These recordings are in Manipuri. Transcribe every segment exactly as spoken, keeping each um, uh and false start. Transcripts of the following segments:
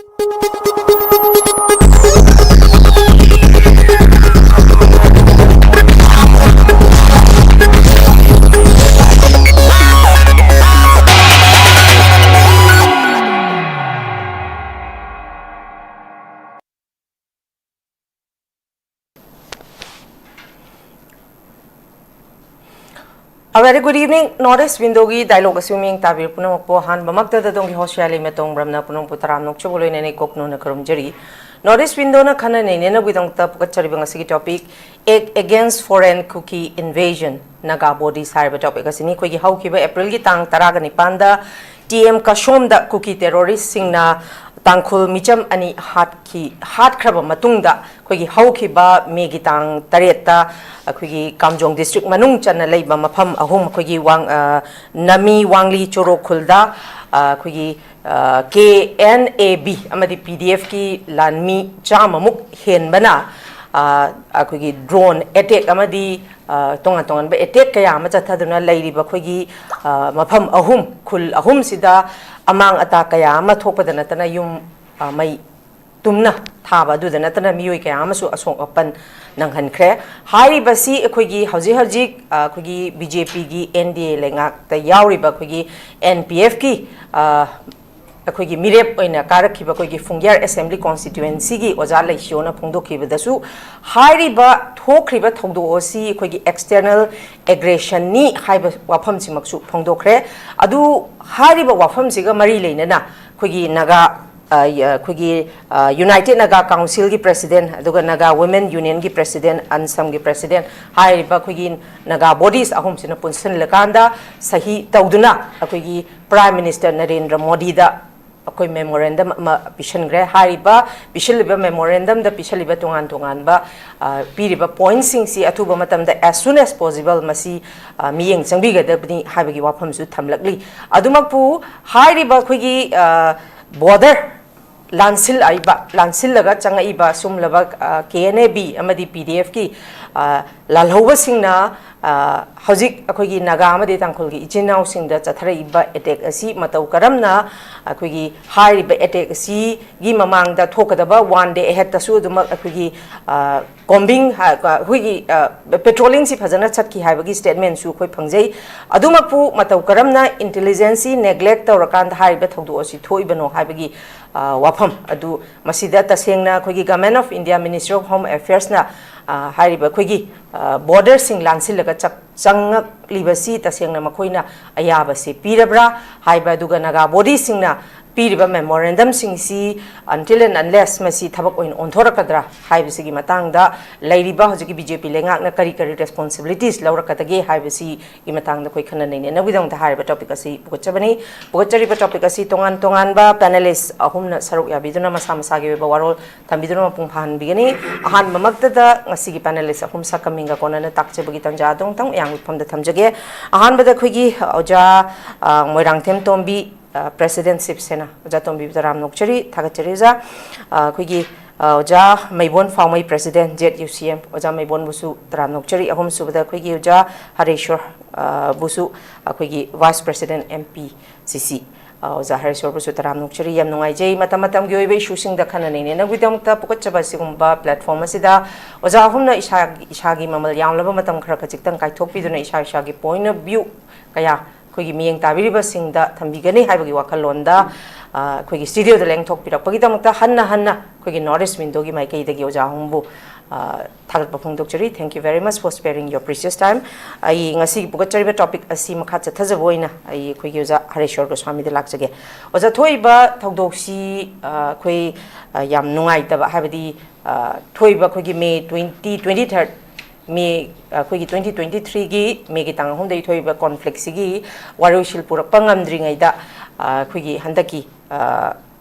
A very good evening. North East Window-ꯒꯤ dialogue ꯑꯁꯤ ꯃꯤꯌꯦꯡ ꯇꯥꯕꯤꯔꯤꯕ ꯄꯨꯝꯅꯃꯛꯄꯨ ꯑꯍꯥꯟꯕꯃꯛꯇꯗ ꯑꯗꯣꯝꯒꯤ host ꯌꯥꯏꯂꯩꯃ ꯇꯣꯡꯕ꯭ꯔꯝꯅ ꯄꯨꯝꯅꯃꯛꯄꯨ ꯇꯔꯥꯝꯅ ꯑꯣꯛꯆꯕ ꯂꯣꯏꯅꯅ ꯏꯀꯣꯛ ꯅꯣꯟꯅ ꯈꯨꯔꯨꯝꯖꯔꯤ꯫ North East Window-ꯅ ꯈꯟꯅ ꯅꯩꯅꯅꯕꯒꯤꯗꯃꯛꯇ ꯄꯨꯈꯠꯆꯔꯤꯕ ꯉꯁꯤꯒꯤ topic, Act Against Foreign Kuki Invasion, Naga Bodies ꯍꯥꯏꯔꯤꯕ topic ꯑꯁꯤꯅꯤ꯫ ꯑꯩꯈꯣꯏꯒꯤ ꯍꯧꯈꯤꯕ April-ꯒꯤ ꯇꯥꯡ ꯇꯔꯥꯒ ꯅꯤꯄꯥꯟꯗ T M ꯀꯁꯣꯝꯗ ꯀꯨꯀꯤ terrorist-ꯁꯤꯡꯅ ꯇꯥꯡꯈꯨꯜ ꯃꯤꯆꯝ ꯑꯅꯤ ꯍꯥꯠꯈꯤ, ꯍꯥꯠꯈ꯭ꯔꯕ ꯃꯇꯨꯡꯗ ꯑꯩꯈꯣꯏꯒꯤ ꯍꯧꯈꯤꯕ May-ꯒꯤ ꯇꯥꯡ ꯇꯔꯦꯠꯇ ꯑꯩꯈꯣꯏꯒꯤ ꯀꯥꯝꯖꯣꯡ district ꯃꯅꯨꯡ ꯆꯟꯅ ꯂꯩꯕ ꯃꯐꯝ ꯑꯍꯨꯝ, ꯑꯩꯈꯣꯏꯒꯤ ꯋꯥꯡ-, ꯑ, ꯅꯥꯃꯤ, ꯋꯥꯡꯂꯤ, ꯆꯣꯔꯣꯈꯨꯜꯗ, ꯑ, ꯑꯩꯈꯣꯏꯒꯤ, ꯑ, K N A B ꯑꯃꯗꯤ P D F-ꯀꯤ ꯂꯥꯟꯃꯤ ꯆꯥꯝꯃꯃꯨꯛ ꯍꯦꯟꯕꯅ, ꯑ, ꯑꯩꯈꯣꯏꯒꯤ drone attack ꯑꯃꯗꯤ, ꯑ, ꯇꯣꯉꯥꯟ ꯇꯣꯉꯥꯟꯕ attack ꯀꯌꯥ ꯑꯃ ꯆꯠꯊꯗꯨꯅ ꯂꯩꯔꯤꯕ ꯑꯩꯈꯣꯏꯒꯤ, ꯑ, ꯃꯐꯝ ꯑꯍꯨꯝ, ꯈꯨꯜ ꯑꯍꯨꯝꯁꯤꯗ ꯑꯃꯥꯡ ꯑꯇꯥ ꯀꯌꯥ ꯑꯃ ꯊꯣꯛꯄꯗ ꯅꯠꯇꯅ ꯌꯨꯝ, ꯑ, ꯃꯩ ꯇꯨꯝꯅ ꯊꯥꯕ ꯑꯗꯨꯗ ꯅꯠꯇꯅ ꯃꯤꯑꯣꯏ ꯀꯌꯥ ꯑꯃꯁꯨ ꯑꯁꯣꯛ ꯑꯄꯟ ꯅꯪꯍꯟꯈ꯭ꯔꯦ꯫ ꯍꯥꯏꯔꯤꯕꯁꯤ ꯑꯩꯈꯣꯏꯒꯤ ꯍꯧꯖꯤꯛ ꯍꯧꯖꯤꯛ, ꯑ, ꯑꯩꯈꯣꯏꯒꯤ B J P-ꯒꯤ N D A ꯂꯩꯉꯥꯛꯇ ꯌꯥꯎꯔꯤꯕ ꯑꯩꯈꯣꯏꯒꯤ N P F-ꯀꯤ, ꯑ, ꯑꯩꯈꯣꯏꯒꯤ ꯃꯤꯔꯦꯞ ꯑꯣꯏꯅ ꯀꯥꯔꯛꯈꯤꯕ ꯑꯩꯈꯣꯏꯒꯤ ꯐꯨꯡꯌꯥꯔ Assembly Constituency-ꯒꯤ ꯑꯣꯖꯥ ꯂꯩꯁꯤꯌꯣꯅ ꯐꯣꯡꯗꯣꯛꯈꯤꯕꯗꯁꯨ ꯍꯥꯏꯔꯤꯕ ꯊꯣꯛꯈ꯭ꯔꯤꯕ ꯊꯧꯗꯣꯛ ꯑꯁꯤ ꯑꯩꯈꯣꯏꯒꯤ external aggression-ꯅꯤ ꯍꯥꯏꯕ ꯋꯥꯐꯝꯁꯤꯃꯛꯁꯨ ꯐꯣꯡꯗꯣꯛꯈ꯭ꯔꯦ꯫ ꯑꯗꯨ ꯍꯥꯏꯔꯤꯕ ꯋꯥꯐꯝꯁꯤꯒ ꯃꯔꯤ ꯂꯩꯅꯅ ꯑꯩꯈꯣꯏꯒꯤ ꯅꯥꯒꯥ, ꯑ, ꯌ-, ꯑꯩꯈꯣꯏꯒꯤ, ꯑ, United Naga Council-ꯒꯤ President ꯑꯗꯨꯒ Naga Women Union-ꯒꯤ President, ꯑꯟꯁꯝꯒꯤ President ꯍꯥꯏꯔꯤꯕ ꯑꯩꯈꯣꯏꯒꯤ Naga bodies ꯑꯍꯨꯝꯁꯤꯅ ꯄꯨꯟꯁꯤꯜꯂꯀꯥꯟꯗ ꯁꯍꯤ ꯇꯧꯗꯨꯅ ꯑꯩꯈꯣꯏꯒꯤ Prime Minister ꯅꯔꯦꯟꯗ꯭ꯔ ꯃꯣꯗꯤꯗ ꯑꯩꯈꯣꯏ memorandum ꯑꯃ ꯄꯤꯁꯤꯟꯈ꯭ꯔꯦ꯫ ꯍꯥꯏꯔꯤꯕ ꯄꯤꯁꯤꯜꯂꯤꯕ memorandum-ꯗ ꯄꯤꯁꯤꯜꯂꯤꯕ ꯇꯣꯉꯥꯟ ꯇꯣꯉꯥꯟꯕ, ꯑ, ꯄꯤꯔꯤꯕ point-ꯁꯤꯡꯁꯤ ꯑꯊꯨꯕ ꯃꯇꯝꯗ as soon as possible ꯃꯁꯤ, ꯑ, ꯃꯤꯠꯌꯦꯡ ꯆꯪꯕꯤꯒꯗꯕꯅꯤ ꯍꯥꯏꯕꯒꯤ ꯋꯥꯐꯝꯁꯨ ꯊꯝꯂꯛꯂꯤ꯫ ꯑꯗꯨꯃꯛꯄꯨ ꯍꯥꯏꯔꯤꯕ ꯑꯩꯈꯣꯏꯒꯤ, ꯑ, border ꯂꯥꯟꯁꯤꯜꯂꯛꯏꯕ, ꯂꯥꯟꯁꯤꯜꯂꯒ ꯆꯪꯉꯛꯏꯕ ꯁꯨꯝꯂꯕ, ꯑ, K N A B ꯑꯃꯗꯤ P D F-ꯀꯤ, ꯑ, ꯂꯥꯜꯍꯧꯕꯁꯤꯡꯅ ꯑ, ꯍꯧꯖꯤꯛ ꯑꯩꯈꯣꯏꯒꯤ ꯅꯥꯒꯥ ꯑꯃꯗꯤ ꯇꯥꯡꯈꯨꯜꯒꯤ ꯏꯆꯤꯟ ꯏꯅꯥꯎꯁꯤꯡꯗ ꯆꯠꯊꯔꯛꯏꯕ ꯑꯦꯇꯦꯛ ꯑꯁꯤ ꯃꯇꯧ ꯀꯔꯝꯅ ꯑꯩꯈꯣꯏꯒꯤ ꯍꯥꯏꯔꯤꯕ ꯑꯦꯇꯦꯛ ꯑꯁꯤꯒꯤ ꯃꯃꯥꯡꯗ ꯊꯣꯛꯀꯗꯕ ꯋꯥꯟ ꯗꯦ ꯑꯍꯦꯠꯇꯁꯨ ꯑꯗꯨꯃꯛ ꯑꯩꯈꯣꯏꯒꯤ, ꯑ, ꯀꯣꯝꯕꯤꯡ ꯍꯥ-, ꯑꯩꯈꯣꯏꯒꯤ, ꯑ, ꯄꯦꯇ꯭ꯔꯣꯂꯤꯡꯁꯤ ꯐꯖꯅ ꯆꯠꯈꯤ ꯍꯥꯏꯕꯒꯤ ꯁ꯭ꯇꯦꯠꯃꯦꯟꯁꯨ ꯑꯩꯈꯣꯏ ꯐꯪꯖꯩ꯫ ꯑꯗꯨꯃꯛꯄꯨ ꯃꯇꯧ ꯀꯔꯝꯅ ꯏꯟꯇꯦꯂꯤꯖꯦꯟꯁꯁꯤ ꯅꯦꯒ꯭ꯂꯦꯛ ꯇꯧꯔꯀꯥꯟꯗ ꯍꯥꯏꯔꯤꯕ ꯊꯧꯗꯣꯛ ꯑꯁꯤ ꯊꯣꯛꯏꯕꯅꯣ ꯍꯥꯏꯕꯒꯤ, ꯑ, ꯋꯥꯐꯝ ꯑꯗꯨ ꯃꯁꯤꯗ ꯇꯁꯦꯡꯅ ꯑꯩꯈꯣꯏꯒꯤ Government of India, Ministry of Home Affairsꯅ, ꯑ, ꯍꯥꯏꯔꯤꯕ ꯑꯩꯈꯣꯏꯒꯤ, ꯑ, ꯕꯣꯔꯗꯔꯁꯤꯡ ꯂꯥꯟꯁꯤꯜꯂꯒ ꯆꯪꯉꯛꯂꯤꯕꯁꯤ ꯇꯁꯦꯡꯅ ꯃꯈꯣꯏꯅ ꯑꯌꯥꯕꯁꯤ ꯄꯤꯔꯕ꯭ꯔꯥ ꯍꯥꯏꯕ, ꯑꯗꯨꯒ ꯅꯥꯒꯥ ꯕꯣꯗꯤꯁꯤꯡꯅ ꯄꯤꯔꯤꯕ ꯃꯦꯃꯣꯔꯦꯟꯗꯝꯁꯤꯡꯁꯤ until and unless ꯃꯁꯤ ꯊꯕꯛ ꯑꯣꯏꯅ ꯑꯣꯟꯊꯣꯔꯛꯀꯗ꯭ꯔꯥ ꯍꯥꯏꯕꯁꯤꯒꯤ ꯃꯇꯥꯡꯗ ꯂꯩꯔꯤꯕ ꯍꯧꯖꯤꯛꯀꯤ ꯕꯤ ꯖꯦ ꯄꯤ ꯂꯩꯉꯥꯛꯅ ꯀꯔꯤ ꯀꯔꯤ ꯔꯦꯁꯄꯣꯟꯁꯤꯕꯤꯂꯤꯇꯤꯁ ꯂꯧꯔꯛꯀꯗꯒꯦ ꯍꯥꯏꯕꯁꯤꯒꯤ ꯃꯇꯥꯡꯗ ꯑꯩꯈꯣꯏ ꯈꯟꯅ ꯅꯩꯅꯅꯕꯒꯤꯗꯃꯛꯇ ꯍꯥꯏꯔꯤꯕ ꯇꯣꯄꯤꯛ ꯑꯁꯤ ꯄꯨꯒꯠꯆꯕꯅꯤ꯫ ꯄꯨꯒꯠꯆꯔꯤꯕ ꯇꯣꯄꯤꯛ ꯑꯁꯤ ꯇꯣꯉꯥꯟ ꯇꯣꯉꯥꯟꯕ ꯄꯦꯅꯦꯂꯤꯁ ꯑꯍꯨꯝꯅ ꯁꯔꯨꯛ ꯌꯥꯕꯤꯗꯨꯅ ꯃꯁꯥ ꯃꯁꯥꯒꯤ ꯑꯣꯏꯕ ꯋꯥꯔꯣꯜ ꯊꯝꯕꯤꯗꯨꯅ ꯃꯄꯨꯡ ꯐꯥꯍꯟꯕꯤꯒꯅꯤ꯫ ꯑꯍꯥꯟꯕꯃꯛꯇꯗ ꯉꯁꯤꯒꯤ ꯄꯦꯅꯦꯂꯤꯁ ꯑꯍꯨꯝ ꯁꯛꯀꯃꯤꯡꯒ ꯀꯣꯟꯅꯅ ꯇꯥꯛꯆꯕꯒꯤ ꯇꯥꯟꯖꯥ ꯑꯗꯨ ꯑꯃꯨꯛꯇꯪ ꯃꯌꯥꯝꯒꯤ ꯃꯐꯝꯗ ꯊꯝꯖꯒꯦ꯫ ꯑꯍꯥꯟꯕꯗ ꯑꯩꯈꯣꯏꯒꯤ ꯑꯣꯖꯥ, ꯑ, ꯃꯣꯏꯔꯥꯡꯊꯦꯝ ꯇꯣꯝꯕꯤ, ꯑ, ꯄ꯭ꯔꯦꯁꯤꯗꯦꯟ ꯁꯤꯕ ꯁꯦꯅꯥ, ꯑꯣꯖꯥ ꯇꯣꯝꯕꯤꯕꯨ ꯇꯔꯥꯝꯅ ꯑꯣꯛꯆꯔꯤ, ꯊꯥꯒꯠꯆꯔꯤ ꯑꯣꯖꯥ꯫ ꯑ, ꯑꯩꯈꯣꯏꯒꯤ, ꯑ, ꯑꯣꯖꯥ ꯃꯩꯕꯣꯟ ꯐꯥꯎꯃꯩ, ꯄ꯭ꯔꯦꯁꯤꯗꯦꯟ ꯖꯦꯠ ꯌꯨ ꯁꯤ ꯑꯦꯝ, ꯑꯣꯖꯥ ꯃꯩꯕꯣꯟꯕꯨꯁꯨ ꯇꯔꯥꯝꯅ ꯑꯣꯛꯆꯔꯤ꯫ ꯑꯍꯨꯝꯁꯨꯕꯗ ꯑꯩꯈꯣꯏꯒꯤ ꯑꯣꯖꯥ ꯍꯔꯦꯁꯣꯔ, ꯑ, ꯕꯨꯁꯨ, ꯑꯩꯈꯣꯏꯒꯤ ꯚꯥꯏꯁ ꯄ꯭ꯔꯦꯁꯤꯗꯦꯟ ꯑꯦꯝ ꯄꯤ ꯁꯤ ꯁꯤ, ꯑ, ꯑꯣꯖꯥ ꯍꯔꯦꯁꯣꯔꯕꯨꯁꯨ ꯇꯔꯥꯝꯅ ꯑꯣꯛꯆꯔꯤ꯫ ꯌꯥꯝ ꯅꯨꯡꯉꯥꯏꯖꯩ ꯃꯇꯝ ꯃꯇꯝꯒꯤ ꯑꯣꯏꯕ ꯏꯁꯨꯁꯤꯡꯗ ꯈꯟꯅ ꯅꯩꯅꯅꯕꯒꯤꯗꯃꯛꯇ ꯄꯨꯈꯠꯆꯕ ꯑꯁꯤꯒꯨꯝꯕ ꯄ꯭ꯂꯦꯠꯐꯣꯝ ꯑꯁꯤꯗ꯫ ꯑꯣꯖꯥ ꯑꯍꯨꯝꯅ ꯏꯁꯥ, ꯏꯁꯥꯒꯤ ꯃꯃꯜ ꯌꯥꯝꯂꯕ ꯃꯇꯝ ꯈꯔ ꯈꯖꯤꯛꯇꯪ ꯀꯥꯏꯊꯣꯛꯄꯤꯗꯨꯅ ꯏꯁꯥ ꯏꯁꯥꯒꯤ ꯄꯣꯏꯟ ꯑꯣꯐ ꯚ꯭ꯌꯨ ꯀꯌꯥ ꯑꯩꯈꯣꯏꯒꯤ ꯃꯤꯠꯌꯦꯡ ꯇꯥꯕꯤꯔꯤꯕꯁꯤꯡꯗ ꯊꯝꯕꯤꯒꯅꯤ ꯍꯥꯏꯕꯒꯤ ꯋꯥꯈꯜꯂꯣꯟꯗ, ꯑ, ꯑꯩꯈꯣꯏꯒꯤ ꯁ꯭ꯇꯨꯗꯤꯑꯣꯗ ꯂꯦꯡꯊꯣꯛꯄꯤꯔꯛꯄꯒꯤꯗꯃꯛꯇ ꯍꯟꯅ ꯍꯟꯅ ꯑꯩꯈꯣꯏꯒꯤ ꯅꯣꯔꯠ ꯏꯁ ꯋꯤꯟꯗꯣꯒꯤ ꯃꯥꯏꯀꯩꯗꯒꯤ ꯑꯣꯖꯥ ꯑꯍꯨꯝꯕꯨ, ꯑ, ꯊꯥꯒꯠꯄ ꯐꯣꯡꯗꯣꯛꯆꯔꯤ꯫ Thank you very much for sparing your precious time. ꯑꯩ ꯉꯁꯤꯒꯤ ꯄꯨꯒꯠꯆꯔꯤꯕ ꯇꯣꯄꯤꯛ ꯑꯁꯤ ꯃꯈꯥ ꯆꯠꯊꯖꯕ ꯑꯣꯏꯅ ꯑꯩ ꯑꯩꯈꯣꯏꯒꯤ ꯑꯣꯖꯥ ꯍꯔꯦꯁꯣꯔ ꯒꯣꯁ꯭ꯋꯥꯃꯤꯗ ꯂꯥꯛꯆꯒꯦ꯫ ꯑꯣꯖꯥ, ꯊꯣꯛꯏꯕ ꯊꯧꯗꯣꯛꯁꯤ, ꯑ, ꯑꯩꯈꯣꯏ, ꯑ, ꯌꯥꯝ ꯅꯨꯡꯉꯥꯏꯇꯕ, ꯍꯥꯏꯕꯗꯤ, ꯑ, ꯊꯣꯛꯏꯕ ꯑꯩꯈꯣꯏꯒꯤ ꯃꯦ ꯇ꯭ꯋꯦꯟꯇꯤ, ꯇ꯭ꯋꯦꯟꯇꯤ ꯊꯥꯔꯠ ꯃꯦ, ꯑꯩꯈꯣꯏꯒꯤ ꯇ꯭ꯋꯦꯟꯇꯤ ꯇ꯭ꯋꯦꯟꯇꯤ ꯊ꯭ꯔꯤꯒꯤ ꯃꯦꯒꯤ ꯇꯥꯡ ꯑꯍꯨꯝꯗꯒꯤ ꯊꯣꯛꯏꯕ ꯀꯣꯟꯐ꯭ꯂꯤꯛꯁꯤꯒꯤ ꯋꯥꯔꯣꯏꯁꯤꯜ ꯄꯨꯔꯛꯄ ꯉꯝꯗ꯭ꯔꯤꯉꯩꯗ, ꯑ, ꯑꯩꯈꯣꯏꯒꯤ ꯍꯟꯗꯛꯀꯤ, ꯑ,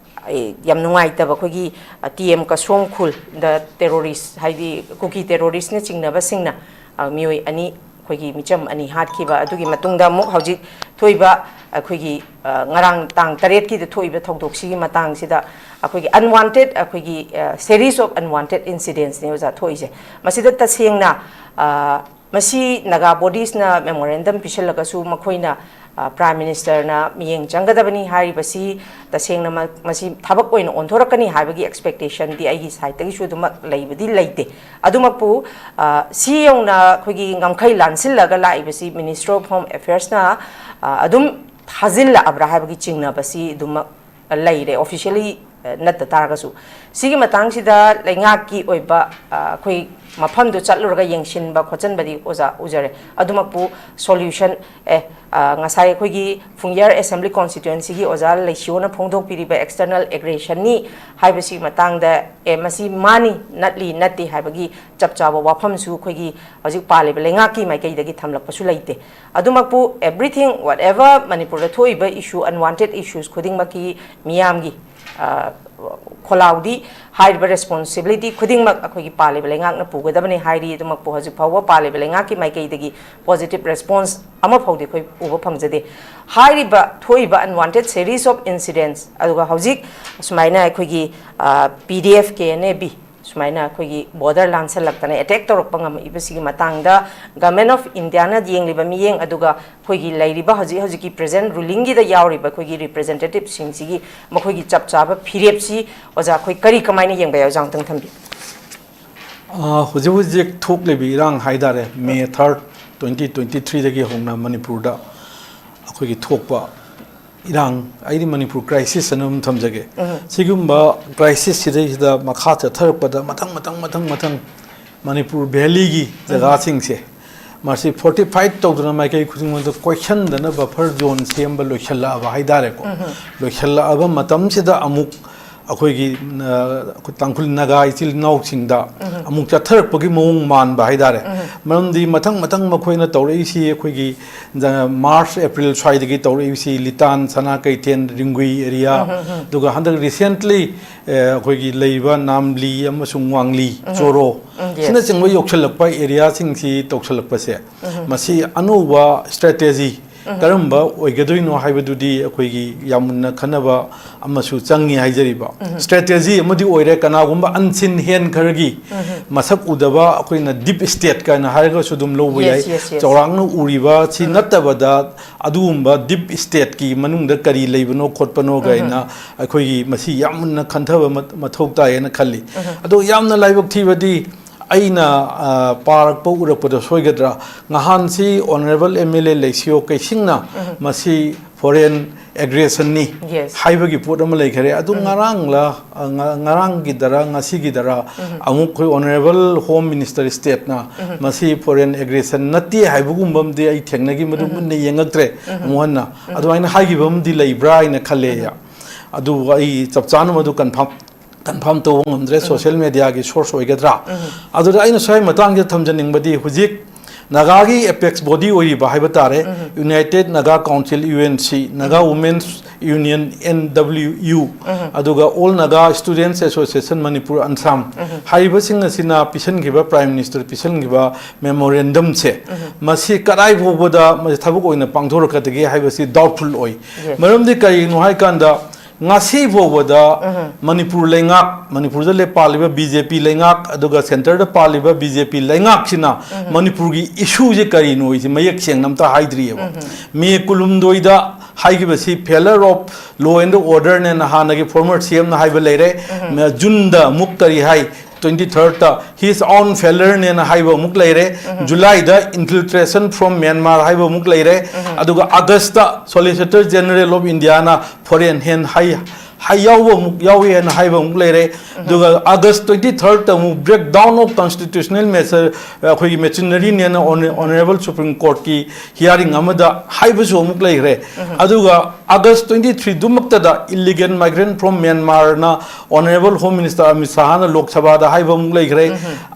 ꯑꯩ ꯌꯥꯝ ꯅꯨꯡꯉꯥꯏꯇꯕ ꯑꯩꯈꯣꯏꯒꯤ, ꯑ, ꯇꯤ ꯑꯦꯝ ꯀꯁꯣꯡ ꯈꯨꯜꯗ ꯇꯦꯔꯣꯔꯤꯁ, ꯍꯥꯏꯗꯤ ꯀꯨꯀꯤ ꯇꯦꯔꯣꯔꯤꯁꯅ ꯆꯤꯡꯅꯕꯁꯤꯡꯅ, ꯑ, ꯃꯤꯑꯣꯏ ꯑꯅꯤ, ꯑꯩꯈꯣꯏꯒꯤ ꯃꯤꯆꯝ ꯑꯅꯤ ꯍꯥꯠꯈꯤꯕ, ꯑꯗꯨꯒꯤ ꯃꯇꯨꯡꯗ ꯑꯃꯨꯛ ꯍꯧꯖꯤꯛ ꯊꯣꯛꯏꯕ ꯑꯩꯈꯣꯏꯒꯤ, ꯑ, ꯉꯔꯥꯡ ꯇꯥꯡ ꯇꯔꯦꯠꯀꯤꯗ ꯊꯣꯛꯏꯕ ꯊꯧꯗꯣꯛꯁꯤꯒꯤ ꯃꯇꯥꯡꯁꯤꯗ ꯑꯩꯈꯣꯏꯒꯤ unwanted, ꯑꯩꯈꯣꯏꯒꯤ, ꯑ, series of unwanted incidentsꯅꯤ ꯑꯣꯖꯥ ꯊꯣꯛꯏꯁꯦ꯫ ꯃꯁꯤꯗ ꯇꯁꯦꯡꯅ, ꯑ, ꯃꯁꯤ ꯅꯥꯒꯥ ꯕꯣꯗꯤꯁꯅ ꯃꯦꯃꯣꯔꯦꯟꯗꯝ ꯄꯤꯁꯤꯜꯂꯒꯁꯨ ꯃꯈꯣꯏꯅ, ꯑ, ꯄ꯭ꯔꯥꯏꯝ ꯃꯤꯅꯤꯁꯇꯔꯅ ꯃꯤꯠꯌꯦꯡ ꯆꯪꯒꯗꯕꯅꯤ ꯍꯥꯏꯔꯤꯕꯁꯤ ꯇꯁꯦꯡꯅ ꯃ-, ꯃꯁꯤ ꯊꯕꯛ ꯑꯣꯏꯅ ꯑꯣꯟꯊꯣꯔꯛꯀꯅꯤ ꯍꯥꯏꯕꯒꯤ ꯑꯦꯛꯁꯄꯦꯛꯇꯦꯁꯟꯗꯤ ꯑꯩꯒꯤ ꯁꯥꯏꯠꯇꯒꯤꯁꯨ ꯑꯗꯨꯃꯛ ꯂꯩꯕꯗꯤ ꯂꯩꯇꯦ꯫ ꯑꯗꯨꯃꯛꯄꯨ, ꯑ, ꯁꯤ ꯌꯧꯅ ꯑꯩꯈꯣꯏꯒꯤ ꯉꯝꯈꯩ ꯂꯥꯟꯁꯤꯜꯂꯒ ꯂꯥꯛꯏꯕꯁꯤ Ministry of Home Affairsꯅ, ꯑ, ꯑꯗꯨꯝ ꯊꯥꯖꯤꯜꯂꯛꯑꯕ꯭ꯔꯥ ꯍꯥꯏꯕꯒꯤ ꯆꯤꯡꯅꯕꯁꯤ ꯑꯗꯨꯃꯛ ꯂꯩꯔꯦ, officially, ꯑ, ꯅꯠꯇ ꯇꯥꯔꯒꯁꯨ꯫ ꯁꯤꯒꯤ ꯃꯇꯥꯡꯁꯤꯗ ꯂꯩꯉꯥꯛꯀꯤ ꯑꯣꯏꯕ, ꯑ, ꯑꯩꯈꯣꯏ ꯃꯐꯝꯗꯨ ꯆꯠꯂꯨꯔꯒ ꯌꯦꯡꯁꯤꯟꯕ ꯈꯣꯠꯆꯟꯕꯗꯤ ꯑꯣꯖꯥ ꯎꯖꯔꯦ꯫ ꯑꯗꯨꯃꯛꯄꯨ solution, ꯑꯦ, ꯑ, ꯉꯁꯥꯏ ꯑꯩꯈꯣꯏꯒꯤ ꯐꯨꯡꯌꯥꯔ Assembly Constituencyꯒꯤ ꯑꯣꯖꯥ ꯂꯩꯁꯤꯌꯣꯅ ꯐꯣꯡꯗꯣꯛꯄꯤꯔꯤꯕ external aggressionꯅꯤ ꯍꯥꯏꯕꯁꯤꯒꯤ ꯃꯇꯥꯡꯗ, ꯑꯦ, ꯃꯁꯤ ꯃꯥꯅꯤ, ꯅꯠꯂꯤ, ꯅꯠꯇꯦ ꯍꯥꯏꯕꯒꯤ ꯆꯞ ꯆꯥꯕ ꯋꯥꯐꯝꯁꯨ ꯑꯩꯈꯣꯏꯒꯤ ꯍꯧꯖꯤꯛ ꯄꯥꯜꯂꯤꯕ ꯂꯩꯉꯥꯛꯀꯤ ꯃꯥꯏꯀꯩꯗꯒꯤ ꯊꯝꯂꯛꯄꯁꯨ ꯂꯩꯇꯦ꯫ ꯑꯗꯨꯃꯛꯄꯨ, everything, whatever ꯃꯅꯤꯄꯨꯔꯗ ꯊꯣꯛꯏꯕ issue, unwanted issues ꯈꯨꯗꯤꯡꯃꯛꯀꯤ ꯃꯤꯌꯥꯝꯒꯤ, ꯑ, ꯈꯣꯜꯂꯥꯎꯗꯤ, ꯍꯥꯏꯔꯤꯕ responsibility ꯈꯨꯗꯤꯡꯃꯛ ꯑꯩꯈꯣꯏꯒꯤ ꯄꯥꯜꯂꯤꯕ ꯂꯩꯉꯥꯛꯅ ꯄꯨꯒꯗꯕꯅꯤ ꯍꯥꯏꯔꯤ꯫ ꯑꯗꯨꯃꯛꯄꯨ ꯍꯧꯖꯤꯛ ꯐꯥꯎꯕ ꯄꯥꯜꯂꯤꯕ ꯂꯩꯉꯥꯛꯀꯤ ꯃꯥꯏꯀꯩꯗꯒꯤ positive response ꯑꯃꯐꯥꯎꯗꯤ ꯑꯩꯈꯣꯏ ꯎꯕ ꯐꯪꯖꯗꯦ꯫ ꯍꯥꯏꯔꯤꯕ ꯊꯣꯛꯏꯕ unwanted series of incidents, ꯑꯗꯨꯒ ꯍꯧꯖꯤꯛ ꯁꯨꯃꯥꯏꯅ ꯑꯩꯈꯣꯏꯒꯤ, ꯑ, PDF, KNA-B ꯁꯨꯃꯥꯏꯅ ꯑꯩꯈꯣꯏꯒꯤ border ꯂꯥꯟꯁꯜꯂꯛꯇꯅ attack ꯇꯧꯔꯛꯄ ꯉꯝꯃꯛꯏꯕꯁꯤꯒꯤ ꯃꯇꯥꯡꯗ Government of Indiaꯅ ꯌꯦꯡꯂꯤꯕ ꯃꯤꯠꯌꯦꯡ, ꯑꯗꯨꯒ ꯑꯩꯈꯣꯏꯒꯤ ꯂꯩꯔꯤꯕ ꯍꯧꯖꯤꯛ ꯍꯧꯖꯤꯛꯀꯤ present rulingꯒꯤꯗ ꯌꯥꯎꯔꯤꯕ ꯑꯩꯈꯣꯏꯒꯤ representativeꯁꯤꯡꯁꯤꯒꯤ ꯃꯈꯣꯏꯒꯤ ꯆꯞ ꯆꯥꯕ ꯐꯤꯔꯦꯞꯁꯤ ꯑꯣꯖꯥ ꯑꯩꯈꯣꯏ ꯀꯔꯤ ꯀꯃꯥꯏꯅ ꯌꯦꯡꯕ ꯌꯥꯏ? ꯑꯣꯖꯥ ꯑꯝꯇꯪ ꯊꯝꯕꯤꯌꯨ꯫ ꯑ, ꯍꯧꯖꯤꯛ ꯍꯧꯖꯤꯛ ꯊꯣꯛꯂꯤꯕ ꯏꯔꯥꯡ ꯍꯥꯏꯇꯥꯔꯦ, May third, twenty twenty threeꯗꯒꯤ ꯍꯧꯅ ꯃꯅꯤꯄꯨꯔꯗ ꯑꯩꯈꯣꯏꯒꯤ ꯊꯣꯛꯄ ꯏꯔꯥꯡ, ꯑꯩꯗꯤ ꯃꯅꯤꯄꯨꯔ crisis ꯑꯅ ꯑꯗꯨꯝ ꯊꯝꯖꯒꯦ꯫ ꯁꯤꯒꯨꯝꯕ crisis ꯁꯤꯗꯩꯁꯤꯗ ꯃꯈꯥ ꯆꯠꯊꯔꯛꯄꯗ ꯃꯊꯪ ꯃꯊꯪ ꯃꯊꯪ ꯃꯊꯪ ꯃꯅꯤꯄꯨꯔ valleyꯒꯤ ꯖꯒꯥꯁꯤꯡꯁꯦ ꯃꯁꯤ fortified ꯇꯧꯗꯨꯅ ꯃꯥꯏꯀꯩ ꯈꯨꯗꯤꯡꯃꯛꯇ ꯀꯣꯏꯁꯟꯗꯅ buffer zone ꯁꯦꯝꯕ ꯂꯣꯏꯁꯤꯜꯂꯛꯑꯕ ꯍꯥꯏꯇꯥꯔꯦꯀꯣ꯫ ꯂꯣꯏꯁꯤꯜꯂꯛꯑꯕ ꯃꯇꯝꯁꯤꯗ ꯑꯃꯨꯛ ꯑꯩꯈꯣꯏꯒꯤ, ꯑ, ꯑꯩꯈꯣꯏ ꯇꯥꯡꯈꯨꯜ ꯅꯥꯒꯥ ꯏꯆꯤꯜ ꯏꯅꯥꯎꯁꯤꯡꯗ ꯑꯃꯨꯛ ꯆꯠꯊꯔꯛꯄꯒꯤ ꯃꯑꯣꯡ ꯃꯥꯟꯕ ꯍꯥꯏꯇꯥꯔꯦ꯫ ꯃꯔꯝꯗꯤ ꯃꯊꯪ ꯃꯊꯪ ꯃꯈꯣꯏꯅ ꯇꯧꯔꯛꯏꯁꯤ ꯑꯩꯈꯣꯏꯒꯤ ꯖ-, March, April ꯁ꯭ꯋꯥꯏꯗꯒꯤ ꯇꯧꯔꯛꯏꯁꯤ ꯂꯤꯇꯥꯟ, ꯁꯅꯥ ꯀꯩꯊꯦꯜ, ꯔꯤꯡꯒꯨꯏ area, ꯑꯗꯨꯒ ꯍꯟꯗꯛ recently, ꯑ, ꯑꯩꯈꯣꯏꯒꯤ ꯂꯩꯔꯤꯕ ꯅꯥꯝꯂꯤ ꯑꯃꯁꯨꯡ ꯋꯥꯡꯂꯤ, ꯆꯣꯔꯣ, ꯎꯝ, yes. ꯁꯤꯅꯆꯤꯡꯕ ꯌꯧꯁꯤꯜꯂꯛꯄ areaꯁꯤꯡꯁꯤ ꯇꯧꯁꯤꯜꯂꯛꯄꯁꯦ, ꯃꯁꯤ ꯑꯅꯧꯕ strategy, ꯀꯔꯝꯕ ꯑꯣꯏꯒꯗꯣꯏꯅꯣ ꯍꯥꯏꯕꯗꯨꯗꯤ ꯑꯩꯈꯣꯏꯒꯤ ꯌꯥꯝ ꯃꯨꯟꯅ ꯈꯟꯅꯕ ꯑꯃꯁꯨ ꯆꯪꯉꯤ ꯍꯥꯏꯖꯔꯤꯕ꯫ ꯁ꯭ꯇ꯭ꯔꯦꯇꯦꯖꯤ ꯑꯃꯗꯤ ꯑꯣꯏꯔꯦ, ꯀꯅꯥꯒꯨꯝꯕ ꯑꯟꯁꯤꯟ ꯍꯦꯟ ꯈꯔꯒꯤ ꯃꯁꯛ ꯎꯗꯕ, ꯑꯩꯈꯣꯏꯅ ꯗꯤꯞ ꯁ꯭ꯇꯦꯠ ꯀꯥꯏꯅ ꯍꯥꯏꯔꯒꯁꯨ ꯑꯗꯨꯝ ꯂꯧꯕ ꯌꯥꯏ꯫ Yes, yes, yes. ꯆꯥꯎꯔꯥꯛꯅ ꯎꯔꯤꯕ ꯁꯤ ꯅꯠꯇꯕꯗ ꯑꯗꯨꯒꯨꯝꯕ ꯗꯤꯞ ꯁ꯭ꯇꯦꯠꯀꯤ ꯃꯅꯨꯡꯗ ꯀꯔꯤ ꯂꯩꯕꯅꯣ ꯈꯣꯠꯄꯅꯣ ꯀꯥꯏꯅ ꯑꯩꯈꯣꯏꯒꯤ ꯃꯁꯤ ꯌꯥꯝ ꯃꯨꯟꯅ ꯈꯟꯊꯕ ꯃ-, ꯃꯊꯧ ꯇꯥꯏꯌꯦꯅ ꯈꯜꯂꯤ꯫ ꯑꯗꯣ ꯌꯥꯝꯅ ꯂꯥꯏꯕꯛ ꯊꯤꯕꯗꯤ ꯑꯩꯅ, ꯑ, ꯄꯥꯔꯛꯄ ꯎꯔꯛꯄꯗ ꯁꯣꯏꯒꯗ꯭ꯔꯥ, ꯉꯍꯥꯟꯁꯤ ꯑꯣꯅꯔꯦꯕꯜ ꯑꯦꯝ ꯑꯦꯜ ꯑꯦ ꯂꯩꯁꯤꯌꯣ ꯀꯩꯁꯤꯡꯅ ꯃꯁꯤ ꯐꯣꯔꯦꯟ ꯑꯦꯒ꯭ꯔꯦꯁꯟꯅꯤ Yes. ꯍꯥꯏꯕꯒꯤ ꯄꯣꯠ ꯑꯃ ꯂꯩꯈꯔꯦ꯫ ꯑꯗꯨ ꯉꯔꯥꯡꯂ, ꯑ, ꯉ-, ꯉꯔꯥꯡꯒꯤꯗꯔ ꯉꯁꯤꯒꯤꯗꯔ ꯑꯃꯨꯛ ꯑꯩꯈꯣꯏ ꯑꯣꯅꯔꯦꯕꯜ ꯍꯣꯝ ꯃꯤꯅꯤꯁꯇꯔ ꯁ꯭ꯇꯦꯠꯅ ꯃꯁꯤ ꯐꯣꯔꯦꯟ ꯑꯦꯒ꯭ꯔꯦꯁꯟ ꯅꯠꯇꯦ ꯍꯥꯏꯕꯒꯨꯝꯕ ꯑꯃꯗꯤ ꯑꯩ ꯊꯦꯡꯅꯒꯤ, ꯃꯗꯨ ꯃꯨꯟꯅ ꯌꯦꯡꯉꯛꯇ꯭ꯔꯦ꯫ ꯑꯃꯨꯛ ꯍꯟꯅ ꯑꯗꯨꯃꯥꯏꯅ ꯍꯥꯏꯈꯤꯕ ꯑꯃꯗꯤ ꯂꯩꯕ꯭ꯔꯥ ꯍꯥꯏꯅ ꯈꯜꯂꯦ꯫ ꯑꯗꯨ ꯑꯩ ꯆꯞ ꯆꯥꯅ ꯃꯗꯨ ꯀꯟꯐꯥꯝ ꯀꯟꯐꯥꯝ ꯇꯧꯕ ꯉꯝꯗ꯭ꯔꯦ꯫ ꯁꯣꯁꯤꯌꯦꯜ ꯃꯦꯗꯤꯌꯥꯒꯤ ꯁꯣꯔꯁ ꯑꯣꯏꯒꯗ꯭ꯔꯥ? ꯑꯗꯨꯗ ꯑꯩꯅ ꯁ꯭ꯋꯥꯏ ꯃꯇꯥꯡꯁꯤꯗ ꯊꯝꯖꯅꯤꯡꯕꯗꯤ, ꯍꯧꯖꯤꯛ ꯅꯥꯒꯥꯒꯤ ꯑꯦꯄꯦꯛꯁ ꯕꯣꯗꯤ ꯑꯣꯏꯔꯤꯕ ꯍꯥꯏꯕ ꯇꯥꯔꯦ, United Naga Council, U N C, Naga Women's Union, N W U, ꯑꯗꯨꯒ All Naga Students Association Manipur, ꯑꯟꯁꯥꯝ, ꯍꯥꯏꯔꯤꯕꯁꯤꯡ ꯑꯁꯤꯅ ꯄꯤꯁꯤꯟꯈꯤꯕ, ꯄ꯭ꯔꯥꯏꯝ ꯃꯤꯅꯤꯁꯇꯔ ꯄꯤꯁꯤꯟꯈꯤꯕ ꯃꯦꯃꯣꯔꯦꯟꯗꯝꯁꯦ, ꯃꯁꯤ ꯀꯗꯥꯏ ꯐꯥꯎꯕꯗ ꯃꯁꯤ ꯊꯕꯛ ꯑꯣꯏꯅ ꯄꯥꯡꯊꯣꯔꯛꯀꯗꯒꯦ ꯍꯥꯏꯕꯁꯤ ꯗꯥꯎꯠꯐꯨꯜ ꯑꯣꯏ꯫ Yes. ꯃꯔꯝꯗꯤ ꯀꯔꯤꯒꯤꯅꯣ ꯍꯥꯏꯀꯥꯟꯗ, ꯉꯁꯤ ꯐꯥꯎꯕꯗ ꯃꯅꯤꯄꯨꯔ ꯂꯩꯉꯥꯛ, ꯃꯅꯤꯄꯨꯔꯗ ꯂꯩ-, ꯄꯥꯜꯂꯤꯕ ꯕꯤ ꯖꯦ ꯄꯤ ꯂꯩꯉꯥꯛ, ꯑꯗꯨꯒ ꯁꯦꯟꯇꯔꯗ ꯄꯥꯜꯂꯤꯕ ꯕꯤ ꯖꯦ ꯄꯤ ꯂꯩꯉꯥꯛꯁꯤꯅ ꯃꯅꯤꯄꯨꯔꯒꯤ ꯏꯁꯨꯁꯦ ꯀꯔꯤꯅꯣ ꯍꯥꯏꯁꯦ ꯃꯌꯦꯛ ꯁꯦꯡꯅ ꯑꯝꯇ ꯍꯥꯏꯗ꯭ꯔꯤꯑꯕ꯫ ꯃꯦ ꯀꯨꯟꯍꯨꯝꯗꯣꯏꯗ ꯍꯥꯏꯈꯤꯕꯁꯤ failure of law and orderꯅꯦꯅ ꯍꯥꯟꯅꯒꯤ ꯐꯣꯔꯃꯔ ꯁꯤ ꯑꯦꯝꯅ ꯍꯥꯏꯕ ꯂꯩꯔꯦ꯫ ꯃ-, ꯖꯨꯟꯗ ꯑꯃꯨꯛ ꯀꯔꯤ ꯍꯥꯏ? Twenty thirdꯇ his own failureꯅꯦꯅ ꯍꯥꯏꯕ ꯑꯃꯨꯛ ꯂꯩꯔꯦ꯫ ꯖꯨꯂꯥꯏꯗ infiltration from Myanmar ꯍꯥꯏꯕ ꯑꯃꯨꯛ ꯂꯩꯔꯦ꯫ ꯑꯗꯨꯒ August Solicitor General of Indiaꯅ foreign hand ꯍꯥꯏ, ꯍꯥꯏ ꯌꯥꯎꯕ ꯑꯃꯨꯛ ꯌꯥꯎꯏ ꯍꯥꯏꯅ ꯍꯥꯏꯕ ꯑꯃꯨꯛ ꯂꯩꯔꯦ꯫ ꯑꯗꯨꯒ ꯑꯥꯒꯁ twenty thirdꯇ ꯑꯃꯨꯛ breakdown of constitutional measure, ꯑꯩꯈꯣꯏꯒꯤ machineryꯅꯦꯅ ꯑꯣꯅ-, Honourable Supreme Courtꯀꯤ hearing ꯑꯃꯗ ꯍꯥꯏꯕꯁꯨ ꯑꯃꯨꯛ ꯂꯩꯈ꯭ꯔꯦ꯫ ꯑꯗꯨꯒ ꯑꯥꯒꯁ twenty threeꯗꯨꯃꯛꯇꯗ illegal migrant from Myanmarꯅ Honourable Home Minister Amit ꯁꯥꯍꯅ ꯂꯣꯛ ꯁꯚꯥꯗ ꯍꯥꯏꯕ ꯑꯃꯨꯛ ꯂꯩꯈ꯭ꯔꯦ꯫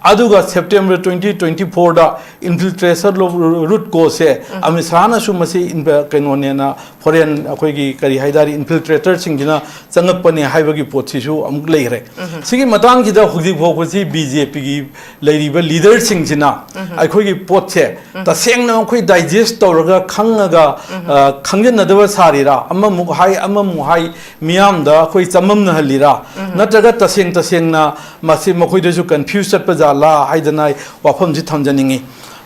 ꯑꯗꯨꯒ September twenty twenty fourꯗ infiltration of root causeꯁꯦ Amit ꯁꯥꯍꯅꯁꯨ ꯃꯁꯤ ꯏꯟ-, ꯀꯩꯅꯣꯅꯦꯅ, foreign ꯑꯩꯈꯣꯏꯒꯤ ꯀꯔꯤ ꯍꯥꯏꯇꯥꯔꯦ, infiltratorꯁꯤꯡꯁꯤꯅ ꯆꯪꯉꯛꯄꯅꯦ ꯍꯥꯏꯕꯒꯤ ꯄꯣꯠꯁꯤꯁꯨ ꯑꯃꯨꯛ ꯂꯩꯈ꯭ꯔꯦ꯫ ꯁꯤꯒꯤ ꯃꯇꯥꯡꯁꯤꯗ ꯍꯧꯖꯤꯛ ꯐꯥꯎꯕꯁꯤ ꯕꯤ ꯖꯦ ꯄꯤꯒꯤ ꯂꯩꯔꯤꯕ ꯂꯤꯗꯔꯁꯤꯡꯁꯤꯅ ꯑꯩꯈꯣꯏꯒꯤ ꯄꯣꯠꯁꯦ ꯇꯁꯦꯡꯅ ꯑꯩꯈꯣꯏ ꯗꯥꯏꯖꯦꯁ ꯇꯧꯔꯒ ꯈꯪꯉꯒ, ꯑ, ꯈꯪꯖꯤꯟꯅꯗꯕ ꯁꯥꯔꯤꯔꯥ, ꯑꯃꯃꯨꯛ ꯍꯥꯏ ꯑꯃꯃꯨꯛ ꯍꯥꯏ, ꯃꯤꯌꯥꯝꯗ ꯑꯩꯈꯣꯏ ꯆꯃꯝꯅꯍꯜꯂꯤꯔꯥ, ꯅꯠꯇ꯭ꯔꯒ ꯇꯁꯦꯡ ꯇꯁꯦꯡꯅ ꯃꯁꯤ ꯃꯈꯣꯏꯗꯁꯨ ꯀꯟꯐ꯭ꯌꯨꯁ ꯆꯠꯄ ꯖꯥꯠꯂꯥ ꯍꯥꯏꯗꯅ ꯑꯩ ꯋꯥꯐꯝꯁꯤ ꯊꯝꯖꯅꯤꯡꯉꯤ꯫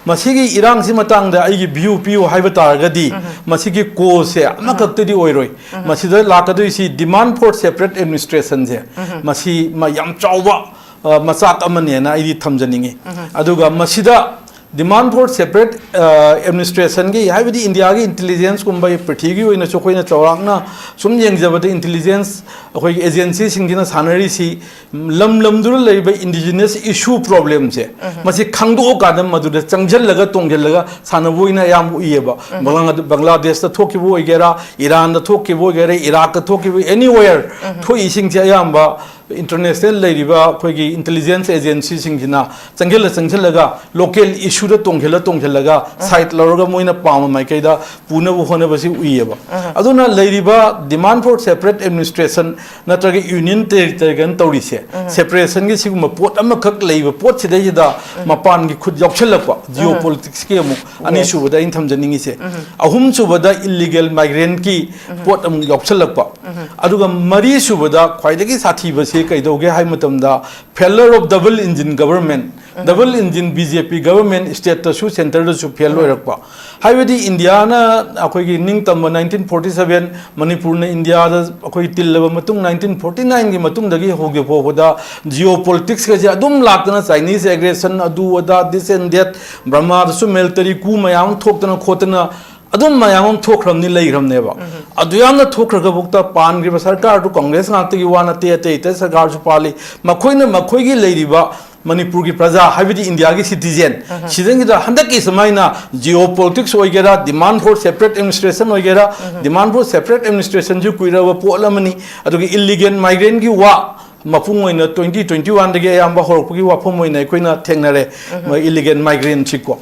ꯃꯁꯤꯒꯤ ꯏꯔꯥꯡꯁꯤ ꯃꯇꯥꯡꯗ ꯑꯩꯒꯤ ꯚ꯭ꯌꯨ ꯄꯤꯌꯨ ꯍꯥꯏꯕ ꯇꯥꯔꯒꯗꯤ, ꯃꯁꯤꯒꯤ ꯀꯣꯁꯁꯦ ꯑꯃꯈꯛꯇꯗꯤ ꯑꯣꯏꯔꯣꯏ꯫ ꯃꯁꯤꯗ ꯂꯥꯛꯀꯗꯣꯏꯁꯤ demand for separate administrationꯁꯦ, ꯃꯁꯤ ꯃ-, ꯌꯥꯝ ꯆꯥꯎꯕ, ꯑ, ꯃꯆꯥꯛ ꯑꯃꯅꯦꯅ ꯑꯩꯗꯤ ꯊꯝꯖꯅꯤꯡꯉꯤ꯫ ꯑꯗꯨꯒ ꯃꯁꯤꯗ demand for separate, ꯑ, administrationꯒꯤ, ꯍꯥꯏꯕꯗꯤ ꯏꯟꯗꯤꯌꯥꯒꯤ ꯏꯟꯇꯦꯂꯤꯖꯦꯟꯁꯀꯨꯝꯕ, ꯄ꯭ꯔꯤꯊꯤꯕꯤꯒꯤ ꯑꯣꯏꯅꯁꯨ ꯑꯩꯈꯣꯏꯅ ꯆꯥꯎꯔꯥꯛꯅ ꯁꯨꯝ ꯌꯦꯡꯖꯕꯗ ꯏꯟꯇꯦꯂꯤꯖꯦꯟꯁ ꯑꯩꯈꯣꯏꯒꯤ ꯑꯦꯖꯦꯟꯁꯤꯁꯤꯡꯁꯤꯅ ꯁꯥꯟꯅꯔꯤꯁꯤ ꯂꯝ ꯂꯝꯗꯨꯗ ꯂꯩꯔꯤꯕ indigenous issue problemꯁꯦ, ꯃꯁꯤ ꯈꯪꯗꯣꯛꯑꯀꯥꯟꯗ ꯃꯗꯨꯗ ꯆꯪꯁꯤꯜꯂꯒ ꯇꯣꯡꯁꯤꯜꯂꯒ ꯁꯥꯟꯅꯕ ꯑꯣꯏꯅ ꯑꯌꯥꯝꯕ ꯎꯏꯌꯦꯕ꯫ ꯕꯪꯂꯥ-, ꯕꯪꯒ꯭ꯂꯥꯗꯦꯁꯇ ꯊꯣꯛꯈꯤꯕ ꯑꯣꯏꯒꯦꯔꯥ, ꯏꯔꯥꯟꯗ ꯊꯣꯛꯈꯤꯕ ꯑꯣꯏꯒꯦꯔꯥ, ꯏꯔꯥꯛꯇ ꯊꯣꯛꯈꯤꯕ, anywhere ꯊꯣꯛꯏꯁꯤꯡꯁꯦ ꯑꯌꯥꯝꯕ international ꯂꯩꯔꯤꯕ ꯑꯩꯈꯣꯏꯒꯤ ꯏꯟꯇꯦꯂꯤꯖꯦꯟꯁ ꯑꯦꯖꯦꯟꯁꯤꯁꯤꯡꯁꯤꯅ ꯆꯪꯁꯤꯜꯂ ꯆꯪꯁꯤꯜꯂꯒ local issueꯗ ꯇꯣꯡꯁꯤꯜꯂ ꯇꯣꯡꯁꯤꯜꯂꯒ side ꯂꯧꯔꯒ ꯃꯣꯏꯅ ꯄꯥꯝꯕ ꯃꯥꯏꯀꯩꯗ ꯄꯨꯅꯕ ꯍꯣꯠꯅꯕꯁꯤ ꯎꯏꯌꯦꯕ꯫ ꯑꯗꯨꯅ ꯂꯩꯔꯤꯕ demand for separate administration ꯅꯠꯇ꯭ꯔꯒ union territory ꯀꯥꯏꯅ ꯇꯧꯔꯤꯁꯦ, separationꯒꯤ ꯁꯤꯒꯨꯝꯕ ꯄꯣꯠ ꯑꯃꯈꯛ ꯂꯩꯕ ꯄꯣꯠꯁꯤꯗꯩꯁꯤꯗ ꯃꯄꯥꯟꯒꯤ ꯈꯨꯠ ꯌꯥꯎꯁꯜꯂꯛꯄ, geopoliticsꯀꯤ ꯑꯃꯨꯛ ꯑꯅꯤꯁꯨꯕꯗ ꯑꯩꯅ ꯊꯝꯖꯅꯤꯡꯉꯤꯁꯦ꯫ ꯑꯍꯨꯝꯁꯨꯕꯗ illegal migrantꯀꯤ ꯄꯣꯠ ꯑꯃꯨꯛ ꯌꯥꯎꯁꯜꯂꯛꯄ꯫ ꯑꯗꯨꯒ ꯃꯔꯤꯁꯨꯕꯗ ꯈ꯭ꯋꯥꯏꯗꯒꯤ ꯁꯥꯊꯤꯕꯁꯤ ꯀꯩꯗꯧꯒꯦ ꯍꯥꯏꯕ ꯃꯇꯝꯗ, failure of double engine government, double engine B J P government stateꯇꯁꯨ centreꯗꯁꯨ fail ꯑꯣꯏꯔꯛꯄ꯫ ꯍꯥꯏꯕꯗꯤ ꯏꯟꯗꯤꯌꯥꯅ ꯑꯩꯈꯣꯏꯒꯤ ꯅꯤꯡꯇꯝꯕ nineteen forty seven, ꯃꯅꯤꯄꯨꯔꯅ ꯏꯟꯗꯤꯌꯥꯗ ꯑꯩꯈꯣꯏ ꯇꯤꯜꯂꯕ ꯃꯇꯨꯡ nineteen forty nineꯒꯤ ꯃꯇꯨꯡꯗꯒꯤ ꯍꯧꯖꯤꯛ ꯐꯥꯎꯕꯗ geopoliticsꯀꯁꯦ ꯑꯗꯨꯝ ꯂꯥꯛꯇꯅ, Chinese aggression, ꯑꯗꯨ ꯑꯗꯥ, this and that, ꯕꯔꯃꯥꯗꯁꯨ military coup ꯃꯌꯥꯝ ꯑꯃ ꯊꯣꯛꯇꯅ ꯈꯣꯠꯇꯅ ꯑꯗꯨꯝ ꯃꯌꯥꯝ ꯑꯃ ꯊꯣꯛꯈ꯭ꯔꯕꯅꯤ, ꯂꯩꯈ꯭ꯔꯕꯅꯦꯕ꯫ ꯑꯗꯨ ꯌꯥꯝꯅ ꯊꯣꯛꯈ꯭ꯔꯒꯕꯨꯛꯇ ꯄꯥꯟꯈ꯭ꯔꯤꯕ ꯁꯔꯀꯥꯔꯗꯨ ꯀꯪꯒ꯭ꯔꯦꯁ ꯉꯥꯛꯇꯒꯤ ꯋꯥ ꯅꯠꯇꯦ, ꯑꯇꯩ ꯑꯇꯩ ꯁꯔꯀꯥꯔꯁꯨ ꯄꯥꯜꯂꯤ꯫ ꯃꯈꯣꯏꯅ ꯃꯈꯣꯏꯒꯤ ꯂꯩꯔꯤꯕ ꯃꯅꯤꯄꯨꯔꯒꯤ ꯄ꯭ꯔꯖꯥ, ꯍꯥꯏꯕꯗꯤ ꯏꯟꯗꯤꯌꯥꯒꯤ citizen, ꯁꯤꯗꯩꯁꯤꯗ ꯍꯟꯗꯛꯀꯤ ꯁꯨꯃꯥꯏꯅ geopolitics ꯑꯣꯏꯒꯦꯔꯥ, demand for separate administration ꯑꯣꯏꯒꯦꯔꯥ, demand for separate administrationꯁꯨ ꯀꯨꯏꯔꯕ ꯄꯣꯠ ꯑꯃꯅꯤ꯫ ꯑꯗꯨꯒ illegal migrantꯀꯤ ꯋꯥ, ꯃꯄꯨꯡ ꯑꯣꯏꯅ twenty twenty-one ꯗꯒꯤ ꯑꯌꯥꯝꯕ ꯍꯧꯔꯛꯄꯒꯤ ꯋꯥꯐꯝ ꯑꯣꯏꯅ ꯑꯩꯈꯣꯏꯅ ꯊꯦꯡꯅꯔꯦ꯫ ꯃꯣꯏ ꯏꯂꯤꯒꯦꯜ ꯃꯥꯏꯒ꯭ꯔꯦꯟꯁꯤꯀꯣ,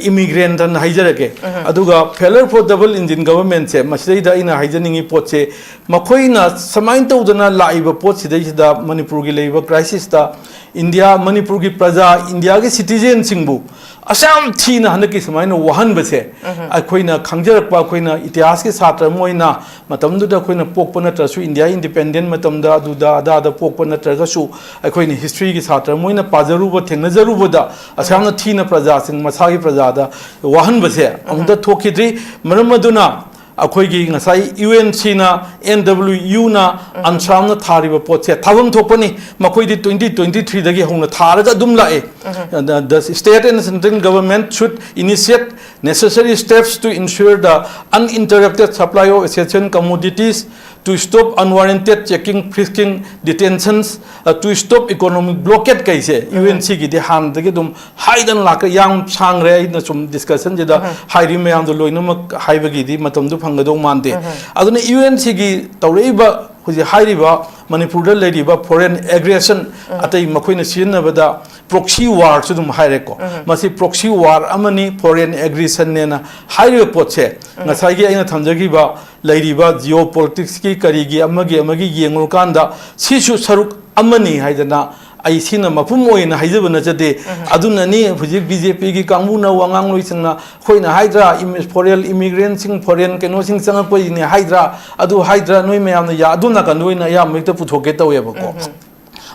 ꯏꯃꯤꯒ꯭ꯔꯦꯟꯠ ꯑꯅ ꯍꯥꯏꯖꯔꯒꯦ꯫ ꯑꯗꯨꯒ failure for double engine government ꯁꯦ, ꯃꯁꯤꯗꯩꯗ ꯑꯩꯅ ꯍꯥꯏꯖꯅꯤꯡꯉꯤ ꯄꯣꯠꯁꯦ, ꯃꯈꯣꯏꯅ ꯁꯨꯃꯥꯏꯅ ꯇꯧꯗꯅ ꯂꯥꯛꯏꯕ ꯄꯣꯠꯁꯤꯗꯩꯁꯤꯗ ꯃꯅꯤꯄꯨꯔꯒꯤ ꯂꯩꯔꯤꯕ crisis ꯇ ꯏꯟꯗꯤꯌꯥ, ꯃꯅꯤꯄꯨꯔꯒꯤ ꯄ꯭ꯔꯖꯥ, ꯏꯟꯗꯤꯌꯥꯒꯤ citizen ꯁꯤꯡꯕꯨ ꯑꯁꯨꯛ ꯌꯥꯝ ꯊꯤꯅ ꯍꯟꯗꯛꯀꯤ ꯁꯨꯃꯥꯏꯅ ꯋꯥꯍꯟꯕꯁꯦ, ꯑꯩꯈꯣꯏꯅ ꯈꯪꯖꯔꯛꯄ, ꯑꯩꯈꯣꯏꯅ ꯏꯇꯤꯍꯥꯁꯀꯤ ꯁꯥꯇ꯭ꯔ ꯑꯃ ꯑꯣꯏꯅ, ꯃꯇꯝꯗꯨꯗ ꯑꯩꯈꯣꯏꯅ ꯄꯣꯛꯄ ꯅꯠꯇ꯭ꯔꯁꯨ, ꯏꯟꯗꯤꯌꯥ independent ꯃꯇꯝꯗ, ꯑꯗꯨꯗ ꯑꯗꯥꯗ ꯄꯣꯛꯄ ꯅꯠꯇ꯭ꯔꯒꯁꯨ, ꯑꯩꯈꯣꯏꯅ history ꯒꯤ ꯁꯥꯇ꯭ꯔ ꯑꯃ ꯑꯣꯏꯅ ꯄꯥꯖꯔꯨꯕ, ꯊꯦꯡꯅꯖꯔꯨꯕꯗ, ꯑꯁꯨꯛ ꯌꯥꯝꯅ ꯊꯤꯅ ꯄ꯭ꯔꯖꯥꯁꯤꯡ, ꯃꯁꯥꯒꯤ ꯄ꯭ꯔꯖꯥꯗ ꯋꯥꯍꯟꯕꯁꯦ ꯑꯃꯨꯛꯇ ꯊꯣꯛꯈꯤꯗ꯭ꯔꯤ꯫ ꯃꯔꯝ ꯑꯗꯨꯅ ꯑꯩꯈꯣꯏꯒꯤ ꯉꯁꯥꯏ U N C ꯅ, N W U ꯅ, UNSRAM ꯅ ꯊꯥꯔꯤꯕ ꯄꯣꯠꯁꯦ ꯊꯥꯐꯝ ꯊꯣꯛꯄꯅꯤ꯫ ꯃꯈꯣꯏꯗꯤ twenty twenty-three ꯗꯒꯤ ꯍꯧꯅ ꯊꯥꯔꯒ ꯑꯗꯨꯝ ꯂꯥꯛꯑꯦ꯫ The, the state and central government should initiate necessary steps to ensure the uninterrupted supply of essential commodities, to stop unwarranted checking, frisking, detentions, uh, to stop economic blockade ꯀꯩꯁꯦ, UNC ꯒꯤꯗꯤ ꯍꯥꯟꯅꯗꯒꯤ ꯑꯗꯨꯝ ꯍꯥꯏꯗꯅ ꯂꯥꯛꯈ꯭ꯔꯦ꯫ ꯌꯥꯝ ꯁꯥꯡꯈ꯭ꯔꯦ, ꯑꯩꯅ ꯁꯨꯝ discussion ꯁꯤꯗ ꯍꯥꯏꯔꯤ ꯃꯌꯥꯝꯗꯣ ꯂꯣꯏꯅꯃꯛ ꯍꯥꯏꯕꯒꯤꯗꯤ ꯃꯇꯝꯗꯨ ꯐꯪꯒꯗꯧ ꯃꯥꯟꯗꯦ꯫ ꯑꯗꯨꯅ UNC ꯒꯤ ꯇꯧꯔꯛꯏꯕ, ꯍꯧꯖꯤꯛ ꯍꯥꯏꯔꯤꯕ ꯃꯅꯤꯄꯨꯔꯗ ꯂꯩꯔꯤꯕ foreign aggression, ꯑꯇꯩ ꯃꯈꯣꯏꯅ ꯁꯤꯖꯤꯟꯅꯕꯗ proxy war ꯁꯨ ꯑꯗꯨꯝ ꯍꯥꯏꯔꯦꯀꯣ꯫ ꯃꯁꯤ proxy war ꯑꯃꯅꯤ, foreign aggression ꯅꯦꯅ ꯍꯥꯏꯔꯤꯕ ꯄꯣꯠꯁꯦ, ꯉꯁꯥꯏꯒꯤ ꯑꯩꯅ ꯊꯝꯖꯈꯤꯕ ꯂꯩꯔꯤꯕ geopolitics ꯀꯤ ꯀꯔꯤꯒꯤ ꯑꯃꯒꯤ ꯑꯃꯒꯤ ꯌꯦꯡꯉꯨꯔꯀꯥꯟꯗ ꯁꯤꯁꯨ ꯁꯔꯨꯛ ꯑꯃꯅꯤ ꯍꯥꯏꯗꯅ ꯑꯩ ꯁꯤꯅ ꯃꯄꯨꯝ ꯑꯣꯏꯅ ꯍꯥꯏꯖꯕ ꯅꯠꯆꯗꯦ꯫ ꯑꯗꯨꯅꯅꯤ ꯍꯧꯖꯤꯛ BJP ꯒꯤ ꯀꯥꯡꯕꯨꯅ ꯋꯥꯉꯥꯡꯂꯣꯏꯁꯤꯡꯅ ꯑꯩꯈꯣꯏꯅ ꯍꯥꯏꯗ꯭ꯔꯥ, imi-, foreign immigrant ꯁꯤꯡ, foreign ꯀꯩꯅꯣꯁꯤꯡ ꯆꯪꯉꯛꯄꯒꯤꯅꯦ ꯍꯥꯏꯗ꯭ꯔꯥ, ꯑꯗꯨ ꯍꯥꯏꯗ꯭ꯔꯥ, ꯅꯣꯏ ꯃꯌꯥꯝꯅ ꯌꯥ-, ꯑꯗꯣꯝ ꯅꯥꯀꯟꯗ ꯑꯣꯏꯅ ꯑꯌꯥꯝꯕ ꯍꯦꯛꯇ ꯄꯨꯊꯣꯛꯀꯦ ꯇꯧꯋꯦꯕꯀꯣ꯫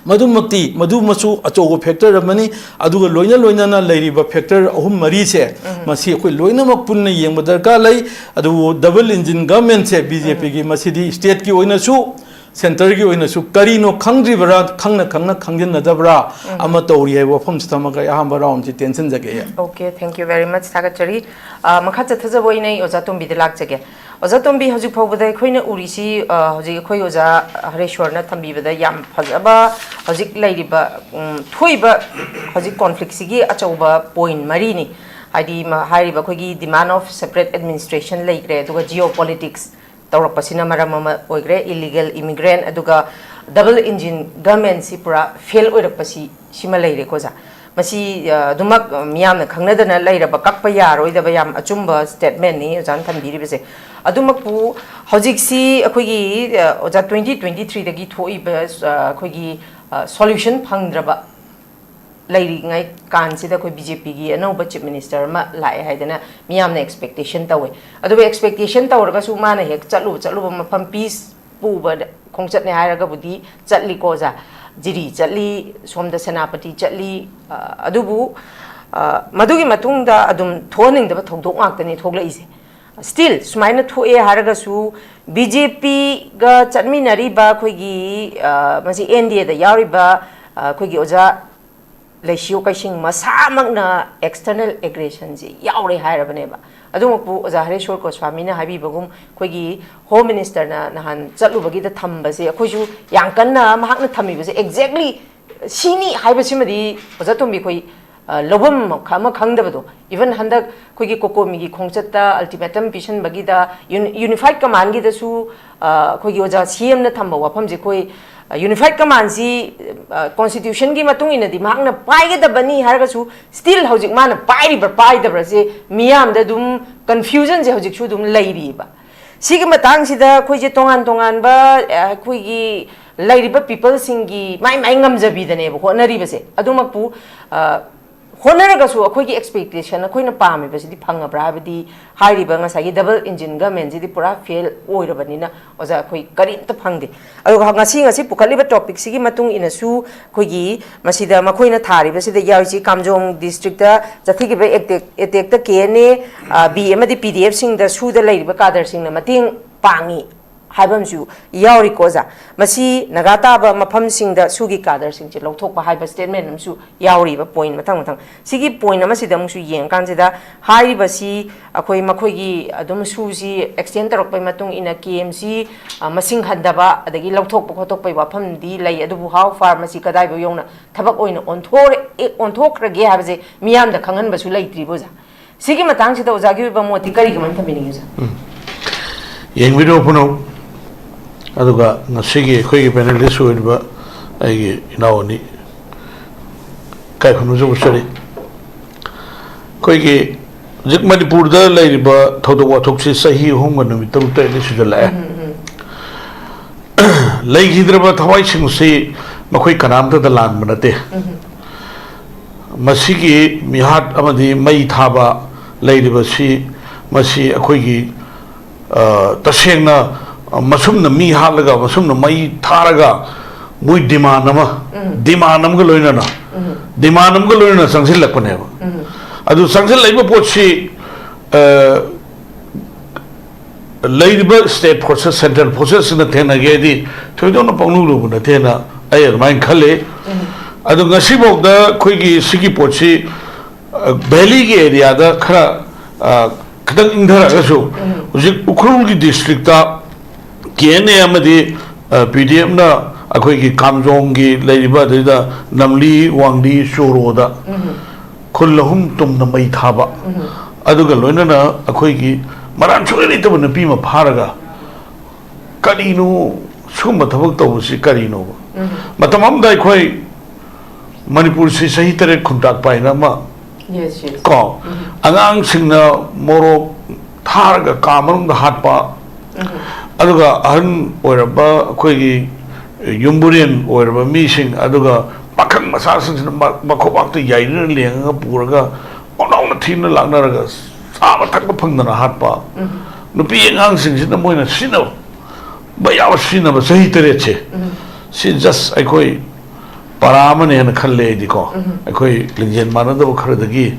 ꯃꯗꯨꯃꯛꯇꯤ, ꯃꯗꯨꯃꯁꯨ ꯑꯆꯧꯕ factor ꯑꯃꯅꯤ꯫ ꯑꯗꯨꯒ ꯂꯣꯏꯅ ꯂꯣꯏꯅꯅ ꯂꯩꯔꯤꯕ factor ꯑꯍꯨꯝ ꯃꯔꯤꯁꯦ, ꯃꯁꯤ ꯑꯩꯈꯣꯏ ꯂꯣꯏꯅꯃꯛ ꯄꯨꯟꯅ ꯌꯦꯡꯕ ꯗꯔꯀꯥꯔ ꯂꯩ꯫ ꯑꯗꯨꯕꯨ double engine government ꯁꯦ BJP ꯒꯤ, ꯃꯁꯤꯗꯤ state ꯀꯤ ꯑꯣꯏꯅꯁꯨ, centre ꯒꯤ ꯑꯣꯏꯅꯁꯨ ꯀꯔꯤꯅꯣ ꯈꯪꯗ꯭ꯔꯤꯕ꯭ꯔꯥ, ꯈꯪꯅ ꯈꯪꯅ ꯈꯪꯖꯤꯟꯅꯗꯕ꯭ꯔꯥ ꯑꯃ ꯇꯧꯔꯤ ꯍꯥꯏꯕ ꯋꯥꯐꯝꯁꯤ ꯊꯝꯃꯒ ꯑꯩ ꯑꯍꯥꯟꯕ round ꯁꯤ ꯇꯦꯟꯁꯤꯟꯖꯒꯦ꯫ Okay, thank you very much, ꯊꯥꯒꯠꯆꯔꯤ꯫ ꯑ, ꯃꯈꯥ ꯆꯠꯊꯖꯕ ꯑꯣꯏꯅ ꯑꯩ ꯑꯣꯖꯥ ꯇꯣꯝꯕꯤꯗ ꯂꯥꯛꯆꯒꯦ꯫ ꯑꯣꯖꯥ ꯇꯣꯝꯕꯤ, ꯍꯧꯖꯤꯛ ꯐꯥꯎꯕꯗ ꯑꯩꯈꯣꯏꯅ ꯎꯔꯤꯁꯤ, ꯑ, ꯍꯧꯖꯤꯛ ꯑꯩꯈꯣꯏ ꯑꯣꯖꯥ ꯍꯔꯦꯁ꯭ꯋꯔꯅ ꯊꯝꯕꯤꯕꯗ ꯌꯥꯝ ꯐꯖꯕ, ꯍꯧꯖꯤꯛ ꯂꯩꯔꯤꯕ, ꯎꯝ, ꯊꯣꯛꯏꯕ ꯍꯧꯖꯤꯛ conflict ꯁꯤꯒꯤ ꯑꯆꯧꯕ point ꯃꯔꯤꯅꯤ꯫ ꯍꯥꯏꯗꯤ, ꯃ-, ꯍꯥꯏꯔꯤꯕ ꯑꯩꯈꯣꯏꯒꯤ demand of separate administration ꯂꯩꯈ꯭ꯔꯦ, ꯑꯗꯨꯒ geopolitics, ꯇꯧꯔꯛꯄꯁꯤꯅ ꯃꯔꯝ ꯑꯃ ꯑꯣꯏꯈ꯭ꯔꯦ, ꯏꯂꯤꯒꯦꯜ ꯏꯃꯤꯒ꯭ꯔꯦꯟ ꯑꯗꯨꯒ ꯗꯕꯜ ꯏꯟꯖꯤꯟ ꯒꯃꯦꯟꯁꯤ ꯄꯨꯔꯥ ꯐꯦꯜ ꯑꯣꯏꯔꯛꯄꯁꯤ, ꯁꯤꯃ ꯂꯩꯔꯦꯀꯣ ꯑꯣꯖꯥ꯫ ꯃꯁꯤ ꯑ, ꯑꯗꯨꯃꯛ ꯃꯤꯌꯥꯝꯅ ꯈꯪꯅꯗꯅ ꯂꯩꯔꯕ, ꯀꯛꯄ ꯌꯥꯔꯣꯏꯗꯕ ꯌꯥꯝ ꯑꯆꯨꯝꯕ ꯁ꯭ꯇꯦꯠꯃꯦꯟꯅꯤ ꯑꯣꯖꯥꯅ ꯊꯝꯕꯤꯔꯤꯕꯁꯦ꯫ ꯑꯗꯨꯃꯛꯄꯨ ꯍꯧꯖꯤꯛꯁꯤ ꯑꯩꯈꯣꯏꯒꯤ ꯑ, ꯑꯣꯖꯥ, ꯇ꯭ꯋꯦꯟꯇꯤ ꯇ꯭ꯋꯦꯟꯇꯤ ꯊ꯭ꯔꯤꯗꯒꯤ ꯊꯣꯛꯏꯕ ꯑ, ꯑꯩꯈꯣꯏꯒꯤ ꯁꯣꯂ꯭ꯌꯨꯁꯟ ꯐꯪꯗ꯭ꯔꯕ ꯂꯩꯔꯤꯉꯩ ꯀꯥꯟꯁꯤꯗ ꯑꯩꯈꯣꯏ ꯕꯤ ꯖꯦ ꯄꯤꯒꯤ ꯑꯅꯧꯕ ꯆꯤꯐ ꯃꯤꯅꯤꯁꯇꯔ ꯑꯃ ꯂꯥꯛꯑꯦ ꯍꯥꯏꯗꯅ ꯃꯤꯌꯥꯝꯅ ꯑꯦꯛꯁꯄꯦꯛꯇꯦꯁꯟ ꯇꯧꯋꯦ꯫ ꯑꯗꯨꯕꯨ ꯑꯦꯛꯁꯄꯦꯛꯇꯦꯁꯟ ꯇꯧꯔꯒꯁꯨ ꯃꯥꯅ ꯍꯦꯛ ꯆꯠꯂꯨꯕ ꯆꯠꯂꯨꯕ ꯃꯐꯝ, ꯄꯤꯁ ꯄꯨꯕ ꯈꯣꯡꯆꯠꯅꯦ ꯍꯥꯏꯔꯒꯕꯨꯗꯤ ꯆꯠꯂꯤꯀꯣ ꯑꯣꯖꯥ, ꯖꯤꯔꯤ ꯆꯠꯂꯤ, ꯁꯣꯝꯗ ꯁꯦꯅꯥꯄꯇꯤ ꯆꯠꯂꯤ꯫ ꯑ, ꯑꯗꯨꯕꯨ ꯑ, ꯃꯗꯨꯒꯤ ꯃꯇꯨꯡꯗ ꯑꯗꯨꯝ ꯊꯣꯛꯍꯟꯅꯤꯡꯗꯕ ꯊꯧꯗꯣꯛ ꯉꯥꯛꯇꯅꯤ ꯊꯣꯛꯂꯛꯏꯁꯦ꯫ ꯁ꯭ꯇꯤꯜ ꯁꯨꯃꯥꯏꯅ ꯊꯣꯛꯑꯦ ꯍꯥꯏꯔꯒꯁꯨ, ꯕꯤ ꯖꯦ ꯄꯤꯒ ꯆꯠꯃꯤꯟꯅꯔꯤꯕ ꯑꯩꯈꯣꯏꯒꯤ ꯑ, ꯃꯁꯤ ꯑꯦꯟ ꯗꯤ ꯑꯦꯗ ꯌꯥꯎꯔꯤꯕ ꯑ, ꯑꯩꯈꯣꯏꯒꯤ ꯑꯣꯖꯥ ꯂꯩꯁꯤꯌꯣ ꯀꯩꯁꯤꯡ ꯃꯁꯥꯃꯛꯅ ꯑꯦꯛꯁꯇꯔꯅꯦꯜ ꯑꯦꯒ꯭ꯔꯦꯁꯟꯁꯤ ꯌꯥꯎꯔꯦ ꯍꯥꯏꯔꯕꯅꯦꯕ꯫ ꯑꯗꯨꯃꯛꯄꯨ ꯑꯣꯖꯥ ꯍꯔꯦꯁꯣꯔ ꯒꯣꯁ꯭ꯋꯥꯃꯤꯅ ꯍꯥꯏꯕꯤꯕꯒꯨꯝ, ꯑꯩꯈꯣꯏꯒꯤ ꯍꯣꯝ ꯃꯤꯅꯤꯁꯇꯔꯅ ꯅꯍꯥꯟ ꯆꯠꯂꯨꯕꯒꯤꯗ ꯊꯝꯕꯁꯦ, ꯑꯩꯈꯣꯏꯁꯨ ꯌꯥꯝ ꯀꯟꯅ ꯃꯍꯥꯛꯅ ꯊꯝꯃꯤꯕꯁꯦ ꯑꯦꯛꯖꯦꯛꯂꯤ ꯁꯤꯅꯤ ꯍꯥꯏꯕꯁꯤꯃꯗꯤ ꯑꯣꯖꯥ ꯇꯣꯝꯕꯤ ꯑꯩꯈꯣꯏ ꯑ, ꯂꯧꯐꯝ ꯑꯃ ꯈꯪꯗꯕꯗꯣ꯫ ꯏꯚꯟ ꯍꯟꯗꯛ ꯑꯩꯈꯣꯏꯒꯤ ꯀꯣꯀꯣꯃꯤꯒꯤ ꯈꯣꯡꯆꯠꯇ ꯑꯜꯇꯤꯃꯦꯇꯝ ꯄꯤꯁꯟꯕꯒꯤꯗ ꯌꯨꯅꯤ-, ꯌꯨꯅꯤꯐꯥꯏꯠ ꯀꯃꯥꯟꯒꯤꯗꯁꯨ ꯑ, ꯑꯩꯈꯣꯏꯒꯤ ꯑꯣꯖꯥ ꯁꯤ ꯑꯦꯝꯅ ꯊꯝꯕ ꯋꯥꯐꯝꯁꯦ, ꯑꯩꯈꯣꯏ ꯑ, ꯌꯨꯅꯤꯐꯥꯏꯠ ꯀꯃꯥꯟꯁꯤ ꯑ, ꯀꯣꯟꯁꯇꯤꯇ꯭ꯌꯨꯁꯟꯒꯤ ꯃꯇꯨꯡ ꯏꯟꯅꯗꯤ ꯃꯍꯥꯛꯅ ꯄꯥꯏꯒꯗꯕꯅꯤ ꯍꯥꯏꯔꯒꯁꯨ, ꯁ꯭ꯇꯤꯜ ꯍꯧꯖꯤꯛ ꯃꯥꯅ ꯄꯥꯏꯔꯤꯕ꯭ꯔꯥ ꯄꯥꯏꯗꯕ꯭ꯔꯥꯁꯦ ꯃꯤꯌꯥꯝꯗ ꯑꯗꯨꯝ ꯀꯟꯐ꯭ꯌꯨꯖꯟꯁꯦ ꯍꯧꯖꯤꯛꯁꯨ ꯑꯗꯨꯝ ꯂꯩꯔꯤꯕ꯫ ꯁꯤꯒꯤ ꯃꯇꯥꯡꯁꯤꯗ ꯑꯩꯈꯣꯏꯁꯦ ꯇꯣꯉꯥꯟ ꯇꯣꯉꯥꯟꯕ ꯑ, ꯑꯩꯈꯣꯏꯒꯤ ꯂꯩꯔꯤꯕ ꯄꯤꯄꯜꯁꯤꯡꯒꯤ ꯃꯥꯏ ꯃꯥꯏ ꯉꯝꯖꯕꯤꯗꯅꯦꯕ ꯍꯣꯠꯅꯔꯤꯕꯁꯦ꯫ ꯑꯗꯨꯃꯛꯄꯨ ꯑ, ꯍꯣꯠꯅꯔꯒꯁꯨ ꯑꯩꯈꯣꯏꯒꯤ ꯑꯦꯛꯁꯄꯦꯛꯇꯦꯁꯟ, ꯑꯩꯈꯣꯏꯅ ꯄꯥꯝꯃꯤꯕꯁꯤꯗꯤ ꯐꯪꯉꯕ꯭ꯔꯥ ꯍꯥꯏꯕꯗꯤ, ꯍꯥꯏꯔꯤꯕ ꯉꯁꯥꯏꯒꯤ ꯗꯕꯜ ꯏꯟꯖꯤꯟ ꯒꯃꯦꯟꯁꯤꯗꯤ ꯄꯨꯔꯥ ꯐꯦꯜ ꯑꯣꯏꯔꯕꯅꯤꯅ ꯑꯣꯖꯥ, ꯑꯩꯈꯣꯏ ꯀꯔꯤꯝꯇ ꯐꯪꯗꯦ꯫ ꯑꯗꯨꯒ ꯉꯁꯤ, ꯉꯁꯤ ꯄꯨꯈꯠꯂꯤꯕ ꯇꯣꯄꯤꯛꯁꯤꯒꯤ ꯃꯇꯨꯡ ꯏꯟꯅꯁꯨ ꯑꯩꯈꯣꯏꯒꯤ ꯃꯁꯤꯗ ꯃꯈꯣꯏꯅ ꯊꯥꯔꯤꯕꯁꯤꯗ ꯌꯥꯎꯔꯤꯁꯤ, ꯀꯥꯝꯖꯣꯡ ꯗꯤꯁꯇ꯭ꯔꯤꯛꯇ ꯆꯠꯊꯈꯤꯕ ꯑꯦꯇꯦꯛ, ꯑꯦꯇꯦꯛꯇ ꯀꯦ ꯑꯦꯟ ꯑꯦ, ꯑ, ꯕꯤ ꯑꯃꯗꯤ ꯄꯤ ꯗꯤ ꯑꯦꯐꯁꯤꯡꯗ ꯁꯨꯗ ꯂꯩꯔꯤꯕ ꯀꯥꯗꯔꯁꯤꯡꯅ ꯃꯇꯦꯡ ꯄꯥꯡꯉꯤ ꯍꯥꯏꯕ ꯑꯃꯁꯨ ꯌꯥꯎꯔꯤꯀꯣ ꯑꯣꯖꯥ꯫ ꯃꯁꯤ ꯅꯥꯒꯥ ꯇꯥꯕ ꯃꯐꯝꯁꯤꯡꯗ ꯁꯨꯒꯤ ꯀꯥꯗꯔꯁꯤꯡꯁꯦ ꯂꯧꯊꯣꯛꯄ ꯍꯥꯏꯕ ꯁ꯭ꯇꯦꯠꯃꯦꯟ ꯑꯃꯁꯨ ꯌꯥꯎꯔꯤꯕ ꯄꯣꯏꯟ ꯃꯊꯪ ꯃꯊꯪ꯫ ꯁꯤꯒꯤ ꯄꯣꯏꯟ ꯑꯃꯁꯤꯗ ꯑꯃꯨꯛꯁꯨ ꯌꯦꯡꯉꯀꯥꯟꯁꯤꯗ, ꯍꯥꯏꯔꯤꯕꯁꯤ ꯑꯩꯈꯣꯏ ꯃꯈꯣꯏꯒꯤ ꯑꯗꯨꯝ ꯁꯨꯁꯤ ꯑꯦꯛꯁꯇꯦꯟ ꯇꯧꯔꯛꯄꯩ ꯃꯇꯨꯡ ꯏꯟꯅ ꯀꯦ ꯑꯦꯝ ꯁꯤ, ꯑ, ꯃꯁꯤꯡ ꯍꯟꯊꯕ ꯑꯗꯒꯤ ꯂꯧꯊꯣꯛꯄ ꯈꯣꯠꯇꯣꯛꯄꯒꯤ ꯋꯥꯐꯝꯗꯤ ꯂꯩ, ꯑꯗꯨꯕꯨ how far ꯃꯁꯤ ꯀꯗꯥꯏꯐꯥꯎ ꯌꯧꯅ ꯊꯕꯛ ꯑꯣꯏꯅ ꯑꯣꯟꯊꯣꯔꯛꯑꯦ, ꯑꯣꯟꯊꯣꯛꯈ꯭ꯔꯒꯦ ꯍꯥꯏꯕꯁꯦ ꯃꯤꯌꯥꯝꯗ ꯈꯪꯍꯟꯕꯁꯨ ꯂꯩꯇ꯭ꯔꯤꯕ ꯑꯣꯖꯥ꯫ ꯁꯤꯒꯤ ꯃꯇꯥꯡꯁꯤꯗ ꯑꯣꯖꯥꯒꯤ ꯑꯣꯏꯕ ꯃꯣꯠꯇꯤ ꯀꯔꯤ ꯀꯃꯥꯏꯅ ꯊꯝꯕꯤꯅꯤꯡꯉꯤ ꯑꯣꯖꯥ? ꯎꯝ꯫ ꯌꯦꯡꯕꯤꯔꯤꯕ ꯄꯨꯝꯅꯃꯛ, ꯑꯗꯨꯒ ꯉꯁꯤꯒꯤ ꯑꯩꯈꯣꯏꯒꯤ ꯄꯦꯅꯦꯂꯤꯁ ꯑꯣꯏꯔꯤꯕ ꯑꯩꯒꯤ ꯏꯅꯥꯎ ꯑꯅꯤ, ꯏꯀꯥꯏ ꯈꯨꯝꯅꯖꯕꯁꯨ ꯂꯩ꯫ ꯑꯩꯈꯣꯏꯒꯤ ꯍꯧꯖꯤꯛ ꯃꯅꯤꯄꯨꯔꯗ ꯂꯩꯔꯤꯕ ꯊꯧꯗꯣꯛ ꯋꯥꯊꯣꯛꯁꯤ ꯆꯍꯤ ꯑꯍꯨꯝꯒ ꯅꯨꯃꯤꯠ ꯇꯔꯨꯛ ꯇꯔꯦꯠꯅꯤ ꯁꯨꯖꯜꯂꯛꯑꯦ꯫ ꯎꯝ, ꯎꯝ, ꯎꯝ꯫ ꯂꯩꯈꯤꯗ꯭ꯔꯕ ꯊꯋꯥꯏꯁꯤꯡꯁꯤ ꯃꯈꯣꯏ ꯀꯅꯥꯝꯇꯗ ꯂꯥꯟꯕ ꯅꯠꯇꯦ꯫ ꯎꯝ꯫ ꯃꯁꯤꯒꯤ ꯃꯤꯍꯥꯠ ꯑꯃꯗꯤ ꯃꯩ ꯊꯥꯕ ꯂꯩꯔꯤꯕꯁꯤ, ꯃꯁꯤ ꯑꯩꯈꯣꯏꯒꯤ, ꯑ, ꯇꯁꯦꯡꯅ, ꯑ, ꯃꯁꯨꯝꯅ ꯃꯤ ꯍꯥꯠꯂꯒ, ꯃꯁꯨꯝꯅ ꯃꯩ ꯊꯥꯔꯒ, ꯃꯣꯏ ꯗꯤꯃꯥꯟ ꯑꯃ, ꯎꯝ꯫ ꯗꯤꯃꯥꯟ ꯑꯃꯒ ꯂꯣꯏꯅꯅ, ꯎꯝ꯫ ꯗꯤꯃꯥꯟ ꯑꯃꯒ ꯂꯣꯏꯅꯅ ꯆꯪꯁꯤꯜꯂꯛꯄꯅꯦꯕ꯫ ꯎꯝ꯫ ꯑꯗꯨ ꯆꯪꯁꯤꯜꯂꯛꯏꯕ ꯄꯣꯠꯁꯤ, ꯑ, ꯂꯩꯔꯤꯕ ꯁ꯭ꯇꯦꯠ ꯐꯣꯔꯁꯦꯁ, ꯁꯦꯟꯇ꯭ꯔꯦꯜ ꯐꯣꯔꯁꯦꯁꯁꯤꯅ ꯊꯦꯡꯅꯒꯦ ꯍꯥꯏꯗꯤ ꯊꯣꯏꯗꯣꯛꯅ ꯄꯪꯂꯨ ꯂꯨꯕ ꯅꯠꯇꯦꯅ ꯑꯩ ꯑꯗꯨꯃꯥꯏꯅ ꯈꯜꯂꯤ꯫ ꯎꯝ꯫ ꯑꯗꯣ ꯉꯁꯤꯐꯥꯎꯗ ꯑꯩꯈꯣꯏꯒꯤ ꯁꯤꯒꯤ ꯄꯣꯠꯁꯤ, ꯑ, ꯚꯦꯂꯤꯒꯤ ꯑꯦꯔꯤꯌꯥꯗ ꯈꯔ, ꯑ, ꯈꯤꯇꯪ ꯏꯪꯊꯔꯛꯑꯒꯁꯨ, ꯎꯝ꯫ ꯍꯧꯖꯤꯛ ꯎꯈ꯭ꯔꯨꯜꯒꯤ ꯗꯤꯁꯇ꯭ꯔꯤꯛꯇ ꯀꯦ ꯑꯦꯟ ꯑꯦ ꯑꯃꯗꯤ, ꯑ, ꯄꯤ ꯗꯤ ꯑꯦꯐꯅ ꯑꯩꯈꯣꯏꯒꯤ ꯀꯥꯝꯖꯣꯡꯒꯤ ꯂꯩꯔꯤꯕ, ꯑꯗꯩꯗ ꯅꯝꯂꯤ, ꯋꯥꯡꯂꯤ, ꯆꯣꯔꯣꯗ ꯎꯝ꯫ ꯈꯨꯜ ꯑꯍꯨꯝ ꯇꯨꯝꯅ ꯃꯩ ꯊꯥꯕ, ꯎꯝ꯫ ꯑꯗꯨꯒ ꯂꯣꯏꯅꯅ ꯑꯩꯈꯣꯏꯒꯤ ꯃꯔꯥꯟ ꯁꯨꯡꯂꯩ ꯂꯩꯇꯕ ꯅꯨꯄꯤ ꯑꯃ ꯐꯥꯔꯒ, ꯀꯔꯤꯅꯣ ꯁꯤꯒꯨꯝꯕ ꯊꯕꯛ ꯇꯧꯕꯁꯤ ꯀꯔꯤꯅꯣꯕ? ꯎꯝ꯫ ꯃꯇꯝ ꯑꯃꯗ ꯑꯩꯈꯣꯏ ꯃꯅꯤꯄꯨꯔꯁꯤ ꯆꯍꯤ ꯇꯔꯦꯠ ꯈꯨꯟꯇꯥꯛꯄ ꯍꯥꯏꯅ ꯑꯃ, ꯌꯦꯁ, ꯌꯦꯁ꯫ ꯀꯣ, ꯎꯝ꯫ ꯑꯉꯥꯡꯁꯤꯡꯅ ꯃꯣꯔꯣꯛ ꯊꯥꯔꯒ ꯀꯥ ꯃꯅꯨꯡꯗ ꯍꯥꯠꯄ, ꯎꯝ꯫ ꯑꯗꯨꯒ ꯑꯍꯟ ꯑꯣꯏꯔꯕ ꯑꯩꯈꯣꯏꯒꯤ ꯌꯨꯝꯕꯨꯔꯦꯟ ꯑꯣꯏꯔꯕ ꯃꯤꯁꯤꯡ, ꯑꯗꯨꯒ ꯄꯥꯈꯪ ꯃꯆꯥꯁꯤꯡꯁꯤꯅ ꯃ-, ꯃꯈꯣꯡꯕꯥꯛꯇ ꯌꯥꯏꯗꯨꯅ ꯂꯦꯡꯉꯒ ꯄꯨꯔꯒ ꯄꯪꯅꯧꯅ ꯊꯤꯅ ꯂꯥꯛꯅꯔꯒ ꯆꯥꯕ ꯊꯛꯄ ꯐꯪꯗꯅ ꯍꯥꯠꯄ, ꯎꯝ꯫ ꯅꯨꯄꯤ ꯑꯉꯥꯡꯁꯤꯡꯁꯤꯅ ꯃꯣꯏꯅ ꯁꯤꯖꯤꯟꯅꯕ ꯌꯥꯕ ꯁꯤꯖꯤꯟꯅꯕ ꯆꯍꯤ ꯇꯔꯦꯠꯁꯦ, ꯎꯝ꯫ ꯁꯤ ꯖꯁ ꯑꯩꯈꯣꯏ ꯄꯔꯥ ꯑꯃꯅꯦꯅ ꯈꯜꯂꯦ ꯑꯩꯗꯤꯀꯣ꯫ ꯎꯝ꯫ ꯑꯩꯈꯣꯏ ꯂꯤꯡꯖꯦꯜ ꯃꯥꯟꯅꯗꯕ ꯈꯔꯗꯒꯤ,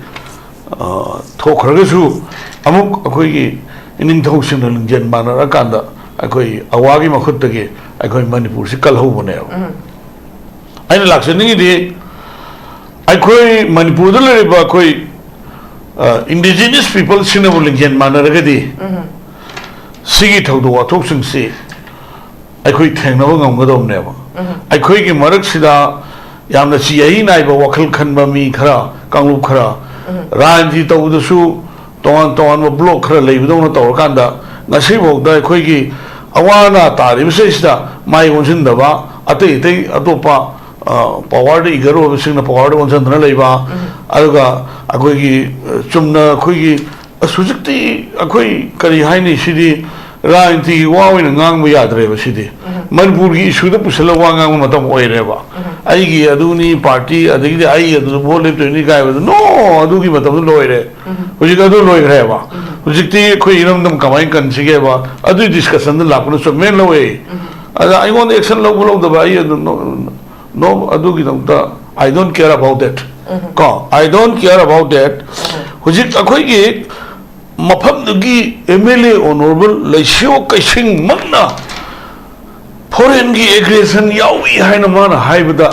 ꯑ, ꯊꯣꯛꯈ꯭ꯔꯒꯁꯨ ꯑꯃꯨꯛ ꯑꯩꯈꯣꯏꯒꯤ ꯏꯅꯤꯡꯊꯧꯁꯤꯡꯅ ꯂꯤꯡꯖꯦꯜ ꯃꯥꯟꯅꯔꯀꯥꯟꯗ ꯑꯩꯈꯣꯏ ꯑꯋꯥꯒꯤ ꯃꯈꯨꯠꯇꯒꯤ ꯑꯩꯈꯣꯏ ꯃꯅꯤꯄꯨꯔꯁꯤ ꯀꯜꯍꯧꯕꯅꯦꯕ꯫ ꯎꯝ꯫ ꯑꯩꯅ ꯂꯥꯛꯆꯅꯤꯡꯉꯤꯗꯤ ꯑꯩꯈꯣꯏ ꯃꯅꯤꯄꯨꯔꯗ ꯂꯩꯔꯤꯕ ꯑꯩꯈꯣꯏ, ꯑ, indigenous peopleꯁꯤꯡꯅꯕꯨ ꯂꯤꯡꯖꯦꯜ ꯃꯥꯟꯅꯔꯒꯗꯤ ꯎꯝ꯫ ꯁꯤꯒꯤ ꯊꯧꯗꯣꯛ ꯋꯥꯊꯣꯛꯁꯤꯡꯁꯤ ꯑꯩꯈꯣꯏ ꯊꯦꯡꯅꯕ ꯉꯝꯒꯗꯧꯕꯅꯦꯕ꯫ ꯎꯝ꯫ ꯑꯩꯈꯣꯏꯒꯤ ꯃꯔꯛꯁꯤꯗ ꯌꯥꯝꯅ ꯆꯤꯍꯩ ꯅꯥꯏꯕ ꯋꯥꯈꯜ ꯈꯟꯕ ꯃꯤ ꯈꯔ, ꯀꯥꯡꯂꯨꯞ ꯈꯔ, ꯎꯝ꯫ ꯔꯥꯖꯅꯤꯇꯤ ꯇꯧꯕꯗꯁꯨ ꯇꯣꯉꯥꯟ ꯇꯣꯉꯥꯟꯕ ꯕ꯭ꯂꯣꯛ ꯈꯔ ꯂꯩꯕꯗꯧꯅ ꯇꯧꯔꯀꯥꯟꯗ ꯉꯁꯤꯐꯥꯎꯗ ꯑꯩꯈꯣꯏꯒꯤ ꯑꯋꯥ ꯑꯅꯥ ꯇꯥꯔꯤꯕꯁꯤꯗꯩꯁꯤꯗ ꯃꯥꯏ ꯑꯣꯟꯁꯤꯟꯗꯕ, ꯑꯇꯩ ꯑꯇꯩ ꯑꯇꯣꯞꯄ, ꯑ, powerꯗ eager ꯑꯣꯏꯕꯁꯤꯡꯅ powerꯗ ꯑꯣꯟꯁꯤꯟꯗꯨꯅ ꯂꯩꯕ, ꯑꯗꯨꯒ ꯑꯩꯈꯣꯏꯒꯤ, ꯑ, ꯆꯨꯝꯅ ꯑꯩꯈꯣꯏꯒꯤ, ꯑꯁ, ꯍꯧꯖꯤꯛꯇꯤ ꯑꯩꯈꯣꯏ ꯀꯔꯤ ꯍꯥꯏꯅꯤ, ꯁꯤꯗꯤ ꯔꯥꯖꯅꯤꯇꯤꯒꯤ ꯋꯥ ꯑꯣꯏꯅ ꯉꯥꯡꯕ ꯌꯥꯗ꯭ꯔꯦꯕ꯫ ꯁꯤꯗꯤ ꯃꯅꯤꯄꯨꯔꯒꯤ issueꯗ ꯄꯨꯁꯤꯜꯂꯒ ꯋꯥ ꯉꯥꯡꯕ ꯃꯇꯝ ꯑꯣꯏꯔꯦꯕ꯫ ꯑꯩꯒꯤ ꯑꯗꯨꯅꯤ party, ꯑꯗꯒꯤꯗꯤ ꯑꯩ ꯑꯗꯨꯗ vote ꯂꯦꯞꯇꯣꯏꯅꯤ ꯀꯥꯏꯕꯗꯣ, no, ꯑꯗꯨꯒꯤ ꯃꯇꯝꯗꯣ ꯂꯣꯏꯔꯦ꯫ ꯍꯧꯖꯤꯛ ꯑꯗꯨ ꯂꯣꯏꯈ꯭ꯔꯦꯕ꯫ ꯍꯧꯖꯤꯛꯇꯤ ꯑꯩꯈꯣꯏ ꯏꯔꯝꯗꯝ ꯀꯃꯥꯏꯅ ꯀꯟꯁꯤꯒꯦꯕ, ꯑꯗꯨꯒꯤ discussionꯗ ꯂꯥꯛꯄꯅ ꯆꯨꯝꯃꯦꯅ ꯂꯧꯋꯦ꯫ ꯑꯗ ꯑꯩꯉꯣꯟꯗ action ꯂꯧꯕ ꯂꯧꯗꯕ ꯑꯩ ꯑꯗꯨ no, no, ꯑꯗꯨꯒꯤꯗꯃꯛꯇ I don't care about that꯫ ꯀꯣ, I don't care about that꯫ ꯍꯧꯖꯤꯛ ꯑꯩꯈꯣꯏꯒꯤ ꯃꯐꯝꯗꯨꯒꯤ MLA Honourable ꯂꯩꯁꯤꯌꯣ ꯀꯩꯁꯤꯡꯃꯛꯅ foreignꯒꯤ aggression ꯌꯥꯎꯏ ꯍꯥꯏꯅ ꯃꯥꯅ ꯍꯥꯏꯕꯗ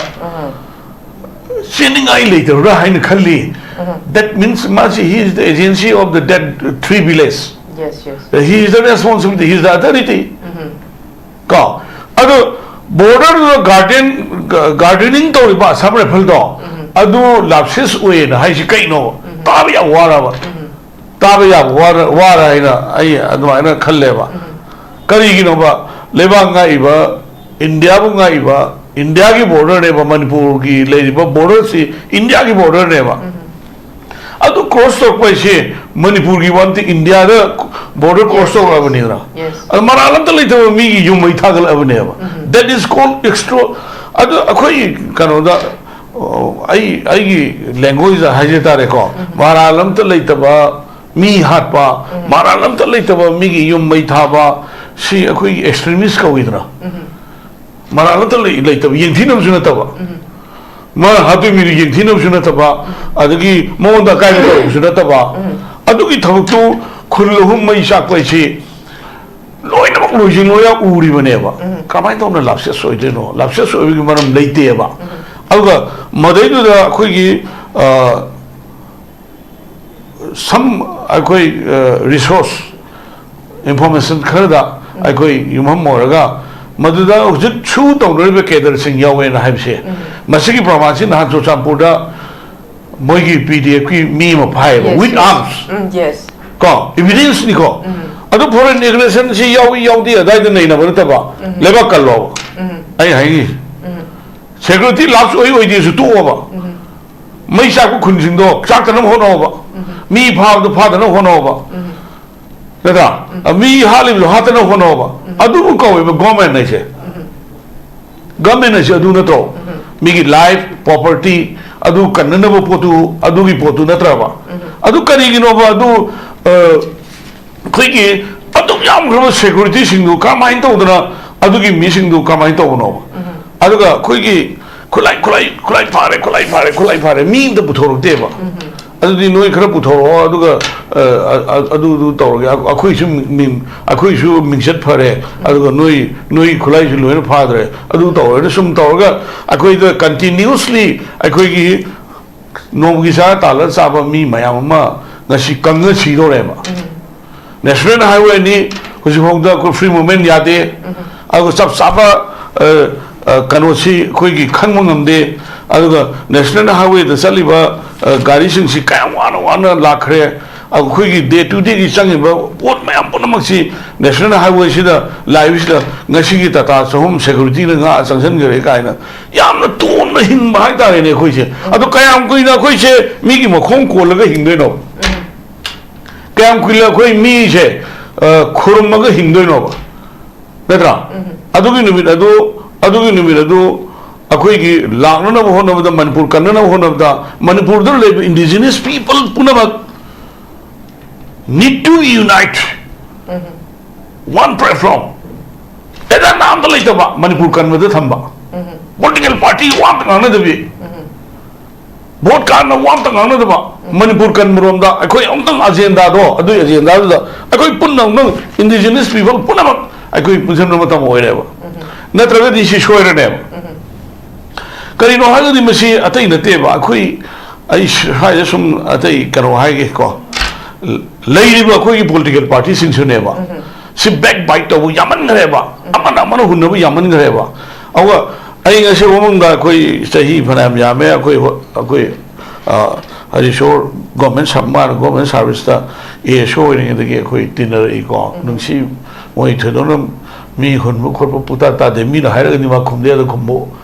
ꯆꯦꯟꯅꯤꯡꯉꯥꯏ ꯂꯩꯇꯕ꯭ꯔꯥ ꯍꯥꯏꯅ ꯈꯜꯂꯤ꯫ That means ꯃꯥꯁꯤ, he is the agency of the dead three village꯫ Yes, yes. He is the responsibility, he is the authority꯫ ꯀꯣ, ꯑꯗꯣ borderꯗꯨꯗ garden, gardening ꯇꯧꯔꯤꯕ Assam Rifleꯗꯣ, ꯑꯗꯨ lapses ꯑꯣꯏꯌꯦꯅ ꯍꯥꯏꯁꯤ ꯀꯩꯅꯣ? ꯇꯥꯕ ꯌꯥꯝ ꯋꯥꯔꯕ? ꯇꯥꯕ ꯌꯥꯝ ꯋꯥꯔ-, ꯋꯥꯔ ꯍꯥꯏꯅ ꯑꯩ ꯑꯗꯨꯃꯥꯏꯅ ꯈꯜꯂꯦꯕ꯫ ꯀꯔꯤꯒꯤꯅꯣꯕ? ꯂꯩꯕꯥꯛ ꯉꯥꯛꯏꯕ, ꯏꯟꯗꯤꯌꯥꯕꯨ ꯉꯥꯛꯏꯕ, ꯏꯟꯗꯤꯌꯥꯒꯤ borderꯅꯦꯕ, ꯃꯅꯤꯄꯨꯔꯒꯤ ꯂꯩꯔꯤꯕ borderꯁꯤ ꯏꯟꯗꯤꯌꯥꯒꯤ borderꯅꯦꯕ꯫ ꯑꯗꯨ cross ꯇꯧꯔꯛꯄ ꯍꯥꯏꯁꯦ ꯃꯅꯤꯄꯨꯔꯒꯤ ꯋꯥ ꯅꯠꯇꯦ, ꯏꯟꯗꯤꯌꯥꯗ border cross ꯇꯧꯔꯛꯑꯕꯅꯤꯗꯅ꯫ Yes. ꯑꯗꯨ ꯃꯔꯥꯜ ꯑꯝꯇ ꯂꯩꯇꯕ ꯃꯤꯒꯤ ꯌꯨꯝ ꯃꯩ ꯊꯥꯒꯠꯂꯛꯑꯕꯅꯦꯕ꯫ That is called extro-, ꯑꯗꯨ ꯑꯩꯈꯣꯏ ꯀꯩꯅꯣꯗ, ꯑꯣ, ꯑꯩ, ꯑꯩꯒꯤ language꯫ ꯍꯥꯏꯖ ꯇꯥꯔꯦꯀꯣ, ꯃꯔꯥꯜ ꯑꯝꯇ ꯂꯩꯇꯕ ꯃꯤ ꯍꯥꯠꯄ, ꯃꯔꯥꯜ ꯑꯝꯇ ꯂꯩꯇꯕ ꯃꯤꯒꯤ ꯌꯨꯝ ꯃꯩ ꯊꯥꯕ, ꯁꯤ ꯑꯩꯈꯣꯏꯒꯤ extremist ꯀꯧꯏꯗꯅ꯫ ꯃꯔꯥꯜ ꯑꯝꯇ ꯂꯩ-, ꯂꯩꯇꯕ, ꯌꯦꯡꯊꯤꯅꯕꯁꯨ ꯅꯠꯇꯕ, ꯃꯥꯅ ꯍꯥꯠꯇꯣꯏ ꯃꯤꯗꯨ ꯌꯦꯡꯊꯤꯅꯕꯁꯨ ꯅꯠꯇꯕ, ꯑꯗꯒꯤ ꯃꯉꯣꯟꯗ ꯑꯀꯥꯏꯕ ꯇꯧꯕꯁꯨ ꯅꯠꯇꯕ, ꯑꯗꯨꯒꯤ ꯊꯕꯛꯇꯨ ꯈꯨꯜ ꯑꯍꯨꯝ ꯃꯩ ꯆꯥꯛꯄ ꯍꯥꯏꯁꯤ ꯂꯣꯏꯅꯃꯛ ꯂꯣꯏꯁꯤꯟ ꯂꯣꯏꯅ ꯎꯔꯤꯕꯅꯦꯕ꯫ ꯀꯃꯥꯏꯅ ꯇꯧꯅ lapses ꯑꯣꯏꯗꯣꯏꯅꯣ? Lapses ꯑꯣꯏꯕꯒꯤ ꯃꯔꯝ ꯂꯩꯇꯦꯕ꯫ ꯑꯗꯨꯒ ꯃꯗꯩꯗꯨꯗ ꯑꯩꯈꯣꯏꯒꯤ, ꯑ, some ꯑꯩꯈꯣꯏ, ꯑ, resource, information ꯈꯔꯗ ꯑꯩꯈꯣꯏ ꯌꯨꯝꯐꯝ ꯑꯣꯏꯔꯒ ꯃꯗꯨꯗ ꯍꯧꯖꯤꯛ ꯁꯨ ꯇꯧꯅꯔꯤꯕ cadreꯁꯤꯡ ꯌꯥꯎꯋꯦꯅ ꯍꯥꯏꯕꯁꯦ, ꯃꯁꯤꯒꯤ ꯄ꯭ꯔꯃꯥꯟꯁꯤ ꯅꯍꯥꯟ ꯆꯨꯔꯆꯥꯟꯄꯨꯔꯗ ꯃꯣꯏꯒꯤ PDFꯀꯤ ꯃꯤ ꯑꯃ ꯐꯥꯏꯌꯦꯕ, Yes, with yes. arms꯫ Um, yes. ꯀꯣ, evidenceꯅꯤꯀꯣ꯫ ꯑꯗꯨ foreign aggression ꯁꯤ ꯌꯥꯎꯏ ꯌꯥꯎꯗꯦ ꯑꯗꯥꯏꯗ ꯅꯩꯅꯕ ꯅꯠꯇꯕ, ꯎꯝ꯫ ꯂꯩꯕꯥꯛ ꯀꯜꯂꯣꯕ꯫ ꯎꯝ꯫ ꯑꯩ ꯍꯥꯏꯅꯤ, ꯎꯝ꯫ Security lapse ꯑꯣꯏ ꯑꯣꯏꯗꯦꯁꯨ ꯇꯣꯛꯑꯣꯕ꯫ ꯎꯝ꯫ ꯃꯩ ꯆꯥꯛꯄ ꯈꯨꯟꯁꯤꯡꯗꯣ ꯆꯥꯛꯇꯅꯕ ꯍꯣꯠꯅꯧꯕ꯫ ꯎꯝ꯫ ꯃꯤ ꯐꯥꯕꯗꯣ ꯐꯥꯗꯅꯕ ꯍꯣꯠꯅꯧꯕ꯫ ꯎꯝ꯫ ꯅꯠꯇ꯭ꯔꯥ? ꯎꯝ꯫ ꯃꯤ ꯍꯥꯠꯂꯤꯕꯗꯣ ꯍꯥꯠꯇꯅꯕ ꯍꯣꯠꯅꯧꯕ꯫ ꯎꯝ꯫ ꯑꯗꯨꯕꯨ ꯀꯧꯋꯦꯕ government ꯍꯥꯏꯁꯦ꯫ ꯎꯝ꯫ Government ꯍꯥꯏꯁꯦ ꯑꯗꯨ ꯅꯠꯇ꯭ꯔꯣ? ꯎꯝ꯫ ꯃꯤꯒꯤ life, property, ꯑꯗꯨ ꯀꯟꯅꯅꯕ ꯄꯣꯠꯇꯨ, ꯑꯗꯨꯒꯤ ꯄꯣꯠꯇꯨ ꯅꯠꯇ꯭ꯔꯕ? ꯎꯝ꯫ ꯑꯗꯨ ꯀꯔꯤꯒꯤꯅꯣꯕ? ꯑꯗꯨ, ꯑ, ꯑꯩꯈꯣꯏꯒꯤ ꯑꯗꯨꯛ ꯌꯥꯝꯈ꯭ꯔꯕ security ꯁꯤꯡꯗꯨ ꯀꯔꯝꯍꯥꯏꯅ ꯇꯧꯗꯅ ꯑꯗꯨꯒꯤ ꯃꯤꯁꯤꯡꯗꯨ ꯀꯃꯥꯏꯅ ꯇꯧꯕꯅꯣꯕ? ꯎꯝ꯫ ꯑꯗꯨꯒ ꯑꯩꯈꯣꯏꯒꯤ ꯈꯨꯠꯂꯥꯏ, ꯈꯨꯠꯂꯥꯏ, ꯈꯨꯠꯂꯥꯏ ꯐꯥꯔꯦ, ꯈꯨꯠꯂꯥꯏ ꯐꯥꯔꯦ, ꯈꯨꯠꯂꯥꯏ ꯐꯥꯔꯦ, ꯃꯤ ꯑꯝꯇ ꯄꯨꯊꯣꯔꯛꯇꯦꯕ꯫ ꯎꯝ꯫ ꯑꯗꯨꯗꯤ ꯅꯣꯏ ꯈꯔ ꯄꯨꯊꯣꯔꯛꯑꯣ, ꯑꯗꯨꯒ, ꯑ, ꯑ, ꯑ, ꯑꯗꯨ, ꯑꯗꯨ ꯇꯧꯔꯒꯦ꯫ ꯑꯩ-, ꯑꯩꯈꯣꯏꯁꯨ ꯃꯤꯡ, ꯑꯩꯈꯣꯏꯁꯨ ꯃꯤꯡꯆꯠ ꯐꯔꯦ, ꯑꯗꯨꯒ ꯅꯣꯏ, ꯅꯣꯏ ꯈꯨꯠꯂꯥꯏꯁꯨ ꯂꯣꯏꯅ ꯐꯥꯗ꯭ꯔꯦ, ꯑꯗꯨ ꯇꯧꯔꯦꯅ ꯁꯨꯝ ꯇꯧꯔꯒ ꯑꯩꯈꯣꯏꯗ continuously ꯑꯩꯈꯣꯏꯒꯤ ꯅꯣꯡꯃꯒꯤ ꯆꯥꯔ ꯇꯥꯜꯂꯒ ꯆꯥꯕ ꯃꯤ ꯃꯌꯥꯝ ꯑꯃ ꯉꯁꯤ ꯀꯪꯉ ꯁꯤꯗꯧꯔꯦꯕ꯫ ꯎꯝ꯫ National highway ꯅꯤ, ꯍꯧꯖꯤꯛꯐꯥꯎꯗ ꯑꯩꯈꯣꯏ free movement ꯌꯥꯗꯦ꯫ ꯎꯝ꯫ ꯑꯗꯨꯒ ꯆꯞ ꯆꯥꯕ, ꯑ, ꯑ, ꯀꯩꯅꯣꯁꯤ ꯑꯩꯈꯣꯏꯒꯤ ꯈꯪꯕ ꯉꯝꯗꯦ꯫ ꯑꯗꯨꯒ national highway ꯗ ꯆꯠꯂꯤꯕ, ꯑ, ꯒꯥꯔꯤꯁꯤꯡꯁꯤ ꯀꯌꯥꯝ ꯋꯥꯅ ꯋꯥꯅ ꯂꯥꯛꯈ꯭ꯔꯦ꯫ ꯑꯩꯈꯣꯏꯒꯤ day to day ꯒꯤ ꯆꯪꯉꯤꯕ ꯄꯣꯠ ꯃꯌꯥꯝ ꯄꯨꯝꯅꯃꯛꯁꯤ national highway ꯁꯤꯗ ꯂꯥꯛꯏꯕꯁꯤꯗ ꯉꯁꯤꯒꯤ ꯇꯥꯇꯥ ꯆꯍꯨꯝ security ꯅ ꯉꯥ ꯆꯪꯁꯤꯟꯈ꯭ꯔꯦ ꯀꯥꯏꯅ ꯌꯥꯝꯅ ꯇꯣꯟꯅ ꯍꯤꯡꯕ ꯍꯥꯏꯇꯥꯔꯦꯅꯦ ꯑꯩꯈꯣꯏꯁꯦ꯫ ꯑꯗꯣ ꯀꯌꯥꯝ ꯀꯨꯏꯅ ꯑꯩꯈꯣꯏꯁꯦ ꯃꯤꯒꯤ ꯃꯈꯣꯡ ꯀꯣꯜꯂꯒ ꯍꯤꯡꯗꯣꯏꯅꯣ? ꯀꯌꯥꯝ ꯀꯨꯏꯅ ꯑꯩꯈꯣꯏ ꯃꯤꯁꯦ, ꯑ, ꯈꯨꯔꯨꯝꯃꯒ ꯍꯤꯡꯗꯣꯏꯅꯣꯕ? ꯅꯠꯇ꯭ꯔꯥ? ꯎꯝ꯫ ꯑꯗꯨꯒꯤ ꯅꯨꯃꯤꯠ ꯑꯗꯨ, ꯑꯗꯨꯒꯤ ꯅꯨꯃꯤꯠ ꯑꯗꯨ ꯑꯩꯈꯣꯏꯒꯤ ꯂꯥꯛꯅꯅꯕ ꯍꯣꯠꯅꯕꯗ, ꯃꯅꯤꯄꯨꯔ ꯀꯟꯅꯅꯕ ꯍꯣꯠꯅꯕꯗ, ꯃꯅꯤꯄꯨꯔꯗ ꯂꯩꯕ indigenous people ꯄꯨꯝꯅꯃꯛ need to unite꯫ Um. One platform꯫ Agenda ꯑꯝꯇ ꯂꯩꯇꯕ, ꯃꯅꯤꯄꯨꯔ ꯀꯟꯕꯗ ꯊꯝꯕ꯫ ꯎꯝ꯫ Political party ꯋꯥ ꯑꯝꯇ ꯉꯥꯡꯅꯗꯕꯤ꯫ ꯎꯝ꯫ Vote ꯀꯥꯟꯅ ꯋꯥ ꯑꯝꯇ ꯉꯥꯡꯅꯗꯕ, ꯎꯝ꯫ ꯃꯅꯤꯄꯨꯔ ꯀꯟꯕꯔꯣꯝꯗ ꯑꯩꯈꯣꯏ ꯑꯃꯨꯛꯇꯪ agenda ꯗꯣ, ꯑꯗꯨꯒꯤ agenda ꯗꯨꯗ ꯑꯩꯈꯣꯏ ꯄꯨꯟꯅ ꯑꯃꯨꯛꯇꯪ indigenous people ꯄꯨꯝꯅꯃꯛ ꯑꯩꯈꯣꯏ ꯄꯨꯟꯁꯤꯟꯕ ꯃꯇꯝ ꯑꯣꯏꯔꯦꯕ꯫ ꯎꯝ꯫ ꯅꯠꯇ꯭ꯔꯒꯗꯤ ꯁꯤ ꯁꯣꯏꯔꯅꯦꯕ꯫ ꯎꯝ꯫ ꯀꯔꯤꯅꯣ ꯍꯥꯏꯔꯒꯗꯤ ꯃꯁꯤ ꯑꯇꯩ ꯅꯠꯇꯦꯕ, ꯑꯩꯈꯣꯏ, ꯑꯩ ꯁ꯭ꯋꯥꯏꯗ ꯁꯨꯝ ꯑꯇꯩ ꯀꯩꯅꯣ ꯍꯥꯏꯒꯦꯀꯣ, ꯂꯩꯔꯤꯕ ꯑꯩꯈꯣꯏꯒꯤ political party ꯁꯤꯡꯁꯨꯅꯦꯕ, ꯎꯝ꯫ ꯁꯤ backbite ꯇꯧꯕ ꯌꯥꯝꯃꯟꯈ꯭ꯔꯦꯕ, ꯎꯝ꯫ ꯑꯃꯅ ꯑꯃꯅ ꯍꯨꯟꯅꯕ ꯌꯥꯝꯃꯟꯈ꯭ꯔꯦꯕ꯫ ꯑꯗꯨꯒ ꯑꯩ ꯉꯁꯤ ꯃꯃꯥꯡꯗ ꯑꯩꯈꯣꯏ ꯆꯍꯤ ꯐꯅꯌꯥꯝ ꯌꯥꯝꯃꯦ, ꯑꯩꯈꯣꯏ ꯍꯣ-, ꯑꯩꯈꯣꯏ, ꯑ, ꯍꯔꯤꯁꯣꯔ ꯒꯣꯔꯃꯦꯟ ꯁꯥꯔ ꯃꯥꯅ ꯒꯣꯔꯃꯦꯟ ꯁꯥꯔꯚꯤꯁꯇ ꯑꯦ ꯑꯦꯁ ꯑꯣ ꯑꯣꯏꯔꯤꯉꯩꯗꯒꯤ ꯑꯩꯈꯣꯏ ꯇꯤꯟꯅꯔꯛꯏꯀꯣ꯫ ꯅꯨꯡꯁꯤ꯫ ꯃꯣꯏ ꯊꯣꯏꯗꯣꯛꯅ ꯃꯤ ꯍꯨꯟꯕ ꯈꯣꯠꯄ ꯄꯨꯇꯥ ꯇꯥꯗꯦ꯫ ꯃꯤꯅ ꯍꯥꯏꯔꯒꯗꯤ ꯃꯥ ꯈꯨꯝꯗꯦ, ꯑꯗ ꯈꯨꯝꯕ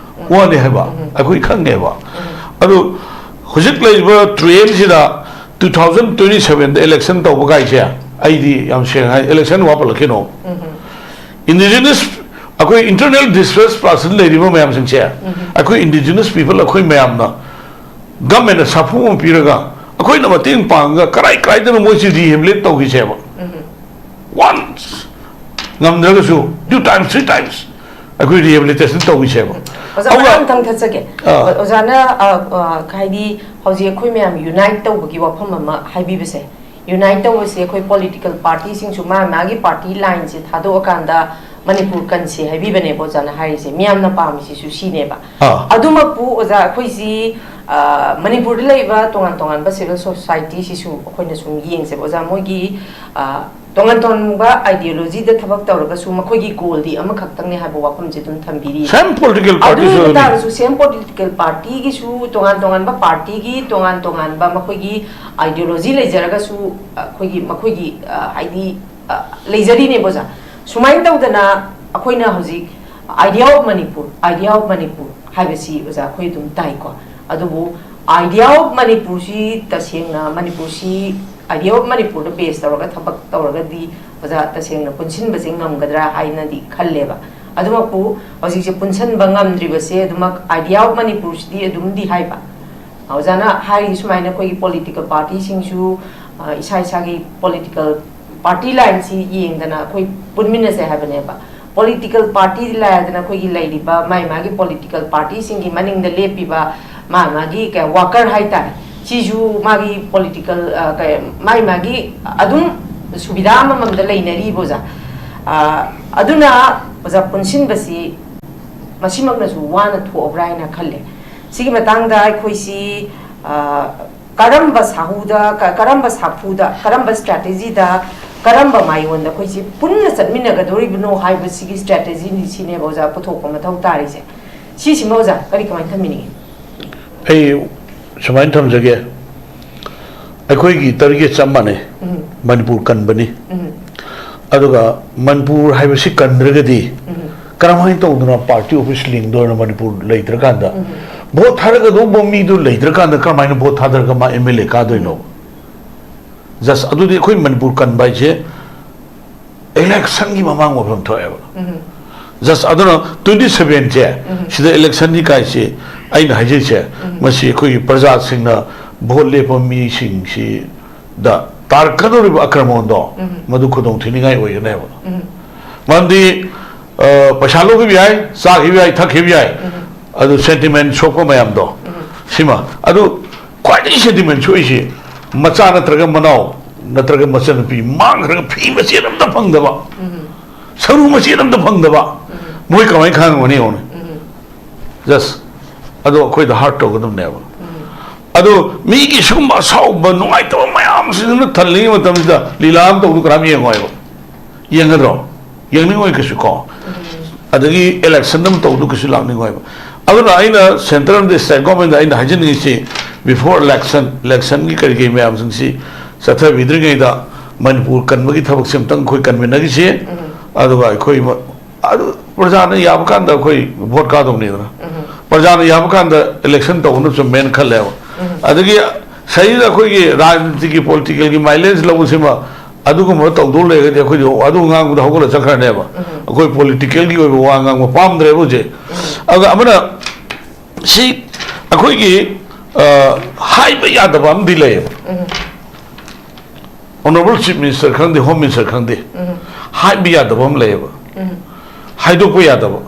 ꯋꯥꯅꯤ ꯍꯥꯏꯕ ꯑꯩꯈꯣꯏ ꯈꯪꯉꯦꯕ꯫ ꯑꯗꯨ ꯍꯧꯖꯤꯛ ꯂꯩꯔꯤꯕ ꯇ꯭ꯔꯦꯟꯁꯤꯗ two thousand twenty sevenꯗ election ꯇꯧꯕ ꯀꯥꯏꯁꯦ, ꯑꯩꯗꯤ ꯌꯥꯝ ꯁꯦꯡꯅ ꯍꯥꯏ, election ꯋꯥ ꯄꯜꯂꯛꯈꯤꯅꯣ꯫ Indigenous, ꯑꯩꯈꯣꯏ internally displaced person ꯂꯩꯔꯤꯕ ꯃꯌꯥꯝꯁꯤꯡꯁꯦ, ꯑꯩꯈꯣꯏ indigenous people, ꯑꯩꯈꯣꯏ ꯃꯌꯥꯝꯅ ꯒꯃꯦꯟꯅ ꯁꯥꯐꯨ ꯑꯃ ꯄꯤꯔꯒ ꯑꯩꯈꯣꯏꯅ ꯃꯇꯦꯡ ꯄꯥꯡꯉꯒ ꯀꯔꯥꯏ ꯀꯔꯥꯏꯗꯅꯣ ꯃꯣꯏꯁꯤ rehabilitate ꯇꯧꯈꯤꯁꯦꯕ꯫ Once ꯉꯝꯗ꯭ꯔꯒꯁꯨ two times, three times ꯑꯩꯈꯣꯏ rehabilitation ꯇꯧꯈꯤꯁꯦꯕ꯫ ꯑꯣꯖꯥ, ꯑꯗꯨꯒ ꯃꯊꯪ ꯃꯊꯪ ꯊꯠꯆꯒꯦ꯫ ꯑꯥ꯫ ꯑꯣꯖꯥꯅ, ꯑ, ꯑ, ꯍꯥꯏꯗꯤ ꯍꯧꯖꯤꯛ ꯑꯩꯈꯣꯏ ꯃꯌꯥꯝ unite ꯇꯧꯕꯒꯤ ꯋꯥꯐꯝ ꯑꯃ ꯍꯥꯏꯕꯤꯕꯁꯦ, unite ꯇꯧꯕꯁꯦ ꯑꯩꯈꯣꯏ political partyꯁꯤꯡꯁꯨ ꯃꯥ ꯃꯥꯒꯤ party lineꯁꯦ ꯊꯥꯗꯣꯛꯑꯀꯥꯟꯗ ꯃꯅꯤꯄꯨꯔ ꯀꯟꯁꯦ ꯍꯥꯏꯕꯤꯕꯅꯦꯕ ꯑꯣꯖꯥꯅ ꯍꯥꯏꯔꯤꯁꯦ꯫ ꯃꯤꯌꯥꯝꯅ ꯄꯥꯝꯃꯤꯁꯤꯁꯨ ꯁꯤꯅꯦꯕ꯫ ꯑꯥ꯫ ꯑꯗꯨꯃꯛꯄꯨ ꯑꯣꯖꯥ, ꯑꯩꯈꯣꯏꯁꯤ, ꯑ, ꯃꯅꯤꯄꯨꯔꯗ ꯂꯩꯕ ꯇꯣꯉꯥꯟ ꯇꯣꯉꯥꯟꯕ civil societyꯁꯤꯁꯨ ꯑꯩꯈꯣꯏꯅ ꯁꯨꯝ ꯌꯦꯡꯁꯦꯕ ꯑꯣꯖꯥ, ꯃꯣꯏꯒꯤ, ꯑ, ꯇꯣꯉꯥꯟ ꯇꯣꯉꯥꯟꯕ ideologyꯗ ꯊꯕꯛ ꯇꯧꯔꯒꯁꯨ ꯃꯈꯣꯏꯒꯤ goalꯗꯤ ꯑꯃꯈꯛꯇꯪꯅꯦ ꯍꯥꯏꯕ ꯋꯥꯐꯝꯁꯦ ꯑꯗꯨꯝ ꯊꯝꯕꯤꯔꯤ꯫ Same political ꯑꯗꯨ partyꯁꯨ ꯑꯣꯏꯕ ꯑꯗꯨꯅꯤ꯫ ꯇꯥꯔꯁꯨ same political partyꯒꯤꯁꯨ ꯇꯣꯉꯥꯟ ꯇꯣꯉꯥꯟꯕ partyꯒꯤ ꯇꯣꯉꯥꯟ ꯇꯣꯉꯥꯟꯕ ꯃꯈꯣꯏꯒꯤ ideology ꯂꯩꯖꯔꯒꯁꯨ ꯑꯩꯈꯣꯏꯒꯤ, ꯃꯈꯣꯏꯒꯤ, ꯑ, ꯍꯥꯏꯗꯤ, ꯑ, ꯂꯩꯖꯔꯤꯅꯦꯕ ꯑꯣꯖꯥ꯫ ꯁꯨꯃꯥꯏꯅ ꯇꯧꯗꯅ ꯑꯩꯈꯣꯏꯅ ꯍꯧꯖꯤꯛ idea of Manipur, idea of Manipur ꯍꯥꯏꯕꯁꯤ ꯑꯣꯖꯥ ꯑꯩꯈꯣꯏ ꯑꯗꯨꯝ ꯇꯥꯏꯀꯣ꯫ ꯑꯗꯨꯕꯨ idea of ꯃꯅꯤꯄꯨꯔꯁꯤ ꯇꯁꯦꯡꯅ ꯃꯅꯤꯄꯨꯔꯁꯤ idea of ꯃꯅꯤꯄꯨꯔꯗ base ꯇꯧꯔꯒ ꯊꯕꯛ ꯇꯧꯔꯒꯗꯤ ꯑꯣꯖꯥ ꯇꯁꯦꯡꯅ ꯄꯨꯟꯁꯤꯟꯕꯁꯦ ꯉꯝꯒꯗ꯭ꯔꯥ ꯍꯥꯏꯅꯗꯤ ꯈꯜꯂꯦꯕ꯫ ꯑꯗꯨꯃꯛꯄꯨ ꯍꯧꯖꯤꯛꯁꯦ ꯄꯨꯟꯁꯤꯟꯕ ꯉꯝꯗ꯭ꯔꯤꯕꯁꯦ ꯑꯗꯨꯃꯛ idea of ꯃꯅꯤꯄꯨꯔꯁꯤꯗꯤ ꯑꯗꯨꯝꯗꯤ ꯍꯥꯏꯕ꯫ ꯑꯣꯖꯥꯅ ꯍꯥꯏꯔꯤ ꯁꯨꯃꯥꯏꯅ ꯑꯩꯈꯣꯏꯒꯤ political partyꯁꯤꯡꯁꯨ, ꯑ, ꯏꯁꯥ ꯏꯁꯥꯒꯤ political party lineꯁꯤ ꯌꯦꯡꯗꯅ ꯑꯩꯈꯣꯏ ꯄꯨꯟꯃꯤꯟꯅꯁꯦ ꯍꯥꯏꯕꯅꯦꯕ꯫ Political party ꯂꯥꯏꯗꯅ ꯑꯩꯈꯣꯏꯒꯤ ꯂꯩꯔꯤꯕ ꯃꯥꯏ ꯃꯥꯒꯤ political partyꯁꯤꯡꯒꯤ ꯃꯅꯤꯡꯗ ꯂꯦꯞꯄꯤꯕ ꯃꯥ ꯃꯥꯒꯤ ꯀꯩ worker ꯍꯥꯏꯇꯥꯔꯦ, ꯁꯤꯁꯨ ꯃꯥꯒꯤ political, ꯑ, ꯀꯩ, ꯃꯥꯏ ꯃꯥꯒꯤ ꯑꯗꯨꯝ ꯁꯨꯕꯤꯙꯥ ꯑꯃꯃꯝꯗ ꯂꯩꯅꯔꯤꯕ ꯑꯣꯖꯥ꯫ ꯑ, ꯑꯗꯨꯅ ꯑꯣꯖꯥ ꯄꯨꯟꯁꯤꯟꯕꯁꯤ ꯃꯁꯤꯃꯛꯅꯁꯨ ꯋꯥꯅ ꯊꯣꯛꯑꯕ꯭ꯔꯥ ꯍꯥꯏꯅ ꯈꯜꯂꯦ꯫ ꯁꯤꯒꯤ ꯃꯇꯥꯡꯗ ꯑꯩꯈꯣꯏꯁꯤ, ꯑ, ꯀꯔꯝꯕ ꯁꯥꯍꯨꯗ, ꯀ-, ꯀꯔꯝꯕ ꯁꯥꯐꯨꯗ, ꯀꯔꯝꯕ strategyꯗ, ꯀꯔꯝꯕ ꯃꯥꯏꯑꯣꯟꯗ ꯑꯩꯈꯣꯏꯁꯤ ꯄꯨꯟꯅ ꯆꯠꯃꯤꯟꯅꯒꯗꯧꯔꯤꯕꯅꯣ ꯍꯥꯏꯕꯁꯤꯒꯤ strategyꯅꯤ ꯁꯤꯅꯦꯕ ꯑꯣꯖꯥ ꯄꯨꯊꯣꯛꯄ ꯃꯊꯧ ꯇꯥꯔꯤꯁꯦ꯫ ꯁꯤꯁꯤꯃ ꯑꯣꯖꯥ ꯀꯔꯤ ꯀꯃꯥꯏꯅ ꯊꯝꯕꯤꯅꯤꯡꯉꯤ? ꯑꯩ ꯁꯨꯃꯥꯏꯅ ꯊꯝꯖꯒꯦ꯫ ꯑꯩꯈꯣꯏꯒꯤ target ꯆꯞ ꯃꯥꯟꯅꯩ꯫ ꯎꯝ꯫ ꯃꯅꯤꯄꯨꯔ ꯀꯟꯕꯅꯤ꯫ ꯎꯝ꯫ ꯑꯗꯨꯒ ꯃꯅꯤꯄꯨꯔ ꯍꯥꯏꯕꯁꯤ ꯀꯟꯗ꯭ꯔꯒꯗꯤ ꯎꯝ꯫ ꯀꯔꯝꯍꯥꯏꯅ ꯇꯧꯗꯅ party office ꯂꯤꯡꯗꯣꯏꯅꯣ? ꯃꯅꯤꯄꯨꯔ ꯂꯩꯇ꯭ꯔꯀꯥꯟꯗ, ꯎꯝ꯫ Vote ꯊꯥꯗꯒꯗꯧꯕ ꯃꯤꯗꯨ ꯂꯩꯇ꯭ꯔꯀꯥꯟꯗ ꯀꯔꯝꯍꯥꯏꯅ vote ꯊꯥꯗꯔꯒ ꯃꯥ M L A ꯀꯥꯗꯣꯏꯅꯣ? Just ꯑꯗꯨꯗꯤ ꯑꯩꯈꯣꯏ ꯃꯅꯤꯄꯨꯔ ꯀꯟꯕ ꯍꯥꯏꯁꯦ election ꯒꯤ ꯃꯃꯥꯡ ꯑꯣꯏꯐꯝ ꯊꯣꯛꯑꯦꯕ꯫ ꯎꯝ꯫ Just ꯑꯗꯨꯅ twenty seven ꯁꯦ, ꯎꯝ꯫ ꯁꯤꯗ election ꯅꯤ ꯀꯥꯏꯁꯦ, ꯑꯩꯅ ꯍꯥꯏꯖꯩꯁꯦ, ꯎꯝ꯫ ꯃꯁꯤ ꯑꯩꯈꯣꯏꯒꯤ ꯄ꯭ꯔꯖꯥꯁꯤꯡꯅ vote ꯂꯦꯞꯄ ꯃꯤꯁꯤꯡꯁꯤꯗ ꯇꯥꯔꯛꯀꯗꯧꯔꯤꯕ ꯑꯀ꯭ꯔꯃꯣꯟꯗꯣ, ꯎꯝ꯫ ꯃꯗꯨ ꯈꯨꯗꯣꯡ ꯊꯤꯅꯤꯡꯉꯥꯏ ꯑꯣꯏꯒꯅꯦꯕ꯫ ꯎꯝ꯫ ꯃꯔꯝꯗꯤ, ꯑ, ꯄꯩꯁꯥ ꯂꯧꯈꯤꯕ ꯌꯥꯏ, ꯆꯥꯈꯤꯕ ꯌꯥꯏ, ꯊꯛꯈꯤꯕ ꯌꯥꯏ, ꯎꯝ꯫ ꯑꯗꯨ sentiment ꯁꯣꯛꯄ ꯃꯌꯥꯝꯗꯣ, ꯎꯝ꯫ ꯁꯤꯃ꯫ ꯑꯗꯨ ꯈ꯭ꯋꯥꯏꯗꯒꯤ sentiment ꯁꯣꯛꯏꯁꯤ ꯃꯆꯥ ꯅꯠꯇ꯭ꯔꯒ ꯃꯅꯥꯎ ꯅꯠꯇ꯭ꯔꯒ ꯃꯆꯟꯅꯨꯄꯤ ꯃꯥꯡꯈ꯭ꯔꯒ ꯐꯤ ꯃꯆꯦꯠ ꯑꯝꯇ ꯐꯪꯗꯕ, ꯎꯝ꯫ ꯁꯔꯨ ꯃꯆꯦꯠ ꯑꯝꯇ ꯐꯪꯗꯕ, ꯎꯝ꯫ ꯃꯣꯏ ꯀꯃꯥꯏꯅ ꯈꯥꯡꯉꯝꯒꯅꯤ ꯌꯦꯡꯉꯨꯅꯦ꯫ ꯎꯝ꯫ Just ꯑꯗꯣ ꯑꯩꯈꯣꯏꯗ hurt ꯇꯧꯒꯗꯕꯅꯦꯕ꯫ ꯎꯝ꯫ ꯑꯗꯣ ꯃꯤꯒꯤ ꯁꯤꯒꯨꯝꯕ ꯑꯁꯥꯎꯕ ꯅꯨꯡꯉꯥꯏꯇꯕ ꯃꯌꯥꯝꯁꯤꯡꯗꯨꯅ ꯊꯜꯂꯤꯉꯩ ꯃꯇꯝꯁꯤꯗ ꯂꯤꯂꯥ ꯑꯃ ꯇꯧꯕꯗꯨ ꯀꯅꯥꯝ ꯌꯦꯡꯉꯣꯏꯕ꯫ ꯌꯦꯡꯒꯗ꯭ꯔꯣ? ꯌꯦꯡꯅꯤꯡꯉꯣꯏ ꯀꯩꯁꯨ ꯀꯣ꯫ ꯎꯝ꯫ ꯑꯗꯒꯤ election ꯑꯃ ꯇꯧꯕꯗꯨ ꯀꯩꯁꯨ ꯂꯥꯛꯅꯤꯡꯉꯣꯏꯕ꯫ ꯑꯗꯨꯅ ꯑꯩꯅ centre ꯑꯃꯗꯤ state government ꯗ ꯑꯩꯅ ꯍꯥꯏꯖꯅꯤꯡꯉꯤꯁꯤ, before election, election ꯒꯤ ꯀꯔꯤ ꯀꯔꯤ ꯃꯌꯥꯝꯁꯤꯡꯁꯤ ꯆꯠꯊꯕꯤꯗ꯭ꯔꯤꯉꯩꯗ ꯃꯅꯤꯄꯨꯔ ꯀꯟꯕꯒꯤ ꯊꯕꯛꯁꯤ ꯑꯃꯨꯛꯇꯪ ꯑꯩꯈꯣꯏ ꯀꯟꯃꯤꯟꯅꯈꯤꯁꯤ꯫ ꯎꯝ꯫ ꯑꯗꯨꯒ ꯑꯩꯈꯣꯏ ꯃ-, ꯑꯗꯨ ꯄ꯭ꯔꯖꯥꯅ ꯌꯥꯕ ꯀꯥꯟꯗ ꯑꯩꯈꯣꯏ vote ꯀꯥꯗꯧꯅꯤꯗꯅ꯫ ꯎꯝ꯫ ꯄ꯭ꯔꯖꯥꯅ ꯌꯥꯕ ꯀꯥꯟꯗ election ꯇꯧꯕꯅ ꯆꯨꯝꯃꯦꯅ ꯈꯜꯂꯦꯕ꯫ ꯎꯝ꯫ ꯑꯗꯒꯤ ꯁꯤꯗꯩꯗ ꯑꯩꯈꯣꯏꯒꯤ ꯔꯥꯖꯅꯤꯇꯤꯒꯤ, political ꯒꯤ mileage ꯂꯧꯕꯁꯤꯃ ꯑꯗꯨꯒꯨꯝꯕ ꯇꯧꯗꯧ ꯂꯩꯔꯒꯗꯤ ꯑꯩꯈꯣꯏꯗꯤ ꯑꯗꯨ ꯉꯥꯡꯕꯗ ꯍꯧꯒꯠꯂ ꯆꯠꯈ꯭ꯔꯅꯦꯕ꯫ ꯎꯝ꯫ ꯑꯩꯈꯣꯏ political ꯒꯤ ꯑꯣꯏꯕ ꯋꯥ ꯉꯥꯡꯕ ꯄꯥꯝꯗ꯭ꯔꯦꯕ ꯍꯧꯖꯤꯛ꯫ ꯎꯝ꯫ ꯑꯗꯨꯒ ꯑꯃꯅ ꯁꯤ ꯑꯩꯈꯣꯏꯒꯤ, ꯑ, ꯍꯥꯏꯕ ꯌꯥꯗꯕ ꯑꯃꯗꯤ ꯂꯩꯌꯦꯕ꯫ ꯎꯝ꯫ Honourable Chief Minister ꯈꯪꯗꯦ, Home Minister ꯈꯪꯗꯦ, ꯎꯝ꯫ ꯍꯥꯏꯕ ꯌꯥꯗꯕ ꯑꯃ ꯂꯩꯌꯦꯕ꯫ ꯎꯝ꯫ ꯍꯥꯏꯗꯣꯛꯄ ꯌꯥꯗꯕ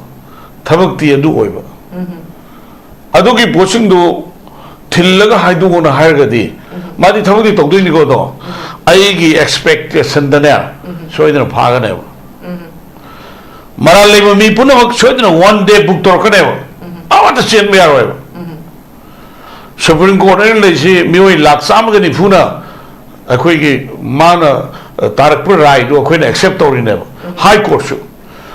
ꯊꯕꯛꯇꯤ ꯑꯗꯨ ꯑꯣꯏꯕ꯫ ꯎꯝ꯫ ꯑꯗꯨꯒꯤ ꯄꯣꯠꯁꯤꯡꯗꯨ ꯊꯤꯜꯂꯒ ꯍꯥꯏꯗꯣꯛꯑꯣꯅ ꯍꯥꯏꯔꯒꯗꯤ, ꯎꯝ꯫ ꯃꯥꯗꯤ ꯊꯕꯛꯇꯤ ꯇꯧꯗꯣꯏꯅꯤꯀꯣ ꯑꯗꯣ, ꯎꯝ꯫ ꯑꯩꯒꯤ expectation ꯗꯅꯦ, ꯎꯝ꯫ ꯁꯣꯏꯗꯅ ꯐꯥꯒꯅꯦꯕ꯫ ꯎꯝ꯫ ꯃꯔꯥꯜ ꯂꯩꯕ ꯃꯤ ꯄꯨꯝꯅꯃꯛ ꯁꯣꯏꯗꯅ one day book ꯇꯧꯔꯛꯀꯅꯦꯕ꯫ ꯎꯝ꯫ ꯑꯃꯠꯇ ꯆꯦꯟꯕ ꯌꯥꯔꯣꯏꯕ꯫ ꯎꯝ꯫ Supreme Court ꯑꯩꯅ ꯂꯩꯁꯤ ꯃꯤꯑꯣꯏ ꯂꯥꯈ ꯆꯥꯝꯃꯒ ꯅꯤꯐꯨꯅ ꯑꯩꯈꯣꯏꯒꯤ ꯃꯥꯅ, ꯑ, ꯇꯥꯔꯛꯄ ꯔꯥꯏꯗꯨ ꯑꯩꯈꯣꯏꯅ accept ꯇꯧꯔꯤꯅꯦꯕ꯫ ꯎꯝ꯫ High Court ꯁꯨ꯫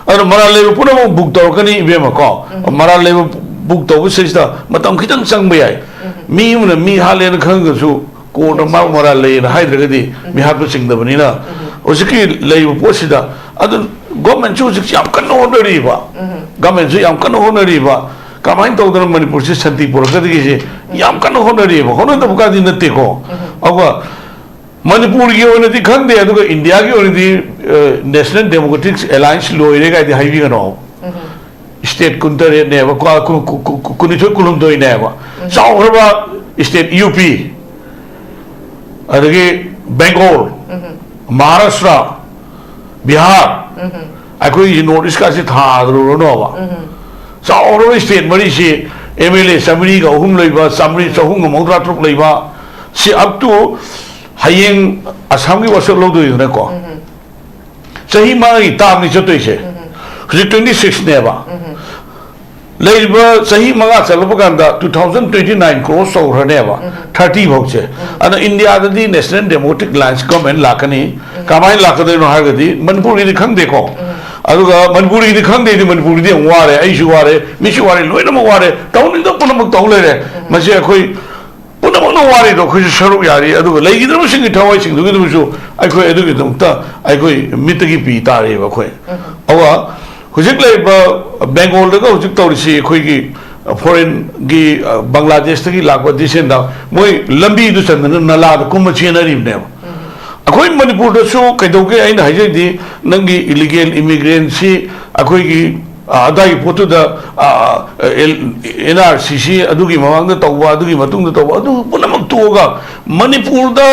ꯑꯗꯨꯅ ꯃꯔꯥꯜ ꯂꯩꯕ ꯄꯨꯝꯅꯃꯛ book ꯇꯧꯔꯛꯀꯅꯤ ꯏꯕꯦꯝꯃ ꯀꯣ꯫ ꯎꯝ꯫ ꯃꯔꯥꯜ ꯂꯩꯕ book ꯇꯧꯕꯁꯤꯗꯩꯁꯤꯗ ꯃꯇꯝ ꯈꯤꯇꯪ ꯆꯪꯕ ꯌꯥꯏ꯫ ꯎꯝ꯫ ꯃꯤ ꯑꯃꯅ ꯃꯤ ꯍꯥꯠꯂꯦꯅ ꯈꯪꯉꯒꯁꯨ ꯀꯣꯔꯠꯅ ꯃꯥ ꯃꯔꯥꯜ ꯂꯩꯌꯦꯅ ꯍꯥꯏꯗ꯭ꯔꯒꯗꯤ ꯃꯤꯍꯥꯠꯄ ꯆꯤꯡꯗꯕꯅꯤꯅ꯫ ꯍꯧꯖꯤꯛꯀꯤ ꯂꯩꯔꯤꯕ ꯄꯣꯠꯁꯤꯗ ꯑꯗꯨ ꯒꯣꯔꯃꯦꯟꯁꯨ ꯍꯧꯖꯤꯛ ꯌꯥꯝ ꯀꯟꯅ ꯍꯣꯠꯅꯔꯤꯕ꯫ ꯒꯣꯔꯃꯦꯟꯁꯨ ꯌꯥꯝ ꯀꯟꯅ ꯍꯣꯠꯅꯔꯤꯕ꯫ ꯀꯃꯥꯏꯅ ꯇꯧꯗꯅ ꯃꯅꯤꯄꯨꯔꯁꯤ ꯁꯥꯟꯇꯤ ꯄꯨꯔꯛꯀꯗꯒꯦꯁꯦ ꯌꯥꯝ ꯀꯟꯅ ꯍꯣꯠꯅꯔꯤꯕ꯫ ꯍꯣꯠꯅꯗꯕ ꯀꯥꯟꯗꯤ ꯅꯠꯇꯦꯀꯣ꯫ ꯑꯗꯨꯒ ꯃꯅꯤꯄꯨꯔꯒꯤ ꯑꯣꯏꯅꯗꯤ ꯈꯪꯗꯦ, ꯑꯗꯨꯒ ꯏꯟꯗꯤꯌꯥꯒꯤ ꯑꯣꯏꯅꯗꯤ ꯅꯦꯁꯅꯦꯜ ꯗꯦꯃꯣꯀ꯭ꯔꯦꯇꯤꯛ ꯑꯦꯂꯥꯏꯟꯁ ꯂꯣꯏꯔꯦ ꯀꯥꯏꯗꯤ ꯍꯥꯏꯕꯤꯒꯅꯣ꯫ ꯁ꯭ꯇꯦꯠ ꯀꯨꯟꯇꯔꯦꯠꯅꯦꯕ, ꯀꯨꯟꯅꯤꯊꯣꯏ ꯀꯨꯟꯍꯨꯝꯗꯣꯏꯅꯦꯕ꯫ ꯆꯥꯎꯈ꯭ꯔꯕ ꯁ꯭ꯇꯦꯠ ꯌꯨ ꯄꯤ, ꯑꯗꯒꯤ ꯕꯦꯡꯒꯣꯜ, ꯃꯍꯥꯔꯥꯁꯇ꯭ꯔ, ꯕꯤꯍꯥꯔ, ꯑꯩꯈꯣꯏꯒꯤ ꯅꯣꯔꯠ ꯏꯁꯀꯥꯁꯦ ꯊꯥꯗ꯭ꯔꯨꯔꯅꯣꯕ꯫ ꯆꯥꯎꯔꯕ ꯁ꯭ꯇꯦꯠ ꯃꯔꯤꯁꯤ ꯑꯦꯝ ꯑꯦꯜ ꯑꯦ ꯆꯥꯃꯔꯤꯒ ꯑꯍꯨꯝ ꯂꯩꯕ, ꯆꯥꯃꯔꯤ, ꯆꯍꯨꯝꯒ ꯃꯧꯗ꯭ꯔꯥ ꯇꯔꯨꯛ ꯂꯩꯕ, ꯁꯤ ꯑꯞ ꯇꯨ ꯍꯌꯦꯡ ꯑꯁꯥꯝꯒꯤ ꯋꯥꯁꯛ ꯂꯧꯗꯣꯏꯗꯅꯀꯣ꯫ ꯆꯍꯤ ꯃꯉꯥꯒꯤ ꯇꯥꯝꯅꯤ ꯆꯠꯇꯣꯏꯁꯦ꯫ ꯍꯧꯖꯤꯛ ꯇ꯭ꯋꯦꯟꯇꯤ ꯁꯤꯛꯁꯅꯦꯕ꯫ ꯂꯩꯔꯤꯕ ꯆꯍꯤ ꯃꯉꯥ ꯆꯠꯂꯛꯄ ꯀꯥꯟꯗ two thousand twenty nine cross ꯇꯧꯈ꯭ꯔꯅꯦꯕ, ꯊꯥꯔꯇꯤ ꯐꯥꯎꯁꯦ꯫ ꯑꯗ ꯏꯟꯗꯤꯌꯥꯗꯗꯤ ꯅꯦꯁꯅꯦꯜ ꯗꯦꯃꯣꯀ꯭ꯔꯦꯇꯤꯛ ꯑꯦꯂꯥꯏꯟꯁ ꯒꯣꯔꯃꯦꯟ ꯂꯥꯛꯀꯅꯤ꯫ ꯀꯃꯥꯏꯅ ꯂꯥꯛꯀꯗꯣꯏꯅꯣ ꯍꯥꯏꯔꯒꯗꯤ ꯃꯅꯤꯄꯨꯔꯒꯤꯗꯤ ꯈꯪꯗꯦꯀꯣ꯫ ꯑꯗꯨꯒ ꯃꯅꯤꯄꯨꯔꯒꯤꯗꯤ ꯈꯪꯗꯦꯗꯤ, ꯃꯅꯤꯄꯨꯔꯒꯤꯗꯤ ꯌꯥꯝ ꯋꯥꯔꯦ, ꯑꯩꯁꯨ ꯋꯥꯔꯦ, ꯃꯤꯁꯨ ꯋꯥꯔꯦ, ꯂꯣꯏꯅꯃꯛ ꯋꯥꯔꯦ, ꯇꯧꯅꯤꯡꯗꯕ ꯄꯨꯝꯅꯃꯛ ꯇꯧ ꯂꯩꯔꯦ꯫ ꯃꯁꯤ ꯑꯩꯈꯣꯏ ꯄꯨꯝꯅꯃꯛꯅ ꯋꯥꯔꯤꯗꯣ ꯑꯩꯈꯣꯏꯁꯨ ꯁꯔꯨꯛ ꯌꯥꯔꯤ, ꯑꯗꯨꯒ ꯂꯩꯈꯤꯗ꯭ꯔꯕꯁꯤꯡꯒꯤ ꯊꯋꯥꯏꯁꯤꯡꯗꯨꯒꯤꯗꯃꯛꯁꯨ ꯑꯩꯈꯣꯏ ꯑꯗꯨꯒꯤꯗꯃꯛꯇ ꯑꯩꯈꯣꯏ ꯃꯤꯠꯇꯒꯤ ꯄꯤ ꯇꯥꯔꯤꯕ ꯑꯩꯈꯣꯏ꯫ ꯑꯗꯨꯒ ꯍꯧꯖꯤꯛ ꯂꯩꯔꯤꯕ ꯕꯦꯡꯒꯣꯜꯗꯒ ꯍꯧꯖꯤꯛ ꯇꯧꯔꯤꯁꯤ ꯑꯩꯈꯣꯏꯒꯤ ꯐꯣꯔꯦꯟꯒꯤ, ꯕꯪꯒ꯭ꯂꯥꯗꯦꯁꯇꯒꯤ ꯂꯥꯛꯄ ꯗꯤꯁꯦꯟꯗ ꯃꯣꯏ ꯂꯝꯕꯤꯗꯨ ꯆꯟꯗꯅ ꯅꯂꯥꯗ ꯀꯨꯝꯕ ꯆꯦꯟꯅꯔꯤꯕꯅꯦꯕ꯫ ꯑꯩꯈꯣꯏ ꯃꯅꯤꯄꯨꯔꯗꯁꯨ ꯀꯩꯗꯧꯒꯦ ꯑꯩꯅ ꯍꯥꯏꯖꯩꯗꯤ, ꯅꯪꯒꯤ ꯏꯂꯤꯒꯦꯜ ꯏꯃꯤꯒ꯭ꯔꯦꯟꯁꯤ ꯑꯩꯈꯣꯏꯒꯤ ꯑ, ꯑꯗꯥꯏꯒꯤ ꯄꯣꯠꯇꯨꯗ, ꯑ, ꯑꯦꯜ-, ꯑꯦꯟ ꯑꯥꯔ ꯁꯤ ꯁꯤ ꯑꯗꯨꯒꯤ ꯃꯃꯥꯡꯗ ꯇꯧꯕ, ꯑꯗꯨꯒꯤ ꯃꯇꯨꯡꯗ ꯇꯧꯕ, ꯑꯗꯨ ꯄꯨꯝꯅꯃꯛ ꯇꯣꯛꯑꯒ ꯃꯅꯤꯄꯨꯔꯗ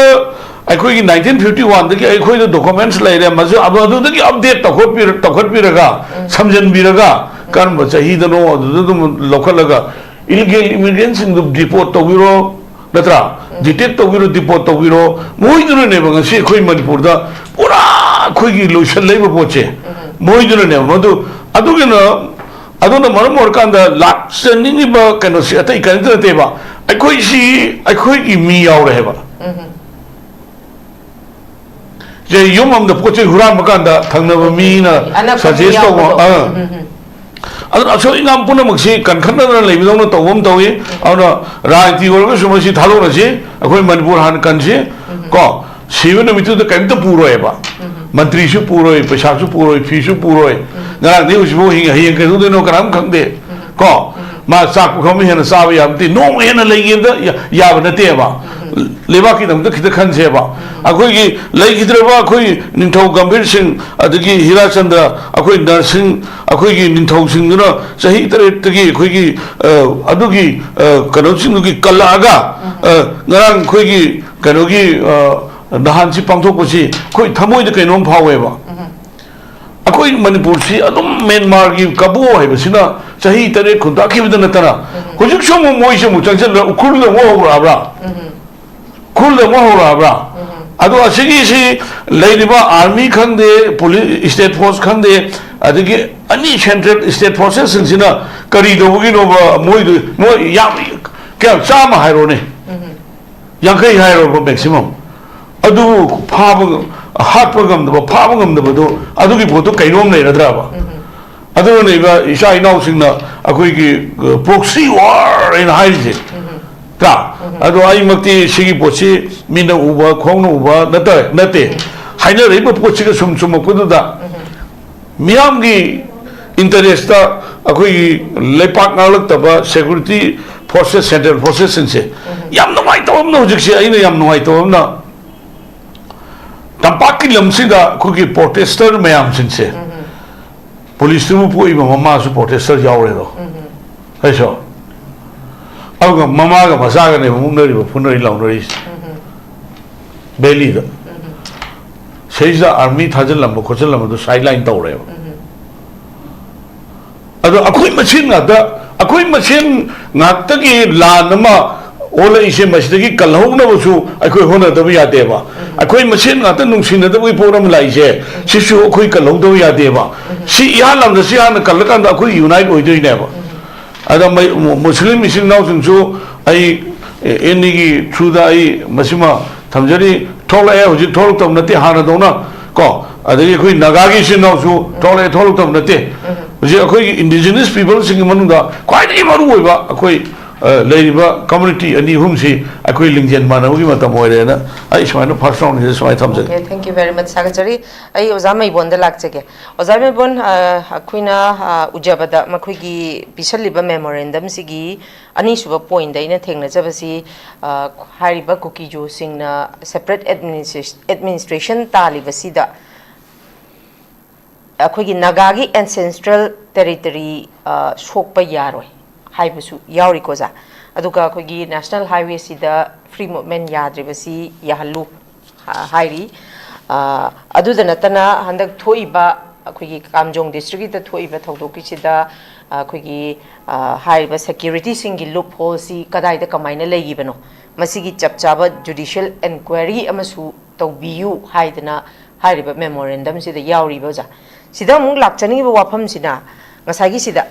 ꯑꯩꯈꯣꯏꯒꯤ ꯅꯥꯏꯟꯇꯤꯟ ꯐꯤꯐꯇꯤ ꯋꯥꯟꯗꯒꯤ ꯑꯩꯈꯣꯏꯗ ꯗꯣꯀꯨꯃꯦꯟꯠꯁ ꯂꯩꯔꯦ, ꯃꯁꯤ ꯑꯗꯨ-, ꯑꯗꯨꯗꯒꯤ ꯑꯞꯗꯦꯠ ꯇꯧꯈꯠꯄꯤꯔ-, ꯇꯧꯈꯠꯄꯤꯔꯒ, ꯎꯝ꯫ ꯁꯝꯖꯟꯕꯤꯔꯒ, ꯎꯝ꯫ ꯀꯔꯝꯕ ꯆꯍꯤꯗꯅꯣ ꯑꯗꯨꯗ ꯑꯗꯨꯝ ꯂꯧꯈꯠꯂꯒ ꯏꯂꯤꯒꯦꯜ ꯏꯃꯤꯒ꯭ꯔꯦꯟꯁꯤꯡꯗꯨ ꯗꯤꯄꯣꯔꯠ ꯇꯧꯕꯤꯔꯣ, ꯅꯠꯇ꯭ꯔꯥ? ꯎꯝ꯫ ꯗꯤꯇꯦꯛ ꯇꯧꯕꯤꯔꯣ, ꯗꯤꯄꯣꯔꯠ ꯇꯧꯕꯤꯔꯣ, ꯃꯣꯏꯗꯨꯅꯅꯦꯕ ꯉꯁꯤ ꯑꯩꯈꯣꯏ ꯃꯅꯤꯄꯨꯔꯗ ꯄꯨꯔꯥ ꯑꯩꯈꯣꯏꯒꯤ ꯂꯣꯏꯁꯜꯂꯛꯏꯕ ꯄꯣꯠꯁꯦ꯫ ꯎꯝ꯫ ꯃꯣꯏꯗꯨꯅꯅꯦꯕ ꯃꯗꯨ꯫ ꯑꯗꯨꯒꯤꯅ, ꯑꯗꯨꯅ ꯃꯔꯝ ꯑꯣꯏꯔꯀꯥꯟꯗ ꯂꯥꯛꯆꯅꯤꯡꯉꯤꯕ ꯀꯩꯅꯣꯁꯤ ꯑꯇꯩ ꯀꯔꯤꯝꯇ ꯅꯠꯇꯦꯕ, ꯑꯩꯈꯣꯏꯁꯤ ꯑꯩꯈꯣꯏꯒꯤ ꯃꯤ ꯌꯥꯎꯔꯦ ꯍꯥꯏꯕ꯫ ꯎꯝ꯫ ꯁꯦ, ꯌꯨꯝ ꯑꯃꯗ ꯄꯣꯠ ꯆꯩ ꯍꯨꯔꯥꯟꯕ ꯀꯥꯟꯗ ꯊꯪꯅꯕ ꯃꯤꯅ ꯑꯅꯛꯄ ꯃꯤ ꯁꯖꯦꯁ ꯇꯧꯕ, ꯌꯥꯎꯕꯗꯣ꯫ ꯑꯥ꯫ ꯎꯝ, ꯎꯝ, ꯎꯝ꯫ ꯑꯗꯨꯅ ꯑꯁꯣꯏ ꯑꯉꯥꯝ ꯄꯨꯝꯅꯃꯛꯁꯤ ꯀꯟꯈꯠꯅꯗꯅ ꯂꯩꯕꯗꯧꯅ ꯇꯧꯕ ꯑꯃ ꯇꯧꯏ꯫ ꯑꯗꯨꯅ ꯔꯥꯖꯅꯤꯇꯤ ꯑꯣꯏꯔꯒꯁꯨ ꯃꯁꯤ ꯊꯥꯗꯣꯛꯅꯁꯤ꯫ ꯑꯩꯈꯣꯏ ꯃꯅꯤꯄꯨꯔ ꯍꯥꯟꯅ ꯀꯟꯁꯤ꯫ ꯀꯣ, ꯁꯤꯕ ꯅꯨꯃꯤꯠꯇꯨꯗ ꯀꯔꯤꯝꯇ ꯄꯨꯔꯣꯏꯕ꯫ ꯃꯟꯇ꯭ꯔꯤꯁꯨ ꯄꯨꯔꯣꯏ, ꯄꯩꯁꯥꯁꯨ ꯄꯨꯔꯣꯏ, ꯐꯤꯁꯨ ꯄꯨꯔꯣꯏ꯫ ꯉꯔꯥꯡꯗꯒꯤ ꯍꯧꯖꯤꯛꯐꯥꯎ ꯍꯤꯡꯉꯤ, ꯍꯌꯦꯡ ꯀꯩꯗꯧꯗꯣꯏꯅꯣ ꯀꯅꯥꯝ ꯈꯪꯗꯦ꯫ ꯀꯣ, ꯃꯥ ꯆꯥꯛ ꯄꯨꯈꯝ ꯍꯦꯟꯅ ꯆꯥꯕ ꯌꯥꯕ ꯅꯠꯇꯦ, ꯅꯣꯡꯃ ꯍꯦꯟꯅ ꯂꯩꯒꯦꯗ ꯌꯥꯕ ꯅꯠꯇꯦꯕ꯫ ꯂꯩꯕꯥꯛꯀꯤꯗꯃꯛꯇ ꯈꯤꯇ ꯈꯟꯁꯦꯕ꯫ ꯑꯩꯈꯣꯏꯒꯤ ꯂꯩꯈꯤꯗ꯭ꯔꯕ ꯑꯩꯈꯣꯏ ꯅꯤꯡꯊꯧ ꯒꯝꯚꯤꯔ ꯁꯤꯡ, ꯑꯗꯒꯤ ꯍꯤꯔꯥꯆꯟꯗ꯭ꯔ, ꯑꯩꯈꯣꯏ ꯅꯔꯁꯤꯡ, ꯑꯩꯈꯣꯏꯒꯤ ꯅꯤꯡꯊꯧꯁꯤꯡꯗꯨꯅ ꯆꯍꯤ ꯇꯔꯦꯠꯇꯒꯤ ꯑꯩꯈꯣꯏꯒꯤ, ꯑ, ꯑꯗꯨꯒꯤ, ꯑ, ꯀꯩꯅꯣꯁꯤꯡꯗꯨꯒꯤ ꯀꯜꯂꯛꯑꯒ, ꯑ, ꯉꯔꯥꯡ ꯑꯩꯈꯣꯏꯒꯤ ꯀꯩꯅꯣꯒꯤ, ꯑ, ꯅꯍꯥꯟꯁꯤ ꯄꯥꯡꯊꯣꯛꯄꯁꯤ ꯑꯩꯈꯣꯏ ꯊꯃꯣꯏꯗ ꯀꯩꯅꯣꯝ ꯐꯥꯎꯋꯦꯕ꯫ ꯑꯩꯈꯣꯏ ꯃꯅꯤꯄꯨꯔꯁꯤ ꯑꯗꯨꯝ ꯃ꯭ꯌꯥꯟꯃꯥꯔꯒꯤ ꯀꯕꯣ ꯍꯥꯏꯕꯁꯤꯅ ꯆꯍꯤ ꯇꯔꯦꯠ ꯈꯨꯟꯇꯥꯛꯈꯤꯕꯗ ꯅꯠꯇꯅ, ꯍꯧꯖꯤꯛꯁꯨ ꯑꯃꯨꯛ ꯃꯣꯏꯁꯨ ꯑꯃꯨꯛ ꯆꯪꯁꯤꯜꯂꯒ ꯎꯈ꯭ꯔꯨꯜꯗ ꯑꯃꯨꯛ ꯍꯧꯔꯛꯑꯕ꯭ꯔꯥ? ꯎꯈ꯭ꯔꯨꯜꯗ ꯑꯃꯨꯛ ꯍꯧꯔꯛꯑꯕ꯭ꯔꯥ? ꯑꯗꯣ ꯑꯁꯤꯒꯤꯁꯤ ꯂꯩꯔꯤꯕ ꯑꯥꯔꯃꯤ ꯈꯪꯗꯦ, ꯄꯨꯂꯤꯁ, ꯁ꯭ꯇꯦꯠ ꯐꯣꯔꯁ ꯈꯪꯗꯦ, ꯑꯗꯒꯤ ꯑꯅꯤ ꯁꯦꯟꯇ꯭ꯔꯦꯜ ꯁ꯭ꯇꯦꯠ ꯐꯣꯔꯁꯦꯁꯁꯤꯡꯁꯤꯅ ꯀꯔꯤ ꯇꯧꯕꯒꯤꯅꯣꯕ? ꯃꯣꯏꯗꯨ, ꯃꯣꯏ ꯌꯥꯝ, ꯀꯌꯥꯝ, ꯆꯥꯝꯃ ꯍꯥꯏꯔꯣꯅꯦ, ꯌꯥꯡꯈꯩ ꯍꯥꯏꯔꯣꯕ ꯃꯦꯛꯁꯤꯃꯝ꯫ ꯑꯗꯨꯕꯨ ꯐꯥꯕ, ꯍꯥꯠꯄ ꯉꯝꯗꯕ, ꯐꯥꯕ ꯉꯝꯗꯕꯗꯣ, ꯑꯗꯨꯒꯤ ꯄꯣꯠꯇꯣ ꯀꯩꯅꯣꯝ ꯂꯩꯔꯗ꯭ꯔꯕ? ꯑꯗꯨꯅꯅꯦꯕ ꯏꯆꯥ ꯏꯅꯥꯎꯁꯤꯡꯅ ꯑꯩꯈꯣꯏꯒꯤ, ꯑ, proxy war ꯍꯥꯏꯅ ꯍꯥꯏꯔꯤꯁꯦ꯫ ꯇ꯭ꯔꯥ? ꯑꯗꯣ ꯑꯩꯃꯛꯇꯤ ꯁꯤꯒꯤ ꯄꯣꯠꯁꯤ ꯃꯤꯠꯅ ꯎꯕ, ꯈꯣꯡꯅ ꯎꯕ ꯅꯠꯇ-, ꯅꯠꯇꯦ꯫ ꯍꯥꯏꯅꯔꯛꯏꯕ ꯄꯣꯠꯁꯤꯒ ꯁꯨꯝ ꯆꯨꯝꯃꯛꯄꯗꯨꯗ ꯃꯤꯌꯥꯝꯒꯤ ꯏꯟꯇꯔꯦꯁꯇ ꯑꯩꯈꯣꯏꯒꯤ ꯂꯩꯄꯥꯛ ꯉꯥꯛꯂꯛꯇꯕ ꯁꯦꯀ꯭ꯌꯨꯔꯤꯇꯤ ꯐꯣꯔꯁꯦꯁ, ꯁꯦꯟꯇ꯭ꯔꯦꯜ ꯐꯣꯔꯁꯦꯁꯁꯤꯡꯁꯦ ꯌꯥꯝ ꯅꯨꯡꯉꯥꯏꯇꯕ ꯑꯃꯅ, ꯍꯧꯖꯤꯛꯁꯦ ꯑꯩꯅ ꯌꯥꯝ ꯅꯨꯡꯉꯥꯏꯇꯕ ꯑꯃꯅ, ꯇꯝꯄꯥꯛꯀꯤ ꯂꯝꯁꯤꯗ ꯑꯩꯈꯣꯏꯒꯤ ꯄ꯭ꯔꯣꯇꯦꯁꯇꯔ ꯃꯌꯥꯝꯁꯤꯡꯁꯦ, ꯄꯨꯂꯤꯁꯇꯨꯕꯨ ꯄꯣꯛꯏꯕ ꯃꯃꯥꯁꯨ ꯄ꯭ꯔꯣꯇꯦꯁꯇꯔ ꯌꯥꯎꯔꯦꯗꯣ꯫ ꯍꯥꯏꯁꯣ? ꯑꯗꯨꯒ ꯃꯃꯥꯒ ꯃꯆꯥꯒꯅꯦꯕ ꯃꯨꯛꯅꯔꯤꯕ, ꯐꯨꯅꯔꯤ ꯂꯥꯎꯅꯔꯤꯁꯦ꯫ ꯚꯦꯂꯤꯗ꯫ ꯁꯤꯗꯩꯁꯤꯗ ꯑꯥꯔꯃꯤ ꯊꯥꯖꯤꯜꯂꯝꯕ ꯈꯣꯠꯆꯤꯜꯂꯝꯕꯗꯣ ꯁꯥꯏꯠ ꯂꯥꯏꯟ ꯇꯧꯔꯦꯕ꯫ ꯑꯗꯣ ꯑꯩꯈꯣꯏ ꯃꯁꯦꯟ ꯉꯥꯛꯇ, ꯑꯩꯈꯣꯏ ꯃꯁꯦꯟ ꯉꯥꯛꯇꯒꯤ ꯂꯥꯟ ꯑꯃ ꯑꯣꯜꯂꯛꯏꯁꯦ, ꯃꯁꯤꯗꯒꯤ ꯀꯜꯍꯧꯅꯕꯁꯨ ꯑꯩꯈꯣꯏ ꯍꯣꯠꯅꯗꯕ ꯌꯥꯗꯦꯕ꯫ ꯑꯩꯈꯣꯏ ꯃꯁꯦꯟ ꯉꯥꯛꯇ ꯅꯨꯡꯁꯤꯅꯗꯕꯒꯤ ꯄꯣꯠ ꯑꯃ ꯂꯥꯛꯏꯁꯦ, ꯁꯤꯁꯨ ꯑꯩꯈꯣꯏ ꯀꯜꯍꯧꯗꯕ ꯌꯥꯗꯦꯕ꯫ ꯁꯤ ꯏꯍꯥꯟ ꯍꯥꯟꯕꯗ, ꯁꯤ ꯍꯥꯟꯅ ꯀꯜꯂꯀꯥꯟꯗ ꯑꯩꯈꯣꯏ ꯌꯨꯅꯥꯏꯠ ꯑꯣꯏꯗꯣꯏꯅꯦꯕ꯫ ꯑꯗ ꯃꯩ-, ꯃꯨ-, ꯃꯨꯁꯂꯤꯝ ꯏꯆꯤꯟ ꯏꯅꯥꯎꯁꯤꯡꯁꯨ ꯑꯩ ꯑꯦ-, ꯑꯦꯟ ꯗꯤꯒꯤ ꯊ꯭ꯔꯨꯗ ꯑꯩ ꯃꯁꯤꯃ ꯊꯝꯖꯔꯤ꯫ ꯊꯣꯛꯂꯛꯑꯦ, ꯍꯧꯖꯤꯛ ꯊꯣꯛꯂꯛꯇꯕ ꯅꯠꯇꯦ, ꯍꯥꯟꯅꯗꯧꯅ ꯀꯣ꯫ ꯑꯗꯒꯤ ꯑꯩꯈꯣꯏ ꯅꯥꯒꯥꯒꯤ ꯏꯆꯤꯟ ꯏꯅꯥꯎꯁꯨ ꯊꯣꯛꯂꯛꯑꯦ, ꯊꯣꯛꯂꯛꯇꯕ ꯅꯠꯇꯦ꯫ ꯍꯧꯖꯤꯛ ꯑꯩꯈꯣꯏꯒꯤ indigenous peopleꯁꯤꯡꯒꯤ ꯃꯅꯨꯡꯗ ꯈ꯭ꯋꯥꯏꯗꯒꯤ ꯃꯔꯨꯑꯣꯏꯕ ꯑꯩꯈꯣꯏ, ꯑ, ꯂꯩꯔꯤꯕ community ꯑꯅꯤ ꯑꯍꯨꯝꯁꯤ ꯑꯩꯈꯣꯏ ꯂꯤꯡꯖꯦꯜ ꯃꯥꯟꯅꯕꯒꯤ ꯃꯇꯝ ꯑꯣꯏꯔꯦꯅ ꯑꯩ ꯁꯨꯃꯥꯏꯅ first roundꯁꯤꯗ ꯁꯨꯃꯥꯏꯅ ꯊꯝꯖꯒꯦ꯫ Okay, thank you very much, ꯁꯥꯒꯠꯆꯔꯤ꯫ ꯑꯩ ꯑꯣꯖꯥ ꯃꯩꯕꯣꯟꯗ ꯂꯥꯛꯆꯒꯦ꯫ ꯑꯣꯖꯥ ꯃꯩꯕꯣꯟ, ꯑ, ꯑꯩꯈꯣꯏꯅ, ꯑ, ꯎꯖꯕꯗ ꯃꯈꯣꯏꯒꯤ ꯄꯤꯁꯜꯂꯤꯕ memorandumꯁꯤꯒꯤ ꯑꯅꯤꯁꯨꯕ pointꯗ ꯑꯩꯅ ꯊꯦꯡꯅꯖꯕꯁꯤ, ꯑ, ꯍꯥꯏꯔꯤꯕ ꯀꯨꯀꯤꯖꯨꯁꯤꯡꯅ separate administration, administration ꯇꯥꯜꯂꯤꯕꯁꯤꯗ ꯑꯩꯈꯣꯏꯒꯤ ꯅꯥꯒꯥꯒꯤ ancestral territory, ꯑ, ꯁꯣꯛꯄ ꯌꯥꯔꯣꯏ ꯍꯥꯏꯕꯁꯨ ꯌꯥꯎꯔꯤꯀꯣ ꯑꯣꯖꯥ꯫ ꯑꯗꯨꯒ ꯑꯩꯈꯣꯏꯒꯤ national highwayꯁꯤꯗ free movement ꯌꯥꯗ꯭ꯔꯤꯕꯁꯤ ꯌꯥꯍꯜꯂꯨ ꯍꯥ-, ꯍꯥꯏꯔꯤ꯫ ꯑ, ꯑꯗꯨꯗ ꯅꯠꯇꯅ ꯍꯟꯗꯛ ꯊꯣꯛꯏꯕ ꯑꯩꯈꯣꯏꯒꯤ ꯀꯥꯝꯖꯣꯡ districtꯀꯤꯗ ꯊꯣꯛꯏꯕ ꯊꯧꯗꯣꯛꯀꯤꯁꯤꯗ, ꯑ, ꯑꯩꯈꯣꯏꯒꯤ, ꯑ, ꯍꯥꯏꯔꯤꯕ securityꯁꯤꯡꯒꯤ loopholeꯁꯤ ꯀꯗꯥꯏꯗ ꯀꯃꯥꯏꯅ ꯂꯩꯈꯤꯕꯅꯣ, ꯃꯁꯤꯒꯤ ꯆꯞ ꯆꯥꯕ judicial enquiry ꯑꯃꯁꯨ ꯇꯧꯕꯤꯌꯨ ꯍꯥꯏꯗꯅ ꯍꯥꯏꯔꯤꯕ memorandumꯁꯤꯗ ꯌꯥꯎꯔꯤꯕ ꯑꯣꯖꯥ꯫ ꯁꯤꯗ ꯑꯃꯨꯛ ꯂꯥꯛꯆꯅꯤꯡꯉꯤꯕ ꯋꯥꯐꯝꯁꯤꯅ ꯉꯁꯥꯏꯒꯤꯁꯤꯗ,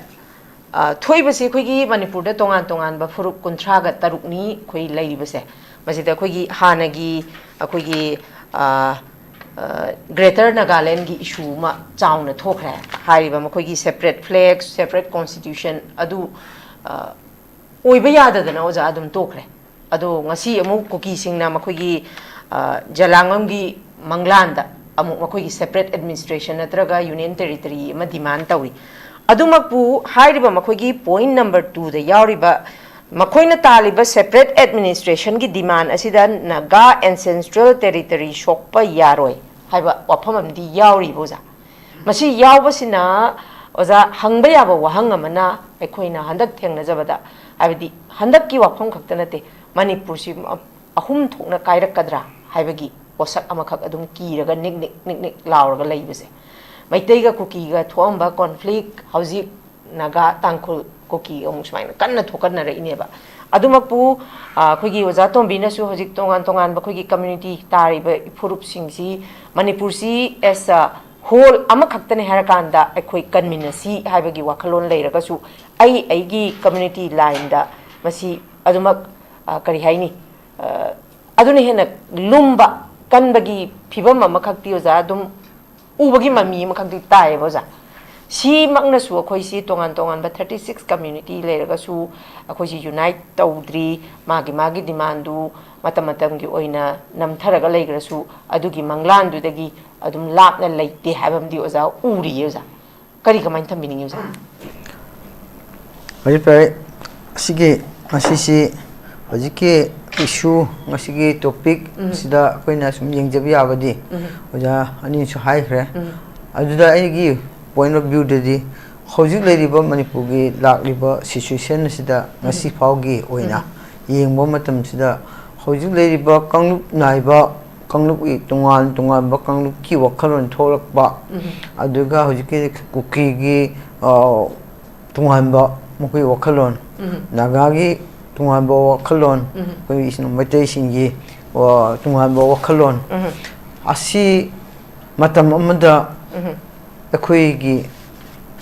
ꯑ, ꯊꯣꯛꯏꯕꯁꯤ ꯑꯩꯈꯣꯏꯒꯤ ꯃꯅꯤꯄꯨꯔꯗ ꯇꯣꯉꯥꯟ ꯇꯣꯉꯥꯟꯕ ꯐꯨꯔꯨꯞ ꯀꯨꯟꯊ꯭ꯔꯥꯒ ꯇꯔꯨꯛꯅꯤ ꯑꯩꯈꯣꯏ ꯂꯩꯔꯤꯕꯁꯦ꯫ ꯃꯁꯤꯗ ꯑꯩꯈꯣꯏꯒꯤ ꯍꯥꯟꯅꯒꯤ ꯑꯩꯈꯣꯏꯒꯤ, ꯑ, ꯑ, Greater Nagalandꯒꯤ issue ꯑꯃ ꯆꯥꯎꯅ ꯊꯣꯛꯈ꯭ꯔꯦ꯫ ꯍꯥꯏꯔꯤꯕ ꯃꯈꯣꯏꯒꯤ separate flag, separate constitution ꯑꯗꯨ, ꯑ, ꯑꯣꯏꯕ ꯌꯥꯗꯗꯅ ꯑꯣꯖꯥ ꯑꯗꯨꯝ ꯇꯣꯛꯈ꯭ꯔꯦ꯫ ꯑꯗꯣ ꯉꯁꯤ ꯑꯃꯨꯛ ꯀꯨꯀꯤꯁꯤꯡꯅ ꯃꯈꯣꯏꯒꯤ, ꯑ, ꯖꯂꯥꯡꯕꯝꯒꯤ ꯃꯪꯂꯥꯟꯗ ꯑꯃꯨꯛ ꯃꯈꯣꯏꯒꯤ separate administration ꯅꯠꯇ꯭ꯔꯒ union territory ꯑꯃ demand ꯇꯧꯔꯤ꯫ ꯑꯗꯨꯃꯛꯄꯨ ꯍꯥꯏꯔꯤꯕ ꯃꯈꯣꯏꯒꯤ point number twoꯗ ꯌꯥꯎꯔꯤꯕ ꯃꯈꯣꯏꯅ ꯇꯥꯜꯂꯤꯕ separate administrationꯒꯤ demand ꯑꯁꯤꯗ ꯅꯥꯒꯥ ancestral territory ꯁꯣꯛꯄ ꯌꯥꯔꯣꯏ ꯍꯥꯏꯕ ꯋꯥꯐꯝ ꯑꯃꯗꯤ ꯌꯥꯎꯔꯤꯕ ꯑꯣꯖꯥ꯫ ꯃꯁꯤ ꯌꯥꯎꯕꯁꯤꯅ ꯑꯣꯖꯥ, ꯍꯪꯕ ꯌꯥꯕ ꯋꯥꯍꯪ ꯑꯃꯅ, ꯑꯩꯈꯣꯏꯅ ꯍꯟꯗꯛ ꯊꯦꯡꯅꯖꯕꯗ, ꯍꯥꯏꯕꯗꯤ ꯍꯟꯗꯛꯀꯤ ꯋꯥꯐꯝ ꯈꯛꯇ ꯅꯠꯇꯦ, ꯃꯅꯤꯄꯨꯔꯁꯤ ꯑꯍꯨꯝ ꯊꯣꯛꯅ ꯀꯥꯏꯔꯛꯀꯗ꯭ꯔꯥ ꯍꯥꯏꯕꯒꯤ ꯄꯣꯠꯁꯛ ꯑꯃꯈꯛ ꯑꯗꯨꯝ ꯀꯤꯔꯒ ꯅꯤꯛ ꯅꯤꯛ ꯅꯤꯛ ꯅꯤꯛ ꯂꯥꯎꯔꯒ ꯂꯩꯕꯁꯦ꯫ ꯃꯩꯇꯩꯒ ꯀꯨꯀꯤꯒ ꯊꯣꯛꯑꯝꯕ conflict ꯍꯧꯖꯤꯛ ꯅꯥꯒꯥ, ꯇꯥꯡꯈꯨꯜ, ꯀꯨꯀꯤ ꯑꯃꯨꯛ ꯁꯨꯃꯥꯏꯅ ꯀꯟꯅ ꯊꯣꯛꯀꯠꯅꯔꯛꯏꯅꯦꯕ꯫ ꯑꯗꯨꯃꯛꯄꯨ, ꯑ, ꯑꯩꯈꯣꯏꯒꯤ ꯑꯣꯖꯥ ꯇꯣꯝꯕꯤꯅꯁꯨ ꯍꯧꯖꯤꯛ ꯇꯣꯉꯥꯟ ꯇꯣꯉꯥꯟꯕ ꯑꯩꯈꯣꯏꯒꯤ community ꯇꯥꯔꯤꯕ ꯐꯨꯔꯨꯞꯁꯤꯡꯁꯤ ꯃꯅꯤꯄꯨꯔꯁꯤ as a whole ꯑꯃꯈꯛꯇꯅꯦ ꯍꯥꯏꯔꯀꯥꯟꯗ ꯑꯩꯈꯣꯏ ꯀꯟꯃꯤꯟꯅꯁꯤ ꯍꯥꯏꯕꯒꯤ ꯋꯥꯈꯜꯂꯣꯟ ꯂꯩꯔꯒꯁꯨ ꯑꯩ ꯑꯩꯒꯤ community lineꯗ ꯃꯁꯤ ꯑꯗꯨꯃꯛ, ꯑ, ꯀꯔꯤ ꯍꯥꯏꯅꯤ, ꯑ, ꯑꯗꯨꯅ ꯍꯦꯟꯅ ꯂꯨꯝꯕ, ꯀꯟꯕꯒꯤ ꯐꯤꯕꯝ ꯑꯃꯈꯛꯇꯤ ꯑꯣꯖꯥ ꯑꯗꯨꯝ ꯎꯕꯒꯤ ꯃꯃꯤ ꯑꯃꯈꯛꯇꯤ ꯇꯥꯏꯌꯦꯕ ꯑꯣꯖꯥ꯫ ꯁꯤꯃꯛꯅꯁꯨ ꯑꯩꯈꯣꯏꯁꯤ ꯇꯣꯉꯥꯟ ꯇꯣꯉꯥꯟꯕ ꯊꯥꯔꯇꯤ ꯁꯤꯛꯁ ꯀꯝꯃ꯭ꯌꯨꯅꯤꯇꯤ ꯂꯩꯔꯒꯁꯨ ꯑꯩꯈꯣꯏꯁꯤ ꯌꯨꯅꯥꯏꯠ ꯇꯧꯗ꯭ꯔꯤ꯫ ꯃꯥꯒꯤ ꯃꯥꯒꯤ ꯗꯤꯃꯥꯟꯗꯨ ꯃꯇꯝ ꯃꯇꯝꯒꯤ ꯑꯣꯏꯅ ꯅꯝꯊꯔꯒ ꯂꯩꯈ꯭ꯔꯁꯨ ꯑꯗꯨꯒꯤ ꯃꯪꯂꯥꯟꯗꯨꯗꯒꯤ ꯑꯗꯨꯝ ꯂꯥꯞꯅ ꯂꯩꯇꯦ ꯍꯥꯏꯕ ꯑꯃꯗꯤ ꯑꯣꯖꯥ ꯎꯔꯤꯌꯦ ꯑꯣꯖꯥ꯫ ꯀꯔꯤ ꯀꯃꯥꯏꯅ ꯊꯝꯕꯤꯅꯤꯡꯉꯤ ꯑꯣꯖꯥ? ꯐꯔꯦ ꯐꯔꯦ꯫ ꯑꯁꯤꯒꯤ ꯉꯁꯤꯁꯤ ꯍꯧꯖꯤꯛꯀꯤ ꯏꯁꯨ, ꯉꯁꯤꯒꯤ ꯇꯣꯄꯤꯛ ꯎꯝ꯫ ꯁꯤꯗ ꯑꯩꯈꯣꯏꯅ ꯁꯨꯝ ꯌꯦꯡꯖꯕ ꯌꯥꯕꯗꯤ ꯎꯝ꯫ ꯑꯣꯖꯥ ꯑꯅꯤꯁꯨ ꯍꯥꯏꯈ꯭ꯔꯦ꯫ ꯎꯝ꯫ ꯑꯗꯨꯗ ꯑꯩꯒꯤ ꯄꯣꯏꯟ ꯑꯣꯐ ꯚ꯭ꯌꯨꯗꯗꯤ ꯍꯧꯖꯤꯛ ꯂꯩꯔꯤꯕ ꯃꯅꯤꯄꯨꯔꯒꯤ ꯂꯥꯛꯂꯤꯕ ꯁꯤꯆꯨꯋꯦꯁꯟ ꯑꯁꯤꯗ ꯉꯁꯤ ꯐꯥꯎꯒꯤ ꯑꯣꯏꯅ ꯌꯦꯡꯕ ꯃꯇꯝꯁꯤꯗ ꯍꯧꯖꯤꯛ ꯂꯩꯔꯤꯕ ꯀꯥꯡꯂꯨꯞ ꯅꯥꯏꯕ ꯀꯥꯡꯂꯨꯞꯀꯤ ꯇꯣꯉꯥꯟ ꯇꯣꯉꯥꯟꯕ ꯀꯥꯡꯂꯨꯞꯀꯤ ꯋꯥꯈꯜꯂꯣꯟ ꯊꯣꯛꯂꯛꯄ, ꯎꯝ꯫ ꯑꯗꯨꯒ ꯍꯧꯖꯤꯛꯀꯤ ꯀꯨꯀꯤꯒꯤ, ꯑ, ꯇꯣꯉꯥꯟꯕ ꯃꯈꯣꯏꯒꯤ ꯋꯥꯈꯜꯂꯣꯟ, ꯎꯝ꯫ ꯅꯥꯒꯥꯒꯤ ꯇꯣꯉꯥꯟꯕ ꯋꯥꯈꯜꯂꯣꯟ, ꯎꯝ꯫ ꯑꯩꯈꯣꯏ ꯏꯆꯤꯟ ꯃꯩꯇꯩꯁꯤꯡꯒꯤ, ꯑ, ꯇꯣꯉꯥꯟꯕ ꯋꯥꯈꯜꯂꯣꯟ ꯎꯝ꯫ ꯑꯁꯤ ꯃꯇꯝ ꯑꯃꯗ ꯎꯝ꯫ ꯑꯩꯈꯣꯏꯒꯤ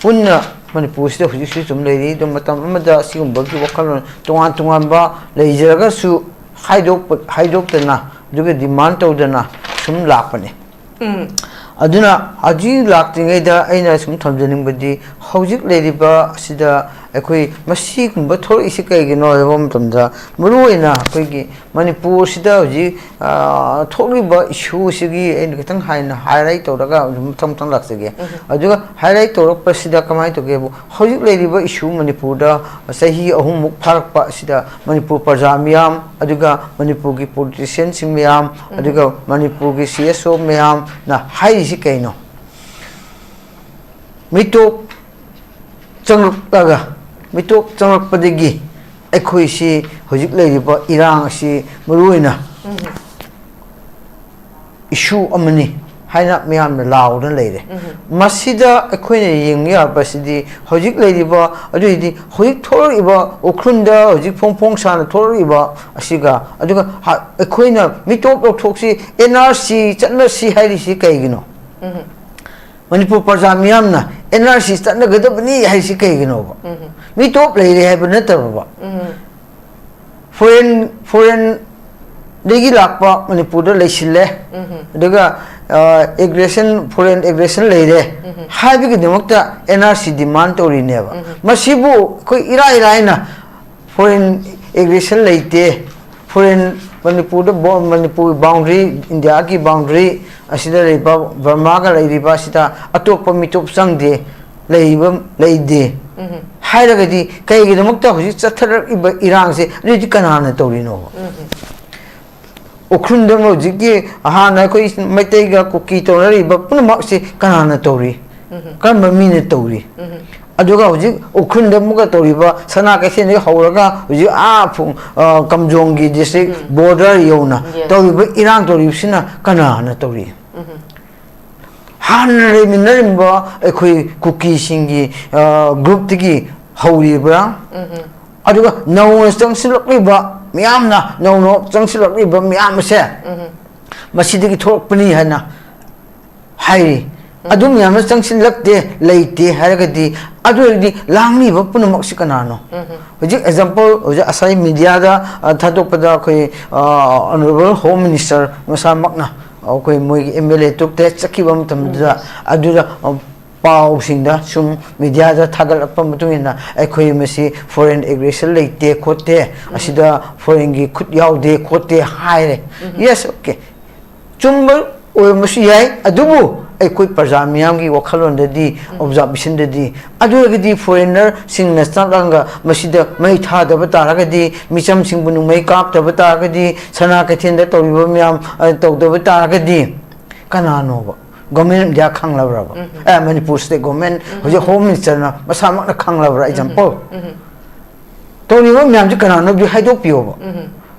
ꯄꯨꯟꯅ ꯃꯅꯤꯄꯨꯔꯁꯤꯗ ꯍꯧꯖꯤꯛꯁꯨ ꯑꯗꯨꯝ ꯂꯩꯔꯤ꯫ ꯑꯗꯨ ꯃꯇꯝ ꯑꯃꯗ ꯑꯁꯤꯒꯨꯝꯕꯒꯤ ꯋꯥꯈꯜꯂꯣꯟ ꯇꯣꯉꯥꯟ ꯇꯣꯉꯥꯟꯕ ꯂꯩꯖꯔꯒꯁꯨ ꯍꯥꯏꯗꯣꯛꯄ-, ꯍꯥꯏꯗꯣꯛꯇꯅ, ꯑꯗꯨꯒ ꯗꯤꯃꯥꯟ ꯇꯧꯗꯅ ꯁꯨꯝ ꯂꯥꯛꯄꯅꯦ꯫ ꯎꯝ꯫ ꯑꯗꯨꯅ ꯍꯧꯖꯤꯛ ꯂꯥꯛꯇ꯭ꯔꯤꯉꯩꯗ ꯑꯩꯅ ꯁꯨꯝ ꯊꯝꯖꯅꯤꯡꯕꯗꯤ, ꯍꯧꯖꯤꯛ ꯂꯩꯔꯤꯕ ꯑꯁꯤꯗ ꯑꯩꯈꯣꯏ ꯃꯁꯤꯒꯨꯝꯕ ꯊꯣꯛꯂꯛꯏꯁꯤ ꯀꯩꯒꯤꯅꯣ ꯍꯥꯏꯕ ꯃꯇꯝꯗ, ꯃꯔꯨꯑꯣꯏꯅ ꯑꯩꯈꯣꯏꯒꯤ ꯃꯅꯤꯄꯨꯔꯁꯤꯗ ꯍꯧꯖꯤꯛ, ꯑ, ꯊꯣꯛꯂꯤꯕ ꯏꯁꯨꯁꯤꯒꯤ ꯑꯩꯅ ꯈꯤꯇꯪ ꯍꯥꯏꯅ highlight ꯇꯧꯔꯒ ꯑꯗꯨꯝ ꯃꯊꯪ ꯃꯊꯪ ꯂꯥꯛꯆꯒꯦ꯫ ꯎꯝ꯫ ꯑꯗꯨꯒ highlight ꯇꯧꯔꯛꯄꯁꯤꯗ ꯀꯃꯥꯏꯅ ꯇꯧꯒꯦꯕꯨ, ꯍꯧꯖꯤꯛ ꯂꯩꯔꯤꯕ ꯏꯁꯨ ꯃꯅꯤꯄꯨꯔꯗ ꯆꯍꯤ ꯑꯍꯨꯝꯃꯨꯛ ꯐꯥꯔꯛꯄ ꯑꯁꯤꯗ ꯃꯅꯤꯄꯨꯔ ꯄ꯭ꯔꯖꯥ ꯃꯤꯌꯥꯝ, ꯑꯗꯨꯒ ꯃꯅꯤꯄꯨꯔꯒꯤ ꯄꯣꯂꯤꯇꯤꯁꯤꯌꯟꯁꯤꯡ ꯃꯌꯥꯝ, ꯎꯝ꯫ ꯑꯗꯨꯒ ꯃꯅꯤꯄꯨꯔꯒꯤ ꯁꯤ ꯑꯦꯁ ꯑꯣ ꯃꯌꯥꯝꯅ ꯍꯥꯏꯔꯤꯁꯤ ꯀꯩꯅꯣ? ꯃꯤꯇꯣꯞ ꯆꯪꯂꯛꯂꯒ, ꯃꯤꯇꯣꯞ ꯆꯪꯂꯛꯄꯗꯒꯤ ꯑꯩꯈꯣꯏꯁꯤ ꯍꯧꯖꯤꯛ ꯂꯩꯔꯤꯕ ꯏꯔꯥꯡ ꯑꯁꯤ ꯃꯔꯨꯑꯣꯏꯅ ꯎꯝ꯫ ꯏꯁꯨ ꯑꯃꯅꯤ ꯍꯥꯏꯅ ꯃꯤꯌꯥꯝꯅ ꯂꯥꯎꯗꯨꯅ ꯂꯩꯔꯦ꯫ ꯎꯝ꯫ ꯃꯁꯤꯗ ꯑꯩꯈꯣꯏꯅ ꯌꯦꯡꯕ ꯌꯥꯕꯁꯤꯗꯤ, ꯍꯧꯖꯤꯛ ꯂꯩꯔꯤꯕ, ꯑꯗꯨꯏꯗꯤ ꯍꯧꯖꯤꯛ ꯊꯣꯛꯂꯛꯏꯕ ꯎꯈ꯭ꯔꯨꯜꯗ ꯍꯧꯖꯤꯛ ꯐꯣꯡ ꯐꯣꯡ ꯁꯥꯅ ꯊꯣꯛꯂꯛꯏꯕ ꯑꯁꯤꯒ, ꯑꯗꯨꯒ ꯍ-, ꯑꯩꯈꯣꯏꯅ ꯃꯤꯇꯣꯞ ꯂꯧꯊꯣꯛꯁꯤ, ꯑꯦꯟ ꯑꯥꯔ ꯁꯤ ꯆꯠꯅꯁꯤ ꯍꯥꯏꯔꯤꯁꯤ ꯀꯩꯒꯤꯅꯣ? ꯎꯝ꯫ ꯃꯅꯤꯄꯨꯔ ꯄ꯭ꯔꯖꯥ ꯃꯤꯌꯥꯝꯅ ꯑꯦꯟ ꯑꯥꯔ ꯁꯤ ꯆꯠꯅꯒꯗꯕꯅꯤ ꯍꯥꯏꯁꯤ ꯀꯩꯒꯤꯅꯣꯕ? ꯎꯝ꯫ ꯃꯤꯇꯣꯞ ꯂꯩꯔꯦ ꯍꯥꯏꯕ ꯅꯠꯇꯕꯕ꯫ ꯎꯝ꯫ ꯐꯣꯔꯦꯟ, ꯐꯣꯔꯦꯟꯗꯒꯤ ꯂꯥꯛꯄ ꯃꯅꯤꯄꯨꯔꯗ ꯂꯩꯁꯤꯜꯂꯦ꯫ ꯎꯝ꯫ ꯑꯗꯨꯒ ꯑꯦꯒ꯭ꯔꯦꯁꯟ, ꯐꯣꯔꯦꯟ ꯑꯦꯒ꯭ꯔꯦꯁꯟ ꯂꯩꯔꯦ ꯍꯥꯏꯕꯒꯤꯗꯃꯛꯇ ꯑꯦꯟ ꯑꯥꯔ ꯁꯤ ꯗꯤꯃꯥꯟ ꯇꯧꯔꯤꯅꯦꯕ꯫ ꯃꯁꯤꯕꯨ ꯑꯩꯈꯣꯏ ꯏꯔꯥꯏ ꯂꯥꯏꯅ ꯐꯣꯔꯦꯟ ꯑꯦꯒ꯭ꯔꯦꯁꯟ ꯂꯩꯇꯦ, ꯐꯣꯔꯦꯟ, ꯃꯅꯤꯄꯨꯔꯗ ꯕꯣ-, ꯃꯅꯤꯄꯨꯔ ꯕꯥꯎꯟꯗ꯭ꯔꯤ, ꯏꯟꯗꯤꯌꯥꯒꯤ ꯕꯥꯎꯟꯗ꯭ꯔꯤ ꯑꯁꯤꯗ ꯂꯩꯕ, ꯕꯔꯃꯥꯒ ꯂꯩꯔꯤꯕ ꯑꯁꯤꯗ ꯑꯇꯣꯞꯄ ꯃꯤꯇꯣꯞ ꯆꯪꯗꯦ, ꯂꯩꯕ ꯂꯩꯗꯦ ꯍꯥꯏꯔꯒꯗꯤ ꯀꯩꯒꯤꯗꯃꯛꯇ ꯍꯧꯖꯤꯛ ꯆꯠꯊꯔꯛꯂꯤꯕ ꯏꯔꯥꯡꯁꯦ ꯑꯗꯨꯗꯤ ꯀꯅꯥꯅ ꯇꯧꯔꯤꯅꯣꯕ? ꯎꯈ꯭ꯔꯨꯜꯗ ꯍꯧꯖꯤꯛꯀꯤ ꯍꯥꯟꯅ ꯑꯩꯈꯣꯏ ꯃꯩꯇꯩꯒ ꯀꯨꯀꯤ ꯇꯧꯅꯔꯤꯕ ꯄꯨꯝꯅꯃꯛꯁꯤ ꯀꯅꯥꯅ ꯇꯧꯔꯤ? ꯀꯔꯝꯕ ꯃꯤꯅ ꯇꯧꯔꯤ? ꯑꯗꯨꯒ ꯍꯧꯖꯤꯛ ꯎꯈ꯭ꯔꯨꯜꯗ ꯑꯃꯨꯛꯀ ꯇꯧꯔꯤꯕ ꯁꯅꯥ ꯀꯩꯊꯦꯜꯗꯒꯤ ꯍꯧꯔꯒ ꯍꯧꯖꯤꯛ ꯑꯥ ꯐꯨ-, ꯑ, ꯀꯝꯖꯣꯡꯒꯤ ꯗꯤꯁꯇ꯭ꯔꯤꯛ ꯕꯣꯔꯗꯔ ꯌꯧꯅ ꯇꯧꯔꯤꯕ ꯏꯔꯥꯡ ꯇꯧꯔꯤꯕꯁꯤꯅ ꯀꯅꯥꯅ ꯇꯧꯔꯤ? ꯍꯥꯟꯅ ꯂꯩꯃꯤꯟꯅꯔꯝꯕ ꯑꯩꯈꯣꯏ ꯀꯨꯀꯤꯁꯤꯡꯒꯤ, ꯑ, ꯒ꯭ꯔꯨꯞꯇꯒꯤ ꯍꯧꯔꯤꯕ꯭ꯔꯥ? ꯑꯗꯨꯒ ꯅꯧꯅ ꯆꯪꯁꯤꯜꯂꯛꯂꯤꯕ ꯃꯤꯌꯥꯝꯅ, ꯅꯧꯅ ꯆꯪꯁꯤꯜꯂꯛꯂꯤꯕ ꯃꯤꯌꯥꯝ ꯑꯁꯦ ꯃꯁꯤꯗꯒꯤ ꯊꯣꯛꯂꯛꯄꯅꯤ ꯍꯥꯏꯅ ꯍꯥꯏꯔꯤ꯫ ꯑꯗꯨ ꯃꯌꯥꯝꯅ ꯆꯪꯁꯤꯜꯂꯛꯇꯦ, ꯂꯩꯇꯦ ꯍꯥꯏꯔꯒꯗꯤ, ꯑꯗꯨ ꯑꯣꯏꯔꯗꯤ ꯂꯥꯡꯂꯤꯕ ꯄꯨꯝꯅꯃꯛꯁꯤ ꯀꯅꯥꯅꯣ? ꯍꯧꯖꯤꯛ ꯑꯦꯛꯖꯥꯝꯄꯜ, ꯍꯧꯖꯤꯛ ꯉꯁꯥꯏ ꯃꯤꯗꯤꯌꯥꯗ, ꯑ, ꯊꯥꯗꯣꯛꯄꯗ ꯑꯩꯈꯣꯏ, ꯑ, ꯑꯣꯅꯔꯦꯕꯜ ꯍꯣꯝ ꯃꯤꯅꯤꯁꯇꯔ ꯃꯁꯥꯃꯛꯅ ꯑꯩꯈꯣꯏ ꯃꯣꯏꯒꯤ ꯑꯦꯝ ꯑꯦꯜ ꯑꯦ ꯇ꯭ꯔꯨꯞꯇ ꯆꯠꯈꯤꯕ ꯃꯇꯝꯗꯨꯗ, ꯑꯗꯨꯗ, ꯑ, ꯄꯥꯎꯁꯤꯡꯗ ꯁꯨꯝ ꯃꯤꯗꯤꯌꯥꯗ ꯊꯥꯒꯠꯂꯛꯄ ꯃꯇꯨꯡ ꯏꯟꯅ ꯑꯩꯈꯣꯏ ꯃꯁꯤ ꯐꯣꯔꯦꯟ ꯑꯦꯒ꯭ꯔꯦꯁꯟ ꯂꯩꯇꯦ ꯈꯣꯠꯇꯦ, ꯑꯁꯤꯗ ꯐꯣꯔꯦꯟꯒꯤ ꯈꯨꯠ ꯌꯥꯎꯗꯦ ꯈꯣꯠꯇꯦ ꯍꯥꯏꯔꯦ꯫ ꯌꯦꯁ, ꯑꯣꯀꯦ, ꯆꯨꯝꯕ ꯑꯣꯏꯔꯝꯕꯁꯨ ꯌꯥꯏ, ꯑꯗꯨꯕꯨ ꯑꯩꯈꯣꯏ ꯄ꯭ꯔꯖꯥ ꯃꯤꯌꯥꯝꯒꯤ ꯋꯥꯈꯜꯂꯣꯟꯗꯗꯤ, ꯑꯣꯕꯖꯥꯔꯕꯦꯁꯟꯗꯗꯤ, ꯑꯗꯨ ꯑꯣꯏꯔꯒꯗꯤ ꯐꯣꯔꯦꯟꯅꯔꯁꯤꯡꯅ ꯆꯪꯂꯒ ꯃꯁꯤꯗ ꯃꯩ ꯊꯥꯗꯕ ꯇꯥꯔꯒꯗꯤ, ꯃꯤꯆꯝꯁꯤꯡꯕꯨ ꯅꯣꯡꯃꯩ ꯀꯥꯞꯇꯕ ꯇꯥꯔꯒꯗꯤ, ꯁꯅꯥ ꯀꯩꯊꯦꯜꯗ ꯇꯧꯔꯤꯕ ꯃꯌꯥꯝ, ꯑ, ꯇꯧꯗꯕ ꯇꯥꯔꯒꯗꯤ, ꯀꯅꯥꯅꯣꯕ? ꯒꯣꯔꯃꯦꯟ ꯑꯣꯐ ꯏꯟꯗꯤꯌꯥ ꯈꯪꯂꯕ꯭ꯔꯕ? ꯑꯦ, ꯃꯅꯤꯄꯨꯔ ꯁ꯭ꯇꯦꯠ ꯒꯣꯔꯃꯦꯟ, ꯍꯧꯖꯤꯛ ꯍꯣꯝ ꯃꯤꯅꯤꯁꯇꯔꯅ ꯃꯁꯥꯃꯛꯅ ꯈꯪꯂꯕ꯭ꯔꯥ? ꯑꯦꯛꯖꯥꯝꯄꯜ, ꯇꯧꯔꯤꯕ ꯃꯌꯥꯝꯁꯦ ꯀꯅꯥꯅꯣ ꯑꯗꯨ ꯍꯥꯏꯗꯣꯛꯄꯤꯌꯣꯕ꯫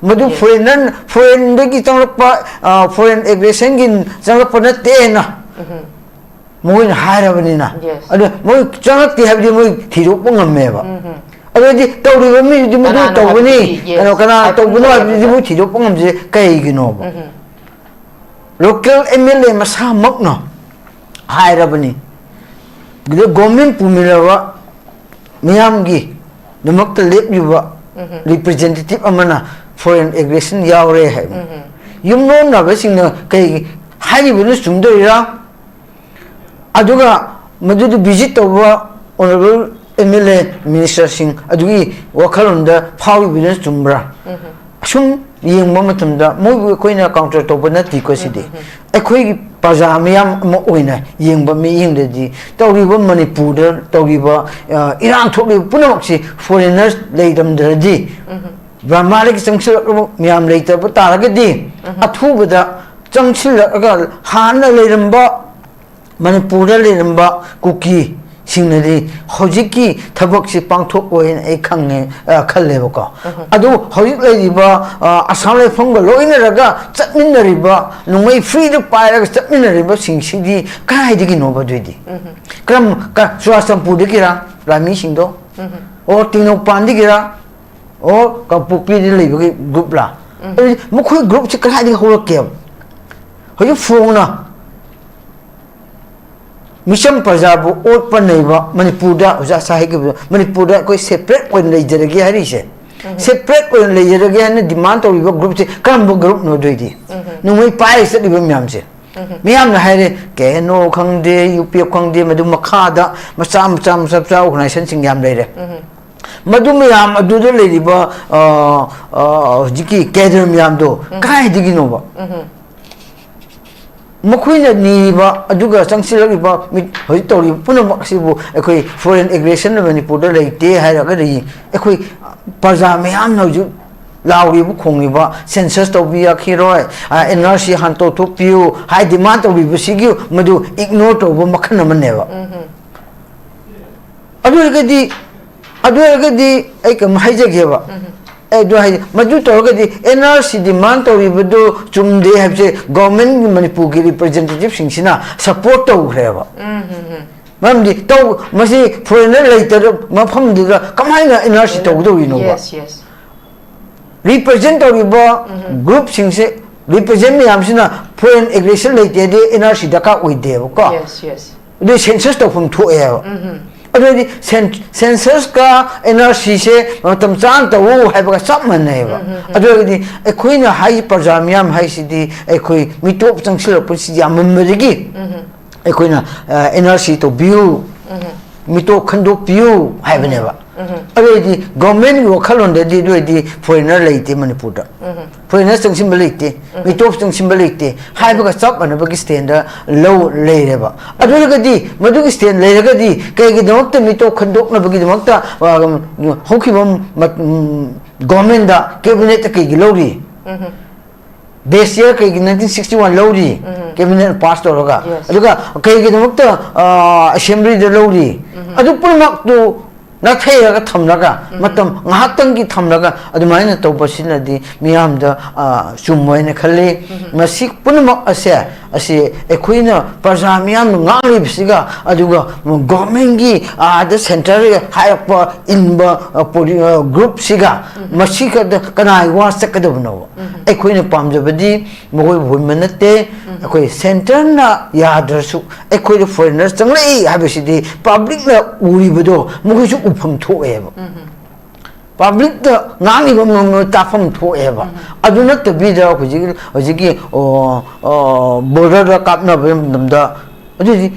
ꯃꯗꯨ ꯐꯣꯔꯦꯟꯅꯔ, ꯐꯣꯔꯦꯟꯗꯒꯤ ꯆꯪꯂꯛꯄ, ꯑ, ꯐꯣꯔꯦꯟ ꯑꯦꯒ꯭ꯔꯦꯁꯟꯒꯤ ꯆꯪꯂꯛꯄ ꯅꯠꯇꯦꯅ ꯃꯣꯏꯅ ꯍꯥꯏꯔꯕꯅꯤꯅ꯫ ꯑꯗꯨ ꯃꯣꯏ ꯆꯪꯂꯛꯇꯦ ꯍꯥꯏꯕꯗꯤ ꯃꯣꯏ ꯊꯤꯗꯣꯛꯄ ꯉꯝꯃꯦꯕ꯫ ꯑꯗꯨꯗꯤ ꯇꯧꯔꯤꯕ ꯃꯤꯗꯨꯗꯤ ꯃꯗꯨ ꯀꯅꯥꯅꯣ ꯇꯧꯕꯅꯤ, ꯍꯥꯏꯕꯗꯨꯗꯤ, ꯀꯩꯅꯣ, ꯀꯅꯥꯅ ꯇꯧꯕꯅꯣ ꯍꯥꯏꯕꯗꯨꯗꯤ ꯃꯣꯏ ꯊꯤꯗꯣꯛꯄ ꯉꯝꯗ꯭ꯔꯤꯁꯦ ꯀꯩꯒꯤꯅꯣꯕ? ꯂꯣꯀꯦꯜ ꯑꯦꯝ ꯑꯦꯜ ꯑꯦ ꯃꯁꯥꯃꯛꯅ ꯍꯥꯏꯔꯕꯅꯤ꯫ ꯑꯗꯨꯗ ꯒꯣꯔꯃꯦꯟ ꯄꯨꯃꯤꯟꯅꯕ ꯃꯤꯌꯥꯝꯒꯤꯗꯃꯛꯇ ꯂꯦꯞꯂꯤꯕ ꯔꯤꯄ꯭ꯔꯖꯦꯟꯇꯦꯇꯤꯚ ꯑꯃꯅ ꯐꯣꯔꯦꯟ ꯑꯦꯒ꯭ꯔꯦꯁꯟ ꯌꯥꯎꯔꯦ ꯍꯥꯏꯕ꯫ ꯌꯨꯝꯂꯣꯟꯅꯕꯁꯤꯡꯅ ꯀꯩ ꯍꯥꯏꯔꯤꯕꯗꯨ ꯆꯨꯝꯗꯣꯏꯔꯥ? ꯑꯗꯨꯒ ꯃꯗꯨꯗ ꯚꯤꯖꯤꯠ ꯇꯧꯕ ꯑꯣꯅꯔꯦꯕꯜ ꯑꯦꯝ ꯑꯦꯜ ꯑꯦ ꯃꯤꯅꯤꯁꯇꯔꯁꯤꯡ ꯑꯗꯨꯒꯤ ꯋꯥꯈꯜꯂꯣꯟꯗ ꯐꯥꯎꯔꯤꯕꯗꯨꯅ ꯆꯨꯝꯕ꯭ꯔꯥ? ꯑꯁꯨꯝ ꯌꯦꯡꯕ ꯃꯇꯝꯗ ꯃꯣꯏꯕꯨ ꯑꯩꯈꯣꯏꯅ ꯀꯥꯎꯟꯇꯔ ꯇꯧꯕ ꯅꯠꯇꯦꯀꯣ꯫ ꯁꯤꯗꯤ ꯑꯩꯈꯣꯏꯒꯤ ꯄ꯭ꯔꯖꯥ ꯃꯤꯌꯥꯝ ꯑꯃ ꯑꯣꯏꯅ ꯌꯦꯡꯕ ꯃꯤꯠꯌꯦꯡꯗꯗꯤ ꯇꯧꯔꯤꯕ ꯃꯅꯤꯄꯨꯔꯗ ꯇꯧꯔꯤꯕ, ꯑ, ꯏꯔꯥꯡ ꯊꯣꯛꯂꯤꯕ ꯄꯨꯝꯅꯃꯛꯁꯤ ꯐꯣꯔꯦꯟꯅꯔ ꯂꯩꯔꯝꯗ꯭ꯔꯗꯤ, ꯕꯔꯃꯥꯗꯒꯤ ꯆꯪꯁꯤꯜꯂꯛꯂꯕ ꯃꯌꯥꯝ ꯂꯩꯇꯕ ꯇꯥꯔꯒꯗꯤ, ꯑꯊꯨꯕꯗ ꯆꯪꯁꯤꯜꯂꯛꯂꯒ ꯍꯥꯟꯅ ꯂꯩꯔꯝꯕ ꯃꯅꯤꯄꯨꯔꯗ ꯂꯩꯔꯝꯕ ꯀꯨꯀꯤꯁꯤꯡꯅꯗꯤ ꯍꯧꯖꯤꯛꯀꯤ ꯊꯕꯛꯁꯤ ꯄꯥꯡꯊꯣꯛꯑꯣꯏꯅ ꯑꯩ ꯈꯪꯉꯦ, ꯑ, ꯈꯜꯂꯦꯕꯀꯣ꯫ ꯑꯗꯨ ꯍꯧꯖꯤꯛ ꯂꯩꯔꯤꯕ, ꯑ, ꯑꯁꯥꯝ ꯂꯩꯐꯝꯒ ꯂꯣꯏꯅꯔꯒ ꯆꯠꯃꯤꯟꯅꯔꯤꯕ, ꯅꯣꯡꯃꯩ ꯐ꯭ꯔꯤꯗ ꯄꯥꯏꯔꯒ ꯆꯠꯃꯤꯟꯅꯔꯤꯕꯁꯤꯡꯁꯤꯗꯤ ꯀꯗꯥꯏꯗꯒꯤꯅꯣꯕ ꯑꯗꯨꯏꯗꯤ? ꯀꯔꯝ-, ꯀ-, ꯆꯨꯔꯥꯆꯥꯟꯄꯨꯔꯗꯒꯤꯔ ꯂꯥꯟꯃꯤꯁꯤꯡꯗꯣ? ꯑꯣ, ꯇꯦꯡꯅꯧꯄꯜꯗꯒꯤꯔ? ꯑꯣ, ꯀꯥꯡꯄꯣꯛꯄꯤꯗ ꯂꯩꯕꯒꯤ ꯒ꯭ꯔꯨꯞꯂꯥ? ꯑꯗꯨꯗꯤ ꯃꯈꯣꯏ ꯒ꯭ꯔꯨꯞꯁꯤ ꯀꯗꯥꯏꯗꯒꯤ ꯍꯧꯔꯛꯀꯦꯕ? ꯍꯧꯖꯤꯛ ꯐꯣꯡꯅ ꯃꯤꯆꯝ ꯄ꯭ꯔꯖꯥꯕꯨ ꯑꯣꯠꯄ ꯅꯩꯕ ꯃꯅꯤꯄꯨꯔꯗ ꯑꯣꯖꯥ ꯁꯥꯍꯤꯒꯤ ꯃꯅꯤꯄꯨꯔꯗ ꯑꯩꯈꯣꯏ ꯁꯦꯄꯔꯦꯠ ꯑꯣꯏꯅ ꯂꯩꯖꯔꯒꯦ ꯍꯥꯏꯔꯤꯁꯦ, ꯁꯦꯄꯔꯦꯠ ꯑꯣꯏꯅ ꯂꯩꯖꯔꯒꯦ ꯍꯥꯏꯅ ꯗꯤꯃꯥꯟ ꯇꯧꯔꯤꯕ ꯒ꯭ꯔꯨꯞꯁꯦ ꯀꯔꯝꯕ ꯒ꯭ꯔꯨꯞꯅꯣ ꯑꯗꯨꯏꯗꯤ? ꯅꯣꯡꯃꯩ ꯄꯥꯏꯔ ꯆꯠꯂꯤꯕ ꯃꯌꯥꯝꯁꯦ꯫ ꯃꯤꯌꯥꯝꯅ ꯍꯥꯏꯔꯦ, ꯀꯦ ꯑꯦꯟ ꯑꯣ ꯈꯪꯗꯦ, ꯌꯨ ꯄꯤ ꯑꯦꯐ ꯈꯪꯗꯦ, ꯃꯗꯨ ꯃꯈꯥꯗ ꯃꯆꯥ ꯃꯆꯥ ꯃꯆꯥ ꯃꯆꯥ ꯑꯣꯔꯒꯅꯥꯏꯖꯦꯁꯟꯁꯤꯡ ꯌꯥꯝ ꯂꯩꯔꯦ꯫ ꯃꯗꯨ ꯃꯌꯥꯝ ꯑꯗꯨꯗ ꯂꯩꯔꯤꯕ, ꯑ, ꯑ, ꯍꯧꯖꯤꯛꯀꯤ ꯀꯦꯗꯔ ꯃꯌꯥꯝꯗꯣ ꯀꯗꯥꯏꯗꯒꯤꯅꯣꯕ? ꯃꯈꯣꯏꯅ ꯅꯤꯔꯤꯕ ꯑꯗꯨꯒ ꯆꯪꯁꯤꯜꯂꯛꯂꯤꯕ ꯃꯤ-, ꯍꯧꯖꯤꯛ ꯇꯧꯔꯤꯕ ꯄꯨꯝꯅꯃꯛ ꯑꯁꯤꯕꯨ ꯑꯩꯈꯣꯏ ꯐꯣꯔꯦꯟ ꯑꯦꯒ꯭ꯔꯦꯁꯟ ꯃꯅꯤꯄꯨꯔꯗ ꯂꯩꯇꯦ ꯍꯥꯏꯔꯒꯗꯤ, ꯑꯩꯈꯣꯏ ꯄ꯭ꯔꯖꯥ ꯃꯌꯥꯝꯅ ꯍꯧꯖꯤꯛ ꯂꯥꯎꯔꯤꯕ ꯈꯣꯡꯂꯤꯕ, ꯁꯦꯟꯁꯁ ꯇꯧꯕꯤꯔꯛꯈꯤꯔꯣꯏ, ꯑꯦꯟ ꯑꯥꯔ ꯁꯤ ꯍꯥꯟꯅ ꯇꯧꯊꯣꯛꯄꯤꯌꯨ ꯍꯥꯏ ꯗꯤꯃꯥꯟ ꯇꯧꯕꯤꯕꯁꯤꯒꯤ ꯃꯗꯨ ꯏꯒꯅꯣꯔ ꯇꯧꯕ ꯃꯈꯜ ꯑꯃꯅꯦꯕ꯫ ꯑꯗꯨ ꯑꯣꯏꯔꯒꯗꯤ, ꯑꯗꯨ ꯑꯣꯏꯔꯒꯗꯤ ꯑꯩ ꯀꯩꯅꯣꯝ ꯍꯥꯏꯖꯒꯦꯕ꯫ ꯑꯦ, ꯑꯗꯨ ꯍꯥꯏ-, ꯃꯗꯨ ꯇꯧꯔꯒꯗꯤ ꯑꯦꯟ ꯑꯥꯔ ꯁꯤ ꯗꯤꯃꯥꯟ ꯇꯧꯔꯤꯕꯗꯨ ꯆꯨꯝꯗꯦ ꯍꯥꯏꯕꯁꯦ ꯒꯣꯔꯃꯦꯟꯒꯤ, ꯃꯅꯤꯄꯨꯔꯒꯤ ꯔꯤꯄ꯭ꯔꯖꯦꯟꯇꯦꯇꯤꯚꯁꯤꯡꯁꯤꯅ ꯁꯄꯣꯔꯠ ꯇꯧꯈ꯭ꯔꯦꯕ꯫ ꯃꯔꯝꯗꯤ ꯇꯧ-, ꯃꯁꯤ ꯐꯣꯔꯦꯟꯅꯔ ꯂꯩꯇꯕ ꯃꯐꯝꯗꯨꯗ ꯀꯃꯥꯏꯅ and R C ꯇꯧꯒꯗꯧꯔꯤꯅꯣꯕ? Yes, yes. ꯔꯤꯄ꯭ꯔꯖꯦꯟ ꯇꯧꯔꯤꯕ ꯒ꯭ꯔꯨꯞꯁꯤꯡꯁꯦ, ꯔꯤꯄ꯭ꯔꯖꯦꯟ ꯃꯌꯥꯝꯁꯤꯅ ꯐꯣꯔꯦꯟ ꯑꯦꯒ꯭ꯔꯦꯁꯟ ꯂꯩꯇꯦꯗꯤ ꯑꯦꯟ ꯑꯥꯔ ꯁꯤ ꯗꯔꯀꯥꯔ ꯑꯣꯏꯗꯦꯕꯀꯣ꯫ Yes, yes. ꯑꯗꯨ ꯁꯦꯟꯁꯁ ꯇꯧꯐꯝ ꯊꯣꯛꯑꯦꯕ꯫ ꯑꯗꯨꯗꯤ ꯁꯦꯟꯁꯁꯀ ꯑꯦꯟ ꯑꯥꯔ ꯁꯤꯁꯦ ꯃꯇꯝ ꯆꯥꯅ ꯇꯧꯋꯣ ꯍꯥꯏꯕꯒ ꯆꯞ ꯃꯥꯟꯅꯩꯑꯕ꯫ ꯑꯗꯨ ꯑꯣꯏꯔꯒꯗꯤ ꯑꯩꯈꯣꯏꯅ ꯍꯥꯏ ꯄ꯭ꯔꯖꯥ ꯃꯤꯌꯥꯝ ꯍꯥꯏꯁꯤꯗꯤ ꯑꯩꯈꯣꯏ ꯃꯤꯇꯣꯞ ꯆꯪꯁꯤꯜꯂꯛꯄꯁꯤ ꯌꯥꯝꯃꯟꯕꯗꯒꯤ ꯑꯩꯈꯣꯏꯅ ꯑꯦꯟ ꯑꯥꯔ ꯁꯤ ꯇꯧꯕꯤꯌꯨ, ꯃꯤꯇꯣꯞ ꯈꯟꯗꯣꯛꯄꯤꯌꯨ ꯍꯥꯏꯕꯅꯦꯕ꯫ ꯑꯗꯨ ꯑꯣꯏꯔꯗꯤ ꯒꯣꯔꯃꯦꯟꯒꯤ ꯋꯥꯈꯜꯂꯣꯟꯗꯗꯤ ꯑꯗꯨ ꯑꯣꯏꯔꯗꯤ ꯐꯣꯔꯦꯟꯅꯔ ꯂꯩꯇꯦ ꯃꯅꯤꯄꯨꯔꯗ꯫ ꯐꯣꯔꯦꯟꯅꯔ ꯆꯪꯁꯤꯟꯕ ꯂꯩꯇꯦ, ꯃꯤꯇꯣꯞ ꯆꯪꯁꯤꯟꯕ ꯂꯩꯇꯦ ꯍꯥꯏꯕꯒ ꯆꯞ ꯃꯥꯟꯅꯕꯒꯤ ꯁ꯭ꯇꯦꯟꯗ ꯂꯧ ꯂꯩꯔꯦꯕ꯫ ꯑꯗꯨ ꯑꯣꯏꯔꯒꯗꯤ ꯃꯗꯨꯒꯤ ꯁ꯭ꯇꯦꯟ ꯂꯩꯔꯒꯗꯤ ꯀꯩꯒꯤꯗꯃꯛꯇ ꯃꯤꯇꯣꯞ ꯈꯟꯗꯣꯛꯅꯕꯒꯤꯗꯃꯛꯇ, ꯑ, ꯍꯧꯈꯤꯕ ꯃ-, ꯎꯝ, ꯒꯣꯔꯃꯦꯟꯗ ꯀꯦꯕꯤꯅꯦꯠꯇ ꯀꯩꯒꯤ ꯂꯧꯔꯤ? ꯕꯦꯁ ꯌꯔ ꯀꯩꯒꯤ ꯅꯥꯏꯟꯇꯤꯟ ꯁꯤꯛꯁꯇꯤ ꯋꯥꯟ ꯂꯧꯔꯤ, ꯀꯦꯕꯤꯅꯦꯠꯅ ꯄꯥꯁ ꯇꯧꯔꯒ? Yes. ꯑꯗꯨꯒ ꯀꯩꯒꯤꯗꯃꯛꯇ, ꯑ, ꯑꯦꯁꯦꯝꯕ꯭ꯂꯤꯗ ꯂꯧꯔꯤ? ꯑꯗꯨ ꯄꯨꯝꯅꯃꯛꯇꯨ ꯅꯥꯊꯩꯔꯒ ꯊꯝꯂꯒ, ꯃꯇꯝ ꯉꯥꯏꯍꯥꯛꯇꯪꯒꯤ ꯊꯝꯂꯒ ꯑꯗꯨꯃꯥꯏꯅ ꯇꯧꯕꯁꯤꯅꯗꯤ ꯃꯤꯌꯥꯝꯗ, ꯑ, ꯆꯨꯝꯃꯣꯏꯅ ꯈꯜꯂꯤ꯫ ꯃꯁꯤ ꯄꯨꯝꯅꯃꯛ ꯑꯁꯦ, ꯑꯁꯤ ꯑꯩꯈꯣꯏꯅ ꯄ꯭ꯔꯖꯥ ꯃꯤꯌꯥꯝꯅ ꯉꯥꯡꯂꯤꯕꯁꯤꯒ, ꯑꯗꯨꯒ ꯒꯣꯔꯃꯦꯟꯒꯤ ꯑꯥꯗ ꯁꯦꯟꯇꯔ ꯍꯥꯏꯔꯛꯄ ꯏꯟꯕ, ꯑ, ꯄꯣꯂꯤ-, ꯑ, ꯒ꯭ꯔꯨꯞꯁꯤꯒ ꯃꯁꯤꯒ ꯀꯅꯥꯒꯤ ꯋꯥ ꯆꯠꯀꯗꯕꯅꯣꯕ? ꯑꯩꯈꯣꯏꯅ ꯄꯥꯝꯖꯕꯗꯤ ꯃꯈꯣꯏꯕꯨ ꯍꯨꯟꯕ ꯅꯠꯇꯦ꯫ ꯑꯩꯈꯣꯏ ꯁꯦꯟꯇꯔꯅ ꯌꯥꯗ꯭ꯔꯁꯨ ꯑꯩꯈꯣꯏꯗ ꯐꯣꯔꯦꯟꯅꯔ ꯆꯪꯂꯛꯏ ꯍꯥꯏꯕꯁꯤꯗꯤ ꯄꯕ꯭ꯂꯤꯛꯅ ꯎꯔꯤꯕꯗꯣ ꯃꯈꯣꯏꯁꯨ ꯎꯐꯝ ꯊꯣꯛꯑꯦꯕ꯫ ꯄꯕ꯭ꯂꯤꯛꯇ ꯉꯥꯡꯉꯤꯕ ꯃꯌꯥꯝꯗꯣ ꯇꯥꯐꯝ ꯊꯣꯛꯑꯦꯕ꯫ ꯑꯗꯨ ꯅꯠꯇꯕꯤꯗ ꯍꯧꯖꯤꯛ, ꯍꯧꯖꯤꯛꯀꯤ, ꯑꯣ, ꯑꯣ, ꯕꯣꯔꯗꯔꯗ ꯀꯥꯞꯅꯕ ꯃꯇꯝꯗ ꯑꯗꯨꯗꯤ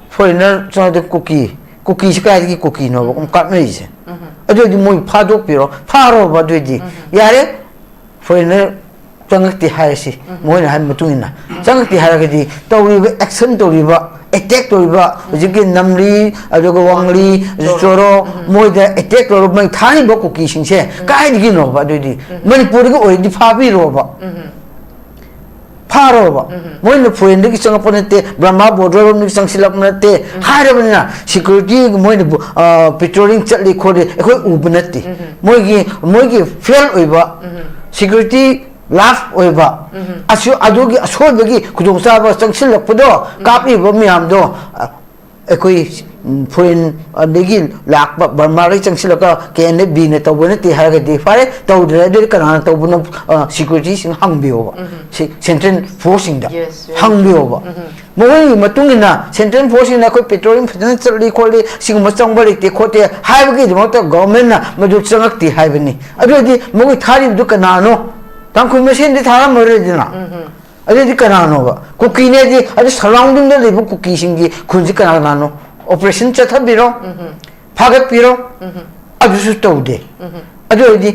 ꯐꯣꯔꯦꯟꯅꯔ ꯆꯪꯉꯛꯇꯦ, ꯀꯨꯀꯤ, ꯀꯨꯀꯤꯁꯤ ꯀꯥꯏꯗꯒꯤ ꯀꯨꯀꯤꯅꯣꯕ ꯑꯗꯨꯝ ꯀꯥꯞꯅꯔꯤꯁꯦ? ꯑꯗꯨ ꯑꯣꯏꯗꯤ ꯃꯣꯏ ꯐꯥꯗꯣꯛꯄꯤꯔꯣ, ꯐꯥꯔꯣꯕ꯫ ꯑꯗꯨ ꯑꯣꯏꯗꯤ ꯌꯥꯔꯦ, ꯐꯣꯔꯦꯟꯅꯔ ꯆꯪꯉꯛꯇꯦ ꯍꯥꯏꯔꯁꯤ, ꯃꯣꯏꯅ ꯍꯥꯏꯕ ꯃꯇꯨꯡ ꯏꯟꯅ ꯆꯪꯉꯛꯇꯦ ꯍꯥꯏꯔꯒꯗꯤ ꯇꯧꯔꯤꯕ ꯑꯦꯛꯁꯟ ꯇꯧꯔꯤꯕ, ꯑꯦꯇꯦꯛ ꯇꯧꯔꯤꯕ ꯍꯧꯖꯤꯛꯀꯤ ꯅꯝꯂꯤ, ꯑꯗꯨꯒ ꯋꯥꯡꯂꯤ, ꯆꯣꯔꯣ, ꯃꯣꯏꯗ ꯑꯦꯇꯦꯛ ꯇꯧꯔꯒ ꯃꯩ ꯊꯥꯔꯤꯕ ꯀꯨꯀꯤꯁꯤꯡꯁꯦ ꯀꯥꯏꯗꯒꯤꯅꯣꯕ? ꯑꯗꯨꯑꯣꯏꯗꯤ ꯃꯅꯤꯄꯨꯔꯗꯒꯤ ꯑꯣꯏꯔꯗꯤ ꯐꯥꯕꯤꯔꯣꯕ꯫ ꯐꯥꯔꯣꯕ꯫ ꯃꯣꯏꯅ ꯐꯣꯔꯦꯟꯗꯒꯤ ꯆꯪꯉꯛꯄ ꯅꯠꯇꯦ, ꯕ꯭ꯔꯍꯃ ꯕꯣꯔꯗꯔ ꯔꯣꯝꯗꯒꯤ ꯆꯪꯁꯤꯜꯂꯛꯄ ꯅꯠꯇꯦ ꯍꯥꯏꯔꯕꯅꯤꯅ, ꯁꯦꯀ꯭ꯌꯨꯔꯤꯇꯤ ꯃꯣꯏꯅ, ꯑ, ꯄꯦꯇ꯭ꯔꯣꯂꯤꯡ ꯆꯠꯂꯤ ꯈꯣꯠꯂꯤ ꯑꯩꯈꯣꯏ ꯎꯕ ꯅꯠꯇꯦ꯫ ꯃꯣꯏꯒꯤ, ꯃꯣꯏꯒꯤ ꯐꯦꯜ ꯑꯣꯏꯕ, ꯁꯦꯀ꯭ꯌꯨꯔꯤꯇꯤ ꯂꯥꯞ ꯑꯣꯏꯕ, ꯑꯁꯨ-, ꯑꯗꯨꯒꯤ ꯑꯁꯣꯏꯕꯒꯤ ꯈꯨꯗꯣꯡꯆꯥꯕ ꯆꯪꯁꯤꯜꯂꯛꯄꯗꯣ, ꯀꯥꯞꯂꯤꯕ ꯃꯌꯥꯝꯗꯣ, ꯑ, ꯑꯩꯈꯣꯏ ꯐꯣꯔꯦꯟ ꯑꯗꯒꯤ ꯂꯥꯛꯄ ꯕꯔꯃꯥꯗꯒꯤ ꯆꯪꯁꯤꯜꯂꯒ ꯀꯦ ꯑꯦꯟ ꯑꯦꯐ ꯕꯤꯅ ꯇꯧꯕ ꯅꯠꯇꯦ ꯍꯥꯏꯔꯒꯗꯤ ꯐꯔꯦ, ꯇꯧꯗ꯭ꯔꯦ꯫ ꯑꯗꯨꯗꯤ ꯀꯅꯥꯅ ꯇꯧꯕꯅꯣ? ꯁꯤꯀ꯭ꯌꯨꯔꯤꯇꯤꯁꯤꯡ ꯍꯪꯕꯤꯌꯣꯕ꯫ ꯁꯦꯟꯇ꯭ꯔꯦꯜ ꯐꯣꯔꯁꯁꯤꯡꯗ ꯍꯪꯕꯤꯌꯣꯕ꯫ ꯃꯈꯣꯏꯒꯤ ꯃꯇꯨꯡ ꯏꯟꯅ ꯁꯦꯟꯇ꯭ꯔꯦꯜ ꯐꯣꯔꯁꯁꯤꯡꯅ ꯑꯩꯈꯣꯏ ꯄꯦꯇ꯭ꯔꯣꯂꯤꯡ ꯐꯖꯅ ꯆꯠꯂꯤ ꯈꯣꯠꯂꯤ, ꯁꯤꯒꯨꯝꯕ ꯆꯪꯕ ꯂꯩꯇꯦ ꯈꯣꯠꯇꯦ ꯍꯥꯏꯕꯒꯤꯗꯃꯛꯇ ꯒꯚꯔꯟꯃꯦꯟꯠꯅ ꯃꯗꯨ ꯆꯪꯉꯛꯇꯦ ꯍꯥꯏꯕꯅꯤ꯫ ꯑꯗꯨ ꯑꯣꯏꯔꯗꯤ ꯃꯈꯣꯏ ꯊꯥꯔꯤꯕꯗꯨ ꯀꯅꯥꯅꯣ? ꯇꯥꯡꯈꯨꯜ ꯃꯁꯦꯟꯗꯤ ꯊꯥꯔꯝꯃꯔꯣꯏꯗꯅ꯫ ꯑꯗꯨꯗꯤ ꯀꯅꯥꯅꯣꯕ? ꯀꯨꯀꯤꯅꯦꯗꯤ, ꯑꯗꯨ ꯁꯔꯥꯎꯟꯗꯤꯡꯗ ꯂꯩꯕ ꯀꯨꯀꯤꯁꯤꯡꯒꯤ ꯈꯨꯟꯁꯤ ꯀꯅꯥ ꯀꯅꯥꯅꯣ? ꯑꯣꯄꯔꯦꯁꯟ ꯆꯠꯊꯕꯤꯔꯣ, ꯐꯥꯒꯠꯄꯤꯔꯣ꯫ ꯑꯗꯨꯁꯨ ꯇꯧꯗꯦ꯫ ꯑꯗꯨ ꯑꯣꯏꯔꯗꯤ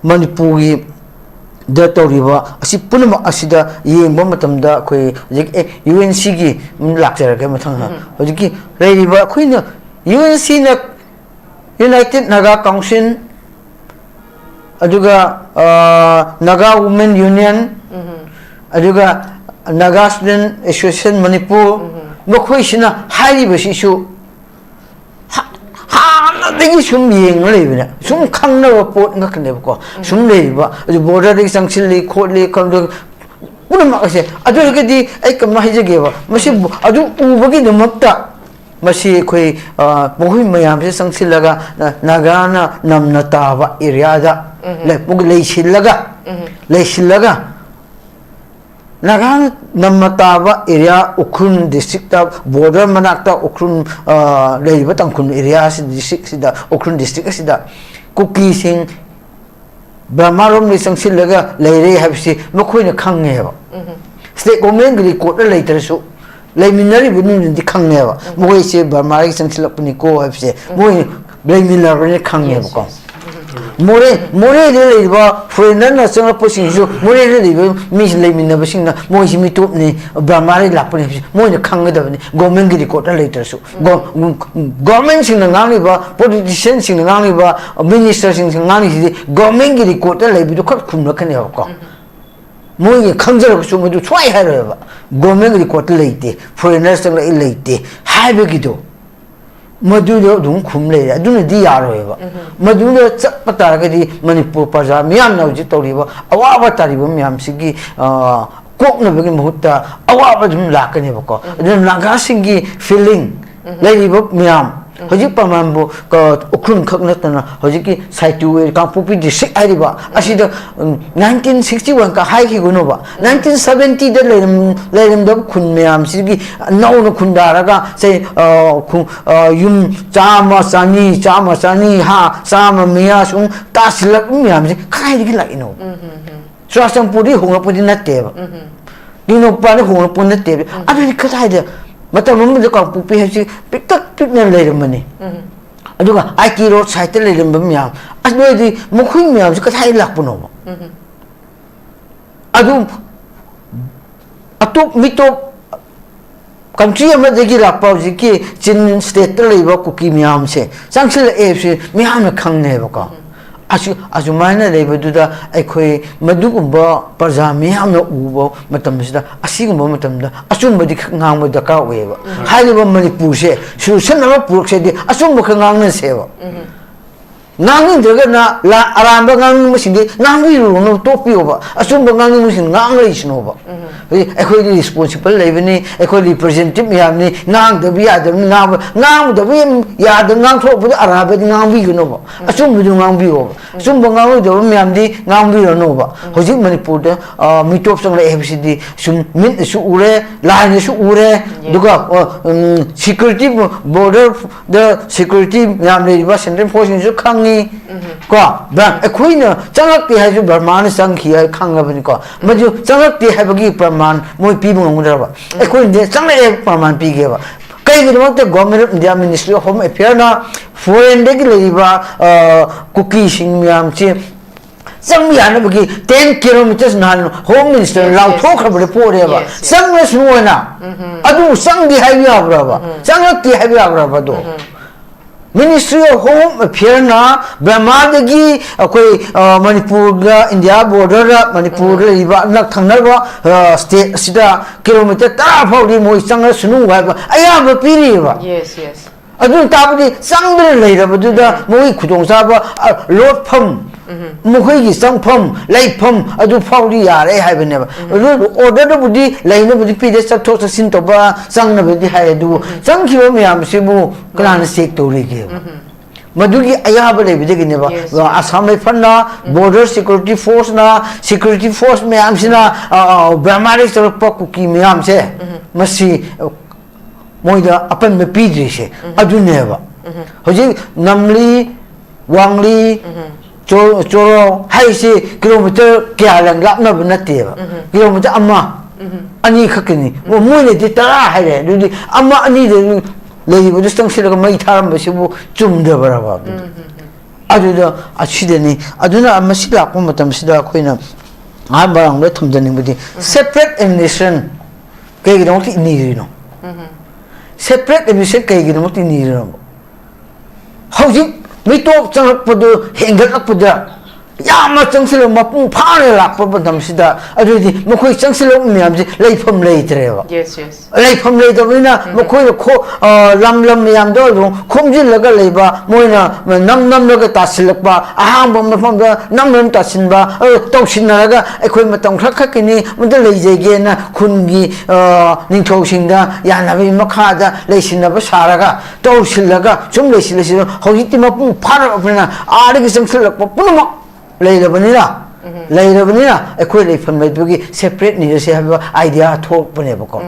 ꯃꯅꯤꯄꯨꯔꯒꯤꯗ ꯇꯧꯔꯤꯕ ꯑꯁꯤ ꯄꯨꯝꯅꯃꯛ ꯑꯁꯤꯗ ꯌꯦꯡꯕ ꯃꯇꯝꯗ ꯑꯩꯈꯣꯏ ꯍꯧꯖꯤꯛ, ꯑꯦ, ꯌꯨ ꯑꯦꯟ ꯁꯤꯒꯤ ꯂꯥꯛꯆꯔꯒꯦ ꯃꯊꯪ꯫ ꯍꯧꯖꯤꯛꯀꯤ ꯂꯩꯔꯤꯕ ꯑꯩꯈꯣꯏꯅ ꯌꯨ ꯑꯦꯟ ꯁꯤꯅ United Naga Council, ꯑꯗꯨꯒ, ꯑ, Naga Women Union, ꯑꯗꯨꯒ Naga Student Association Manipur, ꯃꯈꯣꯏꯁꯤꯅ ꯍꯥꯏꯔꯤꯕꯁꯤꯁꯨ ꯍꯥ-, ꯍꯥꯟꯅꯗꯒꯤ ꯁꯨꯝ ꯌꯦꯡꯉ ꯂꯩꯕꯅꯦ, ꯁꯨꯝ ꯈꯪꯅꯕ ꯄꯣꯠ ꯉꯥꯛꯇꯅꯦꯕꯀꯣ꯫ ꯁꯨꯝ ꯂꯩꯔꯤꯕ, ꯑꯗꯨ ꯕꯣꯔꯗꯔꯗꯒꯤ ꯆꯪꯁꯤꯜꯂꯤ ꯈꯣꯠꯂꯤ ꯈꯪꯗ-, ꯄꯨꯝꯅꯃꯛ ꯑꯁꯦ꯫ ꯑꯗꯨ ꯑꯣꯏꯔꯒꯗꯤ ꯑꯩ ꯀꯩꯅꯣꯝ ꯍꯥꯏꯖꯒꯦꯕ, ꯃꯁꯤ ꯑꯗꯨ ꯎꯕꯒꯤꯗꯃꯛꯇ ꯃꯁꯤ ꯑꯩꯈꯣꯏ, ꯑ, ꯃꯈꯣꯏ ꯃꯌꯥꯝꯁꯦ ꯆꯪꯁꯤꯜꯂꯒ, ꯑ, ꯅꯥꯒꯥꯅ ꯅꯝꯅ ꯇꯥꯕ ꯑꯦꯔꯤꯌꯥꯗ ꯂꯩ-, ꯂꯩꯁꯤꯜꯂꯒ, ꯂꯩꯁꯤꯜꯂꯒ ꯅꯥꯒꯥꯅ ꯅꯝꯅ ꯇꯥꯕ ꯑꯦꯔꯤꯌꯥ, ꯎꯈ꯭ꯔꯨꯜ ꯗꯤꯁꯇ꯭ꯔꯤꯛꯇ, ꯕꯣꯔꯗꯔ ꯃꯅꯥꯛꯇ ꯎꯈ꯭ꯔꯨꯜ, ꯑ, ꯂꯩꯔꯤꯕ ꯇꯥꯡꯈꯨꯜ ꯑꯦꯔꯤꯌꯥ ꯑꯁꯤ, ꯗꯤꯁꯇ꯭ꯔꯤꯛꯁꯤꯗ, ꯎꯈ꯭ꯔꯨꯜ ꯗꯤꯁꯇ꯭ꯔꯤꯛ ꯑꯁꯤꯗ ꯀꯨꯀꯤꯁꯤꯡ ꯕꯔꯃꯥꯔꯣꯝꯗꯒꯤ ꯆꯪꯁꯤꯜꯂꯒ ꯂꯩꯔꯦ ꯍꯥꯏꯕꯁꯤ ꯃꯈꯣꯏꯅ ꯈꯪꯉꯦꯕ꯫ ꯁ꯭ꯇꯦꯠ ꯒꯣꯔꯃꯦꯟꯒꯤ ꯔꯦꯀꯣꯔꯗꯇ ꯂꯩꯇ꯭ꯔꯁꯨ ꯂꯩꯃꯤꯟꯅꯔꯤꯕ ꯃꯤꯗꯨꯅꯗꯤ ꯈꯪꯉꯦꯕ꯫ ꯃꯈꯣꯏꯁꯦ ꯕꯔꯃꯥꯗꯒꯤ ꯆꯪꯁꯤꯜꯂꯛꯄꯅꯤꯀꯣ ꯍꯥꯏꯕꯁꯦ ꯃꯣꯏ ꯂꯩꯃꯤꯟꯅꯕꯅꯤꯅ ꯈꯪꯉꯦꯕꯀꯣ꯫ ꯃꯣꯔꯦ, ꯃꯣꯔꯦꯗ ꯂꯩꯔꯤꯕ ꯐꯣꯔꯦꯟꯅꯔꯅ ꯆꯪꯂꯛꯄꯁꯤꯡꯁꯨ, ꯃꯣꯔꯦꯗ ꯂꯩꯔꯤꯕ ꯃꯤꯁꯤ ꯂꯩꯃꯤꯟꯅꯕꯁꯤꯡꯅ ꯃꯣꯏꯁꯤ ꯃꯤꯇꯣꯞꯅꯤ, ꯕꯔꯃꯥꯗꯒꯤ ꯂꯥꯛꯄꯅꯤ ꯍꯥꯏꯕꯁꯤ ꯃꯣꯏꯅ ꯈꯪꯒꯗꯕꯅꯤ, ꯒꯣꯔꯃꯦꯟꯒꯤ ꯔꯦꯀꯣꯔꯗꯇ ꯂꯩꯇ꯭ꯔꯁꯨ꯫ ꯒꯣ-, ꯒꯣꯔꯃꯦꯟꯁꯤꯡꯅ ꯉꯥꯡꯂꯤꯕ, ꯄꯣꯂꯤꯇꯤꯁꯤꯌꯟꯁꯤꯡꯅ ꯉꯥꯡꯂꯤꯕ, ꯃꯤꯅꯤꯁꯇꯔꯁꯤꯡꯁꯤꯅ ꯉꯥꯡꯂꯤꯁꯤꯗꯤ ꯒꯣꯔꯃꯦꯟꯒꯤ ꯔꯦꯀꯣꯔꯗꯇ ꯂꯩꯕꯗꯨ ꯈꯛ ꯈꯨꯝꯂꯛꯀꯅꯦꯕꯀꯣ꯫ ꯃꯣꯏꯒꯤ ꯈꯪꯖꯔꯒꯁꯨ ꯃꯗꯨ ꯁꯨꯡꯍꯥꯏ ꯍꯥꯏꯔꯣꯏꯕ꯫ ꯒꯣꯔꯃꯦꯟꯒꯤ ꯔꯦꯀꯣꯔꯗꯇ ꯂꯩꯇꯦ, ꯐꯣꯔꯦꯟꯅꯔ ꯆꯪꯂꯛꯏ ꯂꯩꯇꯦ ꯍꯥꯏꯕꯒꯤꯗꯣ, ꯃꯗꯨꯗꯣ ꯑꯗꯨꯝ ꯈꯨꯝ ꯂꯩꯔꯦ꯫ ꯑꯗꯨꯅꯗꯤ ꯌꯥꯔꯣꯏꯕ꯫ ꯃꯗꯨꯗ ꯆꯠꯄ ꯇꯥꯔꯒꯗꯤ ꯃꯅꯤꯄꯨꯔ ꯄ꯭ꯔꯖꯥ ꯃꯤꯌꯥꯝꯅ ꯍꯧꯖꯤꯛ ꯇꯧꯔꯤꯕ ꯑꯋꯥꯕ ꯇꯥꯔꯤꯕ ꯃꯌꯥꯝꯁꯤꯒꯤ, ꯑ, ꯀꯣꯛꯅꯕꯒꯤ ꯃꯍꯨꯠꯇ ꯑꯋꯥꯕ ꯑꯗꯨꯝ ꯂꯥꯛꯀꯅꯦꯕꯀꯣ꯫ ꯑꯗꯨꯅ ꯅꯥꯒꯥꯁꯤꯡꯒꯤ ꯐꯤꯂꯤꯡ, ꯂꯩꯔꯤꯕ ꯃꯌꯥꯝ, ꯍꯧꯖꯤꯛ ꯄ꯭ꯔꯃꯥꯟꯕꯨ, ꯀ-, ꯎꯈ꯭ꯔꯨꯜ ꯈꯛ ꯅꯠꯇꯅ ꯍꯧꯖꯤꯛꯀꯤ ꯁꯥꯏꯇꯨ ꯀꯥꯡꯄꯣꯛꯄꯤ ꯗꯤꯁꯇ꯭ꯔꯤꯛ ꯍꯥꯏꯔꯤꯕ ꯑꯁꯤꯗ, ꯎꯝ, ꯅꯥꯏꯟꯇꯤꯟ ꯁꯤꯛꯁꯇꯤ ꯋꯥꯟ ꯀ ꯍꯥꯏꯈꯤꯒꯅꯨꯕ, ꯅꯥꯏꯟꯇꯤꯟ ꯁꯕꯦꯟꯇꯤꯗ ꯂꯩꯔꯝ-, ꯂꯩꯔꯝꯗꯕ ꯈꯨꯟ ꯃꯌꯥꯝꯁꯤꯒꯤ ꯅꯧꯅ ꯈꯨꯟꯗꯥꯔꯒ, ꯁꯦ, ꯑ, ꯈꯨ-, ꯑ, ꯌꯨꯝ ꯆꯥꯝꯃ, ꯆꯅꯤ, ꯆꯥꯝꯃ, ꯆꯅꯤ, ꯍꯥ, ꯆꯥꯝꯃ ꯃꯌꯥ ꯁꯨꯝ ꯇꯥꯁꯤꯜꯂꯛꯄ ꯃꯌꯥꯝꯁꯦ ꯀꯗꯥꯏꯗꯒꯤ ꯂꯥꯛꯏꯅꯣ? ꯆꯨꯔꯥꯆꯥꯟꯄꯨꯔꯗꯒꯤ ꯍꯣꯡꯂꯛꯄꯗꯤ ꯅꯠꯇꯦꯕ꯫ ꯇꯦꯡꯅꯧꯄꯜꯗ ꯍꯣꯡꯂꯛꯄ ꯅꯠꯇꯦꯕ꯫ ꯑꯗꯨꯗꯤ ꯀꯗꯥꯏꯗ? ꯃꯇꯝ ꯑꯃꯗ ꯀꯥꯡꯄꯣꯛꯄꯤ ꯍꯥꯏꯁꯤ ꯄꯤꯛꯇꯛ ꯄꯤꯛꯅ ꯂꯩꯔꯝꯕꯅꯤ꯫ ꯑꯗꯨꯒ ꯑꯥꯏ ꯇꯤ ꯔꯣꯗ ꯁꯥꯏꯠꯇ ꯂꯩꯔꯝꯕ ꯃꯌꯥꯝ, ꯑꯗꯨ ꯑꯣꯏꯔꯗꯤ ꯃꯈꯣꯏ ꯃꯌꯥꯝꯁꯤ ꯀꯗꯥꯏꯗ ꯂꯥꯛꯄꯅꯣꯕ? ꯑꯗꯨ ꯑꯇꯣꯞ ꯃꯤꯇꯣꯞ ꯀꯟꯇ꯭ꯔꯤ ꯑꯃꯗꯒꯤ ꯂꯥꯛꯄ ꯍꯧꯖꯤꯛꯀꯤ ꯆꯤꯟ ꯁ꯭ꯇꯦꯠꯇ ꯂꯩꯕ ꯀꯨꯀꯤ ꯃꯌꯥꯝꯁꯦ ꯆꯪꯁꯤꯜꯂꯛꯑꯦ ꯍꯥꯏꯕꯁꯤ ꯃꯤꯌꯥꯝꯅ ꯈꯪꯉꯦꯕꯀꯣ꯫ ꯑꯁꯨ-, ꯑꯁꯨꯃꯥꯏꯅ ꯂꯩꯕꯗꯨꯗ ꯑꯩꯈꯣꯏ ꯃꯗꯨꯒꯨꯝꯕ ꯄ꯭ꯔꯖꯥ ꯃꯤꯌꯥꯝꯅ ꯎꯕ ꯃꯇꯝꯁꯤꯗ, ꯑꯁꯤꯒꯨꯝꯕ ꯃꯇꯝꯗ ꯑꯆꯨꯝꯕꯗꯤ ꯈꯛ ꯉꯥꯡꯕ ꯗꯔꯀꯥꯔ ꯑꯣꯏꯌꯦꯕ꯫ ꯍꯥꯏꯔꯤꯕ ꯃꯅꯤꯄꯨꯔꯁꯦ ꯁꯣꯂꯨꯁꯟ ꯑꯃ ꯄꯨꯔꯛꯁꯦꯗꯤ ꯑꯆꯨꯝꯕ ꯈꯛ ꯉꯥꯡꯅꯁꯦꯕ꯫ ꯉꯥꯡꯅꯤꯡꯗ꯭ꯔꯒꯅ ꯂꯥ-, ꯑꯔꯥꯟꯕ ꯉꯥꯡꯅꯤꯡꯕꯁꯤꯡꯗꯤ ꯉꯥꯡꯕꯤꯔꯨꯅꯨ, ꯇꯣꯛꯄꯤꯌꯣꯕ꯫ ꯑꯆꯨꯝꯕ ꯉꯥꯡꯅꯤꯡꯕꯁꯤꯡ ꯉꯥꯡ ꯂꯩꯁꯅꯣꯕ꯫ ꯍꯧꯖꯤꯛ ꯑꯩꯈꯣꯏꯗꯤ ꯔꯤꯁꯄꯣꯟꯁꯤꯕꯜ ꯂꯩꯕꯅꯤ, ꯑꯩꯈꯣꯏ ꯔꯤꯄ꯭ꯔꯖꯦꯟꯇꯦꯇꯤꯚ ꯃꯌꯥꯝꯅꯤ, ꯉꯥꯡꯗꯕ ꯌꯥꯗꯕꯅꯤ ꯉꯥꯡꯕ, ꯉꯥꯡꯗꯕ ꯌꯥꯗꯕ ꯉꯥꯡꯊꯣꯔꯛꯄꯗ ꯑꯔꯥꯟꯕꯗꯤ ꯉꯥꯡꯕꯤꯒꯅꯣꯕ꯫ ꯑꯆꯨꯝꯕꯗꯨ ꯉꯥꯡꯕꯤꯌꯣꯕ꯫ ꯑꯆꯨꯝꯕ ꯉꯥꯡꯂꯣꯏꯗꯕ ꯃꯌꯥꯝꯗꯤ ꯉꯥꯡꯕꯤꯔꯅꯣꯕ꯫ ꯍꯧꯖꯤꯛ ꯃꯅꯤꯄꯨꯔꯗ, ꯑ, ꯃꯤꯇꯣꯞ ꯆꯪꯂꯛꯑꯦ ꯍꯥꯏꯕꯁꯤꯗꯤ ꯁꯨꯝ ꯃꯤꯠꯅꯁꯨ ꯎꯔꯦ, ꯂꯥꯏꯅꯁꯨ ꯎꯔꯦ, ꯑꯗꯨꯒ, ꯑ, ꯎꯝ, ꯁꯦꯀ꯭ꯌꯨꯔꯤꯇꯤ, ꯕꯣꯔꯗꯔꯗ ꯁꯦꯀ꯭ꯌꯨꯔꯤꯇꯤ ꯃꯌꯥꯝ ꯂꯩꯔꯤꯕ ꯁꯦꯟꯇ꯭ꯔꯦꯜ ꯐꯣꯔꯁꯁꯤꯡꯁꯨ ꯈꯪꯉꯤ꯫ ꯀꯣ, ꯕ꯭ꯔ-, ꯑꯩꯈꯣꯏꯅ ꯆꯪꯂꯛꯇꯦ ꯍꯥꯏꯔꯁꯨ ꯕꯔꯃꯥꯅ ꯆꯪꯈꯤ ꯍꯥꯏ ꯈꯪꯉꯕꯅꯤꯀꯣ꯫ ꯃꯗꯨ ꯆꯪꯂꯛꯇꯦ ꯍꯥꯏꯕꯒꯤ ꯄ꯭ꯔꯃꯥꯟ ꯃꯣꯏ ꯄꯤꯕ ꯉꯝꯒꯗ꯭ꯔꯕ? ꯑꯩꯈꯣꯏꯅꯗꯤ ꯆꯪꯂꯛꯑꯦ ꯄ꯭ꯔꯃꯥꯟ ꯄꯤꯒꯦꯕ꯫ ꯀꯩꯒꯤꯗꯃꯛꯇ Government of India Ministry of Home Affairsꯅ ꯐꯣꯔꯦꯟꯗꯒꯤ ꯂꯩꯔꯤꯕ, ꯑ, ꯀꯨꯀꯤꯁꯤꯡ ꯃꯌꯥꯝꯁꯦ ꯆꯪꯕ ꯌꯥꯅꯕꯒꯤ ten kilometres ꯅꯍꯥꯟ home minister Yes, yes, ꯂꯥꯎꯊꯣꯛꯈ꯭ꯔꯕꯗ yes. ꯄꯣꯔꯦꯕ? Yes, yes. ꯆꯪꯂꯁꯅꯨ ꯍꯥꯏꯅ꯫ ꯑꯗꯨ ꯆꯪꯗꯦ ꯍꯥꯏꯕ ꯌꯥꯕ꯭ꯔꯕ? ꯆꯪꯂꯛꯇꯦ ꯍꯥꯏꯕ ꯌꯥꯕ꯭ꯔꯕ ꯑꯗꯣ? Ministry of Home Affairsꯅ ꯕꯔꯃꯥꯗꯒꯤ ꯑꯩꯈꯣꯏ, ꯑ, ꯃꯅꯤꯄꯨꯔꯒ ꯏꯟꯗꯤꯌꯥ ꯕꯣꯔꯗꯔꯗ ꯃꯅꯤꯄꯨꯔꯗ ꯂꯩꯔꯤꯕ ꯅꯛ ꯊꯪꯅꯕ, ꯑ, ꯁ꯭ꯇꯦꯠ ꯑꯁꯤꯗ ꯀꯤꯂꯣꯃꯤꯇꯔ ꯇꯔꯥ ꯐꯥꯎꯗꯤ ꯃꯣꯏ ꯆꯪꯂꯁꯅꯨ ꯍꯥꯏꯕ ꯑꯌꯥꯕ ꯄꯤꯔꯤꯑꯕ꯫ Yes, yes. ꯑꯗꯨ ꯇꯥꯕꯗꯤ ꯆꯪꯗꯅ ꯂꯩꯔꯕꯗꯨꯗ ꯃꯈꯣꯏꯒꯤ ꯈꯨꯗꯣꯡꯆꯥꯕ, ꯑ, ꯂꯣꯠꯐꯝ, ꯃꯈꯣꯏꯒꯤ ꯆꯪꯐꯝ, ꯂꯩꯐꯝ ꯑꯗꯨ ꯐꯥꯎꯗꯤ ꯌꯥꯔꯦ ꯍꯥꯏꯕꯅꯦꯕ꯫ ꯑꯗꯨ order-ꯕꯨꯗꯤ ꯂꯩꯅꯕꯗꯤ ꯄꯤꯔꯦ, ꯆꯠꯊꯣꯛ ꯆꯠꯁꯤꯟ ꯇꯧꯕ ꯆꯪꯅꯕꯗꯤ ꯍꯥꯏ, ꯑꯗꯨꯕꯨ ꯆꯪꯈꯤꯕ ꯃꯌꯥꯝꯁꯤꯕꯨ ꯀꯅꯥꯅ check ꯇꯧꯔꯤꯒꯦꯕ? ꯃꯗꯨꯒꯤ ꯑꯌꯥꯕ ꯂꯩꯕꯗꯒꯤꯅꯦꯕ꯫ Yes. Assam ꯔꯥꯏꯐꯜꯅ, border security force-ꯅ, security force ꯃꯌꯥꯝꯁꯤꯅ, ꯑ, ꯑ, ꯕꯔꯃꯥꯗꯒꯤ ꯆꯪꯂꯛꯄ ꯀꯨꯀꯤ ꯃꯌꯥꯝꯁꯦ, ꯃꯁꯤ, ꯑ, ꯃꯣꯏꯗ ꯑꯄꯟꯕ ꯄꯤꯗ꯭ꯔꯤꯁꯦ ꯑꯗꯨꯅꯦꯕ꯫ ꯍꯧꯖꯤꯛ ꯅꯝꯂꯤ, ꯋꯥꯡꯂꯤ, ꯆꯣ-, ꯆꯣꯔꯣ ꯍꯥꯏꯁꯤ ꯀꯤꯂꯣꯃꯤꯇꯔ ꯀꯌꯥ ꯂꯥꯞꯅꯕ ꯅꯠꯇꯦꯕ꯫ ꯀꯤꯂꯣꯃꯤꯇꯔ ꯑꯃ, ꯑꯅꯤ ꯈꯛꯀꯤꯅꯤ꯫ ꯃꯣꯏꯅꯗꯤ ꯇꯔꯥ ꯍꯥꯏꯔꯦ, ꯑꯗꯨꯗꯤ ꯑꯃ ꯑꯅꯤꯗ ꯂꯩꯔꯤꯕꯗꯨ ꯆꯪꯁꯤꯜꯂꯒ ꯃꯩ ꯊꯥꯔꯝꯕꯁꯤꯕꯨ ꯆꯨꯝꯗꯕ꯭ꯔꯕ ꯑꯗꯨꯗꯤ? ꯑꯗꯨꯗ ꯑꯁꯤꯗꯅꯤ꯫ ꯑꯗꯨꯅ ꯃꯁꯤ ꯂꯥꯛꯄ ꯃꯇꯝꯁꯤꯗ ꯑꯩꯈꯣꯏꯅ ꯑꯍꯥꯟꯕ ꯔꯥꯎꯟꯗ ꯊꯝꯖꯅꯤꯡꯕꯗꯤ separate administration ꯀꯩꯒꯤꯗꯃꯛꯇ ꯅꯤꯔꯤꯅꯣ? Separate administration ꯀꯩꯒꯤꯗꯃꯛꯇ ꯅꯤꯔꯤꯅꯣ? ꯍꯧꯖꯤꯛ ꯃꯤꯇꯣꯞ ꯆꯪꯂꯛꯄꯗꯨ ꯍꯦꯟꯒꯠꯂꯛꯄꯗ ꯌꯥꯝꯅ ꯆꯪꯁꯤꯜꯂꯛ, ꯃꯄꯨꯡ ꯐꯥꯅ ꯂꯥꯛꯄ ꯃꯇꯝꯁꯤꯗ, ꯑꯗꯨꯗꯤ ꯃꯈꯣꯏ ꯆꯪꯁꯤꯜꯂꯛꯄ ꯃꯌꯥꯝꯁꯦ ꯂꯩꯐꯝ ꯂꯩꯇ꯭ꯔꯦꯕ꯫ Yes, yes. ꯂꯩꯐꯝ ꯂꯩꯇꯕꯅꯤꯅ ꯃꯈꯣꯏꯅ ꯈꯣ-, ꯑ, ꯂꯝ ꯂꯝ ꯃꯌꯥꯝꯗ ꯑꯗꯨꯝ ꯈꯣꯝꯖꯤꯜꯂꯒ ꯂꯩꯕ, ꯃꯣꯏꯅ ꯅꯝ ꯅꯝꯂꯒ ꯇꯥꯁꯤꯜꯂꯛꯄ, ꯑꯍꯥꯡꯕ ꯃꯐꯝꯗ ꯅꯝ ꯅꯝ ꯇꯥꯁꯤꯟꯕ, ꯑ, ꯇꯧꯁꯤꯟꯅꯔꯒ ꯑꯩꯈꯣꯏ ꯃꯇꯝ ꯈꯔ ꯈꯛꯀꯤꯅꯤ ꯃꯗꯨ ꯂꯩꯖꯒꯦꯅ ꯈꯨꯟꯒꯤ, ꯑ, ꯅꯤꯡꯊꯧꯁꯤꯡꯗ ꯌꯥꯅꯕꯒꯤ ꯃꯈꯥꯗ ꯂꯩꯁꯤꯟꯅꯕ ꯁꯥꯔꯒ ꯇꯧꯁꯤꯜꯂꯒ ꯁꯨꯝ ꯂꯩꯁꯤꯜ ꯂꯩꯁꯤꯜꯂ ꯍꯧꯖꯤꯛꯇꯤ ꯃꯄꯨꯡ ꯐꯥꯔꯛꯑꯕꯅꯤꯅ ꯑꯥꯗꯒꯤ ꯆꯪꯁꯤꯜꯂꯛꯄ ꯄꯨꯝꯅꯃꯛ ꯂꯩꯔꯕꯅꯤꯅ, ꯂꯩꯔꯕꯅꯤꯅ ꯑꯩꯈꯣꯏ ꯂꯩꯐꯝ ꯂꯩꯕꯒꯤ separate ꯅꯤꯔꯁꯦ ꯍꯥꯏꯕ idea ꯊꯣꯛꯂꯛꯄꯅꯦꯕꯀꯣ꯫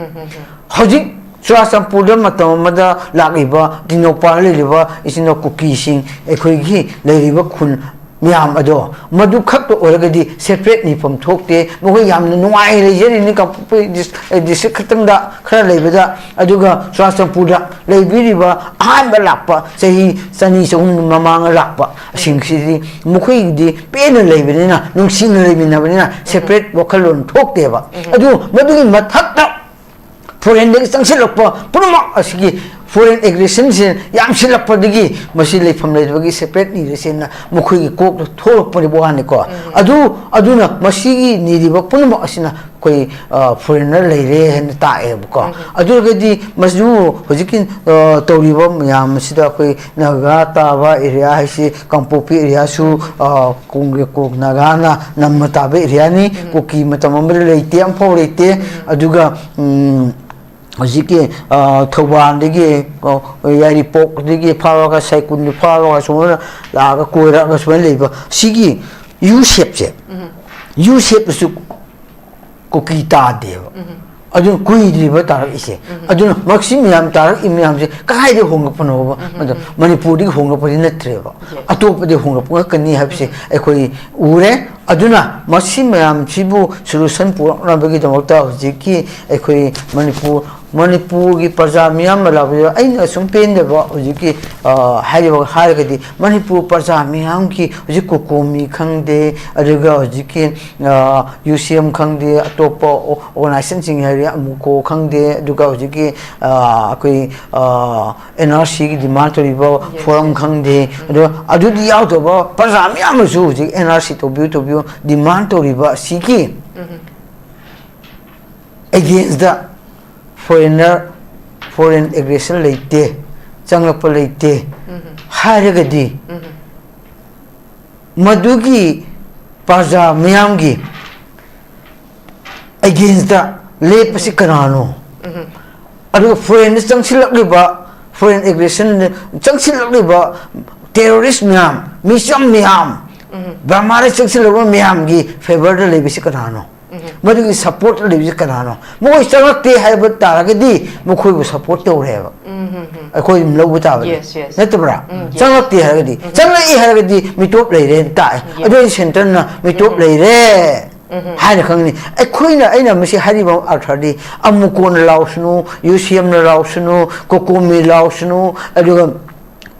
ꯍꯧꯖꯤꯛ ꯆꯨꯔꯥꯆꯥꯟꯄꯨꯔꯗ ꯃꯇꯝ ꯑꯃꯗ ꯂꯥꯛꯂꯤꯕ ꯇꯦꯡꯅꯧꯄꯜ ꯂꯩꯔꯤꯕ ꯏꯆꯤꯟ ꯏꯅꯥꯎ ꯀꯨꯀꯤꯁꯤꯡ, ꯑꯩꯈꯣꯏꯒꯤ ꯂꯩꯔꯤꯕ ꯈꯨꯟ ꯃꯌꯥꯝ ꯑꯗꯣ ꯃꯗꯨ ꯈꯛꯇ ꯑꯣꯏꯔꯒꯗꯤ separate ꯅꯤꯐꯝ ꯊꯣꯛꯇꯦ꯫ ꯃꯈꯣꯏ ꯌꯥꯝꯅ ꯅꯨꯡꯉꯥꯏꯅ ꯂꯩꯖꯔꯤꯅꯤ ꯀꯥꯡꯄꯣꯛꯄꯤ ꯗꯤꯁ-, ꯑꯦ, district ꯈꯛꯇꯪꯗ ꯈꯔ ꯂꯩꯕꯗ꯫ ꯑꯗꯨꯒ ꯆꯨꯔꯥꯆꯥꯟꯄꯨꯔꯗ ꯂꯩꯕꯤꯔꯤꯕ ꯑꯍꯥꯟꯕ ꯂꯥꯛꯄ ꯆꯍꯤ ꯆꯅꯤ ꯆꯍꯨꯝ ꯃꯃꯥꯡꯗ ꯂꯥꯛꯄ ꯁꯤꯡꯁꯤꯗꯤ ꯃꯈꯣꯏꯒꯤꯗꯤ ꯄꯦꯟꯅ ꯂꯩꯕꯅꯤꯅ, ꯅꯨꯡꯁꯤꯅ ꯂꯩꯃꯤꯟꯅꯕꯅꯤꯅ separate ꯋꯥꯈꯜꯂꯣꯟ ꯊꯣꯛꯇꯦꯕ꯫ ꯑꯗꯨ ꯃꯗꯨꯒꯤ ꯃꯊꯛꯇ foreign-ꯗꯒꯤ ꯆꯪꯁꯤꯜꯂꯛꯄ ꯄꯨꯝꯅꯃꯛ ꯑꯁꯤꯒꯤ foreign aggression-ꯁꯦ ꯌꯥꯝꯁꯤꯜꯂꯛꯄꯗꯒꯤ ꯃꯁꯤ ꯂꯩꯐꯝ ꯂꯩꯇꯕꯒꯤ separate ꯅꯤꯔꯁꯦꯅ ꯃꯈꯣꯏꯒꯤ ꯀꯣꯛꯇ ꯊꯣꯛꯂꯛꯄꯅꯤ ꯋꯥꯅꯤꯀꯣ꯫ ꯑꯗꯨ, ꯑꯗꯨꯅ ꯃꯁꯤꯒꯤ ꯅꯤꯔꯤꯕ ꯄꯨꯝꯅꯃꯛ ꯑꯁꯤꯅ ꯑꯩꯈꯣꯏ ꯐꯣꯔꯦꯟꯅꯔ ꯂꯩꯔꯦ ꯍꯥꯏꯅ ꯇꯥꯛꯑꯦꯕꯀꯣ꯫ ꯑꯗꯨ ꯑꯣꯏꯔꯒꯗꯤ ꯃꯁꯤꯁꯨ ꯍꯧꯖꯤꯛꯀꯤ ꯑ, ꯇꯧꯔꯤꯕ ꯃꯌꯥꯝ ꯑꯁꯤꯗ ꯑꯩꯈꯣꯏ ꯅꯥꯒꯥ ꯇꯥꯕ ꯑꯦꯔꯤꯌꯥ ꯍꯥꯏꯁꯤ ꯀꯥꯡꯄꯣꯛꯄꯤ ꯑꯦꯔꯤꯌꯥꯁꯨ, ꯑ, ꯀꯣꯡꯒꯤ ꯀꯣꯛ ꯅꯥꯒꯥꯅ ꯅꯝꯅ ꯇꯥꯕ ꯑꯦꯔꯤꯌꯥꯅꯤ꯫ ꯀꯨꯀꯤ ꯃꯇꯝ ꯑꯃꯗ ꯂꯩꯇꯦ, ꯑꯝꯐꯥꯎ ꯂꯩꯇꯦ꯫ ꯑꯗꯨꯒ ꯎꯝ, ꯍꯧꯖꯤꯛꯀꯤ ꯑ, ꯊꯧꯕꯥꯜꯗꯒꯤ, ꯑ, ꯌꯥꯏꯔꯤꯄꯣꯛꯇꯒꯤ ꯐꯥꯎꯔꯒ ꯁꯥꯏꯀꯨꯟꯗꯒꯤ ꯐꯥꯎꯔꯒ ꯁꯨꯃꯥꯏꯅ ꯂꯥꯛꯑꯒ ꯀꯣꯏꯔꯛꯑꯒ ꯁꯨꯃꯥꯏꯅ ꯂꯩꯕ ꯁꯤꯒꯤ ꯌꯨ ꯁꯦꯞꯁꯦ, ꯌꯨ ꯁꯦꯞꯇꯁꯨ ꯀꯨꯀꯤ ꯇꯥꯗꯦꯕ꯫ ꯑꯗꯨꯅ ꯀꯨꯏꯗ꯭ꯔꯤꯕ ꯇꯥꯔꯛꯏꯁꯦ꯫ ꯑꯗꯨꯅ ꯃꯁꯤ ꯃꯌꯥꯝ ꯇꯥꯔꯛꯏ ꯃꯌꯥꯝꯁꯦ ꯀꯗꯥꯏꯗꯒꯤ ꯍꯣꯡꯂꯛꯄꯅꯣꯕ? ꯑꯗꯣ ꯃꯅꯤꯄꯨꯔꯗꯒꯤ ꯍꯣꯡꯂꯛꯄꯗꯤ ꯅꯠꯇ꯭ꯔꯦꯕ꯫ ꯑꯇꯣꯞꯄꯗꯒꯤ ꯍꯣꯡꯂꯛꯄ ꯉꯥꯛꯇꯅꯤ ꯍꯥꯏꯕꯁꯦ ꯑꯩꯈꯣꯏ ꯎꯔꯦ꯫ ꯑꯗꯨꯅ ꯃꯁꯤ ꯃꯌꯥꯝꯁꯤꯕꯨ ꯁꯣꯂꯨꯁꯟ ꯄꯨꯔꯛꯅꯕꯒꯤꯗꯃꯛꯇ ꯍꯧꯖꯤꯛꯀꯤ ꯑꯩꯈꯣꯏ ꯃꯅꯤꯄꯨꯔ, ꯃꯅꯤꯄꯨꯔꯒꯤ ꯄ꯭ꯔꯖꯥ ꯃꯤꯌꯥꯝ ꯑꯃ ꯂꯥꯛꯄꯗ ꯑꯩꯅ ꯁꯨꯝ ꯄꯦꯟꯗꯕ ꯍꯧꯖꯤꯛꯀꯤ, ꯑ, ꯍꯥꯏꯔꯤꯕ ꯍꯥꯏꯔꯒꯗꯤ ꯃꯅꯤꯄꯨꯔ ꯄ꯭ꯔꯖꯥ ꯃꯤꯌꯥꯝꯒꯤ ꯍꯧꯖꯤꯛ ꯀꯣꯀꯣꯃꯤ ꯈꯪꯗꯦ, ꯑꯗꯨꯒ ꯍꯧꯖꯤꯛꯀꯤ, ꯑ, ꯌꯨ ꯁꯤ ꯑꯦꯝ ꯈꯪꯗꯦ, ꯑꯇꯣꯞꯄ ꯑꯣ-, ꯑꯣꯔꯒꯅꯥꯏꯖꯦꯁꯟꯁꯤꯡ ꯍꯥꯏꯔꯦ, ꯑꯃꯨꯀꯣ ꯈꯪꯗꯦ, ꯑꯗꯨꯒ ꯍꯧꯖꯤꯛꯀꯤ, ꯑ, ꯑꯩꯈꯣꯏ, ꯑ, ꯑꯦꯟ ꯑꯥꯔ ꯁꯤꯒꯤ ꯗꯤꯃꯥꯟ ꯇꯧꯔꯤꯕ ꯐꯣꯔꯝ ꯈꯪꯗꯦ, ꯑꯗꯣ ꯑꯗꯨꯗꯤ ꯌꯥꯎꯗꯕ ꯄ꯭ꯔꯖꯥ ꯃꯌꯥꯝ ꯑꯃꯁꯨ ꯍꯧꯖꯤꯛ ꯑꯦꯟ ꯑꯥꯔ ꯁꯤ ꯇꯧꯕꯤꯌꯨ, ꯇꯧꯕꯤꯌꯨ ꯗꯤꯃꯥꯟ ꯇꯧꯔꯤꯕ ꯑꯁꯤꯒꯤ ꯑꯦꯒꯦꯟꯁꯇ ꯐꯣꯔꯦꯟꯅꯔ, ꯐꯣꯔꯦꯟ ꯑꯦꯒ꯭ꯔꯦꯁꯟ ꯂꯩꯇꯦ, ꯆꯪꯂꯛꯄ ꯂꯩꯇꯦ ꯍꯥꯏꯔꯒꯗꯤ ꯃꯗꯨꯒꯤ ꯄ꯭ꯔꯖꯥ ꯃꯤꯌꯥꯝꯒꯤ ꯑꯦꯒꯦꯟꯁꯇ ꯂꯦꯞꯄꯁꯤ ꯀꯅꯥꯅꯣ? ꯑꯗꯨꯒ ꯐꯣꯔꯦꯟꯗ ꯆꯪꯁꯤꯜꯂꯛꯂꯤꯕ, ꯐꯣꯔꯦꯟ ꯑꯦꯒ꯭ꯔꯦꯁꯟꯗ ꯆꯪꯁꯤꯜꯂꯛꯂꯤꯕ ꯇꯦꯔꯣꯔꯤꯁ ꯃꯌꯥꯝ, ꯃꯤꯆꯝ ꯃꯌꯥꯝ, ꯕꯔꯃꯥꯗ ꯆꯪꯁꯤꯜꯂꯛꯂꯤꯕ ꯃꯌꯥꯝꯒꯤ ꯐꯦꯚꯔꯗ ꯂꯩꯕꯁꯤ ꯀꯅꯥꯅꯣ? ꯃꯗꯨꯒꯤ ꯁꯞꯄꯣꯔꯠꯇ ꯂꯩꯕꯁꯤ ꯀꯅꯥꯅꯣ? ꯃꯈꯣꯏ ꯆꯪꯂꯛꯇꯦ ꯍꯥꯏꯕ ꯇꯥꯔꯒꯗꯤ ꯃꯈꯣꯏꯕꯨ ꯁꯞꯄꯣꯔꯠ ꯇꯧꯔꯦꯕ꯫ ꯑꯩꯈꯣꯏ ꯑꯗꯨꯝ ꯂꯧꯕ ꯇꯥꯕꯅꯤ꯫ Yes, yes. ꯅꯠꯇꯕ꯭ꯔꯥ? ꯎꯝ, yes. ꯆꯪꯂꯛꯇꯦ ꯍꯥꯏꯔꯒꯗꯤ, ꯆꯪꯂꯛꯏ ꯍꯥꯏꯔꯒꯗꯤ ꯃꯤꯇꯣꯞ ꯂꯩꯔꯦꯅ ꯇꯥꯛꯑꯦ꯫ Yes. ꯑꯗꯨ ꯑꯩ ꯁꯦꯟꯇꯔꯅ ꯃꯤꯇꯣꯞ ꯂꯩꯔꯦ ꯍꯥꯏꯅ ꯈꯪꯒꯅꯤ꯫ ꯑꯩꯈꯣꯏꯅ, ꯑꯩꯅ ꯃꯁꯤ ꯍꯥꯏꯔꯤꯕ ꯑꯔꯊꯗꯤ ꯑꯃꯨꯀꯣꯟꯅ ꯂꯥꯎꯁꯅꯨ, ꯌꯨ ꯁꯤ ꯑꯦꯝꯅ ꯂꯥꯎꯁꯅꯨ, ꯀꯣꯀꯣꯃꯤ ꯂꯥꯎꯁꯅꯨ, ꯑꯗꯨꯒ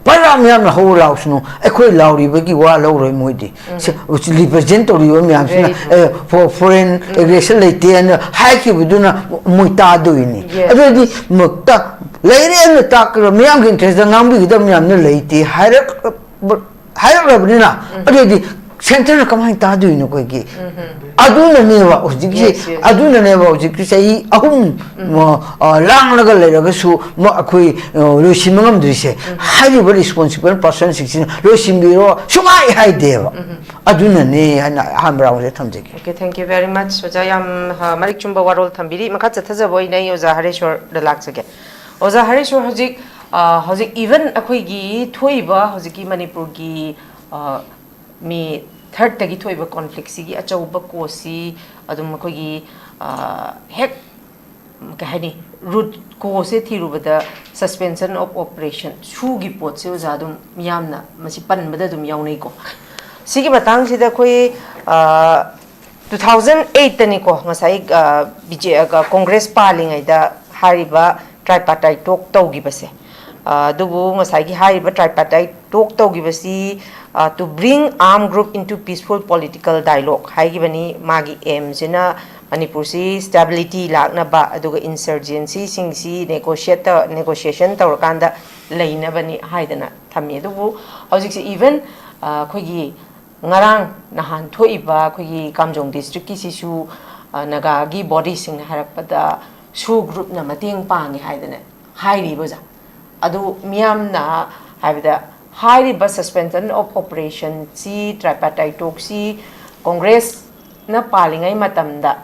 ꯄ꯭ꯔꯖꯥ ꯃꯤꯌꯥꯝꯅ ꯍꯧ ꯂꯥꯎꯁꯅꯨ, ꯑꯩꯈꯣꯏ ꯂꯥꯎꯔꯤꯕꯒꯤ ꯋꯥ ꯂꯧꯔꯣꯏ ꯃꯣꯏꯗꯤ꯫ ꯁꯤ ꯔꯤꯄ꯭ꯔꯖꯦꯟ ꯇꯧꯔꯤꯕ ꯃꯌꯥꯝꯁꯤꯅ, Very true. ꯑꯦ, ꯐꯣ-, ꯐꯣꯔꯦꯟ ꯑꯦꯒ꯭ꯔꯦꯁꯟ ꯂꯩꯇꯦ ꯍꯥꯏꯅ ꯍꯥꯏꯈꯤꯕꯗꯨꯅ ꯃꯣꯏ ꯇꯥꯗꯣꯏꯅꯤ꯫ Yes. ꯑꯗꯨ ꯑꯣꯏꯔꯗꯤ ꯃ-, ꯇ-, ꯂꯩꯔꯦ ꯍꯥꯏꯅ ꯇꯥꯛꯀꯗꯕ, ꯃꯤꯌꯥꯝꯒꯤ ꯏꯟꯇꯔꯦꯁꯇ ꯉꯥꯡꯕꯤꯒꯗꯕ ꯃꯌꯥꯝꯗꯨ ꯂꯩꯇꯦ ꯍꯥꯏꯔꯛ-, ꯍꯥꯏꯔꯛꯂꯕꯅꯤꯅ, ꯑꯗꯨ ꯑꯣꯏꯔꯗꯤ ꯁꯦꯟꯇꯔꯅ ꯀꯃꯥꯏꯅ ꯇꯥꯗꯣꯏꯅꯣ ꯑꯩꯈꯣꯏꯒꯤ? ꯑꯗꯨꯅꯅꯦꯕ ꯍꯧꯖꯤꯛꯀꯤ, yes, yes, ꯑꯗꯨꯅꯅꯦꯕ ꯍꯧꯖꯤꯛꯀꯤ ꯆꯍꯤ ꯑꯍꯨꯝ, ꯎꯝ, ꯑ, ꯂꯥꯡꯂꯒ ꯂꯩꯔꯒꯁꯨ ꯃ-, ꯑꯩꯈꯣꯏ, ꯑ, ꯂꯣꯏꯁꯤꯟꯕ ꯉꯝꯗ꯭ꯔꯤꯁꯦ꯫ ꯎꯝ꯫ ꯍꯥꯏꯔꯤꯕ responsible personꯁꯤꯡꯁꯤꯅ ꯂꯣꯏꯁꯤꯟꯕꯤꯔꯣ ꯁꯨꯡꯍꯥꯏ ꯍꯥꯏꯗꯦꯕ꯫ ꯎꯝ꯫ ꯑꯗꯨꯅꯅꯦ ꯍꯥꯏꯅ ꯑꯍꯥꯟꯕ roundꯁꯦ ꯊꯝꯖꯒꯦ꯫ Okay, thank you very much, ꯑꯣꯖꯥ꯫ ꯌꯥꯝ, ꯑ, ꯃꯔꯤꯛ ꯆꯨꯝꯕ ꯋꯥꯔꯣꯜ ꯊꯝꯕꯤꯔꯤ꯫ ꯃꯈꯥ ꯆꯠꯊꯖꯕ ꯑꯣꯏꯅ ꯑꯩ ꯑꯣꯖꯥ ꯍꯔꯦꯁꯣꯔꯗ ꯂꯥꯛꯆꯒꯦ꯫ ꯑꯣꯖꯥ ꯍꯔꯦꯁꯣꯔ, ꯍꯧꯖꯤꯛ, ꯑ, ꯍꯧꯖꯤꯛ even ꯑꯩꯈꯣꯏꯒꯤ ꯊꯣꯛꯏꯕ ꯍꯧꯖꯤꯛꯀꯤ ꯃꯅꯤꯄꯨꯔꯒꯤ, ꯑ, ꯃꯦ thirdꯇꯒꯤ ꯊꯣꯛꯏꯕ conflictꯁꯤꯒꯤ ꯑꯆꯧꯕ causeꯁꯤ ꯑꯗꯨꯝ ꯑꯩꯈꯣꯏꯒꯤ, ꯑ, ꯍꯦꯛ, ꯀꯩ ꯍꯥꯏꯅꯤ, root causeꯁꯦ ꯊꯤꯔꯨꯕꯗ suspension of operation, ꯁꯨꯒꯤ ꯄꯣꯠꯁꯦ ꯑꯣꯖꯥ ꯑꯗꯨꯝ ꯃꯤꯌꯥꯝꯅ ꯃꯁꯤ ꯄꯟꯕꯗ ꯑꯗꯨꯝ ꯌꯥꯎꯅꯩꯀꯣ꯫ ꯁꯤꯒꯤ ꯃꯇꯥꯡꯁꯤꯗ ꯑꯩꯈꯣꯏ, ꯑ, two thousand eightꯇꯅꯤꯀꯣ, ꯉꯁꯥꯏ, ꯑ, ꯕꯤ ꯖꯦ, ꯑ, ꯀꯣꯡꯒ꯭ꯔꯦꯁ ꯄꯥꯜꯂꯤꯉꯩꯗ ꯍꯥꯏꯔꯤꯕ tripartite talk ꯇꯧꯈꯤꯕꯁꯦ꯫ ꯑ, ꯑꯗꯨꯕꯨ ꯉꯁꯥꯏꯒꯤ ꯍꯥꯏꯔꯤꯕ tripartite talk ꯇꯧꯈꯤꯕꯁꯤ, ꯑ, to bring armed group into peaceful political dialogue ꯍꯥꯏꯈꯤꯕꯅꯤ꯫ ꯃꯥꯒꯤ aimꯁꯤꯅ ꯃꯅꯤꯄꯨꯔꯁꯤ stability ꯂꯥꯛꯅꯕ, ꯑꯗꯨꯒ insurgencyꯁꯤꯡꯁꯤ negotiate ꯇꯧ-, negotiation ꯇꯧꯔꯀꯥꯟꯗ ꯂꯩꯅꯕꯅꯤ ꯍꯥꯏꯗꯅ ꯊꯝꯃꯤ꯫ ꯑꯗꯨꯕꯨ ꯍꯧꯖꯤꯛꯁꯦ even, ꯑ, ꯑꯩꯈꯣꯏꯒꯤ ꯉꯔꯥꯡ ꯅꯍꯥꯟ ꯊꯣꯛꯏꯕ ꯑꯩꯈꯣꯏꯒꯤ ꯀꯥꯝꯖꯣꯡ districtꯀꯤꯁꯤꯁꯨ, ꯑ, ꯅꯥꯒꯥꯒꯤ bodyꯁꯤꯡꯅ ꯍꯥꯏꯔꯛꯄꯗ ꯁꯨ groupꯅ ꯃꯇꯦꯡ ꯄꯥꯡꯉꯤ ꯍꯥꯏꯗꯅ ꯍꯥꯏꯔꯤꯕ ꯑꯣꯖꯥ꯫ ꯑꯗꯨ ꯃꯤꯌꯥꯝꯅ ꯍꯥꯏꯕꯗ ꯍꯥꯏꯔꯤꯕ suspension of operationꯁꯤ, tripartite talkꯁꯤ ꯀꯣꯡꯒ꯭ꯔꯦꯁꯅ ꯄꯥꯜꯂꯤꯉꯩ ꯃꯇꯝꯗ,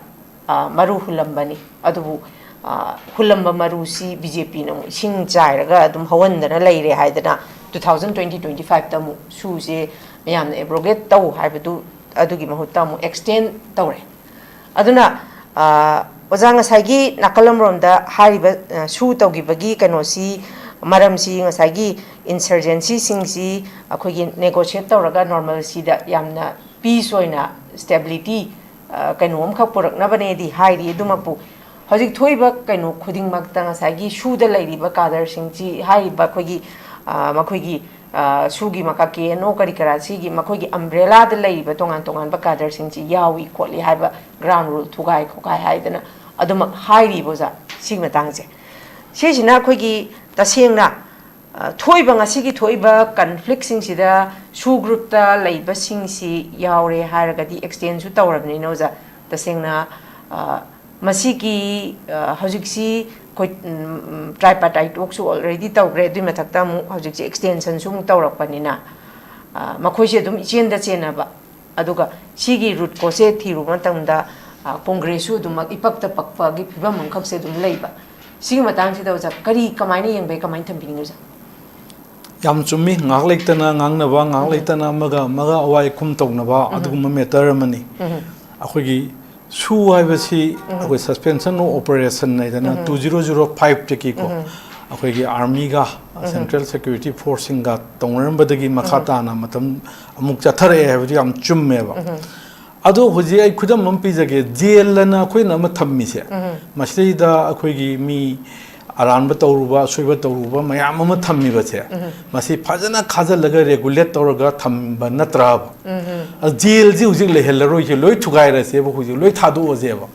ꯑ, ꯃꯔꯨ ꯍꯨꯜꯂꯝꯕꯅꯤ꯫ ꯑꯗꯨꯕꯨ, ꯑ, ꯍꯨꯜꯂꯝꯕ ꯃꯔꯨꯁꯤ ꯕꯤ ꯖꯦ ꯄꯤꯅ ꯑꯃꯨꯛ ꯏꯁꯤꯡ ꯆꯥꯏꯔꯒ ꯑꯗꯨꯝ ꯍꯧꯍꯟꯗꯅ ꯂꯩꯔꯦ ꯍꯥꯏꯗꯅ two thousand twenty twenty fiveꯇ ꯑꯃꯨꯛ ꯁꯨꯁꯦ ꯃꯌꯥꯝꯅ abrogate ꯇꯧ ꯍꯥꯏꯕꯗꯨ, ꯑꯗꯨꯒꯤ ꯃꯍꯨꯠꯇ ꯑꯃꯨꯛ extend ꯇꯧꯔꯦ꯫ ꯑꯗꯨꯅ, ꯑ, ꯑꯣꯖꯥ, ꯉꯁꯥꯏꯒꯤ ꯅꯥꯀꯜ ꯑꯃꯔꯣꯝꯗ ꯍꯥꯏꯔꯤꯕ, ꯑ, ꯁꯨ ꯇꯧꯈꯤꯕꯒꯤ ꯀꯩꯅꯣꯁꯤ, ꯃꯔꯝꯁꯤ ꯉꯁꯥꯏꯒꯤ insurgencyꯁꯤꯡꯁꯤ ꯑꯩꯈꯣꯏꯒꯤ negotiate ꯇꯧꯔꯒ normalcyꯗ ꯌꯥꯝꯅ peace ꯑꯣꯏꯅ stability, ꯑ, ꯀꯩꯅꯣ ꯑꯃꯈꯛ ꯄꯨꯔꯛꯅꯕꯅꯦꯗꯤ ꯍꯥꯏꯔꯤ꯫ ꯑꯗꯨꯃꯛꯄꯨ ꯍꯧꯖꯤꯛ ꯊꯣꯛꯏꯕ ꯀꯩꯅꯣ ꯈꯨꯗꯤꯡꯃꯛꯇ ꯉꯁꯥꯏꯒꯤ ꯁꯨꯗ ꯂꯩꯔꯤꯕ cadreꯁꯤꯡꯁꯤ ꯍꯥꯏꯔꯤꯕ ꯑꯩꯈꯣꯏꯒꯤ, ꯑ, ꯃꯈꯣꯏꯒꯤ, ꯑ, ꯁꯨꯒꯤ ꯃꯈꯥ ꯀꯦ ꯑꯦꯟ ꯑꯣ ꯀꯔꯤ ꯀꯔꯥ ꯁꯤꯒꯤ ꯃꯈꯣꯏꯒꯤ umbrellaꯗ ꯂꯩꯔꯤꯕ ꯇꯣꯉꯥꯟ ꯇꯣꯉꯥꯟꯕ cadreꯁꯤꯡꯁꯤ ꯌꯥꯎꯏ ꯈꯣꯠꯂꯤ ꯍꯥꯏꯕ ground rule ꯊꯨꯒꯥꯏ ꯈꯣꯠꯀꯥꯏ ꯍꯥꯏꯗꯅ ꯑꯗꯨꯃꯛ ꯍꯥꯏꯔꯤꯕ ꯑꯣꯖꯥ ꯁꯤꯒꯤ ꯃꯇꯥꯡꯁꯦ꯫ ꯁꯤꯁꯤꯅ ꯑꯩꯈꯣꯏꯒꯤ ꯇꯁꯦꯡꯅ ꯑ, ꯊꯣꯛꯏꯕ, ꯉꯁꯤꯒꯤ ꯊꯣꯛꯏꯕ ꯀꯟꯐ꯭ꯂꯤꯛꯁꯤꯡꯁꯤꯗ ꯁꯨ ꯒ꯭ꯔꯨꯞꯇ ꯂꯩꯕꯁꯤꯡꯁꯤ ꯌꯥꯎꯔꯦ ꯍꯥꯏꯔꯒꯗꯤ ꯑꯦꯛꯁꯇꯦꯟꯁꯨ ꯇꯧꯔꯕꯅꯤꯅ ꯑꯣꯖꯥ, ꯇꯁꯦꯡꯅ, ꯑ, ꯃꯁꯤꯒꯤ, ꯑ, ꯍꯧꯖꯤꯛꯁꯤ ꯑꯩꯈꯣꯏ, ꯎꯝ, ꯇ꯭ꯔꯥꯏꯄꯥꯔꯇꯥꯏꯠ ꯇꯣꯛꯁꯨ ꯑꯣꯜꯔꯦꯗꯤ ꯇꯧꯈ꯭ꯔꯦ, ꯑꯗꯨꯏ ꯃꯊꯛꯇ ꯑꯃꯨꯛ ꯍꯧꯖꯤꯛꯁꯤ ꯑꯦꯛꯁꯇꯦꯟꯁꯟꯁꯨ ꯑꯃꯨꯛ ꯇꯧꯔꯛꯄꯅꯤꯅ, ꯑ, ꯃꯈꯣꯏꯁꯦ ꯑꯗꯨꯝ ꯏꯆꯦꯟꯗ ꯆꯦꯟꯅꯕ, ꯑꯗꯨꯒ ꯁꯤꯒꯤ ꯔꯨꯠ ꯀꯣꯁꯁꯦ ꯊꯤꯔꯨꯕ ꯃꯇꯝꯗ, ꯑ, ꯀꯣꯡꯒ꯭ꯔꯦꯁꯁꯨ ꯑꯗꯨꯃꯛ ꯏꯄꯛꯇ ꯄꯛꯄꯒꯤ ꯐꯤꯕꯝ ꯑꯃꯈꯛꯁꯦ ꯑꯗꯨꯝ ꯂꯩꯕ꯫ ꯁꯤꯒꯤ ꯃꯇꯥꯡꯁꯤꯗ ꯑꯣꯖꯥ, ꯀꯔꯤ, ꯀꯃꯥꯏꯅ ꯌꯦꯡꯕ ꯌꯥꯏ, ꯀꯃꯥꯏꯅ ꯊꯝꯕꯤꯅꯤꯡꯉꯤ ꯑꯣꯖꯥ? ꯌꯥꯝ ꯆꯨꯝꯃꯤ꯫ ꯉꯥꯏꯍꯥꯛ ꯂꯩꯇꯅ ꯉꯥꯡꯅꯕ, ꯉꯥꯏꯍꯥꯛ ꯂꯩꯇꯅ ꯑꯃꯒ ꯑꯃꯒ ꯑꯋꯥꯏ ꯈꯨꯝ ꯇꯧꯅꯕ, ꯑꯗꯨꯒꯨꯝꯕ ꯃꯦꯇꯔ ꯑꯃꯅꯤ꯫ ꯑꯩꯈꯣꯏꯒꯤ ꯁꯨ ꯍꯥꯏꯕꯁꯤ ꯑꯩꯈꯣꯏ ꯁꯁꯄꯦꯟꯁꯟ ꯑꯣꯐ ꯑꯣꯄꯔꯦꯁꯟ ꯍꯥꯏꯗꯅ ꯇꯨ ꯖꯤꯔꯣ ꯖꯤꯔꯣ ꯐꯥꯏꯚꯇꯒꯤꯀꯣ ꯑꯩꯈꯣꯏꯒꯤ ꯑꯥꯔꯃꯤꯒ ꯁꯦꯟꯇ꯭ꯔꯦꯜ ꯁꯦꯀ꯭ꯌꯨꯔꯤꯇꯤ ꯐꯣꯔꯁꯁꯤꯡꯒ ꯇꯧꯅꯔꯝꯕꯗꯒꯤ ꯃꯈꯥ ꯇꯥꯅ ꯃꯇꯝ ꯑꯃꯨꯛ ꯆꯠꯊꯔꯛꯑꯦ ꯍꯥꯏꯕꯗꯨ ꯌꯥꯝ ꯆꯨꯝꯃꯦꯕ꯫ ꯑꯗꯣ ꯍꯧꯖꯤꯛ ꯑꯩ ꯈꯨꯗꯝ ꯑꯃ ꯄꯤꯖꯒꯦ꯫ ꯖꯦꯜ ꯑꯅ ꯑꯩꯈꯣꯏꯅ ꯑꯃ ꯊꯝꯃꯤꯁꯦ, ꯃꯁꯤꯗꯩꯗ ꯑꯩꯈꯣꯏꯒꯤ ꯃꯤ ꯑꯔꯥꯟꯕ ꯇꯧꯔꯨꯕ, ꯑꯁꯣꯏꯕ ꯇꯧꯔꯨꯕ ꯃꯌꯥꯝ ꯑꯃ ꯊꯝꯃꯤꯕꯁꯦ, ꯃꯁꯤ ꯐꯖꯅ ꯈꯥꯖꯤꯜꯂꯒ ꯔꯦꯒꯨꯂꯦꯠ ꯇꯧꯔꯒ ꯊꯝꯕ ꯅꯠꯇ꯭ꯔꯕ? ꯑ, ꯖꯦꯜꯁꯤ ꯍꯧꯖꯤꯛ ꯂꯩꯍꯜꯂꯔꯣꯏꯁꯦ, ꯂꯣꯏ ꯊꯨꯒꯥꯏꯔꯁꯦꯕ, ꯍꯧꯖꯤꯛ ꯂꯣꯏ ꯊꯥꯗꯣꯛꯑꯁꯦꯕ,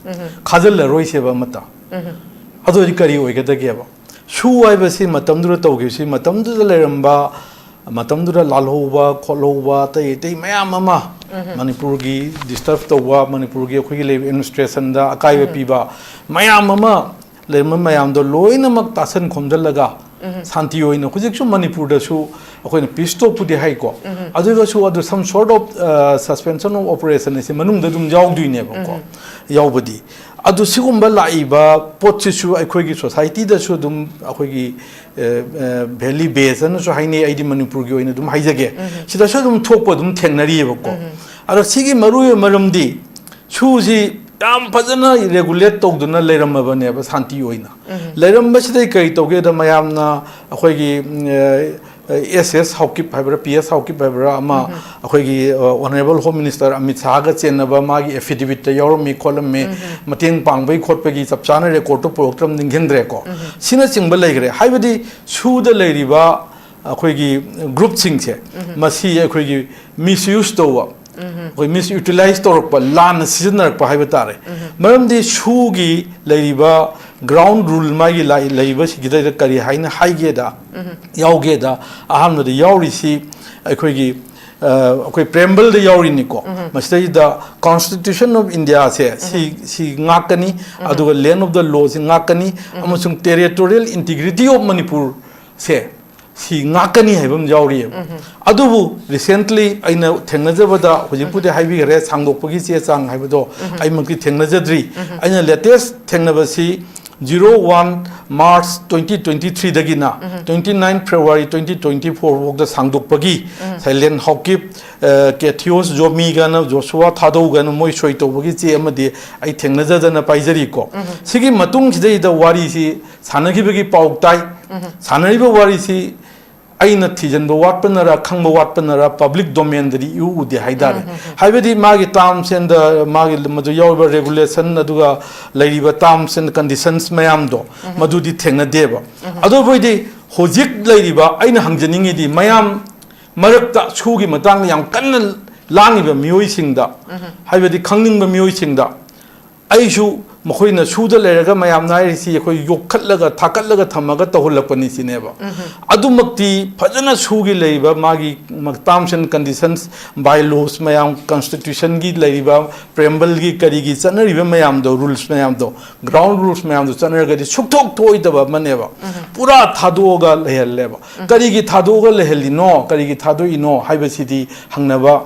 ꯈꯥꯖꯤꯜꯂꯔꯣꯏꯁꯦꯕ ꯑꯃꯠꯇ꯫ ꯑꯗꯨ ꯑꯣꯏꯔꯗꯤ ꯀꯔꯤ ꯑꯣꯏꯒꯗꯒꯦꯕ? ꯁꯨ ꯍꯥꯏꯕꯁꯤ ꯃꯇꯝꯗꯨꯗ ꯇꯧꯈꯤꯕꯁꯤ, ꯃꯇꯝꯗꯨꯗ ꯂꯩꯔꯝꯕ, ꯃꯇꯝꯗꯨꯗ ꯂꯥꯜꯍꯧꯕ ꯈꯣꯠꯍꯧꯕ ꯑꯇꯩ ꯑꯇꯩ ꯃꯌꯥꯝ ꯑꯃ, ꯃꯅꯤꯄꯨꯔꯒꯤ ꯗꯤꯁꯇꯔꯕ ꯇꯧꯕ, ꯃꯅꯤꯄꯨꯔꯒꯤ ꯑꯩꯈꯣꯏꯒꯤ ꯂꯩꯔꯤꯕ ꯑꯦꯗꯃꯤꯅꯤꯁꯇ꯭ꯔꯦꯁꯟꯗ ꯑꯀꯥꯏꯕ ꯄꯤꯕ ꯃꯌꯥꯝ ꯑꯃ ꯂꯩꯔꯝꯕ ꯃꯌꯥꯝꯗꯣ ꯂꯣꯏꯅꯃꯛ ꯇꯥꯁꯟ ꯈꯣꯝꯖꯤꯜꯂꯒ ꯁꯥꯟꯇꯤ ꯑꯣꯏꯅ, ꯍꯧꯖꯤꯛꯁꯨ ꯃꯅꯤꯄꯨꯔꯗꯁꯨ ꯑꯩꯈꯣꯏꯅ ꯄꯤꯁ ꯇꯣꯛꯄꯨꯗꯤ ꯍꯥꯏꯀꯣ, ꯑꯗꯨꯒꯁꯨ ꯑꯗꯨ some sort of, ꯑ, suspension of operation ꯑꯁꯤ ꯃꯅꯨꯡꯗ ꯑꯗꯨꯝ ꯌꯥꯎꯗꯣꯏꯅꯦꯕꯀꯣ, ꯌꯥꯎꯕꯗꯤ꯫ ꯑꯗꯨ ꯁꯤꯒꯨꯝꯕ ꯂꯥꯛꯏꯕ ꯄꯣꯠꯁꯤꯁꯨ ꯑꯩꯈꯣꯏꯒꯤ ꯁꯣꯁꯥꯏꯇꯤꯗꯁꯨ ꯑꯗꯨꯝ ꯑꯩꯈꯣꯏꯒꯤ, ꯑ, ꯑ, ꯚꯦꯂꯤ ꯕꯦꯁ ꯑꯅꯁꯨ ꯍꯥꯏꯅꯩ, ꯑꯩꯗꯤ ꯃꯅꯤꯄꯨꯔꯒꯤ ꯑꯣꯏꯅ ꯑꯗꯨꯝ ꯍꯥꯏꯖꯒꯦ, ꯁꯤꯗꯁꯨ ꯑꯗꯨꯝ ꯊꯣꯛꯄ ꯑꯗꯨꯝ ꯊꯦꯡꯅꯔꯤꯑꯕꯀꯣ꯫ ꯑꯗꯣ ꯁꯤꯒꯤ ꯃꯔꯨꯑꯣꯏꯕ ꯃꯔꯝꯗꯤ ꯁꯨꯁꯤ ꯌꯥꯝ ꯐꯖꯅ ꯔꯦꯒꯨꯂꯦꯠ ꯇꯧꯗꯨꯅ ꯂꯩꯔꯝꯃꯕꯅꯦꯕ ꯁꯥꯟꯇꯤ ꯑꯣꯏꯅ꯫ ꯂꯩꯔꯝꯕꯁꯤꯗꯩ ꯀꯔꯤ ꯇꯧꯒꯦꯗ, ꯃꯌꯥꯝꯅ ꯑꯩꯈꯣꯏꯒꯤ, ꯎꯝ, ꯑ, ꯑꯦꯁ ꯑꯦꯁ ꯍꯥꯎꯀꯤꯞ ꯍꯥꯏꯕ꯭ꯔꯥ, ꯄꯤ ꯑꯦꯁ ꯍꯥꯎꯀꯤꯞ ꯍꯥꯏꯕ꯭ꯔꯥ ꯑꯃ, ꯑꯩꯈꯣꯏꯒꯤ, ꯑ, ꯑꯣꯅꯔꯦꯕꯜ ꯍꯣꯝ ꯃꯤꯅꯤꯁꯇꯔ ꯑꯃꯤꯠ ꯁꯥꯍꯒ ꯆꯦꯟꯅꯕ ꯃꯥꯒꯤ ꯑꯦꯐꯤꯗꯦꯕꯤꯠꯇ ꯌꯥꯎꯔꯝꯃꯤ ꯈꯣꯠꯂꯝꯃꯤ, ꯃꯇꯦꯡ ꯄꯥꯡꯕꯒꯤ ꯈꯣꯠꯄꯒꯤ ꯆꯞ ꯆꯥꯅ ꯔꯦꯀꯣꯔꯠꯇꯣ ꯄꯨꯔꯛꯇ꯭ꯔꯕ ꯅꯤꯡꯁꯤꯡꯗ꯭ꯔꯦꯀꯣ꯫ ꯁꯤꯅꯆꯤꯡꯕ ꯂꯩꯈ꯭ꯔꯦ꯫ ꯍꯥꯏꯕꯗꯤ ꯁꯨꯗ ꯂꯩꯔꯤꯕ ꯑꯩꯈꯣꯏꯒꯤ ꯒ꯭ꯔꯨꯞꯁꯤꯡꯁꯦ, ꯃꯁꯤ ꯑꯩꯈꯣꯏꯒꯤ ꯃꯤꯁꯌꯨꯁ ꯇꯧꯕ, ꯑꯩꯈꯣꯏ ꯃꯤꯁꯌꯨꯇꯤꯂꯥꯏꯁ ꯇꯧꯔꯛꯄ, ꯂꯥꯟꯅ ꯁꯤꯖꯤꯟꯅꯔꯛꯄ ꯍꯥꯏꯕ ꯇꯥꯔꯦ꯫ ꯃꯔꯝꯗꯤ ꯁꯨꯒꯤ ꯂꯩꯔꯤꯕ ꯒ꯭ꯔꯥꯎꯟ ꯔꯨꯜ ꯃꯥꯒꯤ ꯂꯥꯏ-, ꯂꯩꯕꯁꯤꯒꯤꯗ ꯀꯔꯤ ꯍꯥꯏꯅ ꯍꯥꯏꯒꯦꯗ, ꯌꯥꯎꯒꯦꯗ, ꯑꯍꯥꯟꯕꯗ ꯌꯥꯎꯔꯤꯁꯤ ꯑꯩꯈꯣꯏꯒꯤ, ꯑ, ꯑꯩꯈꯣꯏ ꯄ꯭ꯔꯦꯝꯕꯜꯗ ꯌꯥꯎꯔꯤꯅꯤꯀꯣ꯫ ꯃꯁꯤꯗꯩꯗ Constitution of Indiaꯁꯦ ꯁꯤ, ꯁꯤ ꯉꯥꯛꯀꯅꯤ, ꯑꯗꯨꯒ land of the lawꯁꯤ ꯉꯥꯛꯀꯅꯤ, ꯑꯃꯁꯨꯡ territorial integrity of ꯃꯅꯤꯄꯨꯔꯁꯦ ꯁꯤ ꯉꯥꯛꯀꯅꯤ ꯍꯥꯏꯕ ꯑꯃ ꯌꯥꯎꯔꯤꯑꯕ꯫ ꯑꯗꯨꯕꯨ recently ꯑꯩꯅ ꯊꯦꯡꯅꯖꯕꯗ, ꯍꯧꯖꯤꯛꯄꯨꯗꯤ ꯍꯥꯏꯕꯤꯈ꯭ꯔꯦ, ꯁꯥꯡꯗꯣꯛꯄꯒꯤ ꯆꯦ ꯆꯥꯡ ꯍꯥꯏꯕꯗꯣ ꯑꯩꯃꯛꯇꯤ ꯊꯦꯡꯅꯖꯗ꯭ꯔꯤ꯫ ꯑꯩꯅ latest ꯊꯦꯡꯅꯕꯁꯤ zero one March twenty twenty threeꯗꯒꯤꯅ twenty nine February twenty twenty four ꯐꯥꯎꯗ ꯁꯥꯡꯗꯣꯛꯄꯒꯤ ꯉꯁꯥꯏ ꯂꯦꯟ ꯍꯥꯎꯀꯤꯞ, ꯑ, ꯀꯦꯊꯤꯌꯣꯁ ꯖꯣꯃꯤꯒꯅ, ꯖꯣꯁꯨꯋꯥ ꯊꯥꯗꯧꯒꯅ ꯃꯣꯏ ꯁꯣꯏ ꯇꯧꯕꯒꯤ ꯆꯦ ꯑꯃꯗꯤ ꯑꯩ ꯊꯦꯡꯅꯖꯗꯅ ꯄꯥꯏꯖꯔꯤꯀꯣ꯫ ꯁꯤꯒꯤ ꯃꯇꯨꯡꯁꯤꯗꯩꯗ ꯋꯥꯔꯤꯁꯤ ꯁꯥꯟꯅꯈꯤꯕꯒꯤ ꯄꯥꯎ ꯇꯥꯏ꯫ ꯁꯥꯟꯅꯔꯤꯕ ꯋꯥꯔꯤꯁꯤ ꯑꯩꯅ ꯊꯤꯖꯤꯟꯕ ꯋꯥꯠꯄꯅꯔ, ꯈꯪꯕ ꯋꯥꯠꯄꯅꯔ, public domainꯗꯗꯤ ꯏꯎ ꯎꯗꯦ ꯍꯥꯏꯇꯥꯔꯦ꯫ ꯍꯥꯏꯕꯗꯤ ꯃꯥꯒꯤ terms and, ꯃꯥꯒꯤ ꯃꯗꯨ ꯌꯥꯎꯔꯤꯕ regulation, ꯑꯗꯨꯒ ꯂꯩꯔꯤꯕ terms and conditions ꯃꯌꯥꯝꯗꯣ, ꯃꯗꯨꯗꯤ ꯊꯦꯡꯅꯗꯦꯕ꯫ ꯑꯗꯨꯕꯨ ꯑꯩꯗꯤ ꯍꯧꯖꯤꯛ ꯂꯩꯔꯤꯕ, ꯑꯩꯅ ꯍꯪꯖꯅꯤꯡꯉꯤꯗꯤ, ꯃꯌꯥꯝ ꯃꯔꯛꯇ ꯁꯨꯒꯤ ꯃꯇꯥꯡꯗ ꯌꯥꯝ ꯀꯟꯅ ꯂꯥꯡꯉꯤꯕ ꯃꯤꯑꯣꯏꯁꯤꯡꯗ, ꯍꯥꯏꯕꯗꯤ ꯈꯪꯅꯤꯡꯕ ꯃꯤꯑꯣꯏꯁꯤꯡꯗ, ꯑꯩꯁꯨ ꯃꯈꯣꯏꯅ ꯁꯨꯗ ꯂꯩꯔꯒ ꯃꯌꯥꯝꯅ ꯍꯥꯏꯔꯤꯁꯤ ꯑꯩꯈꯣꯏ ꯌꯣꯛꯈꯠꯂꯒ ꯊꯥꯀꯠꯂꯒ ꯊꯝꯃꯒ ꯇꯧꯍꯜꯂꯛꯄꯅꯤ ꯁꯤꯅꯦꯕ꯫ ꯑꯗꯨꯃꯛꯇꯤ ꯐꯖꯅ ꯁꯨꯒꯤ ꯂꯩꯔꯤꯕ ꯃꯥꯒꯤ terms and conditions, by laws ꯃꯌꯥꯝ, constitutionꯒꯤ ꯂꯩꯔꯤꯕ preambleꯒꯤ ꯀꯔꯤꯒꯤ ꯆꯠꯅꯔꯤꯕ ꯃꯌꯥꯝꯗꯣ, rules ꯃꯌꯥꯝꯗꯣ, ground rules ꯃꯌꯥꯝꯗꯣ ꯆꯠꯅꯔꯒꯗꯤ ꯁꯨꯛꯊꯣꯛ ꯊꯣꯛꯑꯣꯏꯗꯕ ꯑꯃꯅꯦꯕ꯫ ꯄꯨꯔꯥ ꯊꯥꯗꯣꯛꯑꯒ ꯂꯩꯍꯜꯂꯦꯕ꯫ ꯀꯔꯤꯒꯤ ꯊꯥꯗꯣꯛꯑꯒ ꯂꯩꯍꯜꯂꯤꯅꯣ, ꯀꯔꯤꯒꯤ ꯊꯥꯗꯣꯛꯏꯅꯣ ꯍꯥꯏꯕꯁꯤꯗꯤ ꯍꯪꯅꯕ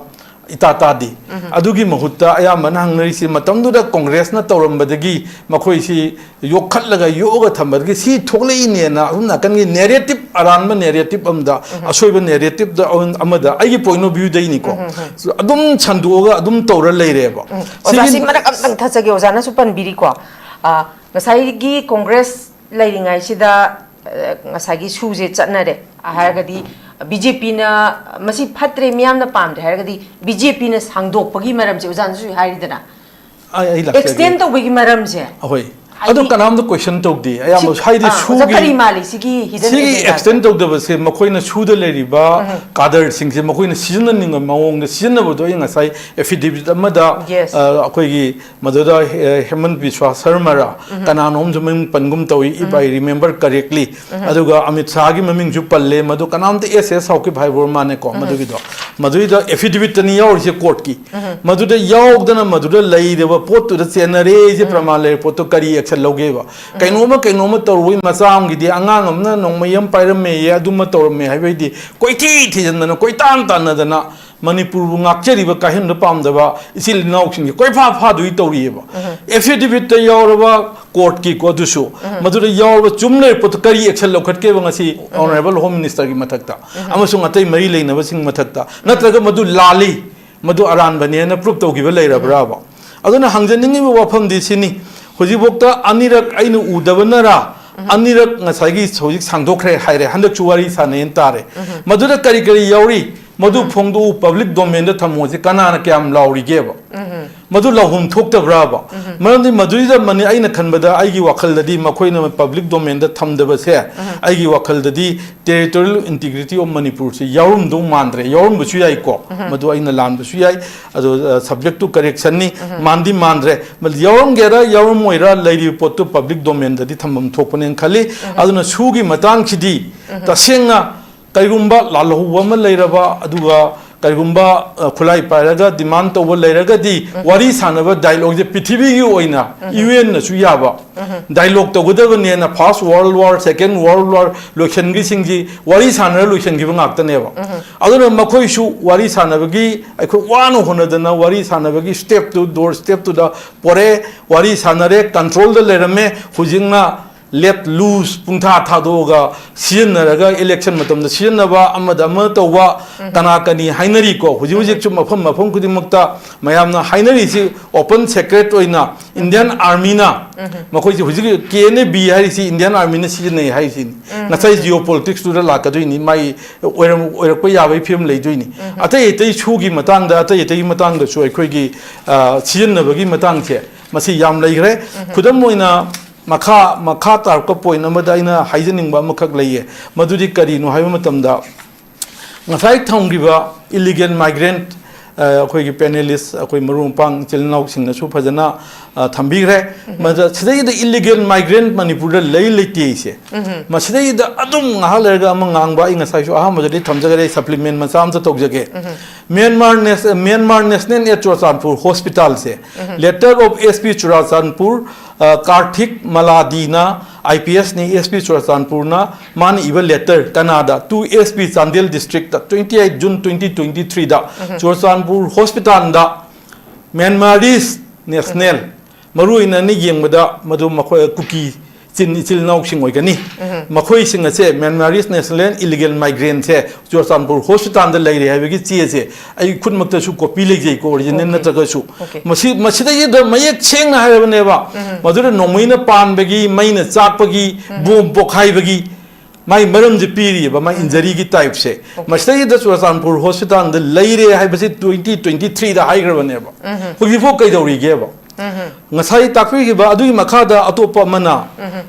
ꯏꯇꯥ ꯇꯥꯗꯦ꯫ ꯑꯗꯨꯒꯤ ꯃꯍꯨꯠꯇ ꯑꯌꯥꯝꯕꯅ ꯍꯪꯅꯔꯤꯁꯤ ꯃꯇꯝꯗꯨꯗ ꯀꯣꯡꯒ꯭ꯔꯦꯁꯅ ꯇꯧꯔꯝꯕꯗꯒꯤ, ꯃꯈꯣꯏꯁꯤ ꯌꯣꯛꯈꯠꯂꯒ ꯌꯣꯛꯑꯒ ꯊꯝꯕꯗꯒꯤ ꯁꯤ ꯊꯣꯛꯂꯛꯏꯅꯦꯅ ꯑꯁꯨꯝ ꯅꯥꯀꯟꯒꯤ narrative, ꯑꯔꯥꯟꯕ narrative ꯑꯃꯗ, ꯑꯁꯣꯏꯕ narrativeꯗ ꯑꯃꯗ, ꯑꯩꯒꯤ point of viewꯗꯩꯅꯤꯀꯣ, ꯑꯗꯨꯝ ꯁꯟꯗꯣꯛꯑꯒ ꯑꯗꯨꯝ ꯇꯧꯔ ꯂꯩꯔꯦꯕ꯫ ꯑꯣꯖꯥ, ꯁꯤꯒꯤ ꯁꯤ ꯃꯔꯛ ꯑꯝꯇꯪ ꯊꯠꯆꯒꯦ꯫ ꯑꯣꯖꯥꯅꯁꯨ ꯄꯟꯕꯤꯔꯤꯀꯣ, ꯑ, ꯉꯁꯥꯏꯒꯤ ꯀꯣꯡꯒ꯭ꯔꯦꯁ ꯂꯩꯔꯤꯉꯩꯁꯤꯗ, ꯑ, ꯉꯁꯥꯏꯒꯤ ꯁꯨꯁꯦ ꯆꯠꯅꯔꯦ ꯍꯥꯏꯔꯒꯗꯤ, BJPꯅ ꯃꯁꯤ ꯐꯠꯇ꯭ꯔꯦ, ꯃꯤꯌꯥꯝꯅ ꯄꯥꯝꯗ꯭ꯔꯦ ꯍꯥꯏꯔꯒꯗꯤ, BJPꯅ ꯁꯥꯡꯗꯣꯛꯄꯒꯤ ꯃꯔꯝꯁꯦ ꯑꯣꯖꯥꯅꯁꯨ ꯍꯥꯏꯔꯤꯗꯅ, ꯑꯩ, ꯑꯩ ꯂꯥꯛꯆꯒꯦ꯫ Extend ꯇꯧꯕꯒꯤ ꯃꯔꯝꯁꯦ꯫ ꯑꯍꯣꯏ꯫ ꯑꯗꯨꯝ ꯀꯅꯥꯝꯇ ꯀꯣꯏꯁꯟ ꯇꯧꯗꯦ꯫ ꯑꯌꯥꯝꯕ ꯁꯤ- ꯍꯥꯏꯗꯤ ꯑꯥ, ꯑꯣꯖꯥ, ꯁꯨꯒꯤ ꯀꯔꯤ ꯃꯥꯜꯂꯤ ꯁꯤꯒꯤ hidden ꯁꯤꯒꯤ agenda? ꯑꯦꯛꯁꯇꯦꯟ ꯇꯧꯗꯕꯁꯦ ꯃꯈꯣꯏꯅ ꯁꯨꯗ ꯂꯩꯔꯤꯕ ꯀꯥꯗꯔꯁꯤꯡꯁꯦ ꯃꯈꯣꯏꯅ ꯁꯤꯖꯤꯟꯅꯅꯤꯡꯕ ꯃꯑꯣꯡꯗ ꯁꯤꯖꯤꯟꯅꯕꯗꯣ ꯑꯩ ꯉꯁꯥꯏ ꯑꯦꯐꯤꯗꯦꯕꯤꯠ ꯑꯃꯗ, Yes. ꯑ, ꯑꯩꯈꯣꯏꯒꯤ ꯃꯗꯨꯗ ꯍꯦ- ꯍꯦꯃꯟ ꯕꯤꯁ꯭ꯋꯥ ꯁꯔꯃꯔ ꯀꯅꯥꯅꯣꯝꯁꯨ ꯃꯃꯤꯡ ꯄꯟꯒꯨꯝ ꯇꯧꯏ, if I remember correctly. ꯑꯗꯨꯒ ꯑꯃꯤꯠ ꯁꯥꯍꯒꯤ ꯃꯃꯤꯡꯁꯨ ꯄꯜꯂꯦ, ꯃꯗꯨ ꯀꯅꯥꯝꯇ ꯑꯦꯁ ꯑꯦꯁ ꯁꯥꯎꯀꯤꯞ ꯍꯥꯏꯕ ꯑꯣꯏꯔ ꯃꯥꯅꯦꯀꯣ, ꯃꯗꯨꯒꯤꯗꯣ, ꯃꯗꯨꯏꯗ ꯑꯦꯐꯤꯗꯦꯕꯤꯠꯇꯅꯤ ꯌꯥꯎꯔꯤꯁꯦ ꯀꯣꯔꯠꯀꯤ꯫ ꯃꯗꯨꯗ ꯌꯥꯎꯗꯅ ꯃꯗꯨꯗ ꯂꯩꯔꯕ ꯄꯣꯠꯇꯨꯗ ꯆꯦꯟꯅꯔꯦ, ꯑꯩꯁꯦ ꯄ꯭ꯔꯃꯥꯟ ꯂꯩꯔ ꯄꯣꯠꯇꯣ ꯀꯔꯤ ꯑꯦꯛꯁꯟ ꯂꯧꯒꯦꯕ? ꯀꯩꯅꯣꯝꯃ ꯀꯩꯅꯣꯝꯃ ꯇꯧꯔꯨꯕꯩ ꯃꯆꯥ ꯑꯃꯒꯤꯗꯤ, ꯑꯉꯥꯡ ꯑꯃꯅ ꯅꯣꯡꯃꯩ ꯑꯃ ꯄꯥꯏꯔꯝꯃꯦꯌꯦ, ꯑꯗꯨꯃ ꯇꯧꯔꯝꯃꯦ ꯍꯥꯏꯕꯩꯗꯤ ꯀꯣꯏꯊꯤ ꯊꯤꯖꯤꯟꯗꯅ, ꯀꯣꯏꯇꯥꯟ ꯇꯥꯟꯅꯗꯅ, ꯃꯅꯤꯄꯨꯔꯕꯨ ꯉꯥꯛꯆꯔꯤꯕ ꯀꯥꯏꯍꯟꯕ ꯄꯥꯝꯗꯕ ꯏꯆꯤꯜ ꯏꯅꯥꯎꯁꯤꯡꯁꯦ ꯀꯣꯏꯐꯥ ꯐꯥꯗꯣꯏ ꯇꯧꯔꯤꯑꯕ꯫ ꯑꯦꯐꯤꯗꯦꯕꯤꯠꯇ ꯌꯥꯎꯔꯕ ꯀꯣꯔꯠꯀꯤꯀꯣ, ꯑꯗꯨꯁꯨ ꯃꯗꯨꯗ ꯌꯥꯎꯔꯕ ꯆꯨꯝ ꯂꯩꯔ ꯄꯣꯠꯇꯣ ꯀꯔꯤ ꯑꯦꯛꯁꯟ ꯂꯧꯈꯠꯀꯦꯕ ꯉꯁꯤ ꯑꯣꯅꯔꯦꯕꯜ ꯍꯣꯝ ꯃꯤꯅꯤꯁꯇꯔꯒꯤ ꯃꯊꯛꯇ ꯑꯃꯁꯨꯡ ꯑꯇꯩ ꯃꯔꯤ ꯂꯩꯅꯕꯁꯤꯡ ꯃꯊꯛꯇ? ꯅꯠꯇ꯭ꯔꯒ ꯃꯗꯨ ꯂꯥꯜꯂꯤ, ꯃꯗꯨ ꯑꯔꯥꯟꯕꯅꯦꯅ ꯄ꯭ꯔꯨꯞ ꯇꯧꯈꯤꯕ ꯂꯩꯔꯕ꯭ꯔꯥꯕ? ꯑꯗꯨꯅ ꯍꯪꯖꯅꯤꯡꯉꯤꯕ ꯋꯥꯐꯝꯗꯤ ꯁꯤꯅꯤ, ꯍꯧꯖꯤꯛꯐꯥꯎꯗ ꯑꯅꯤꯔꯛ ꯑꯩꯅ ꯎꯗꯕꯅꯔꯥ, ꯑꯅꯤꯔꯛ ꯉꯁꯥꯏꯒꯤ ꯍꯧꯖꯤꯛ ꯁꯥꯡꯗꯣꯛꯈ꯭ꯔꯦ ꯍꯥꯏꯔꯦ, ꯍꯟꯗꯛꯁꯨ ꯋꯥꯔꯤ ꯁꯥꯟꯅꯩꯅ ꯇꯥꯔꯦ꯫ ꯃꯗꯨꯗ ꯀꯔꯤ ꯀꯔꯤ ꯌꯥꯎꯔꯤ? ꯃꯗꯨ ꯐꯣꯡꯗꯣꯛꯎ, ꯄꯕ꯭ꯂꯤꯛ ꯗꯣꯃꯦꯟꯗ ꯊꯝꯃꯣꯁꯦ ꯀꯅꯥꯅ ꯀꯌꯥꯝ ꯂꯥꯎꯔꯤꯒꯦꯕ? ꯃꯗꯨ ꯂꯥꯎꯐꯝ ꯊꯣꯛꯇꯕ꯭ꯔꯥꯕ? ꯃꯔꯝꯗꯤ ꯃꯗꯨꯏꯗ ꯃꯅꯤ-, ꯑꯩꯅ ꯈꯟꯕꯗ, ꯑꯩꯒꯤ ꯋꯥꯈꯜꯗꯗꯤ ꯃꯈꯣꯏꯅ ꯄꯕ꯭ꯂꯤꯛ ꯗꯣꯃꯦꯟꯗ ꯊꯝꯗꯕꯁꯦ, ꯑꯩꯒꯤ ꯋꯥꯈꯜꯗꯗꯤ territorial integrity of ꯃꯅꯤꯄꯨꯔꯁꯦ ꯌꯥꯎꯔꯝꯗꯧ ꯃꯥꯟꯗ꯭ꯔꯦ꯫ ꯌꯥꯎꯔꯝꯕꯁꯨ ꯌꯥꯏꯀꯣ, ꯃꯗꯨ ꯑꯩꯅ ꯂꯥꯟꯕꯁꯨ ꯌꯥꯏ, ꯑꯗꯣ, ꯑ, subject to correction ꯅꯤ꯫ ꯃꯥꯟꯗꯤ ꯃꯥꯟꯗ꯭ꯔꯦ, ꯃꯗꯨ ꯌꯥꯎꯔꯝꯒꯦꯔꯥ ꯌꯥꯎꯔꯝꯃꯣꯏꯔꯥ, ꯂꯩꯔꯤꯕ ꯄꯣꯠꯇꯨ ꯄꯕ꯭ꯂꯤꯛ ꯗꯣꯃꯦꯟꯗꯗꯤ ꯊꯝꯐꯝ ꯊꯣꯛꯄꯅꯦꯅ ꯈꯜꯂꯤ꯫ ꯑꯗꯨꯅ ꯁꯨꯒꯤ ꯃꯇꯥꯡꯁꯤꯗꯤ ꯇꯁꯦꯡꯅ ꯀꯩꯒꯨꯝꯕ ꯂꯥꯜꯍꯧꯕ ꯑꯃ ꯂꯩꯔꯕ, ꯑꯗꯨꯒ ꯀꯩꯒꯨꯝꯕ, ꯑ, ꯈꯨꯠꯂꯥꯏ ꯄꯥꯏꯔꯒ ꯗꯤꯃꯥꯟ ꯇꯧꯕ ꯂꯩꯔꯒꯗꯤ, ꯋꯥꯔꯤ ꯁꯥꯟꯅꯕ ꯗꯥꯏꯂꯣꯒꯁꯦ ꯄ꯭ꯔꯤꯊꯤꯕꯤꯒꯤ ꯑꯣꯏꯅ ꯌꯨ ꯑꯦꯟꯅꯁꯨ ꯌꯥꯕ ꯗꯥꯏꯂꯣꯒ ꯇꯧꯒꯗꯕꯅꯦꯅ, ꯐꯥꯔꯁ ꯋꯥꯔꯜ ꯋꯥꯔ, ꯁꯦꯀꯦꯟ ꯋꯥꯔꯜ ꯋꯥꯔ ꯂꯣꯏꯁꯟꯈꯤꯁꯤꯡꯁꯤ ꯋꯥꯔꯤ ꯁꯥꯟꯅꯔ ꯂꯣꯏꯁꯟꯈꯤꯕ ꯉꯥꯛꯇꯅꯦꯕ꯫ ꯑꯗꯨꯅ ꯃꯈꯣꯏꯁꯨ ꯋꯥꯔꯤ ꯁꯥꯟꯅꯕꯒꯤ, ꯑꯩꯈꯣꯏ ꯋꯥꯅ ꯍꯣꯠꯅꯗꯅ ꯋꯥꯔꯤ ꯁꯥꯟꯅꯕꯒꯤ ꯁ꯭ꯇꯦꯞꯇꯨ, ꯗꯣꯔ ꯁ꯭ꯇꯦꯞꯇꯨꯗ ꯄꯣꯔꯛꯑꯦ, ꯋꯥꯔꯤ ꯁꯥꯟꯅꯔꯦ, ꯀꯟꯇ꯭ꯔꯣꯜꯗ ꯂꯩꯔꯝꯃꯦ꯫ ꯍꯧꯖꯤꯛꯅ let loose, ꯄꯨꯡꯊꯥ ꯊꯥꯗꯣꯛꯑꯒ ꯁꯤꯖꯤꯟꯅꯔꯒ ꯏꯂꯦꯛꯁꯟ ꯃꯇꯝꯗ ꯁꯤꯖꯤꯟꯅꯕ, ꯑꯃꯗ ꯑꯃ ꯇꯧꯕ, ꯀꯅꯥ ꯀꯅꯤ ꯍꯥꯏꯅꯔꯤꯀꯣ꯫ ꯍꯧꯖꯤꯛ ꯍꯧꯖꯤꯛꯁꯨ ꯃꯐꯝ ꯃꯐꯝ ꯈꯨꯗꯤꯡꯃꯛꯇ ꯃꯌꯥꯝꯅ ꯍꯥꯏꯅꯔꯤꯁꯤ ꯑꯣꯄꯟ ꯁꯦꯀ꯭ꯔꯦꯠ ꯑꯣꯏꯅ ꯏꯟꯗꯤꯌꯥꯟ ꯑꯥꯔꯃꯤꯅ, ꯃꯈꯣꯏꯁꯤ ꯍꯧꯖꯤꯛ ꯀꯦ ꯑꯦꯟ ꯑꯦ ꯕꯤ ꯍꯥꯏꯔꯤꯁꯤ ꯏꯟꯗꯤꯌꯥꯟ ꯑꯥꯔꯃꯤꯅ ꯁꯤꯖꯤꯟꯅꯩ ꯍꯥꯏꯔꯤꯁꯤꯅꯤ꯫ ꯉꯁꯥꯏ ꯖꯤꯑꯣ ꯄꯣꯂꯤꯇꯤꯛꯁꯇꯨꯗ ꯂꯥꯛꯀꯗꯣꯏꯅꯤ, ꯃꯥꯏ ꯑꯣꯏꯔꯝ-, ꯑꯣꯏꯔꯛꯄ ꯌꯥꯕꯒꯤ ꯐꯤꯕꯝ ꯂꯩꯗꯣꯏꯅꯤ꯫ ꯑꯇꯩ ꯑꯇꯩ ꯁꯨꯒꯤ ꯃꯇꯥꯡꯗ, ꯑꯇꯩ ꯑꯇꯩꯒꯤ ꯃꯇꯥꯡꯗꯁꯨ ꯑꯩꯈꯣꯏꯒꯤ, ꯑ, ꯁꯤꯖꯤꯟꯅꯕꯒꯤ ꯃꯇꯥꯡꯁꯦ ꯃꯁꯤ ꯌꯥꯝ ꯂꯩꯈ꯭ꯔꯦ꯫ ꯈꯨꯗꯝ ꯑꯣꯏꯅ, ꯃꯈꯥ, ꯃꯈꯥ ꯇꯥꯔꯛꯄ point ꯑꯃꯗ ꯑꯩꯅ ꯍꯥꯏꯖꯅꯤꯡꯕ ꯑꯃꯈꯛ ꯂꯩꯌꯦ꯫ ꯃꯗꯨꯗꯤ ꯀꯔꯤꯅꯣ ꯍꯥꯏꯕ ꯃꯇꯝꯗ, ꯉꯁꯥꯏ ꯊꯝꯈꯤꯕ illegal migrant, ꯑ, ꯑꯩꯈꯣꯏꯒꯤ panelist, ꯑꯩꯈꯣꯏ ꯃꯔꯨꯞ ꯃꯄꯥꯡ ꯏꯆꯤꯜ ꯏꯅꯥꯎꯁꯤꯡꯅꯁꯨ ꯐꯖꯅ, ꯑ, ꯊꯝꯕꯤꯈ꯭ꯔꯦ꯫ ꯃꯗ-, ꯁꯤꯗꯩꯗ illegal migrant ꯃꯅꯤꯄꯨꯔꯗ ꯂꯩ ꯂꯩꯇꯦ ꯍꯥꯏꯁꯦ꯫ ꯃꯁꯤꯗꯩꯗ ꯑꯗꯨꯝ ꯉꯥꯏꯍꯥꯛ ꯂꯩꯔꯒ ꯑꯃ ꯉꯥꯡꯕ, ꯑꯩ ꯉꯁꯥꯏꯁꯨ ꯑꯍꯥꯟꯕꯗꯗꯤ ꯊꯝꯖꯈ꯭ꯔꯦ, ꯑꯩ supplement ꯃꯆꯥ ꯑꯃꯇ ꯇꯧꯖꯒꯦ꯫ Myanmar Nas-, Myanmar National at Churachandpur Hospital say, letter of S P Churachandpur, ꯑ, Karthik Maladi ꯅ, I P S ꯅꯤ, S P ꯆꯨꯔꯆꯥꯟꯄꯨꯔꯅ, ꯃꯥꯅ ꯏꯕ letter ꯀꯅꯥꯗ, to S P Chandel District ꯇ, twenty eight June twenty twenty three ꯗ, ꯆꯨꯔꯆꯥꯟꯄꯨꯔ hospital ꯗ Myanmarese national, ꯃꯔꯨ ꯑꯣꯏꯅ ꯑꯩꯅ ꯌꯦꯡꯕꯗ ꯃꯗꯨ ꯃꯈꯣꯏ ꯀꯨꯀꯤ ꯆꯤꯟ ꯏꯆꯤꯜ ꯏꯅꯥꯎꯁꯤꯡ ꯑꯣꯏꯒꯅꯤ꯫ ꯃꯈꯣꯏꯁꯤꯡ ꯑꯁꯦ Myanmarese national illegal migrant ꯁꯦ ꯆꯨꯔꯆꯥꯟꯄꯨꯔ hospital ꯗ ꯂꯩꯔꯦ ꯍꯥꯏꯕꯒꯤ ꯆꯦꯁꯦ ꯑꯩ ꯈꯨꯠꯃꯛꯇꯁꯨ copy ꯂꯩꯖꯩꯀꯣ, original Okay. ꯅꯠꯇ꯭ꯔꯒꯁꯨ꯫ Okay. ꯃꯁꯤ, ꯃꯁꯤꯗꯩꯗ ꯃꯌꯦꯛ ꯁꯦꯡꯅ ꯍꯥꯏꯔꯕꯅꯦꯕ, ꯃꯗꯨꯗ ꯅꯣꯡꯃꯩꯅ ꯄꯥꯟꯕꯒꯤ, ꯃꯩꯅ ꯆꯥꯛꯄꯒꯤ, bomb ꯄꯣꯈꯥꯏꯕꯒꯤ ꯃꯥꯏ ꯃꯔꯝꯁꯦ ꯄꯤꯔꯤꯑꯕ, ꯃꯥꯏ injury ꯒꯤ type ꯁꯦ꯫ Okay. ꯃꯁꯤꯗꯩꯗ ꯆꯨꯔꯆꯥꯟꯄꯨꯔ hospital ꯗ ꯂꯩꯔꯦ ꯍꯥꯏꯕꯁꯤ twenty twenty three ꯗ ꯍꯥꯏꯈ꯭ꯔꯕꯅꯦꯕ꯫ ꯍꯧꯖꯤꯛꯐꯥꯎ ꯀꯩꯗꯧꯔꯤꯒꯦꯕ? ꯉꯁꯥꯏ ꯇꯥꯛꯄꯤꯈꯤꯕ ꯑꯗꯨꯒꯤ ꯃꯈꯥꯗ ꯑꯇꯣꯞꯄ ꯑꯃꯅ,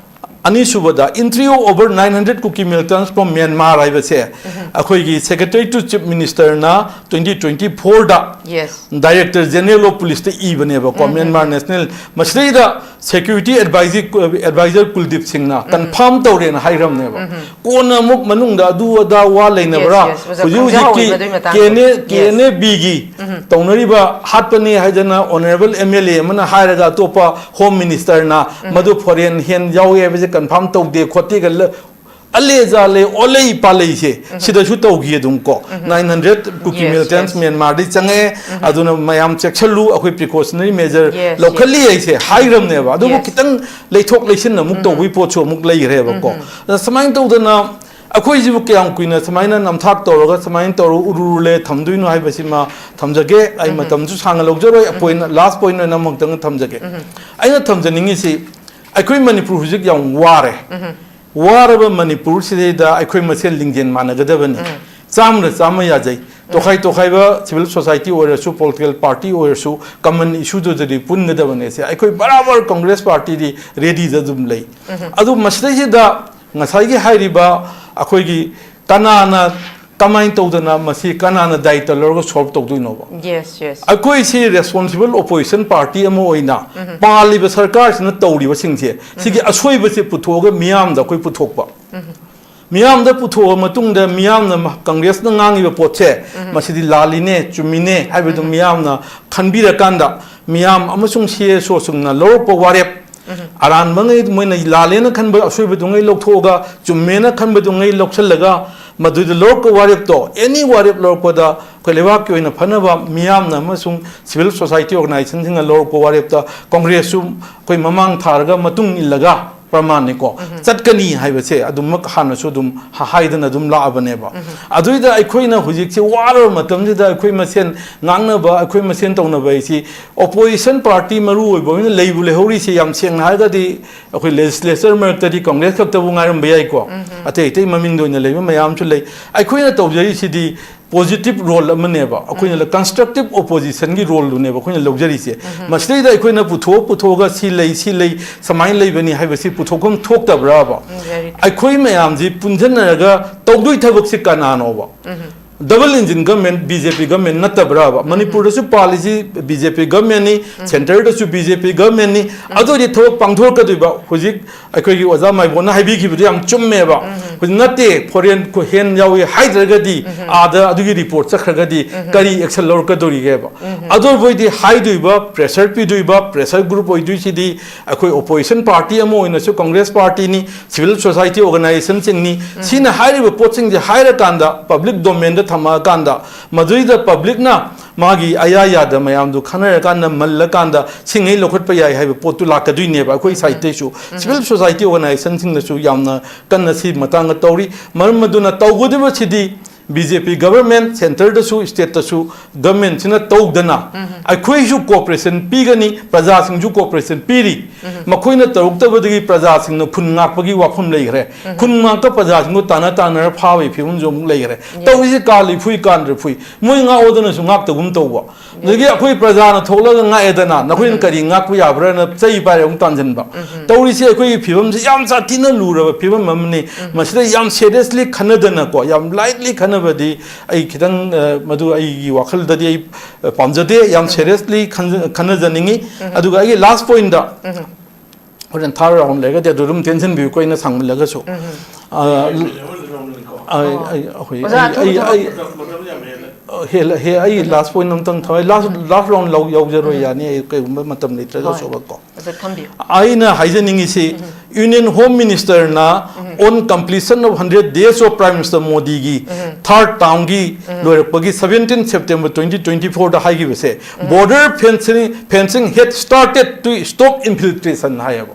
ꯑꯅꯤꯁꯨꯕꯗ, entry of over nine hundred Kuki militants from Myanmar ꯍꯥꯏꯕꯁꯦ ꯑꯩꯈꯣꯏꯒꯤ Secretary to Chief Minister ꯅ twenty twenty four the Yes. Director General of Police ꯇ ꯏꯕꯅꯦꯕꯀꯣ, Myanmar National꯫ ꯃꯁꯤꯗꯩꯗ Security Advisor, Advisor ꯀꯨꯜꯗꯤꯞ ꯁꯤꯡꯅ confirm ꯇꯧꯔꯦꯅ ꯍꯥꯏꯈ꯭ꯔꯕꯅꯦꯕ꯫ ꯀꯣꯟꯅ ꯑꯃꯨꯛ ꯃꯅꯨꯡꯗ ꯑꯗꯨ ꯑꯗꯥ ꯋꯥ ꯂꯩꯅꯕ꯭ꯔꯥ? Yes, yes, ꯑꯣꯖꯥ, ꯍꯧꯖꯤꯛ ꯈꯪꯖꯍꯧꯋꯤ ꯍꯧꯖꯤꯛꯀꯤ ꯃꯗꯨꯒꯤ ꯃꯇꯥꯡꯗ꯫ K N A, Yes. K N A B ꯒꯤ ꯇꯧꯅꯔꯤꯕ ꯍꯥꯠꯄꯅꯤ ꯍꯥꯏꯗꯅ Honourable M L A ꯑꯃꯅ ꯍꯥꯏꯔꯒ ꯑꯇꯣꯞꯄ Home Minister ꯅ ꯃꯗꯨ foreign hand ꯌꯥꯎꯏ ꯍꯥꯏꯕꯁꯦ confirm ꯇꯧꯗꯦ ꯈꯣꯠꯇꯦꯒ ꯂ-, ꯑꯂꯦ ꯖꯥꯂꯦ, ꯑꯣꯂꯩ ꯄꯥꯂꯩꯁꯦ ꯁꯤꯗꯁꯨ ꯇꯧꯈꯤ ꯑꯗꯨꯝ ꯀꯣ꯫ Nine hundred Kuki Yes, militants yes. Myanmar ꯗꯒꯤ ꯆꯪꯉꯛꯑꯦ, ꯑꯗꯨꯅ ꯃꯌꯥꯝ ꯆꯦꯛꯁꯤꯜꯂꯨ, ꯑꯩꯈꯣꯏ precautionary measure Yes, ꯂꯧꯈꯠꯂꯤ yes. ꯍꯥꯏꯁꯦ ꯍꯥꯏꯈ꯭ꯔꯕꯅꯦꯕ꯫ ꯑꯗꯨꯕꯨ Yes. ꯈꯤꯇꯪ ꯂꯩꯊꯣꯛ ꯂꯩꯁꯤꯟ ꯑꯃꯨꯛ ꯇꯧꯕꯒꯤ ꯄꯣꯠꯁꯨ ꯑꯃꯨꯛ ꯂꯩꯈ꯭ꯔꯦꯕꯀꯣ꯫ ꯑꯗ ꯁꯨꯃꯥꯏꯅ ꯇꯧꯗꯅ ꯑꯩꯈꯣꯏꯁꯤꯕꯨ ꯀꯌꯥꯝ ꯀꯨꯏꯅ ꯁꯨꯃꯥꯏꯅ ꯅꯝꯊꯥꯛ ꯇꯧꯔꯒ ꯁꯨꯃꯥꯏꯅ ꯇꯧꯔꯒ ꯎꯔꯨꯔꯨꯂꯦ ꯊꯝꯗꯣꯏꯅꯣ ꯍꯥꯏꯕꯁꯤꯃ ꯊꯝꯖꯒꯦ꯫ ꯑꯩ ꯃꯇꯝꯁꯨ ꯁꯥꯡꯅ ꯂꯧꯖꯔꯣꯏ꯫ ꯑꯄꯣꯏꯅ, last point ꯑꯣꯏꯅ ꯑꯃꯈꯛꯇꯪ ꯊꯝꯖꯒꯦ꯫ ꯑꯩꯅ ꯊꯝꯖꯅꯤꯡꯉꯤꯁꯤ, ꯑꯩꯈꯣꯏ ꯃꯅꯤꯄꯨꯔ ꯍꯧꯖꯤꯛ ꯌꯥꯝ ꯋꯥꯔꯦ꯫ ꯋꯥꯔꯕ ꯃꯅꯤꯄꯨꯔꯁꯤꯗꯩꯗ ꯑꯩꯈꯣꯏ ꯃꯁꯦꯟ ꯂꯤꯡꯖꯦꯜ ꯃꯥꯟꯅꯒꯗꯕꯅꯤ꯫ ꯆꯥꯝꯃꯗ ꯆꯥꯝꯃ ꯌꯥꯖꯩ꯫ ꯇꯣꯈꯥꯏ ꯇꯣꯈꯥꯏꯕ civil society ꯑꯣꯏꯔꯁꯨ, political party ꯑꯣꯏꯔꯁꯨ, common issue ꯗꯨꯗꯗꯤ ꯄꯨꯟꯒꯗꯕꯅꯦ꯫ ꯁꯦ ꯑꯩꯈꯣꯏ ꯕꯔꯥꯕꯔ Congress party ꯗꯤ ready ꯗ ꯑꯗꯨꯝ ꯂꯩ꯫ ꯑꯗꯨ ꯃꯁꯤꯗꯩꯁꯤꯗ ꯉꯁꯥꯏꯒꯤ ꯍꯥꯏꯔꯤꯕ ꯑꯩꯈꯣꯏꯒꯤ ꯀꯅꯥꯅ ꯀꯃꯥꯏꯅ ꯇꯧꯗꯅ ꯃꯁꯤ ꯀꯅꯥꯅ ꯗꯥꯏꯇ ꯂꯧꯔꯒ solve ꯇꯧꯗꯣꯏꯅꯣꯕ? Yes, yes. ꯑꯩꯈꯣꯏꯁꯤ responsible opposition party ꯑꯃ ꯑꯣꯏꯅ ꯄꯥꯜꯂꯤꯕ ꯁꯔꯀꯥꯔꯁꯤꯅ ꯇꯧꯔꯤꯕꯁꯤꯡꯁꯦ, ꯁꯤꯒꯤ ꯑꯁꯣꯏꯕꯁꯦ ꯄꯨꯊꯣꯛꯑꯒ ꯃꯤꯌꯥꯝꯗ ꯑꯩꯈꯣꯏ ꯄꯨꯊꯣꯛꯄ꯫ ꯃꯤꯌꯥꯝꯗ ꯄꯨꯊꯣꯛꯑ ꯃꯇꯨꯡꯗ ꯃꯤꯌꯥꯝꯅ ꯃ-, Congress ꯅ ꯉꯥꯡꯉꯤꯕ ꯄꯣꯠꯁꯦ, ꯃꯁꯤꯗꯤ ꯂꯥꯜꯂꯤꯅꯦ, ꯆꯨꯝꯃꯤꯅꯦ ꯍꯥꯏꯕꯗꯨ ꯃꯤꯌꯥꯝꯅ ꯈꯟꯕꯤꯔꯀꯥꯟꯗ, ꯃꯤꯌꯥꯝ ꯑꯃꯁꯨꯡ C S O ꯁꯤꯡꯅ ꯂꯧꯔꯛꯄ ꯋꯥꯔꯦꯞ, ꯑꯔꯥꯟꯕꯉꯩ ꯃꯣꯏꯅ ꯂꯥꯜꯂꯦꯅ ꯈꯟꯕ ꯑꯁꯣꯏꯕꯗꯨꯉꯩ ꯂꯧꯊꯣꯛꯑꯒ, ꯆꯨꯝꯃꯦꯅ ꯈꯟꯕꯗꯨꯉꯩ ꯂꯧꯁꯤꯜꯂꯒ, ꯃꯗꯨꯗ ꯂꯧꯔꯛꯄ ꯋꯥꯔꯦꯞꯇꯣ, any ꯋꯥꯔꯦꯞ ꯂꯧꯔꯛꯄꯗ ꯑꯩꯈꯣꯏ ꯂꯩꯕꯥꯛꯀꯤ ꯑꯣꯏꯅ ꯐꯅꯕ ꯃꯤꯌꯥꯝꯅ ꯑꯃꯁꯨꯡ civil society organization ꯁꯤꯡꯅ ꯂꯧꯔꯛꯄ ꯋꯥꯔꯦꯞꯇ Congress ꯁꯨ ꯑꯩꯈꯣꯏ ꯃꯃꯥꯡ ꯊꯥꯔꯒ ꯃꯇꯨꯡ ꯏꯜꯂꯒ ꯄ꯭ꯔꯃꯥꯟꯅꯤꯀꯣ, ꯆꯠꯀꯅꯤ ꯍꯥꯏꯕꯁꯦ ꯑꯗꯨꯃꯛ ꯍꯥꯟꯅꯁꯨ ꯑꯗꯨꯝ ꯍ-, ꯍꯥꯏꯗꯅ ꯑꯗꯨꯝ ꯂꯥꯛꯑꯕꯅꯦꯕ꯫ ꯑꯗꯨꯏꯗ ꯑꯩꯈꯣꯏꯅ ꯍꯧꯖꯤꯛꯁꯦ ꯋꯥꯔꯕ ꯃꯇꯝꯁꯤꯗ ꯑꯩꯈꯣꯏ ꯃꯁꯦꯟ ꯉꯥꯡꯅꯕ, ꯑꯩꯈꯣꯏ ꯃꯁꯦꯟ ꯇꯧꯅꯕ ꯍꯥꯏꯁꯤ opposition party ꯃꯔꯨ ꯑꯣꯏꯕ ꯑꯣꯏꯅ ꯂꯩꯕꯨ ꯂꯩꯍꯧꯔꯤꯁꯦ, ꯌꯥꯝ ꯁꯦꯡꯅ ꯍꯥꯏꯔꯒꯗꯤ ꯑꯩꯈꯣꯏ legislature ꯃꯔꯛꯇꯗꯤ Congress ꯈꯛꯇꯕꯨ ꯉꯥꯏꯔꯝꯕ ꯌꯥꯏꯀꯣ꯫ ꯑꯇꯩ ꯑꯇꯩ ꯃꯃꯤꯡꯗ ꯑꯣꯏꯅ ꯂꯩꯕ ꯃꯌꯥꯝꯁꯨ ꯂꯩ꯫ ꯑꯩꯈꯣꯏꯅ ꯇꯧꯖꯔꯤꯁꯤꯗꯤ positive role ꯑꯃꯅꯦꯕ, ꯑꯩꯈꯣꯏꯅ constructive opposition ꯒꯤ role ꯗꯨꯅꯦꯕ ꯑꯩꯈꯣꯏꯅ ꯂꯧꯖꯔꯤꯁꯦ꯫ ꯃꯁꯤꯗꯩꯗ ꯑꯩꯈꯣꯏꯅ ꯄꯨꯊꯣꯛ ꯄꯨꯊꯣꯛꯑꯒ ꯁꯤ ꯂꯩ, ꯁꯤ ꯂꯩ, ꯁꯨꯃꯥꯏꯅ ꯂꯩꯕꯅꯤ ꯍꯥꯏꯕꯁꯤ ꯄꯨꯊꯣꯛꯐꯝ ꯊꯣꯛꯇꯕ꯭ꯔꯕ? Very true. ꯑꯩꯈꯣꯏ ꯃꯌꯥꯝꯁꯤ ꯄꯨꯟꯁꯤꯟꯅꯔꯒ ꯇꯧꯗꯣꯏ ꯊꯕꯛꯁꯤ ꯀꯅꯥꯅꯣꯕ? Double engine government, B J P government ꯅꯠꯇꯕ꯭ꯔꯕ? ꯃꯅꯤꯄꯨꯔꯗꯁꯨ policy B J P government ꯅꯤ, centre ꯗꯁꯨ B J P government ꯅꯤ꯫ ꯑꯗꯨ ꯑꯣꯏꯔꯗꯤ ꯊꯕꯛ ꯄꯥꯡꯊꯣꯔꯛꯀꯗꯣꯏꯕ? ꯍꯧꯖꯤꯛ ꯑꯩꯈꯣꯏꯒꯤ ꯑꯣꯖꯥ ꯃꯥꯏꯕꯣꯟꯅ ꯍꯥꯏꯕꯤꯈꯤꯕꯗꯨ ꯌꯥꯝ ꯆꯨꯝꯃꯦꯕ꯫ ꯍꯧꯖꯤꯛ ꯅꯠꯇꯦ, foreign ꯈꯨ-, hand ꯌꯥꯎꯏ ꯍꯥꯏꯗ꯭ꯔꯒꯗꯤ, ꯑꯥꯗ ꯑꯗꯨꯒꯤ report ꯆꯠꯈ꯭ꯔꯒꯗꯤ ꯀꯔꯤ action ꯂꯧꯔꯛꯀꯗꯧꯔꯤꯒꯦꯕ? ꯑꯗꯨ ꯑꯣꯏꯕ ꯑꯣꯏꯗꯤ ꯍꯥꯏꯗꯣꯏꯕ, pressure ꯄꯤꯗꯣꯏꯕ, pressure group ꯑꯣꯏꯗꯣꯏꯁꯤꯗꯤ ꯑꯩꯈꯣꯏ opposition party ꯑꯃ ꯑꯣꯏꯅꯁꯨ Congress party ꯅꯤ, civil society organization ꯁꯤꯡꯅꯤ꯫ ꯁꯤꯅ ꯍꯥꯏꯔꯤꯕ ꯄꯣꯠꯁꯤꯡꯁꯦ ꯍꯥꯏꯔꯀꯥꯟꯗ, public domain ꯗ ꯊꯝꯃꯛꯑꯀꯥꯟꯗ, ꯃꯗꯨꯏꯗ public ꯅ ꯃꯥꯒꯤ ꯑꯌꯥ ꯌꯥꯗ ꯃꯌꯥꯝꯗꯨ ꯈꯟꯅꯔꯀꯥꯟꯗ, ꯃꯜꯂꯀꯥꯟꯗ ꯁꯤꯡꯉꯩ ꯂꯧꯈꯠꯄ ꯌꯥꯏ ꯍꯥꯏꯕ ꯄꯣꯠꯇꯨ ꯂꯥꯛꯀꯗꯣꯏꯅꯦꯕ꯫ ꯑꯩꯈꯣꯏ side ꯇꯩꯁꯨ, civil society organization ꯁꯤꯡꯅꯁꯨ ꯌꯥꯝꯅ ꯀꯟꯅ ꯁꯤ ꯃꯇꯥꯡꯗ ꯇꯧꯔꯤ꯫ ꯃꯔꯝ ꯑꯗꯨꯅ ꯇꯧꯒꯗꯕꯁꯤꯗꯤ ꯕꯤ ꯖꯦ ꯄꯤ ꯒꯚꯔꯟꯃꯦꯟꯠ ꯁꯦꯟꯇꯔꯗꯁꯨ ꯁ꯭ꯇꯦꯠꯇꯁꯨ ꯒꯚꯔꯟꯃꯦꯟꯠꯁꯤꯅ ꯇꯧꯗꯅ ꯑꯩꯈꯣꯏꯁꯨ ꯀꯣꯑꯣꯄꯔꯦꯁꯟ ꯄꯤꯒꯅꯤ, ꯄ꯭ꯔꯖꯥꯁꯤꯡꯁꯨ ꯀꯣꯑꯣꯄꯔꯦꯁꯟ ꯄꯤꯔꯤ꯫ ꯃꯈꯣꯏꯅ ꯇꯧꯔꯛꯇꯕꯗꯒꯤ ꯄ꯭ꯔꯖꯥꯁꯤꯡꯅ ꯈꯨꯟ ꯉꯥꯛꯄꯒꯤ ꯋꯥꯐꯝ ꯂꯩꯈ꯭ꯔꯦ꯫ ꯈꯨꯟ ꯉꯥꯛꯇ ꯄ꯭ꯔꯖꯥꯁꯤꯡꯗꯣ ꯇꯥꯟꯅ ꯇꯥꯟꯅꯔ ꯐꯥꯕꯒꯤ ꯐꯤꯕꯝꯁꯨ ꯑꯃꯨꯛ ꯂꯩꯈ꯭ꯔꯦ꯫ ꯇꯧꯔꯤꯁꯦ ꯀꯥꯜꯂꯤ ꯐꯨꯏ ꯀꯥꯟꯗ꯭ꯔ ꯐꯨꯏ꯫ ꯃꯣꯏ ꯉꯥꯛꯑꯣꯗꯅꯁꯨ ꯉꯥꯛꯇꯒꯨꯝ ꯇꯧꯕ꯫ ꯑꯗꯒꯤ ꯑꯩꯈꯣꯏ ꯄ꯭ꯔꯖꯥꯅ ꯊꯣꯛꯂꯒ ꯉꯥꯛꯑꯦꯗꯅ, ꯅꯈꯣꯏꯅ ꯀꯔꯤ ꯉꯥꯛꯄ ꯌꯥꯕ꯭ꯔꯥꯅ ꯆꯩ ꯄꯥꯏꯔ ꯑꯃꯨꯛ ꯇꯥꯟꯁꯤꯟꯕ꯫ ꯇꯧꯔꯤꯁꯦ ꯑꯩꯈꯣꯏꯒꯤ ꯐꯤꯕꯝꯁꯦ ꯌꯥꯝ ꯁꯥꯊꯤꯅ ꯂꯨꯔꯕ ꯐꯤꯕꯝ ꯑꯃꯅꯤ꯫ ꯃꯁꯤꯗ ꯌꯥꯝ ꯁꯦꯔꯤꯌꯁꯂꯤ ꯈꯟꯅꯗꯅꯀꯣ, ꯌꯥꯝ ꯂꯥꯏꯠꯂꯤ ꯈꯟꯅꯕꯗꯤ ꯑꯩ ꯈꯤꯇꯪ, ꯑ, ꯃꯗꯨ ꯑꯩꯒꯤ ꯋꯥꯈꯜꯗꯗꯤ ꯑꯩ, ꯑ, ꯄꯥꯝꯖꯗꯦ꯫ ꯌꯥꯝ ꯁꯦꯔꯤꯌꯁꯂꯤ ꯈꯟꯖ-, ꯈꯟꯅꯖꯅꯤꯡꯉꯤ꯫ ꯑꯗꯨꯒ ꯑꯩꯒꯤ ꯂꯥꯁ ꯄꯣꯏꯟꯠꯇ ꯍꯣꯔꯦꯟ ꯊꯥꯔ ꯔꯥꯎꯟ ꯂꯩꯔꯒꯗꯤ ꯑꯗꯨ ꯑꯗꯨꯝ ꯇꯦꯟꯁꯤꯟꯕꯤꯌꯨꯀꯣ, ꯑꯩꯅ ꯁꯥꯡꯃꯜꯂꯒꯁꯨ꯫ ꯑ, ꯑ, ꯑ, ꯑꯩꯈꯣꯏ, ꯑꯣꯖꯥ, ꯑꯩ, ꯑꯩ, ꯑꯊꯨꯕ ꯑꯩ, ꯊꯕꯛ ꯑ, ꯍꯦꯜꯂ-, ꯍꯦ-, ꯑꯩ ꯂꯥꯁ ꯄꯣꯏꯟꯠ ꯑꯝꯇꯪ ꯊꯝꯃꯦ꯫ ꯂꯥꯁ, ꯂꯥꯁ ꯔꯥꯎꯟ ꯂꯧ-, ꯌꯧꯖꯔꯣꯏ, ꯌꯥꯅꯤ, ꯑꯩ ꯀꯩꯒꯨꯝꯕ ꯃꯇꯝ ꯂꯩꯇ꯭ꯔꯒꯁꯨ ꯍꯣꯏ꯫ ꯀꯣ꯫ ꯑꯣꯖꯥ, ꯊꯝꯕꯤꯌꯨ꯫ ꯑꯩꯅ ꯍꯥꯏꯖꯅꯤꯡꯉꯤꯁꯤ, Union Home Minister ꯅ on completion of hundred days of Prime Minister ꯃꯣꯗꯤꯒꯤ ꯊꯥꯔꯠ ꯇꯥꯔꯝꯒꯤ ꯂꯣꯏꯔꯛꯄꯒꯤ seventeen September twenty twenty four the ꯍꯥꯏꯈꯤꯕꯁꯦ, "Border fencing, fencing had started to stop infiltration" ꯍꯥꯏꯌꯦꯕ꯫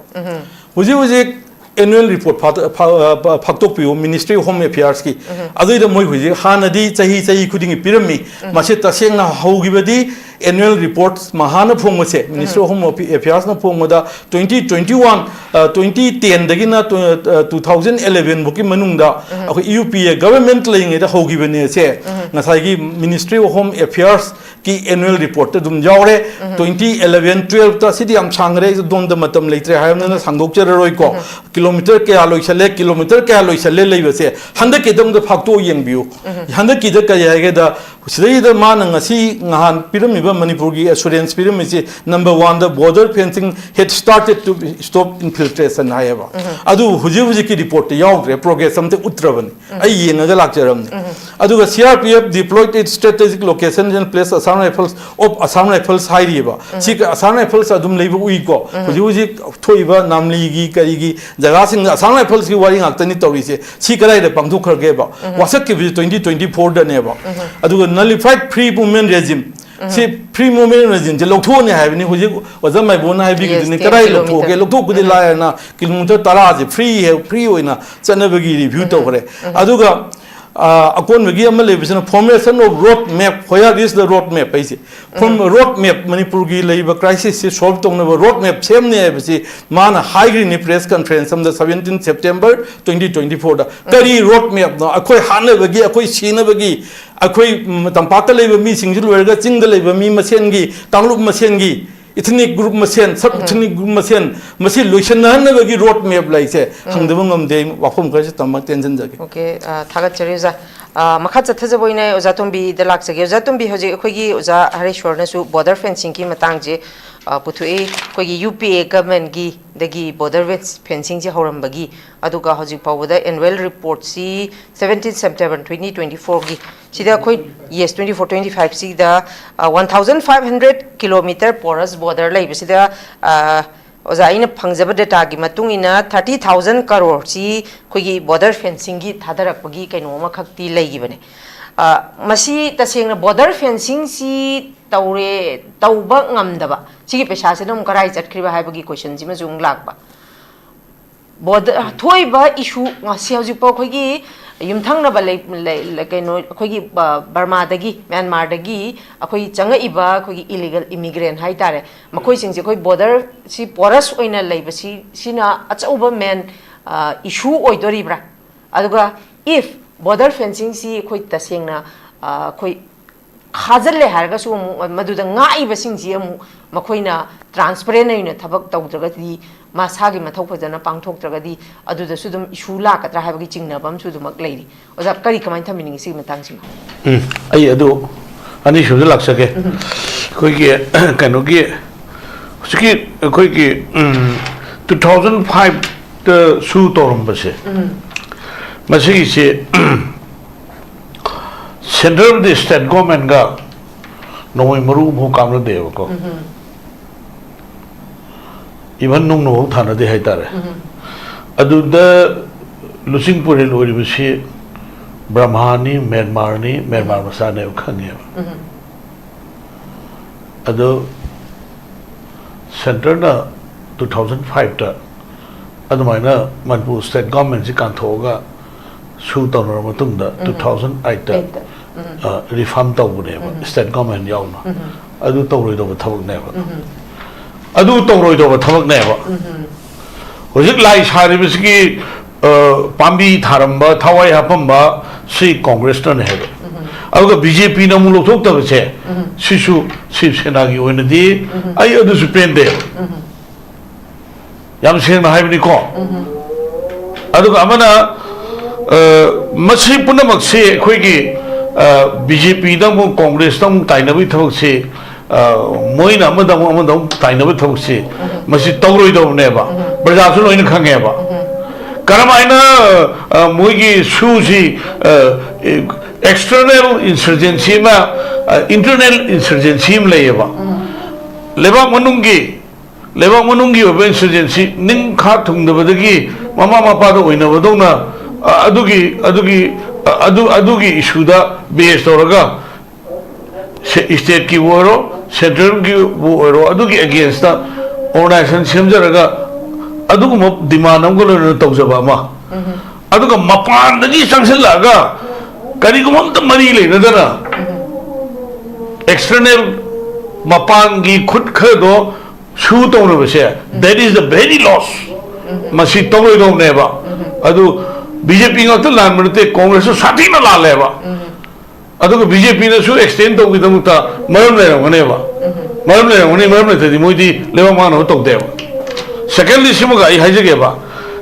ꯍꯧꯖꯤꯛ ꯍꯧꯖꯤꯛ ꯑꯦꯅꯨꯋꯦꯜ ꯔꯤꯄꯣꯔꯠ ꯐꯥ-, ꯐꯥ-, ꯐꯥ-, ꯐꯥꯛꯇꯣꯛꯄꯤꯌꯨ, Ministry of Home Affairs ꯀꯤ꯫ ꯑꯗꯨꯏꯗ ꯃꯣꯏ ꯍꯧꯖꯤꯛ ꯍꯥꯟꯅꯗꯤ ꯆꯍꯤ ꯆꯍꯤ ꯈꯨꯗꯤꯡꯒꯤ ꯄꯤꯔꯝꯃꯤ꯫ ꯃꯁꯤ ꯇꯁꯦꯡꯅ ꯍꯧꯈꯤꯕꯗꯤ ꯑꯦꯅꯨꯋꯦꯜ ꯔꯤꯄꯣꯔꯠ ꯃꯍꯥꯅ ꯐꯣꯡꯕꯁꯦ, Ministry of Home Affairs ꯅ ꯐꯣꯡꯕꯗ twenty twenty one, uh, twenty ten ꯗꯒꯤꯅ two-, uh, two thousand eleven ꯐꯥꯎꯒꯤ ꯃꯅꯨꯡꯗ ꯑꯩꯈꯣꯏ ꯌꯨ ꯄꯤ ꯑꯦ ꯒꯚꯔꯟꯃꯦꯟꯠ ꯂꯩꯔꯤꯉꯩꯗ ꯍꯧꯈꯤꯕꯅꯦ ꯁꯦ꯫ ꯉꯁꯥꯏꯒꯤ Ministry of Home Affairs ꯀꯤ ꯑꯦꯅꯨꯋꯦꯜ ꯔꯤꯄꯣꯔꯠꯇ ꯑꯗꯨꯝ ꯌꯥꯎꯔꯦ꯫ Twenty eleven twelve ꯇ, ꯁꯤꯗꯤ ꯌꯥꯝ ꯁꯥꯡꯈ꯭ꯔꯦ, ꯑꯩ ꯑꯗꯣꯝꯗ ꯃꯇꯝ ꯂꯩꯇ꯭ꯔꯦ ꯍꯥꯏꯕꯅꯤꯅ ꯁꯥꯡꯗꯣꯛꯆꯔꯔꯣꯏꯀꯣ꯫ ꯀꯤꯂꯣꯃꯤꯇꯔ ꯀꯌꯥ ꯂꯣꯏꯁꯜꯂꯦ, ꯀꯤꯂꯣꯃꯤꯇꯔ ꯀꯌꯥ ꯂꯣꯏꯁꯜꯂꯦ ꯂꯩꯕꯁꯦ ꯍꯟꯗꯛꯀꯤꯗ ꯑꯝꯇ ꯐꯥꯛꯇꯣꯛꯑ ꯌꯦꯡꯕꯤꯌꯨ꯫ ꯍꯟꯗꯛꯀꯤꯗ ꯀꯔꯤ ꯍꯥꯏꯒꯦꯗ, ꯁꯤꯗꯩꯗ ꯃꯥꯅ ꯉꯁꯤ ꯉꯍꯥꯟ ꯄꯤꯔꯝꯃꯤꯕ, ꯃꯅꯤꯄꯨꯔꯒꯤ ꯑꯦꯁꯨꯔꯦꯟꯁ ꯄꯤꯔꯝꯃꯤꯁꯦ, number one ꯗ "Border fencing had started to stop infiltration" ꯍꯥꯏꯌꯦꯕ꯫ ꯑꯗꯨ ꯍꯧꯖꯤꯛ ꯍꯧꯖꯤꯛꯀꯤ ꯔꯤꯄꯣꯔꯠꯇ ꯌꯥꯎꯗ꯭ꯔꯦ, ꯄ꯭ꯔꯣꯒ꯭ꯔꯦꯁ ꯑꯝꯇ ꯎꯠꯇ꯭ꯔꯕꯅꯤ꯫ ꯑꯩ ꯌꯦꯡꯉꯒ ꯂꯥꯛꯆꯔꯝꯅꯤ꯫ ꯑꯗꯨꯒ "C R P F deployed its strategic locations and placed Assam Rifles of Assam Rifles" ꯍꯥꯏꯔꯤꯑꯕ꯫ ꯁꯤ ꯑꯁꯥꯝ ꯔꯥꯏꯐꯜꯁ ꯑꯗꯨꯝ ꯂꯩꯕ ꯎꯏꯀꯣ꯫ ꯍꯧꯖꯤꯛ ꯍꯧꯖꯤꯛ ꯊꯣꯛꯏꯕ ꯅꯥꯝꯂꯤꯒꯤ ꯀꯔꯤꯒꯤ ꯖꯒꯥꯁꯤꯡꯗ ꯑꯁꯥꯝ ꯔꯥꯏꯐꯜꯁꯀꯤ ꯋꯥꯔꯤ ꯉꯥꯛꯇꯅꯤ ꯇꯧꯔꯤꯁꯦ꯫ ꯁꯤ ꯀꯗꯥꯏꯗ ꯄꯥꯡꯊꯣꯛꯈ꯭ꯔꯒꯦꯕ? ꯋꯥꯁꯛꯈꯤꯕꯁꯤ twenty twenty four ꯗꯅꯦꯕ꯫ ꯑꯗꯨꯒ "Nullified free movement regime", ꯁꯤ free movement regime ꯁꯦ ꯂꯧꯊꯣꯛꯑꯅꯤ ꯍꯥꯏꯕꯅꯤ꯫ ꯍꯧꯖꯤꯛ ꯑꯣꯖꯥ ꯃꯥꯏꯕꯣꯟꯅ ꯍꯥꯏꯕꯤꯈꯤꯗꯨꯅꯤ꯫ Yes, ꯀꯗꯥꯏ ten ꯂꯧꯊꯣꯛꯑꯒꯦ? Kilometer. ꯂꯧꯊꯣꯛꯄꯗꯤ ꯂꯥꯏꯔꯅ ꯀꯤꯂꯣꯃꯤꯇꯔ ꯇꯔꯥꯁꯦ ꯐ꯭ꯔꯤ ꯍꯦ-, ꯐ꯭ꯔꯤ ꯑꯣꯏꯅ ꯆꯠꯅꯕꯒꯤ ꯔꯤꯚ꯭ꯌꯨ ꯇꯧꯈ꯭ꯔꯦ꯫ ꯑꯗꯨꯒ ꯑ, ꯑꯀꯣꯟꯕꯒꯤ ꯑꯃ ꯂꯩꯕꯁꯤꯅ formation of road map, where is the road map ꯍꯥꯏꯁꯦ꯫ From road map, ꯃꯅꯤꯄꯨꯔꯒꯤ ꯂꯩꯔꯤꯕ crisis ꯁꯤ solve ꯇꯧꯅꯕ road map ꯁꯦꯝꯅꯤ ꯍꯥꯏꯕꯁꯤ ꯃꯥꯅ ꯍꯥꯏꯈ꯭ꯔꯤꯅꯤ press conference ꯑꯃꯗ seventeen September twenty twenty fourꯗ꯫ ꯀꯔꯤ road mapꯅꯣ? ꯑꯩꯈꯣꯏ ꯍꯥꯠꯅꯕꯒꯤ, ꯑꯩꯈꯣꯏ ꯁꯤꯅꯕꯒꯤ, ꯑꯩꯈꯣꯏ, ꯎꯝ, ꯇꯝꯄꯥꯛꯇ ꯂꯩꯕ ꯃꯤꯁꯤꯡꯁꯤ ꯂꯣꯏꯔꯒ ꯆꯤꯡꯗ ꯂꯩꯕ ꯃꯤ ꯃꯁꯦꯟꯒꯤ, ꯀꯥꯡꯂꯨꯞ ꯃꯁꯦꯟꯒꯤ, ethnic group ꯃꯁꯦꯟ, sub ethnic group ꯃꯁꯦꯟ, ꯃꯁꯤ ꯂꯣꯏꯁꯤꯟꯅꯍꯟꯅꯕꯒꯤ road map ꯂꯩꯁꯦ ꯍꯪꯗꯕ ꯉꯝꯗꯦ꯫ ꯑꯩ ꯋꯥꯐꯝ ꯈꯔꯁꯤ ꯇꯝꯃꯒ ꯇꯦꯟꯁꯤꯟꯖꯒꯦ꯫ ꯑꯣꯀꯦ, ꯑ, ꯊꯥꯒꯠꯆꯔꯤ ꯑꯣꯖꯥ꯫ ꯑ, ꯃꯈꯥ ꯆꯠꯊꯖꯕ ꯑꯣꯏꯅ ꯑꯣꯖꯥ ꯇꯣꯝꯕꯤꯗ ꯂꯥꯛꯆꯒꯦ꯫ ꯑꯣꯖꯥ ꯇꯣꯝꯕꯤ, ꯍꯧꯖꯤꯛ ꯑꯩꯈꯣꯏꯒꯤ ꯑꯣꯖꯥ ꯍꯔꯦꯁ꯭ꯋꯔꯅꯁꯨ border fencingꯒꯤ ꯃꯇꯥꯡꯁꯦ, ꯑ, ꯄꯨꯊꯣꯛꯏ꯫ ꯑꯩꯈꯣꯏꯒꯤ UPA governmentꯒꯤ ꯗꯒꯤ border fencingꯁꯦ ꯍꯧꯔꯝꯕꯒꯤ, ꯑꯗꯨꯒ ꯍꯧꯖꯤꯛ ꯐꯥꯎꯕꯗ annual reportꯁꯤ seventeen September twenty twenty fourꯒꯤ ꯁꯤꯗ ꯑꯩꯈꯣꯏ, yes, twenty four twenty five ꯁꯤꯗ, ꯑ, one thousand five hundred kilometer porous border ꯂꯩꯕꯁꯤꯗ, ꯑ, ꯑꯣꯖꯥ, ꯑꯩꯅ ꯐꯪꯖꯕ dataꯒꯤ ꯃꯇꯨꯡ ꯏꯟꯅ thirty thousand crore ꯁꯤ ꯑꯩꯈꯣꯏꯒꯤ border fencingꯒꯤ ꯊꯥꯗꯔꯛꯄꯒꯤ ꯀꯩꯅꯣ ꯑꯃꯈꯛꯇꯤ ꯂꯩꯈꯤꯕꯅꯦ꯫ ꯑ, ꯃꯁꯤ ꯇꯁꯦꯡꯅ border fencingꯁꯤ ꯇꯧꯔꯦ, ꯇꯧꯕ ꯉꯝꯗꯕ, ꯁꯤꯒꯤ ꯄꯩꯁꯥꯁꯤꯅ ꯑꯃꯨꯛ ꯀꯔꯥꯏ ꯆꯠꯈ꯭ꯔꯤꯕ ꯍꯥꯏꯕꯒꯤ questionꯁꯤꯃꯁꯨ ꯑꯃꯨꯛ ꯂꯥꯛꯄ꯫ Border, ꯊꯣꯛꯏꯕ issue ꯉꯁꯤ ꯍꯧꯖꯤꯛꯐꯥꯎ ꯑꯩꯈꯣꯏꯒꯤ ꯌꯨꯝꯊꯪꯅꯕ ꯂꯩ-, ꯂꯩ-, ꯂꯩ-, ꯀꯩꯅꯣ, ꯑꯩꯈꯣꯏꯒꯤ, ꯑ, ꯕꯔꯃꯥꯗꯒꯤ, ꯃ꯭ꯌꯥꯟꯃꯥꯔꯗꯒꯤ ꯑꯩꯈꯣꯏ ꯆꯪꯉꯛꯏꯕ ꯑꯩꯈꯣꯏꯒꯤ illegal immigrant ꯍꯥꯏꯇꯥꯔꯦ, ꯃꯈꯣꯏꯁꯤꯡꯁꯦ ꯑꯩꯈꯣꯏ borderꯁꯤ porous ꯑꯣꯏꯅ ꯂꯩꯕꯁꯤ, ꯁꯤꯅ ꯑꯆꯧꯕ main, ꯑ, issue ꯑꯣꯏꯗꯣꯔꯤꯕ꯭ꯔꯥ? ꯑꯗꯨꯒ if border fencingꯁꯤ ꯑꯩꯈꯣꯏ ꯇꯁꯦꯡꯅ, ꯑ, ꯑꯩꯈꯣꯏ ꯈꯥꯖꯤꯜꯂꯦ ꯍꯥꯏꯔꯒꯁꯨ ꯑꯃꯨꯛ ꯃꯗꯨꯗ ꯉꯥꯛꯏꯕꯁꯤꯡꯁꯤ ꯑꯃꯨꯛ ꯃꯈꯣꯏꯅ transparent ꯑꯣꯏꯅ ꯊꯕꯛ ꯇꯧꯗ꯭ꯔꯒꯗꯤ, ꯃꯁꯥꯒꯤ ꯃꯊꯧ ꯐꯖꯅ ꯄꯥꯡꯊꯣꯛꯇ꯭ꯔꯒꯗꯤ ꯑꯗꯨꯗꯁꯨ ꯑꯗꯨꯝ issue ꯂꯥꯛꯀꯗ꯭ꯔꯥ ꯍꯥꯏꯕꯒꯤ ꯆꯤꯡꯅꯕ ꯑꯃꯁꯨ ꯑꯗꯨꯃꯛ ꯂꯩꯔꯤ꯫ ꯑꯣꯖꯥ, ꯀꯔꯤ, ꯀꯃꯥꯏꯅ ꯊꯝꯕꯤꯅꯤꯡꯉꯤ ꯁꯤꯒꯤ ꯃꯇꯥꯡꯁꯤꯃ? ꯎꯝ, ꯑꯩ ꯑꯗꯨ ꯑꯅꯤꯁꯨꯕꯗ ꯂꯥꯛꯆꯒꯦ꯫ ꯑꯩꯈꯣꯏꯒꯤ ꯀꯩꯅꯣꯒꯤ ꯍꯧꯖꯤꯛꯀꯤ ꯑꯩꯈꯣꯏꯒꯤ ꯎꯝ, two thousand fiveꯇ ꯁꯨ ꯇꯧꯔꯝꯕꯁꯦ, ꯃꯁꯤꯒꯤꯁꯦ central ꯑꯃꯗꯤ state governmentꯒ ꯅꯣꯡꯃꯩ ꯃꯔꯨ ꯑꯃꯐꯥꯎ ꯀꯥꯞꯅꯗꯦꯕꯀꯣ꯫ Even ꯅꯨꯡꯅꯐꯥꯎ ꯊꯥꯅꯗꯦ ꯍꯥꯏꯇꯥꯔꯦ꯫ ꯑꯗꯨꯗ ꯂꯨꯆꯤꯡ ꯄꯨꯔꯦꯜ ꯑꯣꯏꯔꯤꯕꯁꯤ ꯕ꯭ꯔꯍꯃꯥꯅꯤ, ꯃ꯭ꯌꯥꯟꯃꯥꯔꯅꯤ, ꯃ꯭ꯌꯥꯟꯃꯥꯔ ꯃꯆꯥꯅꯦꯕ ꯈꯪꯉꯦꯕ꯫ ꯑꯗꯣ centreꯅ two thousand fiveꯇ ꯑꯗꯨꯃꯥꯏꯅ ꯃꯅꯤꯄꯨꯔ state governmentꯁꯤ ꯀꯥꯟꯊꯣꯛꯑꯒ ꯁꯨ ꯇꯧꯅꯔ ꯃꯇꯨꯡꯗ ꯇꯨ ꯊꯥꯎꯖꯟ ꯑꯩꯠꯇ ꯔꯤꯐꯥꯔꯝ ꯇꯧꯕꯅꯦꯕ, ꯁ꯭ꯇꯦꯠ ꯒꯣꯔꯃꯦꯟ ꯌꯥꯎꯅ꯫ ꯑꯗꯨ ꯇꯧꯔꯣꯏꯗꯧꯕ ꯊꯕꯛꯅꯦꯕ꯫ ꯑꯗꯨ ꯇꯧꯔꯣꯏꯗꯧꯕ ꯊꯕꯛꯅꯦꯕ꯫ ꯍꯧꯖꯤꯛ ꯂꯥꯏ ꯁꯥꯔꯤꯕꯁꯤꯒꯤ, ꯑ, ꯄꯥꯝꯕꯤ ꯊꯥꯔꯝꯕ, ꯊꯋꯥꯏ ꯍꯥꯞꯄꯝꯕ ꯁꯤ ꯀꯣꯡꯒ꯭ꯔꯦꯁꯅꯅꯦ ꯍꯥꯏꯕ꯫ ꯑꯗꯨꯒ ꯕꯤ ꯖꯦ ꯄꯤꯅ ꯑꯃꯨꯛ ꯂꯧꯊꯣꯛꯇꯕꯁꯦ, ꯁꯤꯁꯨ ꯁꯤꯕ ꯁꯦꯅꯥꯒꯤ ꯑꯣꯏꯅꯗꯤ ꯑꯩ ꯑꯗꯨꯁꯨ ꯄꯦꯟꯗꯦ꯫ ꯌꯥꯝ ꯁꯦꯡꯅ ꯍꯥꯏꯕꯅꯤꯀꯣ꯫ ꯑꯗꯨꯒ ꯑꯃꯅ, ꯑ, ꯃꯁꯤ ꯄꯨꯝꯅꯃꯛꯁꯤ ꯑꯩꯈꯣꯏꯒꯤ, ꯑ, ꯕꯤ ꯖꯦ ꯄꯤꯗ ꯑꯃꯨꯛ ꯀꯣꯡꯒ꯭ꯔꯦꯁꯇ ꯑꯃꯨꯛ ꯇꯥꯏꯅꯕꯒꯤ ꯊꯕꯛꯁꯤ, ꯑ, ꯃꯣꯏꯅ ꯑꯃꯗ ꯑꯃꯨꯛ ꯑꯃꯗ ꯑꯃꯨꯛ ꯇꯥꯏꯅꯕ ꯊꯕꯛꯁꯤ ꯃꯁꯤ ꯇꯧꯔꯣꯏꯗꯧꯕꯅꯦꯕ꯫ ꯄ꯭ꯔꯖꯥꯁꯨ ꯂꯣꯏꯅ ꯈꯪꯉꯦꯕ꯫ ꯀꯔꯝꯍꯥꯏꯅ, ꯑ, ꯃꯣꯏꯒꯤ ꯁꯨꯁꯤ, ꯑ, external insurgency ꯑꯃ, ꯑ, internal insurgency ꯑꯃ ꯂꯩꯌꯦꯕ꯫ ꯂꯩꯕꯥꯛ ꯃꯅꯨꯡꯒꯤ, ꯂꯩꯕꯥꯛ ꯃꯅꯨꯡꯒꯤ ꯑꯣꯏꯕ insurgency, ꯅꯤꯡꯈꯥ ꯊꯨꯡꯗꯕꯗꯒꯤ ꯃꯃꯥ ꯃꯄꯥꯗ ꯑꯣꯏꯅꯕꯗꯧꯅ, ꯑ, ꯑꯗꯨꯒꯤ, ꯑꯗꯨꯒꯤ, ꯑ, ꯑꯗꯨ, ꯑꯗꯨꯒꯤ issue ꯗ base ꯇꯧꯔꯒ ꯁꯦ-, state ꯀꯤꯕꯨ ꯑꯣꯏꯔꯣ, central ꯒꯤꯕꯨ ꯑꯣꯏꯔꯣ, ꯑꯗꯨꯒꯤ against ꯇ organization ꯁꯦꯝꯖꯔꯒ ꯑꯗꯨꯒꯨꯝꯕ demand ꯑꯃꯒ ꯂꯣꯏꯅꯅ ꯇꯧꯖꯕ ꯑꯃ꯫ ꯑꯗꯨꯒ ꯃꯄꯥꯟꯗꯒꯤ ꯆꯪꯁꯤꯜꯂꯛꯑꯒ ꯀꯔꯤꯒꯨꯝꯕ ꯑꯝꯇ ꯃꯔꯤ ꯂꯩꯅꯗꯅ external, ꯃꯄꯥꯟꯒꯤ ꯈꯨꯠ ꯈꯔꯗꯣ ꯁꯨ ꯇꯧꯅꯕꯁꯦ, that is the very loss꯫ ꯃꯁꯤ ꯇꯧꯔꯣꯏꯗꯧꯕꯅꯦꯕ꯫ ꯑꯗꯨ ꯕꯤ ꯖꯦ ꯄꯤ ꯉꯥꯛꯇ ꯂꯥꯟꯕ ꯅꯠꯇꯦ, ꯀꯣꯡꯒ꯭ꯔꯦꯁꯁꯨ ꯁꯥꯊꯤꯅ ꯂꯥꯜꯂꯦꯕ꯫ ꯑꯗꯨꯒ ꯕꯤ ꯖꯦ ꯄꯤꯅꯁꯨ extend ꯇꯧꯕꯒꯤꯗꯃꯛꯇ ꯃꯔꯝ ꯂꯩꯔꯝꯒꯅꯦꯕ꯫ ꯃꯔꯝ ꯂꯩꯔꯝꯒꯅꯤ, ꯃꯔꯝ ꯂꯩꯇ꯭ꯔꯗꯤ ꯃꯣꯏꯗꯤ ꯂꯩꯕꯥꯛ ꯃꯥꯡꯅꯕ ꯇꯧꯗꯦꯕ꯫ Secondly, ꯁꯤꯃꯒ ꯑꯩ ꯍꯥꯏꯖꯒꯦꯕ,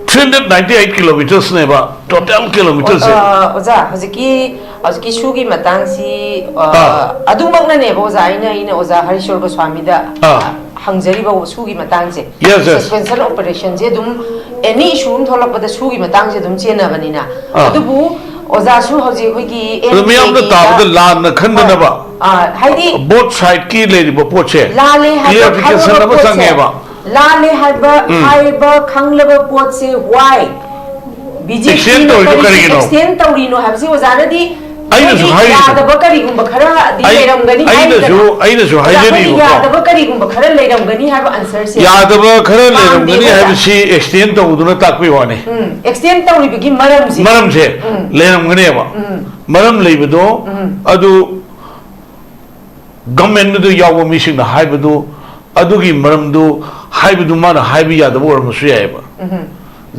three hundred ninety eight kilometers ꯅꯦꯕ total kilometers ꯁꯦ꯫ ꯑ, ꯑꯣꯖꯥ, ꯍꯧꯖꯤꯛꯀꯤ, ꯍꯧꯖꯤꯛꯀꯤ ꯁꯨꯒꯤ ꯃꯇꯥꯡꯁꯤ, ꯑ, ꯑꯥ꯫ ꯑꯗꯨꯃꯛꯅꯅꯦꯕ ꯑꯣꯖꯥ, ꯑꯩꯅ, ꯑꯩꯅ ꯑꯣꯖꯥ ꯍꯔꯤꯁꯣꯔ ꯒꯣꯁ꯭ꯋꯥꯃꯤꯗ, ꯑꯥ꯫ ꯑ, ꯍꯪꯖꯔꯤꯕ ꯁꯨꯒꯤ ꯃꯇꯥꯡꯁꯦ꯫ Yes, yes꯫ Suspension operation ꯁꯦ ꯑꯗꯨꯝ any issue ꯑꯃ ꯊꯣꯛꯂꯛꯄꯗ ꯁꯨꯒꯤ ꯃꯇꯥꯡꯁꯦ ꯑꯗꯨꯝ ꯆꯦꯟꯅꯕꯅꯤꯅ꯫ ꯑꯥ꯫ ꯑꯗꯨꯕꯨ ꯑꯣꯖꯥꯁꯨ ꯍꯧꯖꯤꯛ ꯑꯩꯈꯣꯏꯒꯤ ꯑꯗꯨ ꯃꯤꯌꯥꯝꯅ N D A ꯒꯤ ꯇꯥꯕꯗ ꯂꯥꯟꯅ ꯈꯟꯗꯅꯕ꯫ ꯑꯥ, ꯍꯥꯏꯗꯤ both side ꯀꯤ ꯂꯩꯔꯤꯕ ꯄꯣꯠꯁꯦ ꯂꯥꯜꯂꯦ ꯍꯥꯏꯕ clarification ꯈꯪꯉꯕ ꯑꯃ ꯄꯣꯠꯁꯦ, ꯆꯪꯉꯦꯕ꯫ ꯂꯥꯜꯂꯦ ꯍꯥꯏꯕ, ꯎꯝ꯫ ꯍꯥꯏꯕ ꯈꯪꯂꯕ ꯄꯣꯠꯁꯦ why? Extend ꯕꯤ ꯖꯦ ꯄꯤꯅ ꯇꯧꯔꯤꯗꯣ ꯀꯔꯤꯒꯤ ꯀꯔꯤꯒꯤꯅꯣ? Extend ꯇꯧꯔꯤꯅꯣ ꯍꯥꯏꯕꯁꯤ ꯑꯣꯖꯥꯅꯗꯤ ꯑꯩꯅꯁꯨ ꯅꯣꯏꯒꯤ ꯍꯥꯏꯔꯤꯁꯦ꯫ ꯌꯥꯗꯕ ꯀꯔꯤꯒꯨꯝꯕ ꯈꯔꯗꯤ ꯑꯩ- ꯂꯩꯔꯝꯒꯅꯤ ꯑꯩꯅꯁꯨ ꯍꯥꯏꯔꯤꯗꯅ꯫ ꯑꯩꯅꯁꯨ ꯑꯗ ꯑꯩꯈꯣꯏꯒꯤ ꯍꯥꯏꯖꯔꯤꯕꯀꯣ꯫ ꯌꯥꯗꯕ ꯀꯔꯤꯒꯨꯝꯕ ꯈꯔ ꯂꯩꯔꯝꯒꯅꯤ ꯍꯥꯏꯕ ꯑꯟꯁꯔꯁꯦ ꯌꯥꯗꯕ ꯈꯔ ꯂꯩꯔꯝꯒꯅꯤ ꯄꯥꯝꯗꯦꯕ꯫ ꯍꯥꯏꯕꯁꯤ ꯑꯦꯛꯁꯇꯦꯟ ꯇꯧꯗꯨꯅ ꯇꯥꯛꯄꯩ ꯋꯥꯅꯤ꯫ ꯎꯝ, ꯑꯦꯛꯁꯇꯦꯟ ꯇꯧꯔꯤꯕꯒꯤ ꯃꯔꯝꯁꯦ꯫ ꯃꯔꯝꯁꯦ ꯎꯝ꯫ ꯂꯩꯔꯝꯒꯅꯦꯕ꯫ ꯎꯝ꯫ ꯃꯔꯝ ꯂꯩꯕꯗꯣ ꯎꯝ꯫ ꯑꯗꯨ ꯒꯃꯦꯟꯗꯨꯗ ꯌꯥꯎꯕ ꯃꯤꯁꯤꯡꯅ ꯍꯥꯏꯕꯗꯨ, ꯑꯗꯨꯒꯤ ꯃꯔꯝꯗꯨ ꯍꯥꯏꯕꯗꯨ ꯃꯥꯅ ꯍꯥꯏꯕ ꯌꯥꯗꯕ ꯑꯣꯏꯔꯝꯕꯁꯨ ꯌꯥꯏꯑꯕ꯫ ꯎꯝ꯫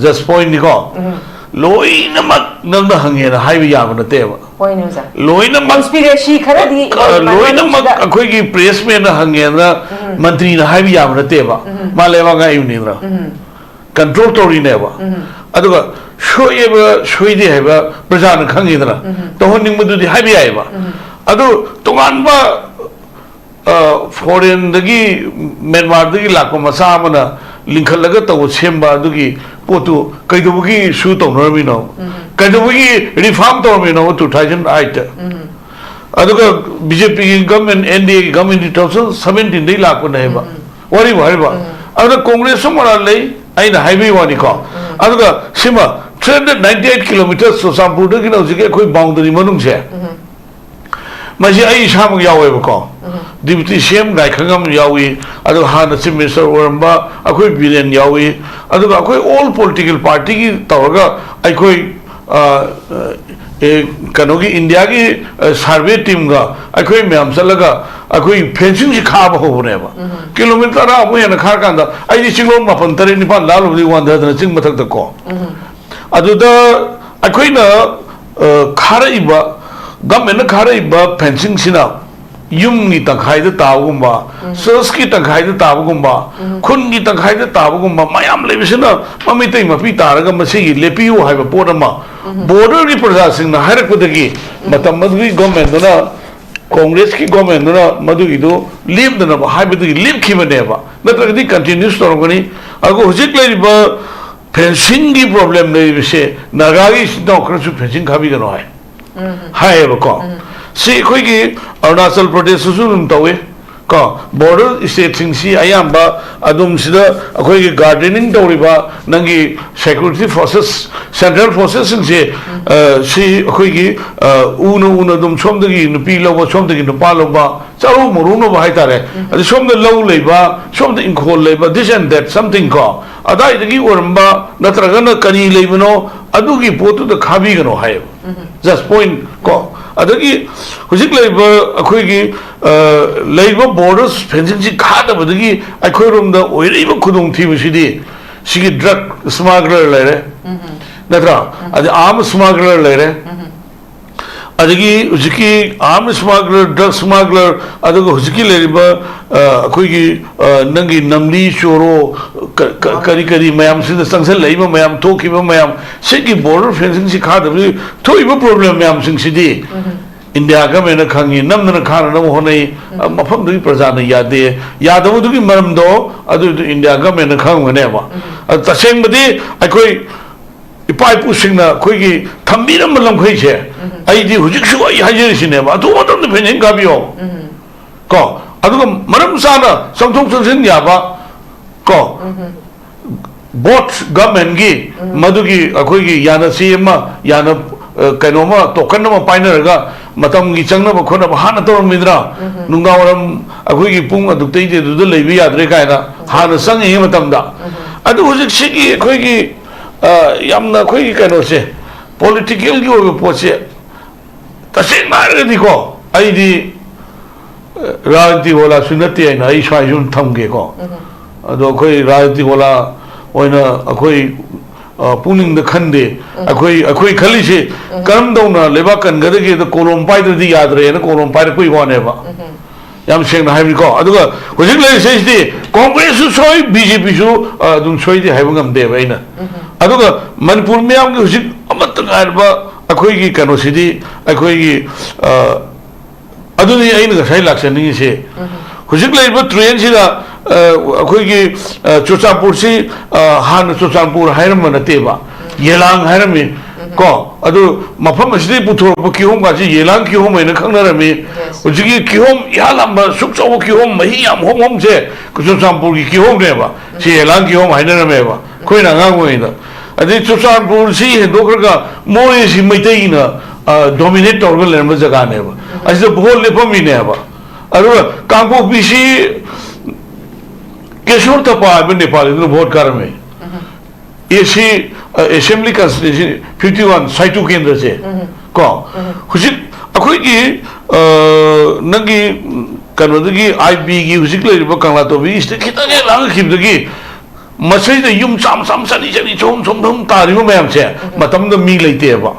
Just point ꯅꯤꯀꯣ꯫ ꯎꯝ꯫ ꯂꯣꯏꯅꯃꯛ ꯅꯪꯅ ꯍꯪꯉꯦꯅ ꯍꯥꯏꯕ ꯌꯥꯕ ꯅꯠꯇꯦꯕ꯫ ꯍꯣꯏꯅꯦ ꯑꯣꯖꯥ꯫ ꯂꯣꯏꯅꯃꯛ Conspiracy ꯈꯔꯗꯤ ꯑ, ꯂꯣꯏꯅꯃꯛ ꯃꯅꯨꯡꯁꯤꯗ ꯑꯩꯈꯣꯏꯒꯤ ꯄ꯭ꯔꯦꯁꯃꯦꯟꯅ ꯍꯪꯉꯦꯅ ꯎꯝ꯫ ꯃꯟꯇ꯭ꯔꯤꯅ ꯍꯥꯏꯕ ꯌꯥꯕ ꯅꯠꯇꯦꯕ꯫ ꯎꯝ꯫ ꯃꯥ ꯂꯩꯕꯥꯛ ꯉꯥꯛꯏꯕꯅꯤꯗꯅ꯫ ꯎꯝ꯫ ꯀꯟꯇ꯭ꯔꯣꯜ ꯇꯧꯔꯤꯅꯦꯕ꯫ ꯎꯝ꯫ ꯑꯗꯨꯒ ꯁꯣꯏꯑꯦꯕ ꯁꯣꯏꯗꯦ ꯍꯥꯏꯕ ꯄ꯭ꯔꯖꯥꯅ ꯈꯪꯉꯤꯗꯅ꯫ ꯎꯝ꯫ ꯇꯧꯍꯟꯅꯤꯡꯕꯗꯨꯗꯤ ꯍꯥꯏꯕ ꯌꯥꯏꯑꯕ꯫ ꯎꯝ꯫ ꯑꯗꯨ ꯇꯣꯉꯥꯟꯕ ꯑ, ꯐꯣꯔꯦꯟꯗꯒꯤ, ꯃ꯭ꯌꯥꯟꯃꯥꯔꯗꯒꯤ ꯂꯥꯛꯄ ꯃꯆꯥ ꯑꯃꯅ ꯂꯤꯡꯈꯠꯂꯒ ꯇꯧꯕ ꯁꯦꯝꯕ ꯑꯗꯨꯒꯤ ꯄꯣꯠꯇꯨ ꯀꯩꯗꯧꯕꯒꯤ ꯁꯨ ꯇꯧꯅꯔꯝꯃꯤꯅꯣ? ꯎꯝ꯫ ꯀꯩꯗꯧꯕꯒꯤ ꯔꯤꯐꯥꯔꯝ ꯇꯧꯔꯝꯃꯤꯅꯣ two thousand eight? ꯎꯝ꯫ ꯑꯗꯨꯒ ꯕꯤ ꯖꯦ ꯄꯤꯒꯤ ꯒꯃꯦꯟ, ꯑꯦꯟ ꯗꯤ ꯑꯦꯒꯤ ꯒꯃꯦꯟꯗꯤ two thousand seventeen ꯗꯒꯤ ꯂꯥꯛꯄꯅꯦꯕ꯫ ꯎꯝ꯫ ꯋꯥꯔꯤꯕꯨ ꯍꯥꯏꯔꯤꯕ꯫ ꯎꯝ꯫ ꯑꯗꯨꯅ ꯀꯣꯡꯒ꯭ꯔꯦꯁꯁꯨ ꯃꯔꯥꯜ ꯂꯩ, ꯑꯩꯅ ꯍꯥꯏꯕꯒꯤ ꯋꯥꯅꯤꯀꯣ꯫ ꯎꯝ꯫ ꯑꯗꯨꯒ ꯁꯤꯃ three hundred ninety eight kilometers ꯆꯨꯔꯆꯥꯟꯄꯨꯔꯗꯒꯤꯅ ꯍꯧꯖꯤꯛꯀꯤ ꯑꯩꯈꯣꯏ ꯕꯥꯎꯟꯗꯔꯤ ꯃꯅꯨꯡꯁꯦ꯫ ꯎꯝ꯫ ꯃꯁꯤ ꯑꯩ ꯏꯁꯥꯃꯛ ꯌꯥꯎꯋꯦꯕꯀꯣ꯫ ꯎꯝ꯫ ꯗꯤꯄꯨꯇꯤ ꯁꯤ ꯑꯦꯝ ꯒꯥꯏꯈꯪꯉꯝ ꯌꯥꯎꯏ, ꯑꯗꯨꯒ ꯍꯥꯟꯅ ꯆꯤꯐ ꯃꯤꯅꯤꯁꯇꯔ ꯑꯣꯏꯔꯝꯕ ꯑꯩꯈꯣꯏ ꯕꯤꯔꯦꯟ ꯌꯥꯎꯏ, ꯑꯗꯨꯒ ꯑꯩꯈꯣꯏ ꯑꯣꯜ ꯄꯣꯂꯤꯇꯤꯀꯦꯜ ꯄꯥꯔꯇꯤꯒꯤ ꯇꯧꯔꯒ ꯑꯩꯈꯣꯏ, ꯑ, ꯑꯦ, ꯀꯩꯅꯣꯒꯤ ꯏꯟꯗꯤꯌꯥꯒꯤ, ꯑ, ꯁꯔꯚꯦ ꯇꯤꯝꯒ ꯑꯩꯈꯣꯏ ꯃꯌꯥꯝ ꯆꯠꯂꯒ ꯑꯩꯈꯣꯏ ꯐꯦꯟꯁꯤꯡꯁꯤ ꯈꯥꯕ ꯍꯧꯕꯅꯦꯕ꯫ ꯎꯝ꯫ ꯀꯤꯂꯣꯃꯤꯇꯔ ꯇꯔꯥꯃꯨꯛ ꯍꯦꯟꯅ ꯈꯥꯔꯀꯥꯟꯗ ꯑꯩꯗꯤ ꯆꯤꯡꯂꯣꯟ ꯃꯥꯄꯟ ꯇꯔꯦꯠ ꯅꯤꯄꯥꯟ ꯂꯥꯜꯂꯨꯕꯗꯒꯤ ꯋꯥꯟꯊꯗꯅ ꯆꯤꯡ ꯃꯊꯛꯇ ꯀꯣ꯫ ꯎꯝ꯫ ꯑꯗꯨꯗ ꯑꯩꯈꯣꯏꯅ, ꯑ, ꯈꯥꯔꯛꯏꯕ, ꯒꯃꯦꯟꯅ ꯈꯥꯔꯛꯏꯕ ꯐꯦꯟꯁꯤꯡꯁꯤꯅ ꯌꯨꯝꯒꯤ ꯇꯪꯈꯥꯏꯗ ꯇꯥꯕꯒꯨꯝꯕ, ꯆꯔꯆꯀꯤ ꯇꯪꯈꯥꯏꯗ ꯇꯥꯕꯒꯨꯝꯕ, ꯈꯨꯟꯒꯤ ꯇꯪꯈꯥꯏꯗ ꯇꯥꯕꯒꯨꯝꯕ ꯃꯌꯥꯝ ꯂꯩꯕꯁꯤꯅ ꯃꯃꯤꯇꯩ ꯃꯄꯤ ꯇꯥꯔꯒ ꯃꯁꯤꯒꯤ ꯂꯦꯞꯄꯤꯌꯨ ꯍꯥꯏꯕ ꯄꯣꯠ ꯑꯃ ꯕꯣꯔꯗꯔꯒꯤ ꯄ꯭ꯔꯖꯥꯁꯤꯡꯅ ꯍꯥꯏꯔꯛꯄꯗꯒꯤ ꯃꯇꯝ ꯑꯗꯨꯒꯤ ꯒꯣꯔꯃꯦꯟꯗꯨꯅ, ꯀꯣꯡꯒ꯭ꯔꯦꯁꯀꯤ ꯒꯣꯔꯃꯦꯟꯗꯨꯅ ꯃꯗꯨꯒꯤꯗꯨ ꯂꯦꯞꯅꯅꯕ ꯍꯥꯏꯕꯗꯒꯤ ꯂꯦꯞꯈꯤꯕꯅꯦꯕ, ꯅꯠꯇ꯭ꯔꯒꯗꯤ ꯀꯟꯇꯤꯅ꯭ꯌꯨꯁ ꯇꯧꯔꯝꯒꯅꯤ꯫ ꯑꯗꯨꯒ ꯍꯧꯖꯤꯛ ꯂꯩꯔꯤꯕ ꯐꯦꯟꯁꯤꯡꯒꯤ ꯄ꯭ꯔꯣꯕ꯭ꯂꯦꯝ ꯂꯩꯔꯤꯕꯁꯦ ꯅꯥꯒꯥꯒꯤ ꯏꯆꯤꯟ ꯏꯅꯥꯎ ꯈꯔꯁꯨ ꯐꯦꯟꯁꯤꯡ ꯈꯥꯕꯤꯒꯅꯨ ꯍꯥꯏ꯫ ꯍꯥꯏꯌꯦꯕꯀꯣ꯫ ꯁꯤ ꯑꯩꯈꯣꯏꯒꯤ ꯑꯔꯨꯅꯥꯆꯜ ꯄ꯭ꯔꯗꯦꯁꯇꯁꯨ ꯑꯗꯨꯝ ꯇꯧꯏ, ꯀꯣ, ꯕꯣꯔꯗꯔ ꯁ꯭ꯇꯦꯠꯁꯤꯡꯁꯤ ꯑꯌꯥꯝꯕ ꯑꯗꯨꯝ ꯁꯤꯗ ꯑꯩꯈꯣꯏꯒꯤ ꯒꯥꯔꯗꯦꯅꯤꯡ ꯇꯧꯔꯤꯕ ꯅꯪꯒꯤ ꯁꯦꯀ꯭ꯌꯨꯔꯤꯇꯤ ꯐꯣꯔꯁꯦꯁ, ꯁꯦꯟꯇ꯭ꯔꯦꯜ ꯐꯣꯔꯁꯦꯁꯁꯤꯡꯁꯦ, ꯑ, ꯁꯤ ꯑꯩꯈꯣꯏꯒꯤ, ꯑ, ꯎꯅ ꯎꯅ ꯑꯗꯨꯝ ꯁꯣꯝꯗꯒꯤ ꯅꯨꯄꯤ ꯂꯧꯕ, ꯁꯣꯝꯗꯒꯤ ꯅꯨꯄꯥ ꯂꯧꯕ, ꯆꯥꯔꯧ ꯃꯔꯧꯅꯕ ꯍꯥꯏꯇꯥꯔꯦ꯫ ꯑꯗ ꯁꯣꯝꯗ ꯂꯧ ꯂꯩꯕ, ꯁꯣꯝꯗ ꯏꯪꯈꯣꯜ ꯂꯩꯕ, this and that something ꯀꯣ, ꯑꯗꯥꯏꯗꯒꯤ ꯑꯣꯏꯔꯝꯕ ꯅꯠꯇ꯭ꯔꯒꯅ ꯀꯔꯤ ꯂꯩꯕꯅꯣ, ꯑꯗꯨꯒꯤ ꯄꯣꯠꯇꯨꯗ ꯈꯥꯕꯤꯒꯅꯣ ꯍꯥꯏꯌꯦꯕ꯫ Just point ꯀꯣ꯫ ꯑꯗꯒꯤ ꯍꯧꯖꯤꯛ ꯂꯩꯔꯤꯕ ꯑꯩꯈꯣꯏꯒꯤ, ꯑ, ꯂꯩꯔꯤꯕ ꯕꯣꯔꯗꯔ ꯐꯦꯟꯁꯤꯡꯁꯤ ꯈꯥꯗꯕꯗꯒꯤ ꯑꯩꯈꯣꯏꯔꯣꯝꯗ ꯑꯣꯏꯔꯛꯏꯕ ꯈꯨꯗꯣꯡꯊꯤꯕꯁꯤꯗꯤ ꯁꯤꯒꯤ ꯗ꯭ꯔꯒ ꯁ꯭ꯃꯒꯂꯔ ꯂꯩꯔꯦ, ꯅꯠꯇ꯭ꯔꯥ? ꯑꯗꯩ ꯑꯥꯔꯝ ꯁ꯭ꯃꯒꯂꯔ ꯂꯩꯔꯦ, ꯑꯗꯒꯤ ꯍꯧꯖꯤꯛꯀꯤ ꯑꯥꯔꯝ ꯁ꯭ꯃꯒꯂꯔ, ꯗ꯭ꯔꯒ ꯁ꯭ꯃꯒꯂꯔ, ꯑꯗꯨꯒ ꯍꯧꯖꯤꯛꯀꯤ ꯂꯩꯔꯤꯕ, ꯑ, ꯑꯩꯈꯣꯏꯒꯤ, ꯑ, ꯅꯪꯒꯤ ꯅꯝꯂꯤ ꯆꯣꯔꯣ, ꯀ-, ꯀ-, ꯀꯔꯤ ꯀꯔꯤ ꯃꯌꯥꯝꯁꯤꯗ ꯆꯪꯁꯤꯜꯂꯛꯏꯕ ꯃꯌꯥꯝ, ꯊꯣꯛꯈꯤꯕ ꯃꯌꯥꯝ, ꯁꯤꯒꯤ ꯕꯣꯔꯗꯔ ꯐꯦꯟꯁꯤꯡꯁꯤ ꯈꯥꯗꯕꯒꯤ ꯊꯣꯛꯏꯕ ꯄ꯭ꯔꯣꯕ꯭ꯂꯦꯝ ꯃꯌꯥꯝꯁꯤꯡꯁꯤꯗꯤ ꯏꯟꯗꯤꯌꯥ ꯒꯃꯦꯟꯅ ꯈꯪꯉꯤ, ꯅꯝꯗꯅ ꯈꯥꯅꯅꯕ ꯍꯣꯠꯅꯩ, ꯑ, ꯃꯐꯝꯗꯨꯒꯤ ꯄ꯭ꯔꯖꯥꯅ ꯌꯥꯗꯦ꯫ ꯌꯥꯗꯕꯗꯨꯒꯤ ꯃꯔꯝꯗꯣ ꯑꯗꯨꯗꯨ ꯏꯟꯗꯤꯌꯥ ꯒꯃꯦꯟꯅ ꯈꯪꯉꯝꯒꯅꯦꯕ꯫ ꯑ, ꯇꯁꯦꯡꯕꯗꯤ ꯑꯩꯈꯣꯏ ꯏꯄꯥ ꯏꯄꯨꯁꯤꯡꯅ ꯑꯩꯈꯣꯏꯒꯤ ꯊꯝꯕꯤꯔꯝꯕ ꯂꯝꯈꯩꯁꯦ, ꯑꯩꯗꯤ ꯍꯧꯖꯤꯛꯁꯨ ꯑꯩ ꯍꯥꯏꯖꯔꯤꯁꯤꯅꯦꯕ, ꯑꯊꯨꯕ ꯃꯇꯝꯗ ꯐꯦꯟꯁꯤꯡ ꯀꯥꯕꯤꯌꯣ꯫ ꯀꯣ, ꯑꯗꯨꯒ ꯃꯔꯝ ꯆꯥꯅ ꯆꯪꯊꯣꯛ ꯆꯪꯁꯤꯟ ꯌꯥꯕ, ꯀꯣ, ꯕꯣꯠ ꯒꯃꯦꯟꯒꯤ ꯃꯗꯨꯒꯤ ꯑꯩꯈꯣꯏꯒꯤ ꯌꯥꯅ ꯆꯦ ꯑꯃ, ꯌꯥꯅ, ꯑ, ꯀꯩꯅꯣꯃ, ꯇꯣꯀꯟ ꯑꯃ ꯄꯥꯏꯅꯔꯒ ꯃꯇꯝꯒꯤ ꯆꯪꯅꯕ ꯈꯣꯠꯅꯕ ꯍꯥꯟꯅ ꯇꯧꯔꯝꯃꯤꯗ꯭ꯔꯥ? ꯅꯨꯡꯗꯥꯡ ꯋꯥꯏꯔꯝ ꯑꯩꯈꯣꯏꯒꯤ ꯄꯨꯡ ꯑꯗꯨꯛꯇꯩꯗꯤ ꯑꯗꯨꯗ ꯂꯩꯕ ꯌꯥꯗ꯭ꯔꯦ ꯀꯥꯏꯅ ꯍꯥꯟꯅ ꯆꯪꯉꯤꯉꯩ ꯃꯇꯝꯗ꯫ ꯑꯗꯨ ꯍꯧꯖꯤꯛꯁꯤꯒꯤ ꯑꯩꯈꯣꯏꯒꯤ, ꯑ, ꯌꯥꯝꯅ ꯑꯩꯈꯣꯏꯒꯤ ꯀꯩꯅꯣꯁꯦ, ꯄꯣꯂꯤꯇꯤꯀꯦꯜꯒꯤ ꯑꯣꯏꯕ ꯄꯣꯠꯁꯦ ꯇꯁꯦꯡꯅ ꯍꯥꯏꯔꯒꯗꯤꯀꯣ, ꯑꯩꯗꯤ, ꯑ, ꯔꯥꯖꯅꯤꯇꯤ ꯋꯥꯂꯥꯁꯨ ꯅꯠꯇꯦ ꯍꯥꯏꯅ ꯑꯩ ꯁ꯭ꯋꯥꯏꯁꯨ ꯑꯗꯨꯝ ꯊꯝꯒꯦꯀꯣ꯫ ꯑꯗꯣ ꯑꯩꯈꯣꯏ ꯔꯥꯖꯅꯤꯇꯤ ꯋꯥꯂꯥ ꯑꯣꯏꯅ ꯑꯩꯈꯣꯏ, ꯑ, ꯄꯨꯛꯅꯤꯡꯗ ꯈꯟꯗꯦ꯫ ꯑꯩꯈꯣꯏ, ꯑꯩꯈꯣꯏ ꯈꯜꯂꯤꯁꯦ ꯀꯔꯝ ꯇꯧꯅ ꯂꯩꯕꯥꯛ ꯀꯟꯒꯗꯒꯦꯗ ꯀꯣꯂꯣꯝ ꯄꯥꯏꯗ꯭ꯔꯗꯤ ꯌꯥꯗ꯭ꯔꯦꯅ ꯀꯣꯂꯣꯝ ꯄꯥꯏꯔꯛꯄꯒꯤ ꯋꯥꯅꯦꯕ꯫ ꯌꯥꯝ ꯁꯦꯡꯅ ꯍꯥꯏꯕꯅꯤꯀꯣ꯫ ꯑꯗꯨꯒ ꯍꯧꯖꯤꯛ ꯂꯩꯔꯤꯁꯤꯗꯩꯁꯤꯗꯤ ꯀꯣꯡꯒ꯭ꯔꯦꯁꯁꯨ ꯁꯣꯏ, ꯕꯤ ꯖꯦ ꯄꯤꯁꯨ, ꯑ, ꯑꯗꯨꯝ ꯁꯣꯏꯗꯦ ꯍꯥꯏꯕ ꯉꯝꯗꯦꯕ ꯑꯩꯅ꯫ ꯑꯗꯨꯒ ꯃꯅꯤꯄꯨꯔ ꯃꯤꯌꯥꯝꯒꯤ ꯍꯧꯖꯤꯛ ꯑꯃꯠꯇ ꯉꯥꯏꯔꯕ ꯑꯩꯈꯣꯏꯒꯤ ꯀꯩꯅꯣꯁꯤꯗꯤ, ꯑꯩꯈꯣꯏꯒꯤ, ꯑ, ꯑꯗꯨꯅꯤ ꯑꯩꯅ ꯉꯁꯥꯏ ꯂꯥꯛꯆꯅꯤꯡꯉꯤꯁꯦ꯫ ꯍꯧꯖꯤꯛ ꯂꯩꯔꯤꯕ ꯇ꯭ꯔꯦꯟꯁꯤꯗ, ꯑ, ꯑꯩꯈꯣꯏꯒꯤ, ꯑ, ꯆꯨꯔꯆꯥꯟꯄꯨꯔꯁꯤ, ꯑ, ꯍꯥꯟꯅ ꯆꯨꯔꯆꯥꯟꯄꯨꯔ ꯍꯥꯏꯔꯝꯕ ꯅꯠꯇꯦꯕ, ꯌꯦꯂꯥꯡ ꯍꯥꯏꯔꯝꯃꯤ꯫ ꯀꯣ, ꯑꯗꯨ ꯃꯐꯝ ꯑꯁꯤꯗꯒꯤ ꯄꯨꯊꯣꯔꯛꯄ ꯀꯤꯍꯣꯝꯒꯁꯤ ꯌꯦꯂꯥꯡ ꯀꯤꯍꯣꯝ ꯍꯥꯏꯅ ꯈꯪꯅꯔꯝꯃꯤ꯫ Yes. ꯍꯧꯖꯤꯛꯀꯤ ꯀꯤꯍꯣꯝ ꯏꯍꯥꯟ ꯍꯥꯟꯕ ꯁꯨꯛ ꯆꯥꯎꯕ ꯀꯤꯍꯣꯝ ꯃꯍꯤ ꯌꯥꯝ ꯍꯣꯝ ꯍꯣꯝꯁꯦ ꯆꯨꯔꯆꯥꯟꯄꯨꯔꯒꯤ ꯀꯤꯍꯣꯝꯅꯦꯕ꯫ ꯁꯤ ꯌꯦꯂꯥꯡ ꯀꯤꯍꯣꯝ ꯍꯥꯏꯅꯔꯝꯃꯦꯕ ꯑꯩꯈꯣꯏꯅ ꯑꯉꯥꯡ ꯑꯣꯏꯔꯤꯉꯩꯗ꯫ ꯑꯗꯩ ꯆꯨꯔꯆꯥꯟꯄꯨꯔꯁꯤ ꯍꯦꯟꯗꯣꯛꯈ꯭ꯔꯒ ꯃꯣꯔꯦꯁꯤ ꯃꯩꯇꯩꯅ, ꯑ, dominate ꯇꯧꯔꯒ ꯂꯩꯔꯝꯕ ꯖꯒꯥꯅꯦꯕ꯫ ꯑꯁꯤꯗ ꯚꯣꯠ ꯂꯦꯞꯄꯝꯃꯤꯅꯦꯕ꯫ ꯑꯗꯨꯒ ꯀꯥꯡꯄꯣꯛꯄꯤꯁꯤ ꯀꯦꯁꯣꯔ ꯇꯄꯥ ꯍꯥꯏꯕ ꯅꯦꯄꯥꯂꯤꯗꯨꯅ ꯚꯣꯠ ꯀꯥꯔꯝꯃꯦ꯫ ꯑꯦ ꯁꯤ, ꯑ, Assembly Constituency fifty one ꯁꯥꯏꯇꯨ ꯀꯦꯟꯗ꯭ꯔꯁꯦ꯫ ꯀꯣ, ꯍꯧꯖꯤꯛ ꯑꯩꯈꯣꯏꯒꯤ, ꯑ, ꯅꯪꯒꯤ, ꯎꯝ, ꯀꯩꯅꯣꯗꯒꯤ ꯑꯥꯏ ꯕꯤꯒꯤ ꯍꯧꯖꯤꯛ ꯂꯩꯔꯤꯕ ꯀꯪꯂꯥꯇꯣꯕꯤꯒꯤꯁꯤꯗ ꯈꯤꯇꯪ ꯍꯦꯛ ꯂꯥꯡꯈꯤꯕꯗꯒꯤ ꯃꯁꯤꯗ ꯌꯨꯝ ꯆꯥꯝ ꯆꯥꯝ ꯆꯅꯤ ꯆꯅꯤ ꯆꯍꯨꯝ ꯆꯍꯨꯝ ꯆꯍꯨꯝ ꯇꯥꯔꯤꯕ ꯃꯌꯥꯝꯁꯦ ꯃꯇꯝꯗ ꯃꯤ ꯂꯩꯇꯦꯕ꯫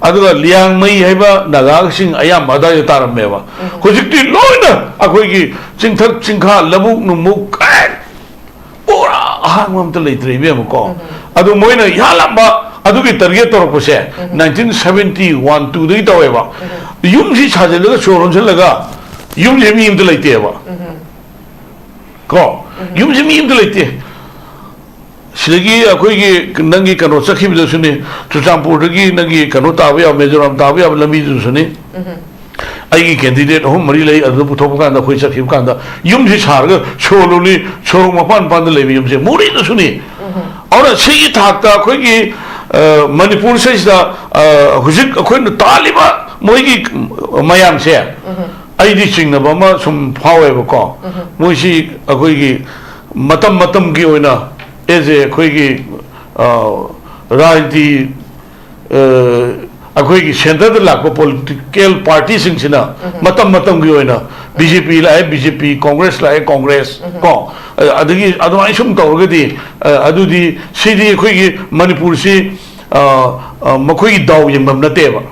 ꯑꯗꯨꯒ ꯂꯤꯌꯥꯡꯃꯩ ꯍꯥꯏꯕ ꯅꯥꯒꯥꯁꯤꯡ ꯑꯌꯥꯝꯕ ꯑꯗꯥꯏꯗ ꯇꯥꯔꯝꯃꯦꯕ꯫ ꯍꯧꯖꯤꯛꯇꯤ ꯂꯣꯏꯅ ꯑꯩꯈꯣꯏꯒꯤ ꯆꯤꯡꯊꯛ ꯆꯤꯡꯈꯥ ꯂꯧꯕꯨꯛ ꯅꯨꯡꯕꯨꯛ ꯀꯩ ꯄꯨꯔꯥ ꯑꯍꯥꯡꯕ ꯑꯝꯇ ꯂꯩꯇ꯭ꯔꯦ ꯏꯕꯦꯝꯃꯀꯣ꯫ ꯑꯗꯨ ꯃꯣꯏꯅ ꯌꯥꯜꯂꯝꯕ ꯑꯗꯨꯒꯤ target ꯇꯧꯔꯛꯄꯁꯦ nineteen seventy one two ꯗꯒꯤ ꯇꯧꯋꯦꯕ꯫ ꯌꯨꯝꯁꯤ ꯁꯥꯖꯤꯜꯂꯒ ꯁꯣꯔ ꯍꯣꯟꯁꯤꯜꯂꯒ ꯌꯨꯝꯁꯦ ꯃꯤ ꯑꯝꯇ ꯂꯩꯇꯦꯕ꯫ ꯀꯣ, ꯌꯨꯝꯁꯦ ꯃꯤ ꯑꯝꯇ ꯂꯩꯇꯦ꯫ ꯁꯤꯗꯒꯤ ꯑꯩꯈꯣꯏꯒꯤ ꯅꯪꯒꯤ ꯀꯩꯅꯣ ꯆꯠꯈꯤꯕꯗꯁꯨꯅꯤ, ꯆꯨꯔꯆꯥꯟꯄꯨꯔꯗꯒꯤ ꯅꯪꯒꯤ ꯀꯩꯅꯣ ꯇꯥꯕ ꯌꯥꯕ, ꯃꯤꯖꯣꯔꯥꯝ ꯇꯥꯕ ꯌꯥꯕ ꯂꯝꯕꯤꯗꯨꯁꯨꯅꯤ꯫ ꯑꯩꯒꯤ candidate ꯑꯍꯨꯝ ꯃꯔꯤ ꯂꯩ, ꯑꯗꯨꯗ ꯄꯨꯊꯣꯛꯄ ꯀꯥꯟꯗ ꯑꯩꯈꯣꯏ ꯆꯠꯈꯤꯕ ꯀꯥꯟꯗ ꯌꯨꯝꯁꯤ ꯁꯥꯔꯒ ꯁꯣꯔꯣꯛ ꯂꯣꯂꯤ, ꯁꯣꯔꯣꯛ ꯃꯄꯥꯟ ꯃꯄꯥꯟꯗ ꯂꯩꯕ ꯌꯨꯝꯁꯦ ꯃꯣꯔꯦꯗꯁꯨꯅꯤ꯫ ꯑꯗꯨꯅ ꯁꯤꯒꯤ ꯊꯥꯛꯇ ꯑꯩꯈꯣꯏꯒꯤ, ꯑ, ꯃꯅꯤꯄꯨꯔꯁꯤꯗꯩꯁꯤꯗ, ꯑ, ꯍꯧꯖꯤꯛ ꯑꯩꯈꯣꯏꯅ ꯇꯥꯜꯂꯤꯕ ꯃꯣꯏꯒꯤ ꯃꯌꯥꯝꯁꯦ, ꯑꯩꯗꯤ ꯆꯤꯡꯅꯕ ꯑꯃ ꯁꯨꯝ ꯐꯥꯎꯋꯦꯕꯀꯣ꯫ ꯃꯣꯏꯁꯤ ꯑꯩꯈꯣꯏꯒꯤ ꯃꯇꯝ ꯃꯇꯝꯒꯤ ꯑꯣꯏꯅ, ꯑꯦꯁ ꯑꯦ ꯑꯩꯈꯣꯏꯒꯤ, ꯑ, ꯔꯥꯖꯅꯤꯇꯤ, ꯑ, ꯑꯩꯈꯣꯏꯒꯤ centre ꯗ ꯂꯥꯛꯄ political party ꯁꯤꯡꯁꯤꯅ ꯃꯇꯝ ꯃꯇꯝꯒꯤ ꯑꯣꯏꯅ ꯕꯤ ꯖꯦ ꯄꯤ ꯂꯥꯛꯑꯦ, ꯕꯤ ꯖꯦ ꯄꯤ, ꯀꯣꯡꯒ꯭ꯔꯦꯁ ꯂꯥꯛꯑꯦ, ꯀꯣꯡꯒ꯭ꯔꯦꯁ, ꯀꯣ, ꯑ, ꯑꯗꯒꯤ ꯑꯗꯨꯃꯥꯏꯅ ꯁꯨꯝ ꯇꯧꯔꯒꯗꯤ, ꯑ, ꯑꯗꯨꯗꯤ ꯁꯤꯗꯤ ꯑꯩꯈꯣꯏꯒꯤ ꯃꯅꯤꯄꯨꯔꯁꯤ, ꯑ, ꯑ, ꯃꯈꯣꯏꯒꯤ ꯗꯥꯎ ꯌꯦꯡꯐꯝ ꯅꯠꯇꯦꯕ꯫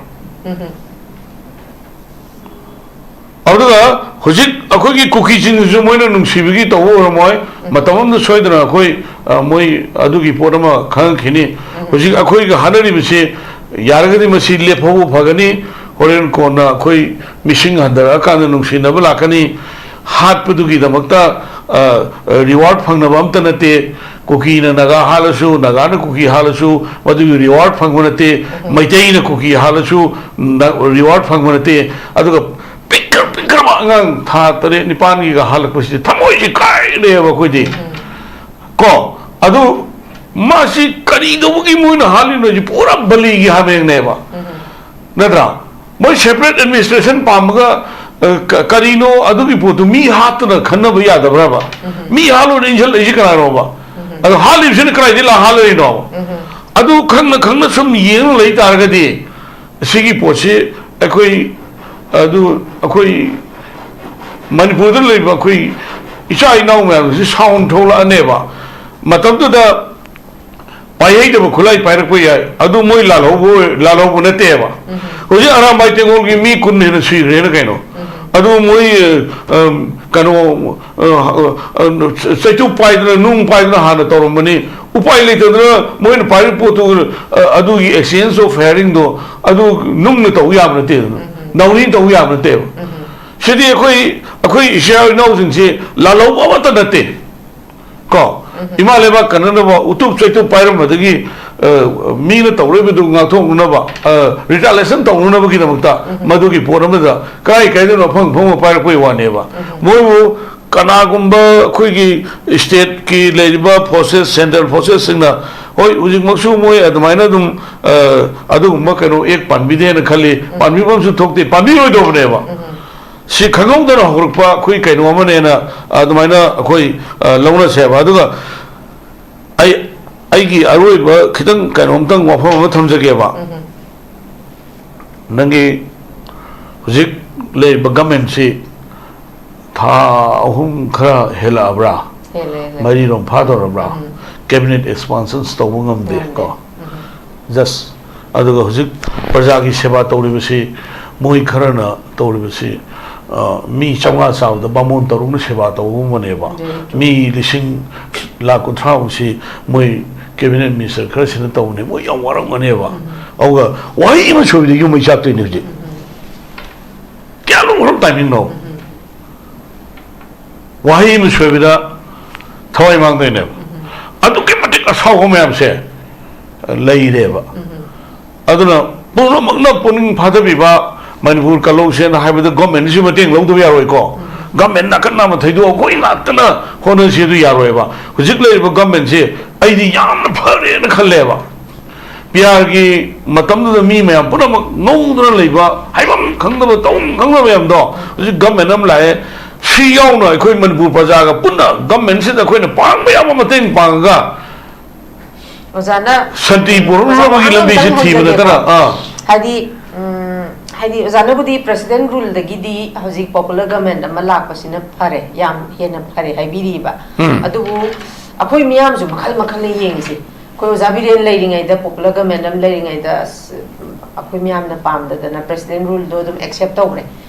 ꯑꯗꯨꯒ ꯍꯧꯖꯤꯛ ꯑꯩꯈꯣꯏꯒꯤ ꯀꯨꯀꯤꯁꯤꯡꯗꯨꯁꯨ ꯃꯣꯏꯅ ꯅꯨꯡꯁꯤꯕꯒꯤ ꯇꯧꯕ ꯑꯣꯏꯔꯝꯃꯣꯏ꯫ ꯃꯇꯝ ꯑꯃꯗ ꯁꯣꯏꯗꯅ ꯑꯩꯈꯣꯏ, ꯑ, ꯃꯣꯏ ꯑꯗꯨꯒꯤ ꯄꯣꯠ ꯑꯃ ꯈꯪꯉꯛꯈꯤꯅꯤ꯫ ꯍꯧꯖꯤꯛ ꯑꯩꯈꯣꯏꯒ ꯍꯥꯠꯅꯔꯤꯕꯁꯤ ꯌꯥꯔꯒꯗꯤ ꯃꯁꯤ ꯂꯦꯞꯍꯧꯕ ꯐꯒꯅꯤ꯫ ꯍꯣꯔꯦꯟ ꯀꯣꯟꯅ ꯑꯩꯈꯣꯏ ꯃꯤꯁꯤꯡ ꯍꯟꯊꯔꯛꯑꯀꯥꯟꯗ ꯅꯨꯡꯁꯤꯅꯕ ꯂꯥꯛꯀꯅꯤ꯫ ꯍꯥꯠꯄꯗꯨꯒꯤꯗꯃꯛꯇ, ꯑ, reward ꯐꯪꯅꯕ ꯑꯝꯇ ꯅꯠꯇꯦ꯫ ꯀꯨꯀꯤꯅ ꯅꯥꯒꯥ ꯍꯥꯠꯂꯁꯨ, ꯅꯥꯒꯥꯅ ꯀꯨꯀꯤ ꯍꯥꯠꯂꯁꯨ, ꯃꯗꯨꯒꯤ ꯔꯤꯋꯥꯔꯗ ꯐꯪꯕ ꯅꯠꯇꯦ꯫ ꯃꯩꯇꯩꯅ ꯀꯨꯀꯤ ꯍꯥꯠꯂꯁꯨ, ꯔꯤꯋꯥꯔꯗ ꯐꯪꯕ ꯅꯠꯇꯦ꯫ ꯑꯗꯨꯒ ꯄꯤꯛꯈ꯭ꯔ ꯄꯤꯛꯈ꯭ꯔꯕ ꯑꯉꯥꯡ ꯊꯥ ꯇꯔꯦꯠ ꯅꯤꯄꯥꯟꯒꯤꯒ ꯍꯥꯠꯂꯛꯄꯁꯤꯗꯤ ꯊꯃꯣꯏꯁꯤ ꯀꯥꯏꯔꯦꯕ ꯑꯩꯈꯣꯏꯗꯤ꯫ ꯀꯣ, ꯑꯗꯨ ꯃꯥꯁꯤ ꯀꯔꯤꯗꯧꯕꯒꯤ ꯃꯣꯏꯅ ꯍꯥꯠꯂꯤꯅꯣ ꯍꯥꯏꯁꯤ ꯄꯨꯔꯥ ꯕꯂꯤꯒꯤ ꯍꯥꯃꯦꯡꯅꯦꯕ꯫ ꯅꯠꯇ꯭ꯔꯥ? ꯃꯣꯏ ꯁꯦꯄꯔꯦꯠ ꯑꯦꯗꯃꯤꯅꯤꯁꯇ꯭ꯔꯦꯁꯟ ꯄꯥꯝꯃꯒ, ꯑ, ꯀ-, ꯀꯔꯤꯅꯣ ꯑꯗꯨꯒꯤ ꯄꯣꯠꯇꯨ ꯃꯤ ꯍꯥꯠꯇꯅ ꯈꯟꯅꯕ ꯌꯥꯗꯕ꯭ꯔꯕ? ꯃꯤ ꯍꯥꯠꯂꯣꯅ ꯏꯟꯁꯤꯜꯂꯛꯏꯁꯤ ꯀꯅꯥꯅꯣꯕ? ꯑꯗꯣ ꯍꯥꯠꯂꯤꯕꯁꯤꯅ ꯀꯗꯥꯏꯗꯒꯤ ꯂꯥꯛ ꯍꯥꯠꯂꯛꯏꯅꯣ? ꯑꯗꯨ ꯈꯪꯅ ꯈꯪꯅ ꯁꯨꯝ ꯌꯦꯡ ꯂꯩ ꯇꯥꯔꯒꯗꯤ, ꯁꯤꯒꯤ ꯄꯣꯠꯁꯤ ꯑꯩꯈꯣꯏ, ꯑꯗꯨ ꯑꯩꯈꯣꯏ ꯃꯅꯤꯄꯨꯔꯗ ꯂꯩꯕ ꯑꯩꯈꯣꯏ ꯏꯆꯥ ꯏꯅꯥꯎ ꯃꯌꯥꯝꯁꯤ ꯁꯥꯎꯟ ꯊꯣꯛꯂꯛꯑꯅꯦꯕ꯫ ꯃꯇꯝꯗꯨꯗ ꯄꯥꯏꯍꯩꯗꯕ ꯈꯨꯠꯂꯥꯏ ꯄꯥꯏꯔꯛꯄ ꯌꯥꯏ, ꯑꯗꯨ ꯃꯣꯏ ꯂꯥꯜꯍꯧꯕ ꯑꯣꯏ-, ꯂꯥꯜꯍꯧꯕ ꯅꯠꯇꯦꯕ꯫ ꯍꯧꯖꯤꯛ ꯑꯔꯥꯝꯕꯥꯏ ꯇꯦꯡꯒꯣꯜꯒꯤ ꯃꯤ ꯀꯨꯟ ꯍꯦꯟꯅ ꯁꯤꯈ꯭ꯔꯦꯅ ꯀꯩꯅꯣ꯫ ꯑꯗꯨ ꯃꯣꯏ, ꯑ, ꯀꯩꯅꯣ, ꯑ, ꯑ, ꯆꯩꯇꯨꯞ ꯄꯥꯏꯗꯅ, ꯅꯨꯡ ꯄꯥꯏꯗꯅ ꯍꯥꯟꯅ ꯇꯧꯔꯝꯕꯅꯤ꯫ ꯎꯄꯥꯏ ꯂꯩꯇꯗꯅ ꯃꯣꯏꯅ ꯄꯥꯏꯔꯤꯕ ꯄꯣꯠꯇꯨ, ꯑ, ꯑꯗꯨꯒꯤ exchange of firing ꯗꯣ ꯑꯗꯨ ꯅꯨꯡꯅ ꯇꯧ ꯌꯥꯕ ꯅꯠꯇꯦꯗꯅ, ꯅꯥꯎꯔꯤꯅ ꯇꯧ ꯌꯥꯕ ꯅꯠꯇꯦꯕ꯫ ꯁꯤꯗꯤ ꯑꯩꯈꯣꯏ, ꯑꯩꯈꯣꯏ ꯏꯆꯤꯜ ꯏꯅꯥꯎꯁꯤꯡꯁꯤ ꯂꯥꯜꯍꯧꯕ ꯑꯃꯠꯇ ꯅꯠꯇꯦ꯫ ꯀꯣ, ꯏꯃꯥ ꯂꯩꯕꯥꯛ ꯀꯟꯅꯅꯕ ꯎꯇꯨꯞ ꯆꯩꯇꯨꯞ ꯄꯥꯏꯔꯝꯕꯗꯒꯤ, ꯑ, ꯃꯤꯅ ꯇꯧꯔꯣꯏꯕꯗꯨ ꯉꯥꯛꯊꯣꯛꯅꯅꯕ, ꯑ, ꯔꯤꯇꯥꯂꯦꯁꯟ ꯇꯧꯅꯅꯕꯒꯤꯗꯃꯛꯇ ꯃꯗꯨꯒꯤ ꯄꯣꯠ ꯑꯃꯗ ꯀꯔꯥꯏ ꯀꯥꯏꯗꯅꯣ ꯑꯐꯪ ꯑꯐꯪꯕ ꯄꯥꯏꯔꯛꯄꯒꯤ ꯋꯥꯅꯦꯕ꯫ ꯃꯣꯏꯕꯨ ꯀꯅꯥꯒꯨꯝꯕ ꯑꯩꯈꯣꯏꯒꯤ ꯁ꯭ꯇꯦꯠꯀꯤ ꯂꯩꯔꯤꯕ ꯐꯣꯔꯁꯦꯁ, ꯁꯦꯟꯇ꯭ꯔꯦꯜ ꯐꯣꯔꯁꯦꯁꯁꯤꯡꯅ, ꯍꯣꯏ, ꯍꯧꯖꯤꯛꯃꯛꯁꯨ ꯃꯣꯏ ꯑꯗꯨꯃꯥꯏꯅ ꯑꯗꯨꯝ, ꯑ, ꯑꯗꯨꯒꯨꯝꯕ ꯀꯩꯅꯣ ꯑꯦꯛ ꯄꯥꯟꯕꯤꯗꯦꯅ ꯈꯜꯂꯤ, ꯄꯥꯟꯕꯤꯐꯝꯁꯨ ꯊꯣꯛꯇꯦ, ꯄꯥꯟꯕꯤꯔꯣꯏꯗꯧꯕꯅꯦꯕ꯫ ꯁꯤ ꯈꯪꯍꯧꯗꯅ ꯍꯧꯔꯛꯄ ꯑꯩꯈꯣꯏ ꯀꯩꯅꯣ ꯑꯃꯅꯦꯅ ꯑꯗꯨꯃꯥꯏꯅ ꯑꯩꯈꯣꯏ, ꯑ, ꯂꯧꯅꯁꯦꯕ꯫ ꯑꯗꯨꯒ ꯑꯩ, ꯑꯩꯒꯤ ꯑꯔꯣꯏꯕ ꯈꯤꯇꯪ ꯀꯩꯅꯣꯝꯇꯪ ꯋꯥꯐꯝ ꯑꯃ ꯊꯝꯖꯒꯦꯕ꯫ ꯅꯪꯒꯤ ꯍꯧꯖꯤꯛ ꯂꯩꯔꯤꯕ ꯒꯃꯦꯟꯁꯤ ꯊꯥ ꯑꯍꯨꯝ ꯈꯔ ꯍꯦꯜꯂꯛꯑꯕ꯭ꯔꯥ? ꯍꯦꯜꯂꯦ, ꯍꯦꯜꯂꯦ꯫ ꯃꯔꯤꯔꯣꯝ ꯐꯥꯗꯧꯔꯕ꯭ꯔꯥ? ꯀꯦꯕꯤꯅꯦꯠ ꯑꯦꯛꯁꯄꯥꯟꯁꯟꯁ ꯇꯧꯕ ꯉꯝꯗꯦ, ꯉꯝꯗꯦ꯫ ꯀꯣ? ꯖꯁ꯫ ꯑꯗꯨꯒ ꯍꯧꯖꯤꯛ ꯄ꯭ꯔꯖꯥꯒꯤ ꯁꯦꯕꯥ ꯇꯧꯔꯤꯕꯁꯤ, ꯃꯣꯏ ꯈꯔꯅ ꯇꯧꯔꯤꯕꯁꯤ, ꯑ, ꯃꯤ ꯆꯥꯝꯃꯉꯥ ꯆꯥꯕꯗ ꯕꯥꯃꯣꯟ ꯇꯔꯨꯛꯅ ꯁꯦꯕꯥ ꯇꯧꯕꯒꯨꯝꯕꯅꯦꯕ꯫ ꯃꯤ ꯂꯤꯁꯤꯡ ꯂꯥꯈ ꯀꯨꯟꯊ꯭ꯔꯥꯃꯨꯛꯁꯤ ꯃꯣꯏ ꯀꯦꯕꯤꯅꯦꯠ ꯃꯤꯅꯤꯁꯇꯔ ꯈꯔꯁꯤꯅ ꯇꯧꯕꯅꯦ꯫ ꯃꯣꯏ ꯌꯥꯝ ꯋꯥꯔꯝꯒꯅꯦꯕ꯫ ꯑꯗꯨꯒ ꯋꯥꯍꯩ ꯑꯃ ꯁꯣꯏꯕꯗ ꯌꯨꯝ ꯃꯩ ꯆꯥꯛꯇꯣꯏꯅꯦ ꯍꯧꯖꯤꯛ꯫ ꯀꯌꯥ ꯂꯨꯝꯈ꯭ꯔꯕ ꯇꯥꯏꯃꯤꯡꯅꯣ? ꯋꯥꯍꯩ ꯑꯃ ꯁꯣꯏꯕꯗ ꯊꯋꯥꯏ ꯃꯥꯡꯗꯣꯏꯅꯦꯕ꯫ ꯑꯁꯥꯎꯕ ꯃꯌꯥꯝꯁꯦ ꯂꯩꯔꯦꯕ꯫ ꯑꯗꯨꯅ ꯄꯨꯝꯅꯃꯛꯅ ꯄꯨꯛꯅꯤꯡ ꯐꯥꯊꯕꯤꯕ, ꯃꯅꯤꯄꯨꯔ ꯀꯜꯍꯧꯁꯦꯅ ꯍꯥꯏꯕꯗ ꯒꯣꯔꯃꯦꯟꯁꯤ ꯃꯇꯦꯡ ꯂꯧꯗꯕ ꯌꯥꯔꯣꯏꯀꯣ꯫ ꯒꯣꯔꯃꯦꯟ ꯅꯥꯀꯟ ꯅꯥꯝꯃ ꯊꯩꯗꯣꯛꯑ ꯑꯩꯈꯣꯏ ꯉꯥꯛꯇꯅ ꯍꯣꯠꯅꯁꯤ ꯑꯗꯨ ꯌꯥꯔꯣꯏꯕ꯫ ꯍꯧꯖꯤꯛ ꯂꯩꯔꯤꯕ ꯒꯣꯔꯃꯦꯟꯁꯤ ꯑꯩꯗꯤ ꯌꯥꯝꯅ ꯐꯔꯦꯅ ꯈꯜꯂꯦꯕ꯫ ꯄꯤ ꯑꯥꯔꯒꯤ ꯃꯇꯝꯗꯨꯗ ꯃꯤ ꯃꯌꯥꯝ ꯄꯨꯝꯅꯃꯛ ꯉꯧꯗꯅ ꯂꯩꯕ, ꯍꯥꯏꯐꯝ ꯈꯪꯗꯕ, ꯇꯧꯐꯝ ꯈꯪꯗꯕ ꯃꯌꯥꯝꯗꯣ ꯍꯧꯖꯤꯛ ꯒꯣꯔꯃꯦꯟ ꯑꯃ ꯂꯥꯛꯑꯦ꯫ ꯁꯤ ꯌꯥꯎꯅ ꯑꯩꯈꯣꯏ ꯃꯅꯤꯄꯨꯔ ꯄ꯭ꯔꯖꯥꯒ ꯄꯨꯟꯅ ꯒꯣꯔꯃꯦꯟꯁꯤꯗ ꯑꯩꯈꯣꯏꯅ ꯄꯥꯡꯕ ꯌꯥꯕ ꯃꯇꯦꯡ ꯄꯥꯡꯉꯒ ꯑꯣꯖꯥꯅ ꯁꯥꯟꯇꯤ ꯄꯨꯔꯛꯅꯕꯒꯤ ꯂꯝꯕꯤꯁꯤ ꯊꯤꯕ ꯅꯠꯇꯅ꯫ ꯑꯥ꯫ ꯍꯥꯏꯗꯤ, ꯎꯝ, ꯍꯥꯏꯗꯤ ꯑꯣꯖꯥꯅꯕꯨꯗꯤ ꯄ꯭ꯔꯦꯁꯤꯗꯦꯟ ꯔꯨꯜꯗꯒꯤꯗꯤ ꯍꯧꯖꯤꯛ ꯄꯣꯄꯨꯂꯔ ꯒꯃꯦꯟ ꯑꯃ ꯂꯥꯛꯄꯁꯤꯅ ꯐꯔꯦ, ꯌꯥꯝ ꯍꯦꯟꯅ ꯐꯔꯦ ꯍꯥꯏꯕꯤꯔꯤꯕ꯫ ꯎꯝ꯫ ꯑꯗꯨꯕꯨ ꯑꯩꯈꯣꯏ ꯃꯤꯌꯥꯝꯁꯨ ꯃꯈꯜ ꯃꯈꯜꯅ ꯌꯦꯡꯉꯤꯁꯦ꯫ ꯑꯩꯈꯣꯏ ꯑꯣꯖꯥ ꯕꯤꯔꯦꯟ ꯂꯩꯔꯤꯉꯩꯗ, ꯄꯣꯄꯨꯂꯔ ꯒꯃꯦꯟ ꯑꯃ ꯂꯩꯔꯤꯉꯩꯗ, ꯑꯁ, ꯑꯩꯈꯣꯏ ꯃꯤꯌꯥꯝꯅ ꯄꯥꯝꯗꯗꯅ ꯄ꯭ꯔꯦꯁꯤꯗꯦꯟ ꯔꯨꯜꯗꯣ ꯑꯗꯨꯝ ꯑꯦꯛꯁꯦꯞ ꯇꯧꯈ꯭ꯔꯦ꯫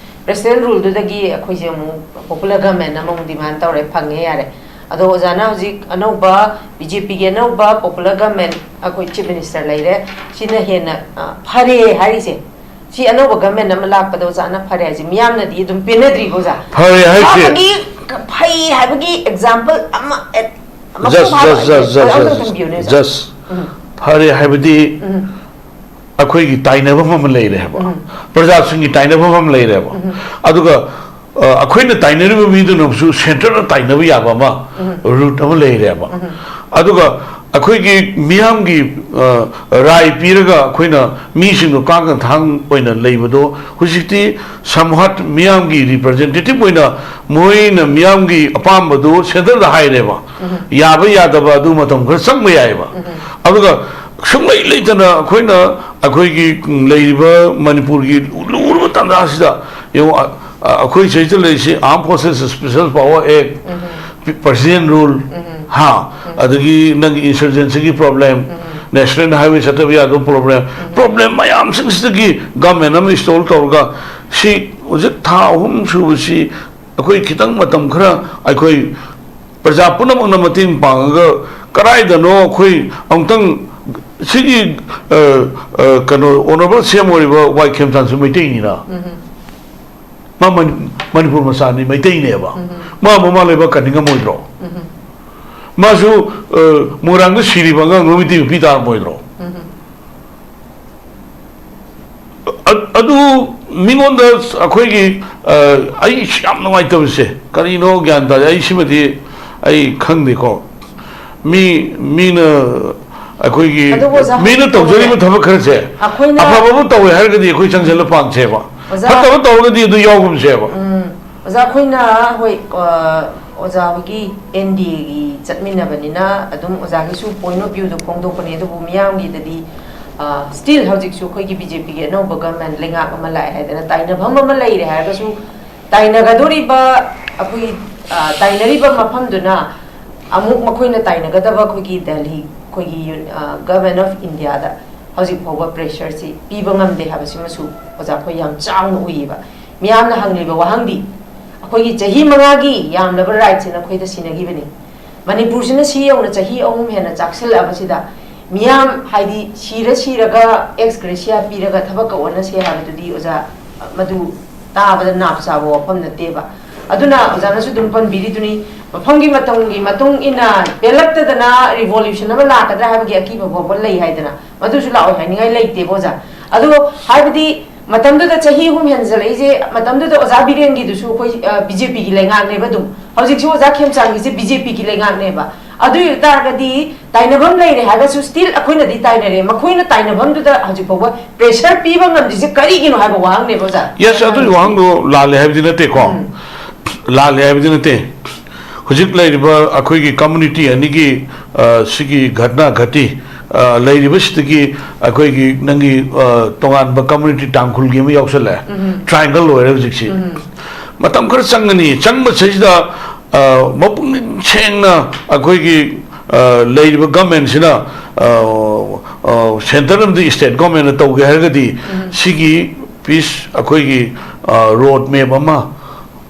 ꯄ꯭ꯔꯦꯁꯤꯗꯦꯟ ꯔꯨꯜꯗꯨꯗꯒꯤ ꯑꯩꯈꯣꯏꯁꯦ ꯑꯃꯨꯛ ꯄꯣꯄꯨꯂꯔ ꯒꯃꯦꯟ ꯑꯃꯃꯨꯛ ꯗꯤꯃꯥꯟ ꯇꯧꯔꯦ, ꯐꯪꯉꯦ, ꯌꯥꯔꯦ꯫ ꯑꯗꯣ ꯑꯣꯖꯥꯅ ꯍꯧꯖꯤꯛ ꯑꯅꯧꯕ ꯕꯤ ꯖꯦ ꯄꯤꯒꯤ ꯑꯅꯧꯕ ꯄꯣꯄꯨꯂꯔ ꯒꯃꯦꯟ, ꯑꯩꯈꯣꯏ ꯆꯤꯐ ꯃꯤꯅꯤꯁꯇꯔ ꯂꯩꯔꯦ, ꯁꯤꯅ ꯍꯦꯟꯅ, ꯑ, ꯐꯔꯦ ꯍꯥꯏꯔꯤꯁꯦ꯫ ꯁꯤ ꯑꯅꯧꯕ ꯒꯃꯦꯟ ꯑꯃ ꯂꯥꯛꯄꯗ ꯑꯣꯖꯥꯅ ꯐꯔꯦ ꯍꯥꯏꯁꯦ, ꯃꯤꯌꯥꯝꯅꯗꯤ ꯑꯗꯨꯝ ꯄꯦꯟꯅꯗ꯭ꯔꯤꯕ ꯑꯣꯖꯥ? ꯐꯔꯦ ꯍꯥꯏꯁꯦ꯫ ꯐꯕꯒꯤ, ꯐꯩ ꯍꯥꯏꯕꯒꯤ ꯑꯦꯛꯖꯥꯝꯄꯜ ꯑꯃ, ꯑꯦ, ꯃꯄꯨꯡ ꯖꯁ, ꯐꯥꯕ ꯖꯁ, ꯖꯁ, ꯖꯁ, ꯑꯃꯇꯪ ꯖꯁ, ꯊꯝꯕꯤꯌꯨꯅꯦ ꯑꯣꯖꯥ꯫ ꯖꯁ꯫ ꯎꯝ, ꯐꯔꯦ ꯍꯥꯏꯕꯗꯤ ꯎꯝ, ꯑꯩꯈꯣꯏꯒꯤ ꯇꯥꯏꯅꯐꯝ ꯑꯃ ꯂꯩꯔꯦ ꯍꯥꯏꯕ, ꯎꯝ꯫ ꯄ꯭ꯔꯖꯥꯁꯤꯡꯒꯤ ꯇꯥꯏꯅꯐꯝ ꯑꯃ ꯂꯩꯔꯦꯕ꯫ ꯎꯝ꯫ ꯑꯗꯨꯒ, ꯑ, ꯑꯩꯈꯣꯏꯅ ꯇꯥꯏꯅꯔꯤꯕ ꯃꯤꯗꯨꯅꯁꯨ ꯁꯦꯟꯇꯔꯗ ꯇꯥꯏꯅꯕ ꯌꯥꯕ ꯑꯃ, ꯎꯝ꯫ ꯔꯨꯠ ꯑꯃ ꯂꯩꯔꯦꯕ꯫ ꯎꯝ꯫ ꯑꯗꯨꯒ ꯑꯩꯈꯣꯏꯒꯤ ꯃꯤꯌꯥꯝꯒꯤ, ꯑ, ꯔꯥꯏ ꯄꯤꯔꯒ ꯑꯩꯈꯣꯏꯅ ꯃꯤꯁꯤꯡꯗꯣ ꯀꯥꯡꯒ ꯊꯥꯡ ꯑꯣꯏꯅ ꯂꯩꯕꯗꯣ ꯍꯧꯖꯤꯛꯇꯤ ꯁꯝꯍꯠ ꯃꯤꯌꯥꯝꯒꯤ ꯔꯤꯄ꯭ꯔꯖꯦꯟꯇꯦꯇꯤꯚ ꯑꯣꯏꯅ ꯃꯣꯏꯅ ꯃꯤꯌꯥꯝꯒꯤ ꯑꯄꯥꯝꯕꯗꯨ ꯁꯦꯟꯇꯔꯗ ꯍꯥꯏꯔꯦꯕ꯫ ꯌꯥꯕ ꯌꯥꯗꯕ ꯑꯗꯨ ꯃꯇꯝ ꯈꯔ ꯆꯪꯕ ꯌꯥꯏꯑꯕ꯫ ꯑꯗꯨꯒ ꯁꯨꯡꯂꯩ ꯂꯩꯇꯅ ꯑꯩꯈꯣꯏꯅ ꯑꯩꯈꯣꯏꯒꯤ ꯂꯩꯔꯤꯕ ꯃꯅꯤꯄꯨꯔꯒꯤ ꯂꯨꯔꯕ ꯇꯥꯟꯖꯥꯁꯤꯗ ꯌꯦꯡꯉꯨ, ꯑ, ꯑ, ꯑꯩꯈꯣꯏ ꯁꯤꯗꯩꯗ ꯂꯩꯔꯤꯁꯤ Armed Forces Special Power Act, President Rule, ꯍꯥ, ꯑꯗꯒꯤ ꯅꯪꯒꯤ ꯏꯟꯁꯔꯖꯦꯟꯁꯤꯒꯤ ꯄ꯭ꯔꯣꯕ꯭ꯂꯦꯝ, ꯅꯦꯁꯅꯦꯜ ꯍꯥꯏꯋꯦ ꯆꯠꯇꯕ ꯌꯥꯗꯕ ꯄ꯭ꯔꯣꯕ꯭ꯂꯦꯝ, ꯄ꯭ꯔꯣꯕ꯭ꯂꯦꯝ ꯃꯌꯥꯝꯁꯤꯡꯁꯤꯗꯒꯤ ꯒꯃꯦꯟ ꯑꯃ ꯏꯟꯁꯇꯣꯜ ꯇꯧꯔꯒ ꯁꯤ ꯍꯧꯖꯤꯛ ꯊꯥ ꯑꯍꯨꯝ ꯁꯨꯕꯁꯤ ꯑꯩꯈꯣꯏ ꯈꯤꯇꯪ ꯃꯇꯝ ꯈꯔ ꯑꯩꯈꯣꯏ ꯄ꯭ꯔꯖꯥ ꯄꯨꯝꯅꯃꯛꯅ ꯃꯇꯦꯡ ꯄꯥꯡꯉꯒ ꯀꯗꯥꯏꯗꯅꯣ ꯑꯩꯈꯣꯏ ꯑꯃꯨꯛꯇꯪ ꯁꯤꯒꯤ, ꯑ, ꯑ, ꯀꯩꯅꯣ, ꯑꯣꯅꯔꯦꯕꯜ ꯁꯤ ꯑꯦꯝ ꯑꯣꯏꯔꯤꯕ ꯋꯥꯏ ꯈꯦꯝꯆꯥꯟꯁꯨ ꯃꯩꯇꯩꯅꯤꯅ꯫ ꯃꯥ ꯃꯅꯤ-, ꯃꯅꯤꯄꯨꯔ ꯃꯆꯥꯅꯤ, ꯃꯩꯇꯩꯅꯦꯕ꯫ ꯃꯥ ꯃꯃꯥ ꯂꯩꯕꯥꯛ ꯀꯟꯅꯤꯡꯉꯝꯃꯣꯏꯗ꯭ꯔꯣ? ꯃꯥꯁꯨ, ꯑ, ꯃꯣꯏꯔꯥꯡꯗ ꯁꯤꯔꯤꯕ ꯑꯉꯥꯡꯗꯣ ꯃꯩꯇꯩ ꯅꯨꯄꯤ ꯇꯥꯔꯝꯃꯣꯏꯗ꯭ꯔꯣ? ꯑ-, ꯑꯗꯨ ꯃꯤꯉꯣꯟꯗ ꯑꯩꯈꯣꯏꯒꯤ, ꯑ, ꯑꯩ ꯌꯥꯝ ꯅꯨꯡꯉꯥꯏꯇꯕꯁꯦ ꯀꯔꯤꯅꯣ ꯒ꯭ꯌꯥꯟ ꯇꯥꯗꯦ꯫ ꯑꯩ ꯁꯤꯃꯗꯤ ꯑꯩ ꯈꯪꯗꯦꯀꯣ꯫ ꯃꯤ, ꯃꯤꯅ ꯑꯩꯈꯣꯏꯒꯤ, ꯑꯗꯨꯕꯨ ꯑꯣꯖꯥ, ꯃꯤꯅ ꯍꯧꯖꯤꯛ ꯇꯧꯖꯔꯤꯕ ꯇꯧꯔꯦ꯫ ꯊꯕꯛ ꯈꯔꯁꯦ ꯑꯩꯈꯣꯏꯅ ꯑꯐꯕ ꯑꯃ ꯇꯧꯋꯦ ꯍꯥꯏꯔꯒꯗꯤ ꯑꯩꯈꯣꯏ ꯆꯪꯁꯤꯜꯂ ꯄꯥꯡꯁꯦꯕ꯫ ꯑꯣꯖꯥ, ꯐꯠꯇꯕ ꯇꯧꯔꯒꯗꯤ ꯑꯗꯨ ꯌꯥꯎꯒꯨꯝꯁꯦꯕ꯫ ꯎꯝ꯫ ꯑꯣꯖꯥ, ꯑꯩꯈꯣꯏꯅ, ꯍꯣꯏ, ꯑ, ꯑꯣꯖꯥ ꯍꯣꯏꯒꯤ ꯑꯦꯟ ꯗꯤ ꯑꯦꯒꯤ ꯆꯠꯃꯤꯟꯅꯕꯅꯤꯅ ꯑꯗꯨꯝ ꯑꯣꯖꯥꯒꯤꯁꯨ point of viewꯗꯣ ꯐꯣꯡꯗꯣꯛꯄꯅꯦ, ꯑꯗꯨꯕꯨ ꯃꯤꯌꯥꯝꯒꯤꯗꯗꯤ, ꯑ, still ꯍꯧꯖꯤꯛꯁꯨ ꯑꯩꯈꯣꯏꯒꯤ B J Pꯒꯤ ꯑꯅꯧꯕ government ꯂꯩꯉꯥꯛ ꯑꯃ ꯂꯥꯛꯑꯦ ꯍꯥꯏꯗꯅ ꯇꯥꯏꯅꯐꯝ ꯑꯃ ꯂꯩꯔꯦ ꯍꯥꯏꯔꯒꯁꯨ ꯇꯥꯏꯅꯒꯗꯣꯔꯤꯕ ꯑꯩꯈꯣꯏꯒꯤ, ꯑ, ꯇꯥꯏꯅꯔꯤꯕ ꯃꯐꯝꯗꯨꯅ ꯑꯃꯨꯛ ꯃꯈꯣꯏꯅ ꯇꯥꯏꯅꯒꯗꯕ ꯑꯩꯈꯣꯏꯒꯤ ꯗꯦꯜꯍꯤ, ꯑꯩꯈꯣꯏꯒꯤ ꯌꯨ-, ꯑ, Government of Indiaꯗ ꯍꯧꯖꯤꯛ ꯐꯥꯎꯕ pressureꯁꯤ ꯄꯤꯕ ꯉꯝꯗꯦ ꯍꯥꯏꯕꯁꯤꯃꯁꯨ ꯑꯣꯖꯥ ꯑꯩꯈꯣꯏ ꯌꯥꯝ ꯆꯥꯎꯅ ꯎꯏꯌꯦꯕ꯫ ꯃꯤꯌꯥꯝꯅ ꯍꯪꯂꯤꯕ ꯋꯥꯍꯪꯗꯤ, ꯑꯩꯈꯣꯏꯒꯤ ꯆꯍꯤ ꯃꯉꯥꯒꯤ ꯌꯥꯝꯂꯕ rightꯁꯤ ꯅꯈꯣꯏꯗ ꯁꯤꯟꯅꯈꯤꯕꯅꯤ꯫ ꯃꯅꯤꯄꯨꯔꯁꯤꯅ ꯁꯤ ꯌꯧꯅ ꯆꯍꯤ ꯑꯍꯨꯝ ꯍꯦꯟꯅ ꯆꯥꯛꯁꯤꯜꯂꯛꯑꯕꯁꯤꯗ, ꯃꯤꯌꯥꯝ, ꯍꯥꯏꯗꯤ, ꯁꯤꯔ ꯁꯤꯔꯒ ex gratia ꯄꯤꯔꯒ ꯊꯕꯛꯀ ꯑꯣꯟꯅꯁꯦ ꯍꯥꯏꯕꯗꯨꯗꯤ, ꯑꯣꯖꯥ, ꯃꯗꯨ ꯇꯥꯕꯗ ꯅꯥꯞ ꯆꯥꯕ ꯋꯥꯐꯝ ꯅꯠꯇꯦꯕ꯫ ꯑꯗꯨꯅ ꯑꯣꯖꯥꯅꯁꯨ ꯑꯗꯨꯝ ꯄꯟꯕꯤꯔꯤꯗꯨꯅꯤ, ꯃꯐꯝꯒꯤ ꯃꯇꯝꯒꯤ ꯃꯇꯨꯡ ꯏꯟꯅ ꯄꯦꯜꯂꯛꯇꯗꯅ revolution ꯑꯃ ꯂꯥꯛꯀꯗ꯭ꯔꯥ ꯍꯥꯏꯕꯒꯤ ꯑꯀꯤꯕ ꯐꯥꯎꯕ ꯂꯩ ꯍꯥꯏꯗꯅ, ꯃꯗꯨꯁꯨ ꯂꯥꯛꯑꯣꯏ ꯍꯥꯏꯅꯤꯡꯉꯥꯏ ꯂꯩꯇꯦꯕ, ꯑꯣꯖꯥ꯫ ꯑꯗꯣ, ꯍꯥꯏꯕꯗꯤ, ꯃꯇꯝꯗꯨꯗ ꯆꯍꯤ ꯑꯍꯨꯝ ꯍꯦꯟꯖꯜꯂꯛꯏꯁꯦ, ꯃꯇꯝꯗꯨꯗ ꯑꯣꯖꯥ ꯕꯤꯔꯦꯟꯒꯤꯗꯨꯁꯨ ꯑꯩꯈꯣꯏ, ꯑ, B J Pꯒꯤ ꯂꯩꯉꯥꯛꯅꯦꯕ ꯑꯗꯨꯝ꯫ ꯍꯧꯖꯤꯛꯁꯨ ꯑꯣꯖꯥ ꯈꯦꯝꯆꯥꯟꯒꯤꯁꯦ B J Pꯒꯤ ꯂꯩꯉꯥꯛꯅꯦꯕ꯫ ꯑꯗꯨ ꯑꯣꯏ ꯇꯥꯔꯒꯗꯤ ꯇꯥꯏꯅꯐꯝ ꯂꯩꯔꯦ ꯍꯥꯏꯔꯒꯁꯨ still ꯑꯩꯈꯣꯏꯅꯗꯤ ꯇꯥꯏꯅꯔꯦ꯫ ꯃꯈꯣꯏꯅ ꯇꯥꯏꯅꯐꯝꯗꯨꯗ ꯍꯧꯖꯤꯛ ꯐꯥꯎꯕ pressure ꯄꯤꯕ ꯉꯝꯗ꯭ꯔꯤꯁꯦ ꯀꯔꯤꯒꯤꯅꯣ ꯍꯥꯏꯕ ꯋꯥꯍꯪꯅꯦꯕ, ꯑꯣꯖꯥ꯫ Yes, ꯑꯗꯨꯒꯤ ꯋꯥꯍꯪꯗꯣ ꯂꯥꯜꯂꯦ ꯍꯥꯏꯕꯗꯤ ꯅꯠꯇꯦꯀꯣ꯫ ꯎꯝ꯫ ꯂꯥꯜꯂꯦ ꯍꯥꯏꯕꯗꯤ ꯅꯠꯇꯦ꯫ ꯍꯧꯖꯤꯛ ꯂꯩꯔꯤꯕ ꯑꯩꯈꯣꯏꯒꯤ community ꯑꯅꯤꯒꯤ, ꯑ, ꯁꯤꯒꯤ ꯘꯇꯅꯥ ꯘꯇꯤ, ꯑ, ꯂꯩꯔꯤꯕꯁꯤꯗꯒꯤ ꯑꯩꯈꯣꯏꯒꯤ ꯅꯪꯒꯤ, ꯑ, ꯇꯣꯉꯥꯟꯕ community ꯇꯥꯡꯈꯨꯜꯒꯤ ꯑꯃ ꯌꯥꯎꯁꯜꯂꯛꯑꯦ꯫ ꯎꯝ꯫ Triangle ꯑꯣꯏꯔꯦ ꯍꯧꯖꯤꯛꯁꯤ꯫ ꯎꯝ꯫ ꯃꯇꯝ ꯈꯔ ꯆꯪꯒꯅꯤ꯫ ꯆꯪꯕꯁꯤꯗ, ꯑ, ꯃꯄꯨꯛꯅꯤꯡ ꯁꯦꯡꯅ ꯑꯩꯈꯣꯏꯒꯤ, ꯑ, ꯂꯩꯔꯤꯕ governmentꯁꯤꯅ, ꯑ, ꯑ, centre ꯑꯃꯗꯤ state governmentꯅ ꯇꯧꯒꯦ ꯍꯥꯏꯔꯒꯗꯤ, ꯎꯝ꯫ ꯁꯤꯒꯤ peace ꯑꯩꯈꯣꯏꯒꯤ, ꯑ, road map ꯑꯃ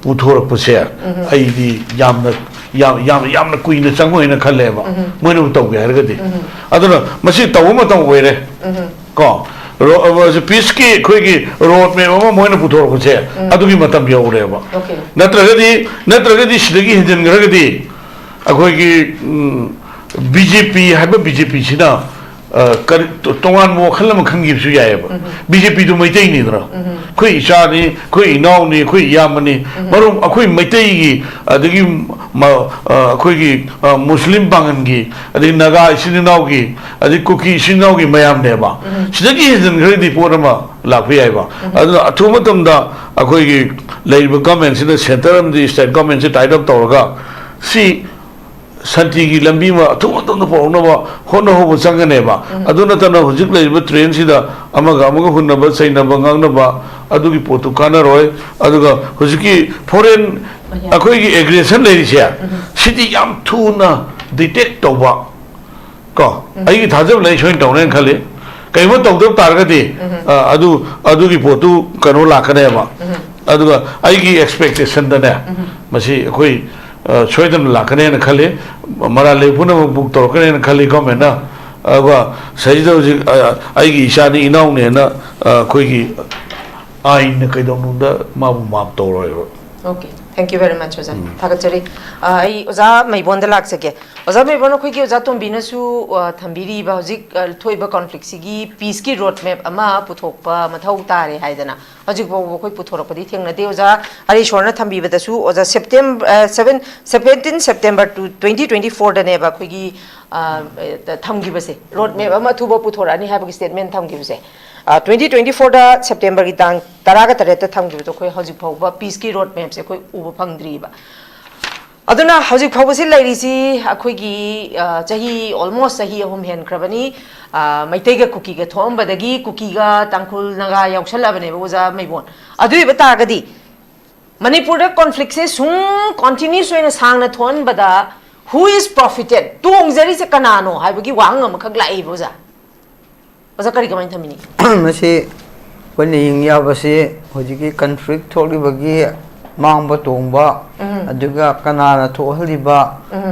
ꯄꯨꯊꯣꯔꯛꯄꯁꯦ, ꯎꯝ꯫ ꯑꯩꯗꯤ ꯌꯥꯝꯅ, ꯌꯥꯝ, ꯌꯥꯝ, ꯌꯥꯝꯅ ꯀꯨꯏꯅ ꯆꯪꯉꯣꯏꯅ ꯈꯜꯂꯦꯕ, ꯎꯝ꯫ ꯃꯣꯏꯅꯕꯨ ꯇꯧꯒꯦ ꯍꯥꯏꯔꯒꯗꯤ꯫ ꯎꯝ꯫ ꯑꯗꯨꯅ ꯃꯁꯤ ꯇꯧꯕ ꯃꯇꯝ ꯑꯣꯏꯔꯦ꯫ ꯎꯝ꯫ ꯀꯣ, ꯔꯣ-, ꯑ, peaceꯀꯤ ꯑꯩꯈꯣꯏꯒꯤ road map ꯑꯃ ꯃꯣꯏꯅ ꯄꯨꯊꯣꯔꯛꯄꯁꯦ, ꯎꯝ꯫ ꯑꯗꯨꯒꯤ ꯃꯇꯝ ꯌꯧꯔꯦꯕ꯫ Okay꯫ ꯅꯠꯇ꯭ꯔꯒꯗꯤ, ꯅꯠꯇ꯭ꯔꯒꯗꯤ ꯁꯤꯗꯒꯤ ꯍꯦꯟꯖꯤꯟꯈ꯭ꯔꯒꯗꯤ ꯑꯩꯈꯣꯏꯒꯤ ꯕꯤ ꯖꯦ ꯄꯤ ꯍꯥꯏꯕ ꯕꯤ ꯖꯦ ꯄꯤꯁꯤꯅ ꯀꯔꯤ ꯇꯣꯉꯥꯟꯕ ꯋꯥꯈꯜ ꯑꯃ ꯈꯟꯈꯤꯕꯁꯨ ꯌꯥꯏꯑꯕ꯫ ꯕꯤ ꯖꯦ ꯄꯤꯗꯨ ꯃꯩꯇꯩꯅꯤꯗꯅ, ꯑꯩꯈꯣꯏ ꯏꯆꯥꯅꯤ, ꯑꯩꯈꯣꯏ ꯏꯅꯥꯎꯅꯤ, ꯑꯩꯈꯣꯏ ꯏꯌꯥꯝꯕꯅꯤ, ꯃꯔꯨꯞ ꯑꯩꯈꯣꯏ ꯃꯩꯇꯩꯒꯤ, ꯑꯗꯒꯤ ꯑꯩꯈꯣꯏꯒꯤ ꯃꯨꯁꯂꯤꯝ ꯄꯥꯡꯒꯟꯒꯤ, ꯑꯗꯒꯤ ꯅꯥꯒꯥ ꯏꯆꯤꯟ ꯏꯅꯥꯎꯒꯤ, ꯑꯗꯒꯤ ꯀꯨꯀꯤ ꯏꯆꯤꯟ ꯏꯅꯥꯎꯒꯤ ꯃꯌꯥꯝꯅꯦꯕ꯫ ꯁꯤꯗꯒꯤ ꯍꯦꯟꯖꯤꯟꯈ꯭ꯔꯒꯗꯤ ꯄꯣꯠ ꯑꯃ ꯂꯥꯛꯄ ꯌꯥꯏꯕ꯫ ꯑꯗꯨꯅ ꯑꯊꯨꯕ ꯃꯇꯝꯗ ꯑꯩꯈꯣꯏꯒꯤ ꯂꯩꯔꯤꯕ ꯒꯃꯦꯟꯁꯤꯅ, ꯁꯦꯟꯇꯔ ꯑꯃꯗꯤ ꯁ꯭ꯇꯦꯠ ꯒꯃꯦꯟꯁꯤ ꯇꯥꯏꯠ ꯑꯞ ꯇꯧꯔꯒ ꯁꯤ ꯁꯥꯟꯇꯤꯒꯤ ꯂꯝꯕꯤ ꯑꯃ ꯑꯊꯨꯕ ꯃꯇꯝꯗ ꯄꯨꯔꯛꯅꯕ ꯍꯣꯠꯅꯍꯧꯕ ꯆꯪꯒꯅꯦꯕ꯫ ꯑꯗꯨ ꯅꯠꯇꯅ ꯍꯧꯖꯤꯛ ꯂꯩꯔꯤꯕ ꯇ꯭ꯔꯦꯟꯁꯤꯗ ꯑꯃꯒ ꯑꯃꯒ ꯍꯨꯟꯅꯕ, ꯆꯩꯅꯕ, ꯉꯥꯡꯅꯕ, ꯑꯗꯨꯒꯤ ꯄꯣꯠꯇꯨ ꯀꯥꯟꯅꯔꯣꯏ꯫ ꯑꯗꯨꯒ ꯍꯧꯖꯤꯛꯀꯤ ꯐꯣꯔꯦꯟ ꯑꯩꯈꯣꯏꯒꯤ ꯑꯦꯒ꯭ꯔꯦꯁꯟ ꯂꯩꯔꯤꯁꯦ, ꯁꯤꯗꯤ ꯌꯥꯝ ꯊꯨꯅ ꯗꯤꯇꯦꯛ ꯇꯧꯕ, ꯀꯣ, ꯑꯩꯒꯤ ꯊꯥꯖꯕ ꯂꯩ, ꯁꯣꯏꯅ ꯇꯧꯅꯦꯅ ꯈꯜꯂꯤ꯫ ꯀꯩꯒꯨꯝꯕ ꯇꯧꯗꯕ ꯇꯥꯔꯒꯗꯤ, ꯑ, ꯑꯗꯨ, ꯑꯗꯨꯒꯤ ꯄꯣꯠꯇꯨ ꯀꯩꯅꯣ ꯂꯥꯛꯀꯅꯦꯕ꯫ ꯑꯗꯨꯒ ꯑꯩꯒꯤ ꯑꯦꯛꯁꯄꯦꯛꯇꯦꯁꯟꯗꯅꯦ, ꯃꯁꯤ ꯑꯩꯈꯣꯏ, ꯑ, ꯁꯣꯏꯗꯅ ꯂꯥꯛꯀꯅꯦꯅ ꯈꯜꯂꯤ꯫ ꯃꯔꯥꯜ ꯂꯩ ꯄꯨꯝꯅꯃꯛ ꯕꯨꯛ ꯇꯧꯔꯛꯀꯅꯦꯅ ꯈꯜꯂꯤ ꯒꯣꯔꯃꯦꯟꯅ꯫ ꯑꯗꯨꯒ ꯁꯤꯗꯩꯁꯤꯗ ꯍꯧꯖꯤꯛ, ꯑ, ꯑꯩꯒꯤ ꯏꯆꯥꯅꯤ ꯏꯅꯥꯎꯅꯦꯅ, ꯑ, ꯑꯩꯈꯣꯏꯒꯤ ꯑꯥꯏꯟꯅ ꯀꯩꯗꯧꯅꯨꯡꯗ ꯃꯥꯕꯨ ꯃꯥꯞ ꯇꯧꯔꯣꯏꯕ꯫ Okay, thank you very much ꯑꯣꯖꯥ꯫ ꯊꯥꯒꯠꯆꯔꯤ꯫ ꯑ, ꯑꯩ ꯑꯣꯖꯥ ꯃꯩꯕꯣꯟꯗ ꯂꯥꯛꯆꯒꯦ꯫ ꯑꯣꯖꯥ ꯃꯩꯕꯣꯟ, ꯑꯩꯈꯣꯏꯒꯤ ꯑꯣꯖꯥ ꯇꯣꯝꯕꯤꯅꯁꯨ, ꯑ, ꯊꯝꯕꯤꯔꯤꯕ ꯍꯧꯖꯤꯛ, ꯑ, ꯊꯣꯛꯏꯕ ꯀꯣꯟꯐ꯭ꯂꯤꯛꯁꯤꯒꯤ ꯄꯤꯁꯀꯤ ꯔꯣꯗ ꯃꯦꯞ ꯑꯃ ꯄꯨꯊꯣꯛꯄ ꯃꯊꯧ ꯇꯥꯔꯦ ꯍꯥꯏꯗꯅ ꯍꯧꯖꯤꯛ ꯐꯥꯎꯕ ꯑꯩꯈꯣꯏ ꯄꯨꯊꯣꯔꯛꯄꯗꯤ ꯊꯦꯡꯅꯗꯦ꯫ ꯑꯣꯖꯥ ꯍꯔꯤꯁꯣꯔꯅ ꯊꯝꯕꯤꯕꯗꯁꯨ ꯑꯣꯖꯥ ꯁꯦꯞꯇꯦꯝ-, ꯑ, seven, seventeen September to twenty twenty fourꯗꯅꯦꯕ ꯑꯩꯈꯣꯏꯒꯤ, ꯑ, ꯊꯝꯈꯤꯕꯁꯦ, ꯔꯣꯗ ꯃꯦꯞ ꯑꯃ ꯑꯊꯨꯕ ꯄꯨꯊꯣꯔꯛꯑꯅꯤ ꯍꯥꯏꯕꯒꯤ ꯁ꯭ꯇꯦꯠꯃꯦꯟ ꯊꯝꯈꯤꯕꯁꯦ꯫ ꯑ, twenty twenty fourꯗ ꯁꯦꯞꯇꯦꯝꯕꯔꯒꯤ ꯇꯥꯡ ꯇꯔꯥꯒ ꯇꯔꯦꯠꯇ ꯊꯝꯈꯤꯕꯗꯣ ꯑꯩꯈꯣꯏ ꯍꯧꯖꯤꯛ ꯐꯥꯎꯕ ꯄꯤꯁꯀꯤ ꯔꯣꯗ ꯃꯦꯞꯁꯦ ꯑꯩꯈꯣꯏ ꯎꯕ ꯐꯪꯗ꯭ꯔꯤꯕ꯫ ꯑꯗꯨꯅ ꯍꯧꯖꯤꯛ ꯐꯥꯎꯕꯁꯤ ꯂꯩꯔꯤꯁꯤ ꯑꯩꯈꯣꯏꯒꯤ, ꯑ, ꯆꯍꯤ, almost ꯆꯍꯤ ꯑꯍꯨꯝ ꯍꯦꯟꯈ꯭ꯔꯕꯅꯤ꯫ ꯑ, ꯃꯩꯇꯩꯒ ꯀꯨꯀꯤꯒ ꯊꯣꯛꯑꯝꯕꯗꯒꯤ ꯀꯨꯀꯤꯒ ꯇꯥꯡꯈꯨꯜ ꯅꯥꯒꯥ ꯌꯥꯎꯁꯜꯂꯛꯑꯕꯅꯦꯕ ꯑꯣꯖꯥ ꯃꯩꯕꯣꯟ꯫ ꯑꯗꯨ ꯑꯣꯏꯕ ꯇꯥꯔꯒꯗꯤ ꯃꯅꯤꯄꯨꯔꯗ ꯀꯣꯟꯐ꯭ꯂꯤꯛꯁꯦ ꯁꯨꯝ ꯀꯣꯟꯇꯤꯅ꯭ꯌꯨꯁ ꯑꯣꯏꯅ ꯁꯥꯡꯅ ꯊꯣꯛꯍꯟꯕꯗ who is profited, ꯇꯣꯡꯖꯔꯤꯁꯦ ꯀꯅꯥꯅꯣ ꯍꯥꯏꯕꯒꯤ ꯋꯥꯍꯪ ꯑꯃꯈꯛ ꯂꯥꯛꯏꯕ ꯑꯣꯖꯥ꯫ ꯑꯣꯖꯥ ꯀꯔꯤ ꯀꯃꯥꯏꯅ ꯊꯝꯕꯤꯅꯤ? ꯃꯁꯤ ꯑꯩꯈꯣꯏꯅ ꯌꯦꯡ ꯌꯥꯕꯁꯤ ꯍꯧꯖꯤꯛꯀꯤ ꯀꯟꯐ꯭ꯂꯤꯛ ꯊꯣꯛꯂꯤꯕꯒꯤ ꯃꯥꯡꯕ ꯇꯣꯡꯕ, ꯑꯗꯨꯒ ꯀꯅꯥꯅ ꯊꯣꯛꯍꯜꯂꯤꯕ,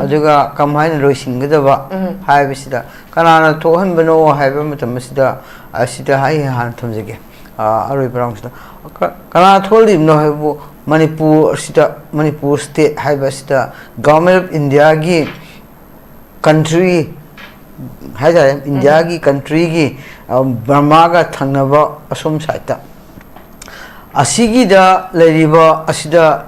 ꯑꯗꯨꯒ ꯀꯃꯥꯏꯅ ꯂꯣꯏꯁꯤꯟꯒꯗꯕ ꯍꯥꯏꯕꯁꯤꯗ, ꯀꯅꯥꯅ ꯊꯣꯛꯍꯟꯕꯅꯣ ꯍꯥꯏꯕ ꯃꯇꯝ ꯑꯁꯤꯗ, ꯑꯁꯤꯗ ꯑꯩ ꯍꯥꯟꯅ ꯊꯝꯖꯒꯦ꯫ ꯑꯥ, ꯑꯔꯣꯏꯕ ꯔꯥꯎꯟꯁꯤꯗ ꯀ-, ꯀꯅꯥ ꯊꯣꯛꯍꯜꯂꯤꯕꯅꯣ ꯍꯥꯏꯕꯕꯨ, ꯃꯅꯤꯄꯨꯔ ꯑꯁꯤꯗ, ꯃꯅꯤꯄꯨꯔ ꯁ꯭ꯇꯦꯠ ꯍꯥꯏꯕ ꯑꯁꯤꯗ Government of Indiaꯒꯤ ꯀꯟꯇ꯭ꯔꯤ ꯍꯥꯏꯇꯥꯔꯦ, ꯏꯟꯗꯤꯌꯥꯒꯤ ꯀꯟꯇ꯭ꯔꯤꯒꯤ, ꯑ, ꯕꯔꯃꯥꯒ ꯊꯪꯅꯕ ꯑꯁꯣꯝ ꯁꯥꯏꯠꯇ, ꯑꯁꯤꯒꯤꯗ ꯂꯩꯔꯤꯕ ꯑꯁꯤꯗ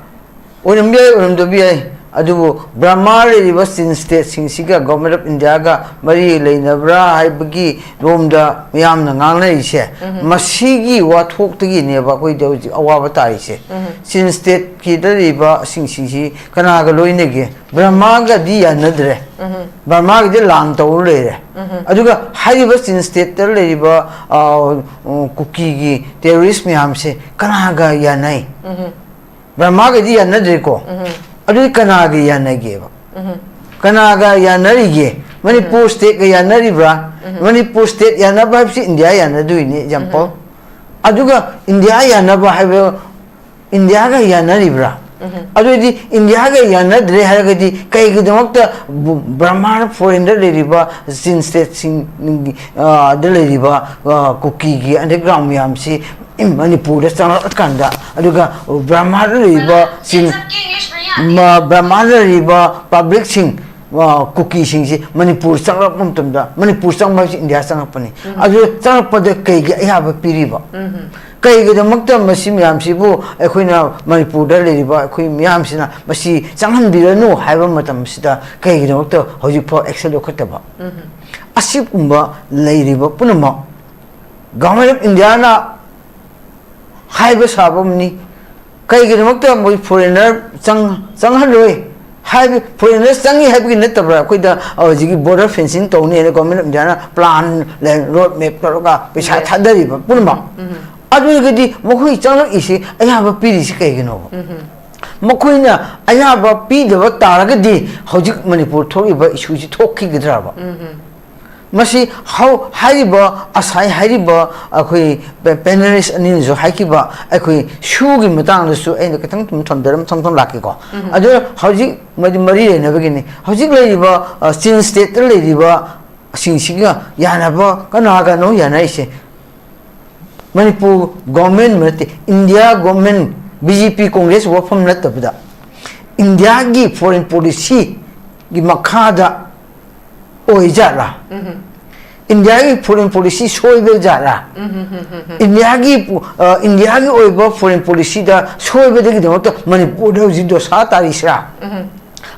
ꯑꯣꯏꯔꯝꯕ ꯌꯥꯏ, ꯑꯣꯏꯔꯝꯗꯕ ꯌꯥꯏ, ꯑꯗꯨꯕꯨ ꯕꯔꯃꯥ ꯂꯩꯔꯤꯕ ꯆꯤꯟ ꯁ꯭ꯇꯦꯠꯁꯤꯡꯁꯤꯒ Government of Indiaꯒ ꯃꯔꯤ ꯂꯩꯅꯕ꯭ꯔꯥ ꯍꯥꯏꯕꯒꯤ ꯂꯣꯝꯗ ꯃꯤꯌꯥꯝꯅ ꯉꯥꯡꯅꯔꯤꯁꯦ, ꯃꯁꯤꯒꯤ ꯋꯥꯊꯣꯛꯇꯒꯤꯅꯦꯕ ꯑꯩꯈꯣꯏꯗ ꯍꯧꯖꯤꯛ ꯑꯋꯥꯕ ꯇꯥꯔꯤꯁꯦ꯫ ꯆꯤꯟ ꯁ꯭ꯇꯦꯠꯀꯤꯗ ꯂꯩꯔꯤꯕ ꯁꯤꯡꯁꯤꯡꯁꯤ ꯀꯅꯥꯒ ꯂꯣꯏꯅꯒꯦ? ꯕꯔꯃꯥꯒꯗꯤ ꯌꯥꯅꯗ꯭ꯔꯦ꯫ ꯕꯔꯃꯥꯒꯤꯗꯤ ꯂꯥꯟ ꯇꯧꯔ ꯂꯩꯔꯦ꯫ ꯑꯗꯨꯒ ꯍꯥꯏꯔꯤꯕ ꯆꯤꯟ ꯁ꯭ꯇꯦꯠꯇ ꯂꯩꯔꯤꯕ, ꯑ, ꯎꯝ, ꯀꯨꯀꯤꯒꯤ ꯇꯦꯔꯣꯔꯤꯁ ꯃꯌꯥꯝꯁꯦ ꯀꯅꯥꯒ ꯌꯥꯅꯩ? ꯕꯔꯃꯥꯒꯗꯤ ꯌꯥꯅꯗ꯭ꯔꯦꯀꯣ꯫ ꯑꯗꯨꯗꯤ ꯀꯅꯥꯒ ꯌꯥꯅꯒꯦꯕ? ꯀꯅꯥꯒ ꯌꯥꯅꯔꯤꯒꯦ? ꯃꯅꯤꯄꯨꯔ ꯁ꯭ꯇꯦꯠꯀ ꯌꯥꯅꯔꯤꯕ꯭ꯔꯥ? ꯃꯅꯤꯄꯨꯔ ꯁ꯭ꯇꯦꯠ ꯌꯥꯅꯕ ꯍꯥꯏꯕꯁꯤ ꯏꯟꯗꯤꯌꯥ ꯌꯥꯅꯗꯣꯏꯅꯤ, ꯑꯦꯛꯖꯥꯝꯄꯜ꯫ ꯑꯗꯨꯒ ꯏꯟꯗꯤꯌꯥ ꯌꯥꯅꯕ ꯍꯥꯏꯕ, ꯏꯟꯗꯤꯌꯥꯒ ꯌꯥꯅꯔꯤꯕ꯭ꯔꯥ? ꯑꯗꯨꯑꯣꯏꯗꯤ ꯏꯟꯗꯤꯌꯥꯒ ꯌꯥꯅꯗ꯭ꯔꯦ ꯍꯥꯏꯔꯒꯗꯤ ꯀꯩꯒꯤꯗꯃꯛꯇ ꯕ-, ꯕꯔꯃꯥ ꯐꯣꯔꯦꯟꯗ ꯂꯩꯔꯤꯕ ꯆꯤꯟ ꯁ꯭ꯇꯦꯠꯁꯤꯡ, ꯑ, ꯗ ꯂꯩꯔꯤꯕ, ꯑ, ꯀꯨꯀꯤꯒꯤ ꯑꯟꯗꯔꯒ꯭ꯔꯥꯎꯟ ꯃꯌꯥꯝꯁꯤ ꯃꯅꯤꯄꯨꯔꯗ ꯆꯪꯂꯛꯑꯀꯥꯟꯗ, ꯑꯗꯨꯒ ꯕꯔꯃꯥꯗ ꯂꯩꯔꯤꯕ ꯆꯤꯟ, ꯃ-, ꯕꯔꯃꯥꯗ ꯂꯩꯔꯤꯕ ꯄꯕ꯭ꯂꯤꯛꯁꯤꯡ, ꯑ, ꯀꯨꯀꯤꯁꯤꯡꯁꯤ ꯃꯅꯤꯄꯨꯔ ꯆꯪꯂꯛꯄ ꯃꯇꯝꯗ, ꯃꯅꯤꯄꯨꯔ ꯆꯪꯕ ꯍꯥꯏꯕꯁꯤ ꯏꯟꯗꯤꯌꯥ ꯆꯪꯂꯛꯄꯅꯤ꯫ ꯑꯗꯨ ꯆꯪꯂꯛꯄꯗ ꯀꯩꯒꯤ ꯑꯌꯥꯕ ꯄꯤꯔꯤꯕ? ꯀꯩꯒꯤꯗꯃꯛꯇ ꯃꯁꯤ ꯃꯌꯥꯝꯁꯤꯕꯨ ꯑꯩꯈꯣꯏꯅ ꯃꯅꯤꯄꯨꯔꯗ ꯂꯩꯔꯤꯕ ꯑꯩꯈꯣꯏ ꯃꯤꯌꯥꯝꯁꯤꯅ ꯃꯁꯤ ꯆꯪꯍꯟꯕꯤꯔꯅꯨ ꯍꯥꯏꯕ ꯃꯇꯝꯁꯤꯗ ꯀꯩꯒꯤꯗꯃꯛꯇ ꯍꯧꯖꯤꯛꯐꯥꯎ ꯑꯦꯛꯁꯟ ꯂꯧꯈꯠꯇꯕ? ꯑꯁꯤꯒꯨꯝꯕ ꯂꯩꯔꯤꯕ ꯄꯨꯝꯅꯃꯛ Government of Indiaꯅ ꯍꯥꯏꯕ ꯁꯥꯕ ꯑꯃꯅꯤ꯫ ꯀꯩꯒꯤꯗꯃꯛꯇ ꯃꯣꯏ ꯐꯣꯔꯦꯟꯅꯔ ꯆꯪ-, ꯆꯪꯍꯜꯂꯣꯏ ꯍꯥꯏꯕ, ꯐꯣꯔꯦꯟꯅꯔ ꯆꯪꯉꯤ ꯍꯥꯏꯕꯒꯤ ꯅꯠꯇꯕ꯭ꯔꯥ? ꯑꯩꯈꯣꯏꯗ ꯍꯧꯖꯤꯛꯀꯤ ꯕꯣꯔꯗꯔ ꯐꯦꯟꯁꯤꯡ ꯇꯧꯅꯤ ꯍꯥꯏꯅ Government of Indiaꯅ ꯄ꯭ꯂꯥꯟ ꯂꯩ, ꯔꯣꯗ ꯃꯦꯞ ꯇꯧꯔꯒ ꯄꯩꯁꯥ ꯊꯥꯗꯔꯤꯕ ꯄꯨꯝꯅꯃꯛ꯫ ꯑꯗꯨ ꯑꯣꯏꯔꯒꯗꯤ ꯃꯈꯣꯏ ꯆꯪꯂꯛꯏꯁꯤ ꯑꯌꯥꯕ ꯄꯤꯔꯤꯁꯤ ꯀꯩꯒꯤꯅꯣꯕ? ꯃꯈꯣꯏꯅ ꯑꯌꯥꯕ ꯄꯤꯗꯕ ꯇꯥꯔꯒꯗꯤ ꯍꯧꯖꯤꯛ ꯃꯅꯤꯄꯨꯔ ꯊꯣꯛꯂꯤꯕ ꯏꯁꯨꯁꯤ ꯊꯣꯛꯈꯤꯒꯗ꯭ꯔꯕ? ꯃꯁꯤ ꯍꯧ-, ꯍꯥꯏꯔꯤꯕ, ꯉꯁꯥꯏ ꯍꯥꯏꯔꯤꯕ ꯑꯩꯈꯣꯏ ꯄꯦ-, ꯄꯦꯅꯦꯂꯤꯁ ꯑꯅꯤꯅꯁꯨ ꯍꯥꯏꯈꯤꯕ ꯑꯩꯈꯣꯏ ꯁꯨꯒꯤ ꯃꯇꯥꯡꯗꯁꯨ ꯑꯩꯅ ꯈꯤꯇꯪ ꯑꯗꯨꯝ ꯊꯝꯖꯔꯝ-, ꯊꯝ-, ꯊꯝ ꯂꯥꯛꯀꯦꯀꯣ꯫ ꯑꯗꯨꯅ ꯍꯧꯖꯤꯛ ꯃꯗꯨ ꯃꯔꯤ ꯂꯩꯅꯕꯒꯤꯅꯤ꯫ ꯍꯧꯖꯤꯛ ꯂꯩꯔꯤꯕ, ꯑ, ꯆꯤꯟ ꯁ꯭ꯇꯦꯠꯇ ꯂꯩꯔꯤꯕ ꯁꯤꯡꯁꯤꯒ ꯌꯥꯅꯕ ꯀꯅꯥꯒꯅꯣ ꯌꯥꯅꯔꯤꯁꯦ? ꯃꯅꯤꯄꯨꯔ ꯒꯣꯔꯃꯦꯟ ꯅꯠꯇꯦ, ꯏꯟꯗꯤꯌꯥ ꯒꯣꯔꯃꯦꯟ, ꯕꯤ ꯖꯦ ꯄꯤ ꯀꯣꯡꯒ꯭ꯔꯦꯁ ꯋꯥꯐꯝ ꯅꯠꯇꯕꯗ, ꯏꯟꯗꯤꯌꯥꯒꯤ ꯐꯣꯔꯦꯟ ꯄꯣꯂꯤꯁꯤꯒꯤ ꯃꯈꯥꯗ ꯑꯣꯏꯖꯥꯠꯂꯥ? ꯏꯟꯗꯤꯌꯥꯒꯤ ꯐꯣꯔꯦꯟ ꯄꯣꯂꯤꯁꯤ ꯁꯣꯏꯕ ꯖꯥꯠꯂꯥ? ꯏꯟꯗꯤꯌꯥꯒꯤ ꯄꯨ-, ꯑ, ꯏꯟꯗꯤꯌꯥꯒꯤ ꯑꯣꯏꯕ ꯐꯣꯔꯦꯟ ꯄꯣꯂꯤꯁꯤꯗ ꯁꯣꯏꯕꯗꯒꯤꯗꯃꯛꯇ ꯃꯅꯤꯄꯨꯔꯗ ꯍꯧꯖꯤꯛ ꯗꯣꯁꯥ ꯇꯥꯔꯤꯁꯤꯔꯥ?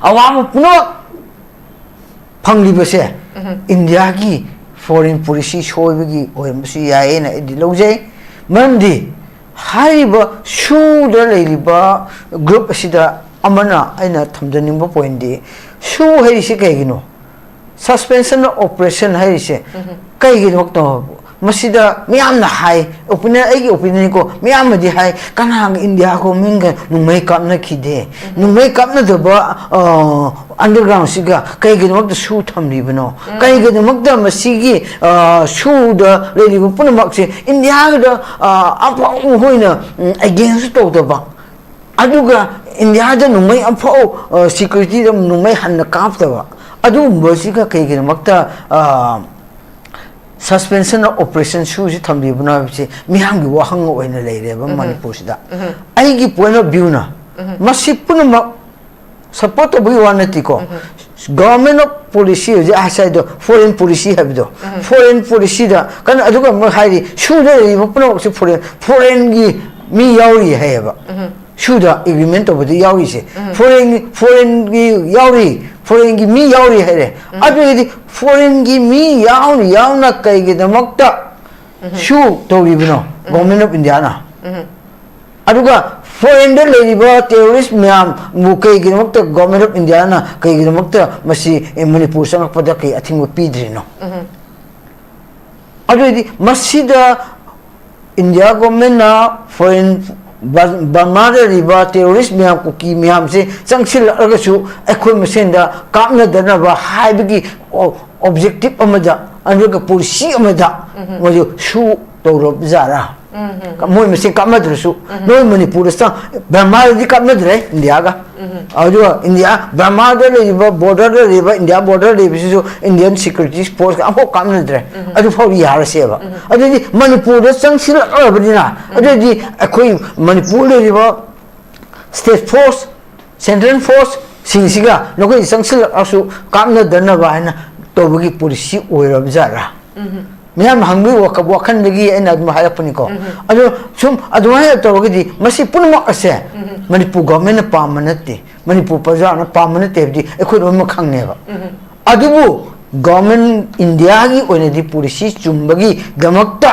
ꯑꯋꯥꯕ ꯄꯨꯝꯅꯃꯛ ꯐꯪꯂꯤꯕꯁꯦ ꯏꯟꯗꯤꯌꯥꯒꯤ ꯐꯣꯔꯦꯟ ꯄꯣꯂꯤꯁꯤ ꯁꯣꯏꯕꯒꯤ ꯑꯣꯏꯔꯝꯕꯁꯨ ꯌꯥꯏꯌꯦꯅ ꯑꯩꯗꯤ ꯂꯧꯖꯩ꯫ ꯃꯔꯝꯗꯤ ꯍꯥꯏꯔꯤꯕ ꯁꯨꯗ ꯂꯩꯔꯤꯕ ꯒ꯭ꯔꯨꯞ ꯑꯁꯤꯗ ꯑꯃꯅ ꯑꯩꯅ ꯊꯝꯖꯅꯤꯡꯕ ꯄꯣꯏꯟꯗꯤ, ꯁꯨ ꯍꯥꯏꯔꯤꯁꯤ ꯀꯩꯒꯤꯅꯣ? Suspension of Operation ꯍꯥꯏꯔꯤꯁꯦ ꯀꯩꯒꯤꯅꯣ? ꯃꯁꯤꯗ ꯃꯤꯌꯥꯝꯅ ꯍꯥꯏ, ꯑꯣꯄꯤꯅꯤꯌꯟ, ꯑꯩꯒꯤ ꯑꯣꯄꯤꯅꯤꯌꯟꯅꯤꯀꯣ, ꯃꯤꯌꯥꯝꯅꯗꯤ ꯍꯥꯏ, "ꯀꯅꯥꯒ ꯏꯟꯗꯤꯌꯥ ꯒꯣꯔꯃꯦꯟꯒ ꯅꯣꯡꯃꯩ ꯀꯥꯞꯅꯈꯤꯗꯦ? ꯅꯣꯡꯃꯩ ꯀꯥꯞꯅꯗꯕ, ꯑ, ꯑꯟꯗꯔꯒ꯭ꯔꯥꯎꯟꯁꯤꯒ ꯀꯩꯒꯤꯗꯃꯛꯇ ꯁꯨ ꯊꯝꯂꯤꯕꯅꯣ? ꯀꯩꯒꯤꯗꯃꯛꯇ ꯃꯁꯤꯒꯤ, ꯑ, ꯁꯨꯗ ꯂꯩꯔꯤꯕ ꯄꯨꯝꯅꯃꯛꯁꯦ ꯏꯟꯗꯤꯌꯥꯒꯤꯗ, ꯑ, ꯑꯃꯐꯥꯎ ꯃꯈꯣꯏꯅ, ꯎꯝ, ꯑꯦꯒꯦꯟꯁ ꯇꯧꯗꯕ, ꯑꯗꯨꯒ ꯏꯟꯗꯤꯌꯥꯗ ꯅꯣꯡꯃꯩ ꯑꯃꯐꯥꯎ, ꯑ, ꯁꯦꯀ꯭ꯌꯨꯔꯤꯇꯤꯗ ꯅꯣꯡꯃꯩ ꯍꯟꯅ ꯀꯥꯞꯇꯕ, ꯑꯗꯨꯒꯨꯝꯕꯁꯤꯒ ꯀꯩꯒꯤꯗꯃꯛꯇ, ꯑ, Suspension of Operation ꯁꯨꯁꯤ ꯊꯝꯕꯤꯕꯅꯣ?" ꯍꯥꯏꯕꯁꯤ ꯃꯤꯌꯥꯝꯒꯤ ꯋꯥꯍꯪ ꯑꯣꯏꯅ ꯂꯩꯔꯦꯕ ꯃꯅꯤꯄꯨꯔꯁꯤꯗ꯫ ꯑꯩꯒꯤ ꯄꯣꯏꯟ ꯑꯣꯐ ꯚ꯭ꯌꯨꯅ ꯃꯁꯤ ꯄꯨꯝꯅꯃꯛ ꯁꯄꯣꯔꯠ ꯇꯧꯕꯒꯤ ꯋꯥ ꯅꯠꯇꯦꯀꯣ꯫ ꯒꯣꯔꯃꯦꯟ ꯑꯣꯐ ꯄꯣꯂꯤꯁꯤ, ꯍꯧꯖꯤꯛ ꯉꯁꯥꯏꯗꯣ ꯐꯣꯔꯦꯟ ꯄꯣꯂꯤꯁꯤ ꯍꯥꯏꯕꯗꯣ, ꯐꯣꯔꯦꯟ ꯄꯣꯂꯤꯁꯤꯗ ꯀꯟꯅ, ꯑꯗꯨꯒ ꯑꯃꯨꯛ ꯍꯥꯏꯔꯤ, ꯁꯨꯗ ꯂꯩꯔꯤꯕ ꯄꯨꯝꯅꯃꯛꯁꯦ ꯐꯣꯔꯦꯟ, ꯐꯣꯔꯦꯟꯒꯤ ꯃꯤ ꯌꯥꯎꯔꯤ ꯍꯥꯏꯌꯦꯕ꯫ ꯁꯨꯗ ꯑꯦꯒ꯭ꯔꯤꯃꯦꯟ ꯇꯧꯕꯗ ꯌꯥꯎꯔꯤꯁꯦ ꯐꯣꯔꯦꯟ, ꯐꯣꯔꯦꯟꯒꯤ ꯌꯥꯎꯔꯤ, ꯐꯣꯔꯦꯟꯒꯤ ꯃꯤ ꯌꯥꯎꯔꯤ ꯍꯥꯏꯔꯦ꯫ ꯑꯗꯨꯒꯤꯗꯤ ꯐꯣꯔꯦꯟꯒꯤ ꯃꯤ ꯌꯥꯎꯅ ꯌꯥꯎꯅ ꯀꯩꯒꯤꯗꯃꯛꯇ ꯁꯨ ꯇꯧꯔꯤꯕꯅꯣ ꯒꯣꯔꯃꯦꯟ ꯑꯣꯐ ꯏꯟꯗꯤꯌꯥꯅ? ꯑꯗꯨꯒ ꯐꯣꯔꯦꯟꯗ ꯂꯩꯔꯤꯕ ꯇꯦꯔꯣꯔꯤꯁ ꯃꯌꯥꯝꯕꯨ ꯀꯩꯒꯤꯗꯃꯛꯇ ꯒꯣꯔꯃꯦꯟ ꯑꯣꯐ ꯏꯟꯗꯤꯌꯥꯅ ꯀꯩꯒꯤꯗꯃꯛꯇ ꯃꯁꯤ, ꯑꯦ, ꯃꯅꯤꯄꯨꯔ ꯆꯪꯂꯛꯄꯗ ꯀꯩ ꯑꯊꯤꯡꯕ ꯄꯤꯗ꯭ꯔꯤꯅꯣ? ꯑꯗꯨꯑꯣꯏꯗꯤ ꯃꯁꯤꯗ ꯏꯟꯗꯤꯌꯥ ꯒꯣꯔꯃꯦꯟꯅ ꯐꯣꯔꯦꯟ, ꯕꯔ-, ꯕꯔꯃꯥꯗ ꯂꯩꯔꯤꯕ ꯇꯦꯔꯣꯔꯤꯁ ꯃꯌꯥꯝ, ꯀꯨꯀꯤ ꯃꯌꯥꯝꯁꯦ ꯆꯪꯁꯤꯜꯂꯛꯂꯒꯁꯨ ꯑꯩꯈꯣꯏ ꯃꯁꯦꯟꯗ ꯀꯥꯞꯅꯗꯅꯕ ꯍꯥꯏꯕꯒꯤ ꯑꯣ-, ꯑꯣꯕꯖꯦꯛꯇꯤꯞ ꯑꯃꯗ, ꯑꯗꯨꯒ ꯄꯣꯂꯤꯁꯤ ꯑꯃꯗ ꯃꯣꯏꯁꯨ ꯁꯨ ꯇꯧꯔꯕꯖꯥꯠꯔꯥ? ꯃꯣꯏ ꯃꯁꯦꯟ ꯀꯥꯞꯅꯗ꯭ꯔꯁꯨ, ꯅꯣꯏ ꯃꯅꯤꯄꯨꯔꯗ ꯆꯪ-, ꯕꯔꯃꯥꯗꯗꯤ ꯀꯥꯞꯅꯗ꯭ꯔꯦ ꯏꯟꯗꯤꯌꯥꯒ꯫ ꯑꯗꯨꯒ ꯏꯟꯗꯤꯌꯥ ꯕꯔꯃꯥꯗ ꯂꯩꯔꯤꯕ, ꯕꯣꯔꯗꯔꯗ ꯂꯩꯔꯤꯕ ꯏꯟꯗꯤꯌꯥ ꯕꯣꯔꯗꯔ ꯂꯩꯕꯁꯤꯁꯨ ꯏꯟꯗꯤꯌꯟ ꯁꯦꯀ꯭ꯌꯨꯔꯤꯇꯤ ꯐꯣꯔꯁꯀ ꯑꯃꯐꯥꯎ ꯀꯥꯞꯅꯗ꯭ꯔꯦ꯫ ꯑꯗꯨꯐꯥꯎ ꯌꯥꯔꯁꯦꯕ꯫ ꯑꯗꯨꯗꯤ ꯃꯅꯤꯄꯨꯔꯗ ꯆꯪꯁꯤꯜꯂꯛꯂꯕꯅꯤꯅ, ꯑꯗꯨꯗꯤ ꯑꯩꯈꯣꯏ ꯃꯅꯤꯄꯨꯔ ꯂꯩꯔꯤꯕ ꯁ꯭ꯇꯦꯠ ꯐꯣꯔꯁ, ꯁꯦꯟꯇ꯭ꯔꯦꯜ ꯐꯣꯔꯁꯁꯤꯡꯁꯤꯒ ꯅꯈꯣꯏ ꯆꯪꯁꯤꯜꯂꯛꯂꯁꯨ ꯀꯥꯞꯅꯗꯅꯕ ꯍꯥꯏꯅ ꯇꯧꯕꯒꯤ ꯄꯣꯂꯤꯁꯤ ꯑꯣꯏꯔꯕ ꯖꯥꯠꯂꯥ? ꯃꯤꯌꯥꯝ ꯍꯪꯕꯒꯤ ꯋꯥꯈ-, ꯋꯥꯈꯜꯗꯒꯤ ꯑꯩꯅ ꯑꯗꯨꯝ ꯍꯥꯏꯔꯛꯄꯅꯤꯀꯣ꯫ ꯑꯗꯣ ꯁꯨꯝ ꯑꯗꯨꯃꯥꯏꯅ ꯇꯧꯔꯒꯗꯤ ꯃꯁꯤ ꯄꯨꯝꯅꯃꯛ ꯑꯁꯦ ꯃꯅꯤꯄꯨꯔ ꯒꯣꯔꯃꯦꯟꯅ ꯄꯥꯝꯕ ꯅꯠꯇꯦ, ꯃꯅꯤꯄꯨꯔ ꯄ꯭ꯔꯖꯥꯅ ꯄꯥꯝꯕ ꯅꯠꯇꯦ ꯍꯥꯏꯕꯗꯤ ꯑꯩꯈꯣꯏ ꯂꯣꯏꯅꯃꯛ ꯈꯪꯉꯦꯕ꯫ ꯑꯗꯨꯕꯨ ꯒꯣꯔꯃꯦꯟ ꯏꯟꯗꯤꯌꯥꯒꯤ ꯑꯣꯏꯅꯗꯤ ꯄꯣꯂꯤꯁꯤ ꯆꯨꯝꯕꯒꯤꯗꯃꯛꯇ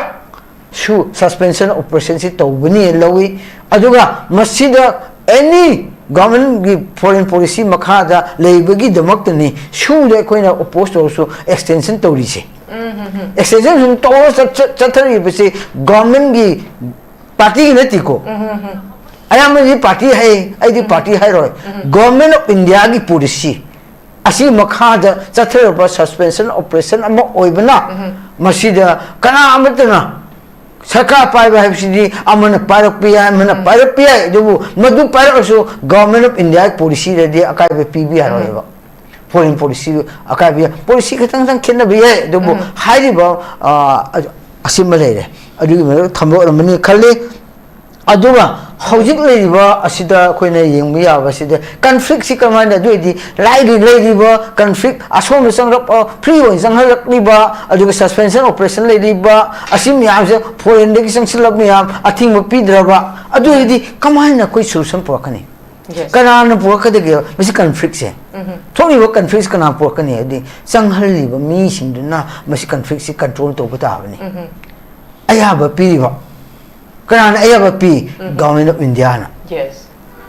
ꯁꯨ ꯁꯁꯄꯦꯟꯁꯟ ꯑꯣꯄꯔꯦꯁꯟꯁꯤ ꯇꯧꯕꯅꯤ ꯂꯧꯏ꯫ ꯑꯗꯨꯒ ꯃꯁꯤꯗ ꯑꯦꯅꯤ ꯒꯣꯔꯃꯦꯟꯒꯤ ꯐꯣꯔꯦꯟ ꯄꯣꯂꯤꯁꯤ ꯃꯈꯥꯗ ꯂꯩꯕꯒꯤꯗꯃꯛꯇꯅꯤ ꯁꯨꯗ ꯑꯩꯈꯣꯏꯅ ꯑꯣꯄꯣꯖ ꯇꯧꯔꯁꯨ ꯑꯦꯛꯁꯇꯦꯟꯁꯟ ꯇꯧꯔꯤꯁꯦ꯫ ꯑꯦꯛꯁꯇꯦꯟꯁꯟ ꯁꯨꯝ ꯇꯧꯔ ꯆꯠ-, ꯆꯠ-, ꯆꯠꯊꯔꯤꯕꯁꯤ ꯒꯣꯔꯃꯦꯟꯒꯤ ꯄꯥꯔꯇꯤꯒꯤ ꯅꯠꯇꯦꯀꯣ꯫ ꯑꯌꯥꯝꯕꯗꯤ ꯄꯥꯔꯇꯤ ꯍꯥꯏ, ꯑꯩꯗꯤ ꯄꯥꯔꯇꯤ ꯍꯥꯏꯔꯣꯏ꯫ ꯒꯣꯔꯃꯦꯟ ꯑꯣꯐ ꯏꯟꯗꯤꯌꯥꯒꯤ ꯄꯣꯂꯤꯁꯤ ꯑꯁꯤ ꯃꯈꯥꯗ ꯆꯠꯊꯔꯕ ꯁꯁꯄꯦꯟꯁꯟ ꯑꯣꯄꯔꯦꯁꯟ ꯑꯃ ꯑꯣꯏꯕꯅ ꯃꯁꯤꯗ ꯀꯅꯥ ꯑꯃꯠꯇꯅ ꯁꯔꯀꯥꯔ ꯄꯥꯏꯕ ꯍꯥꯏꯕꯁꯤꯗꯤ ꯑꯃꯅ ꯄꯥꯏꯔꯛꯄ ꯌꯥꯏ, ꯑꯃꯅ ꯄꯥꯏꯔꯛꯄ ꯌꯥꯏ, ꯑꯗꯨꯕꯨ ꯃꯗꯨ ꯄꯥꯏꯔꯛꯑꯁꯨ ꯒꯣꯔꯃꯦꯟ ꯑꯣꯐ ꯏꯟꯗꯤꯌꯥꯒꯤ ꯄꯣꯂꯤꯁꯤꯗꯗꯤ ꯑꯀꯥꯏꯕ ꯄꯤꯕ ꯌꯥꯔꯣꯏꯕ꯫ ꯐꯣꯔꯦꯟ ꯄꯣꯂꯤꯁꯤ ꯑꯀꯥꯏꯕ ꯌꯥꯏ꯫ ꯄꯣꯂꯤꯁꯤ ꯈꯤꯇꯪ ꯈꯤꯇꯪ ꯈꯦꯠꯅꯕ ꯌꯥꯏ, ꯑꯗꯨꯕꯨ ꯍꯥꯏꯔꯤꯕ, ꯑ, ꯑꯁꯤꯃ ꯂꯩꯔꯦ꯫ ꯑꯗꯨꯒꯤ ꯃꯔꯛꯇ ꯊꯝꯗꯣꯛꯂꯝꯃꯅꯤ ꯈꯜꯂꯤ꯫ ꯑꯗꯨꯒ ꯍꯧꯖꯤꯛ ꯂꯩꯔꯤꯕ ꯑꯁꯤꯗ ꯑꯩꯈꯣꯏꯅ ꯌꯦꯡꯕ ꯌꯥꯕ ꯑꯁꯤꯗ ꯀꯟꯐ꯭ꯂꯤꯛꯁꯤ ꯀꯃꯥꯏꯅ, ꯑꯗꯨ ꯑꯣꯏꯗꯤ ꯂꯥꯏꯔꯤ ꯂꯩꯔꯤꯕ ꯀꯟꯐ꯭ꯂꯤꯛ ꯑꯁꯣꯝꯗ ꯆꯪꯂꯛꯄ, ꯐ꯭ꯔꯤ ꯑꯣꯏꯅ ꯆꯪꯍꯜꯂꯛꯂꯤꯕ, ꯑꯗꯨꯒ ꯁꯁꯄꯦꯟꯁꯟ ꯑꯣꯄꯔꯦꯁꯟ ꯂꯩꯔꯤꯕ ꯑꯁꯤ ꯃꯌꯥꯝꯁꯦ ꯐꯣꯔꯦꯟꯗꯒꯤ ꯆꯪꯁꯤꯜꯂꯛꯄ ꯃꯌꯥꯝ ꯑꯊꯤꯡꯕ ꯄꯤꯗ꯭ꯔꯕ, ꯑꯗꯨ ꯑꯣꯏꯔꯗꯤ ꯀꯃꯥꯏꯅ ꯑꯩꯈꯣꯏ ꯁꯣꯂꯨꯁꯟ ꯄꯨꯔꯛꯀꯅꯤ? Yes. ꯀꯅꯥꯅ ꯄꯨꯔꯛꯀꯗꯒꯦ? ꯃꯁꯤ ꯀꯟꯐ꯭ꯂꯤꯛꯁꯦ, ꯊꯣꯛꯂꯤꯕ ꯀꯟꯐ꯭ꯂꯤꯛꯁ ꯀꯅꯥ ꯄꯨꯔꯛꯀꯅꯤ? ꯍꯥꯏꯗꯤ ꯆꯪꯍꯜꯂꯤꯕ ꯃꯤꯁꯤꯡꯗꯨꯅ ꯃꯁꯤ ꯀꯟꯐ꯭ꯂꯤꯛꯁꯤ ꯀꯟꯇ꯭ꯔꯣꯜ ꯇꯧꯕ ꯇꯥꯕꯅꯤ꯫ ꯑꯌꯥꯕ ꯄꯤꯔꯤꯕ ꯀꯅꯥꯅ ꯑꯌꯥꯕ ꯄꯤ? ꯒꯣꯔꯃꯦꯟ ꯑꯣꯐ ꯏꯟꯗꯤꯌꯥꯅ꯫ Yes.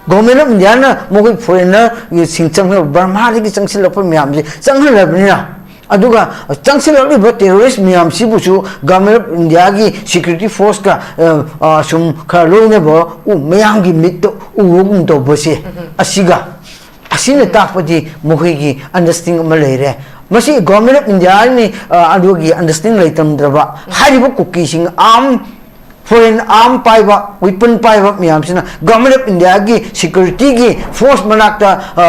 ꯒꯣꯔꯃꯦꯟ ꯑꯣꯐ ꯏꯟꯗꯤꯌꯥꯅ ꯃꯈꯣꯏ ꯐꯣꯔꯦꯟꯅꯔꯁꯤꯡ ꯆꯪꯍꯜꯂꯛꯄ, ꯕꯔꯃꯥꯗꯒꯤ ꯆꯪꯁꯤꯜꯂꯛꯄ ꯃꯌꯥꯝꯁꯦ ꯆꯪꯍꯜꯂꯕꯅꯤꯅ, ꯑꯗꯨꯒ ꯆꯪꯁꯤꯜꯂꯛꯂꯤꯕ ꯇꯦꯔꯣꯔꯤꯁ ꯃꯌꯥꯝꯁꯤꯕꯨꯁꯨ ꯒꯣꯔꯃꯦꯟ ꯑꯣꯐ ꯏꯟꯗꯤꯌꯥꯒꯤ ꯁꯦꯀ꯭ꯌꯨꯔꯤꯇꯤ ꯐꯣꯔꯁꯀ, ꯑ, ꯑ, ꯁꯨꯝ ꯈꯔ ꯂꯣꯏꯅꯕ ꯎ-, ꯃꯌꯥꯝꯒꯤ ꯃꯤꯠꯇ ꯎꯕꯒꯨꯝ ꯇꯧꯕꯁꯦ, ꯑꯁꯤꯒ, ꯑꯁꯤꯅ ꯇꯥꯛꯄꯗꯤ ꯃꯈꯣꯏꯒꯤ ꯑꯟꯗꯔꯁ꯭ꯇꯦꯟꯗꯤꯡ ꯑꯃ ꯂꯩꯔꯦ꯫ ꯃꯁꯤ ꯒꯣꯔꯃꯦꯟ ꯑꯣꯐ ꯏꯟꯗꯤꯌꯥꯅꯤ, ꯑ, ꯑꯗꯨꯒꯤ ꯑꯟꯗꯔꯁ꯭ꯇꯦꯟꯗꯤꯡ ꯂꯩꯇꯝꯗ꯭ꯔꯕ ꯍꯥꯏꯔꯤꯕ ꯀꯨꯀꯤꯁꯤꯡ ꯑꯥꯔꯝ foreign arm ꯄꯥꯏꯕ, weapon ꯄꯥꯏꯕ ꯃꯌꯥꯝꯁꯤꯅ Government of Indiaꯒꯤ securityꯒꯤ force ꯃꯅꯥꯛꯇ, ꯑ,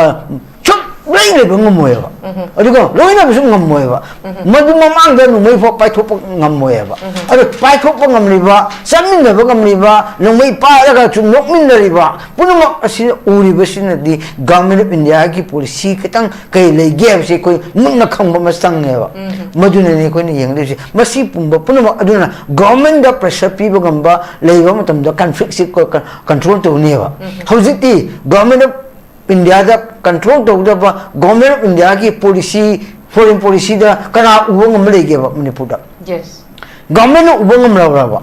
ꯁꯨꯛ ꯂꯩ ꯂꯩꯕ ꯉꯝꯃꯣꯏꯕ꯫ ꯑꯗꯨꯒ ꯂꯣꯏꯅꯕꯁꯨ ꯉꯝꯃꯣꯏꯕ꯫ ꯃꯗꯨ ꯃꯃꯥꯡꯗ ꯅꯣꯡꯃꯩ ꯐꯥꯎ ꯄꯥꯏꯊꯣꯛꯄ ꯉꯝꯃꯣꯏꯕ꯫ ꯑꯗꯨ ꯄꯥꯏꯊꯣꯛꯄ ꯉꯝꯂꯤꯕ, ꯆꯠꯃꯤꯟꯅꯕ ꯉꯝꯂꯤꯕ, ꯅꯣꯡꯃꯩ ꯄꯥꯏꯔꯒꯁꯨ ꯅꯣꯛꯃꯤꯟꯅꯔꯤꯕ ꯄꯨꯝꯅꯃꯛ ꯑꯁꯤ ꯎꯔꯤꯕꯁꯤꯅꯗꯤ Government of Indiaꯒꯤ policy ꯈꯤꯇꯪ ꯀꯩ ꯂꯩꯒꯦ ꯍꯥꯏꯕꯁꯤ ꯑꯩꯈꯣꯏ ꯃꯨꯟꯅ ꯈꯪꯕ ꯑꯃ ꯆꯪꯉꯦꯕ꯫ ꯃꯗꯨꯅꯅꯤ ꯑꯩꯈꯣꯏꯅ ꯌꯦꯡꯗꯣꯏꯁꯦ꯫ ꯃꯁꯤ ꯄꯨꯝꯕ ꯄꯨꯝꯅꯃꯛ ꯑꯗꯨꯅ governmentꯗ pressure ꯄꯤꯕ ꯉꯝꯕ ꯂꯩꯕ ꯃꯇꯝꯗ conflictꯁꯤ ꯀ-, ꯀ-, control ꯇꯧꯅꯦꯕ꯫ ꯍꯧꯖꯤꯛꯇꯤ Government of Indiaꯗ control ꯇꯧꯒꯗꯕ, Government of Indiaꯒꯤ policy, foreign policyꯗ ꯀꯅꯥ ꯎꯕ ꯉꯝꯕ ꯂꯩꯒꯦꯕ ꯃꯅꯤꯄꯨꯔꯗ? Yes. Governmentꯅ ꯎꯕ ꯉꯝꯂꯕ꯭ꯔꯕ?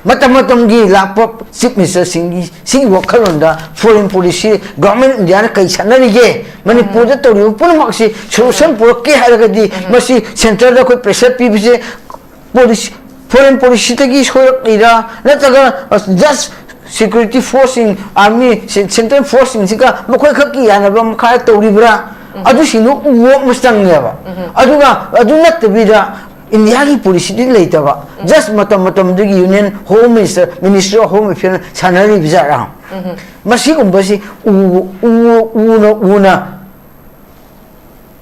ꯃꯇꯝ ꯃꯇꯝꯒꯤ ꯂꯥꯛꯄ chief ministerꯁꯤꯡꯒꯤ ꯁꯤꯒꯤ ꯋꯥꯈꯜꯂꯣꯟꯗ foreign policy Government of Indiaꯅ ꯀꯩ ꯁꯥꯟꯅꯔꯤꯒꯦ? ꯃꯅꯤꯄꯨꯔꯗ ꯇꯧꯔꯤꯕ ꯄꯨꯝꯅꯃꯛꯁꯤ solution ꯄꯨꯔꯛꯀꯦ ꯍꯥꯏꯔꯒꯗꯤ ꯃꯁꯤ centreꯗ ꯑꯩꯈꯣꯏ pressure ꯄꯤꯕꯁꯦ policy, foreign policyꯗꯒꯤ ꯁꯣꯏꯔꯛꯂꯤꯔꯥ, ꯅꯠꯇ꯭ꯔꯒ just security forceꯁꯤꯡ, army, central forceꯁꯤꯡꯁꯤꯒ ꯃꯈꯣꯏ ꯈꯛꯀꯤ ꯌꯥꯅꯕ ꯃꯈꯥ ꯇꯧꯔꯤꯕ꯭ꯔꯥ? ꯑꯗꯨꯁꯤꯡꯗꯨ ꯎꯕ ꯑꯃ ꯆꯪꯉꯦꯕ꯫ ꯑꯗꯨꯒ ꯑꯗꯨ ꯅꯠꯇꯕꯤꯗ Indiaꯒꯤ policyꯗꯤ ꯂꯩꯇꯕ, just ꯃꯇꯝ ꯃꯇꯝꯗꯨꯒꯤ Union Home Minister, Ministry of Home Affairsꯅ ꯁꯥꯟꯅꯔꯤꯕ ꯖꯥꯠꯔꯥ? ꯃꯁꯤꯒꯨꯝꯕꯁꯤ ꯎ-, ꯎ-, ꯎꯅ ꯎꯅ,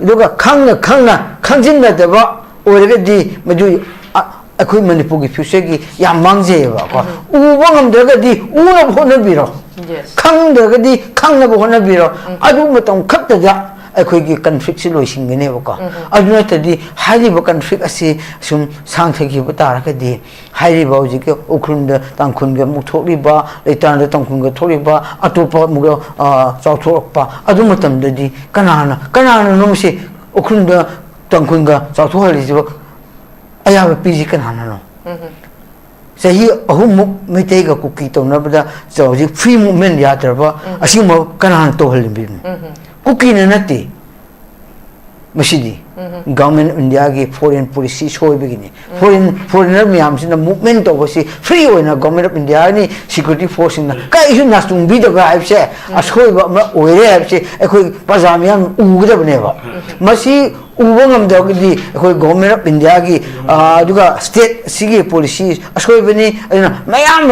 ꯑꯗꯨꯒ ꯈꯪꯅ ꯈꯪꯅ ꯈꯪꯖꯤꯟꯅꯗꯕ ꯑꯣꯏꯔꯒꯗꯤ ꯃꯗꯨ, ꯑ, ꯑꯩꯈꯣꯏ ꯃꯅꯤꯄꯨꯔꯒꯤ futureꯒꯤ ꯌꯥꯝ ꯃꯥꯡꯖꯩꯌꯦꯕꯀꯣ꯫ ꯎꯕ ꯉꯝꯗ꯭ꯔꯒꯗꯤ ꯎꯅꯕ ꯍꯣꯠꯅꯕꯤꯔꯣ꯫ Yes. ꯈꯪꯗ꯭ꯔꯒꯗꯤ ꯈꯪꯅꯕ ꯍꯣꯠꯅꯕꯤꯔꯣ꯫ ꯑꯗꯨ ꯃꯇꯝ ꯈꯛꯇꯗ ꯑꯩꯈꯣꯏꯒꯤ conflictꯁꯤ ꯂꯣꯏꯁꯤꯟꯒꯅꯦꯕꯀꯣ꯫ ꯑꯗꯨ ꯅꯠꯇ꯭ꯔꯗꯤ ꯍꯥꯏꯔꯤꯕ conflict ꯑꯁꯤ ꯁꯨꯝ ꯁꯥꯡꯊꯈꯤꯕ ꯇꯥꯔꯒꯗꯤ ꯍꯥꯏꯔꯤꯕ ꯍꯧꯖꯤꯛꯀꯤ ꯎꯈ꯭ꯔꯨꯜꯗ ꯇꯥꯡꯈꯨꯜꯒꯤ ꯑꯃꯨꯛ ꯊꯣꯛꯂꯤꯕ, ꯂꯩꯇꯥꯟꯗ ꯇꯥꯡꯈꯨꯜꯒ ꯊꯣꯛꯂꯤꯕ, ꯑꯇꯣꯞꯄ ꯑꯃꯨꯛ, ꯑ, ꯆꯥꯎꯊꯣꯔꯛꯄ, ꯑꯗꯨ ꯃꯇꯝꯗꯗꯤ ꯀꯅꯥꯅ, ꯀꯅꯥꯅꯅꯣ ꯃꯁꯤ ꯎꯈ꯭ꯔꯨꯜꯗ ꯇꯥꯡꯈꯨꯜꯒ ꯆꯥꯎꯊꯣꯛꯍꯜꯂꯤꯁꯤꯕ? ꯑꯌꯥꯕ ꯄꯤꯔꯤꯁꯤ ꯀꯅꯥꯅꯅꯣ? ꯆꯍꯤ ꯑꯍꯨꯝꯃꯨꯛ ꯃꯩꯇꯩꯒ ꯀꯨꯀꯤ ꯇꯧꯅꯕꯗ ꯍꯧꯖꯤꯛ free movement ꯌꯥꯗ꯭ꯔꯕ, ꯑꯁꯤꯒꯨꯝꯕ ꯀꯅꯥꯅ ꯇꯧꯍꯜꯂꯤꯕꯅꯣ? ꯀꯨꯀꯤꯅ ꯅꯠꯇꯦ꯫ ꯃꯁꯤꯗꯤ Government of Indiaꯒꯤ foreign policy ꯁꯣꯏꯕꯒꯤꯅꯤ꯫ Foreign foreigner ꯃꯌꯥꯝꯁꯤꯅ movement ꯇꯧꯕꯁꯤ free ꯑꯣꯏꯅ Government of Indiaꯒꯤ security forceꯁꯤꯡꯅ ꯀꯔꯤꯁꯨ ꯅꯥꯆꯨꯡꯕꯤꯗꯕ ꯍꯥꯏꯕꯁꯦ ꯑꯁꯣꯏꯕ ꯑꯃ ꯑꯣꯏꯔꯦ ꯍꯥꯏꯕꯁꯤ ꯑꯩꯈꯣꯏ ꯄ꯭ꯔꯖꯥ ꯃꯤꯌꯥꯝ ꯎꯒꯗꯕꯅꯦꯕ꯫ ꯃꯁꯤ ꯎꯕ ꯉꯝꯗ꯭ꯔꯒꯗꯤ ꯑꯩꯈꯣꯏ Government of Indiaꯒꯤ, ꯑ, ꯑꯗꯨꯒ state ꯁꯤꯒꯤ policy ꯑꯁꯣꯏꯕꯅꯤ꯫ ꯑꯗꯨꯅ ꯃꯌꯥꯝ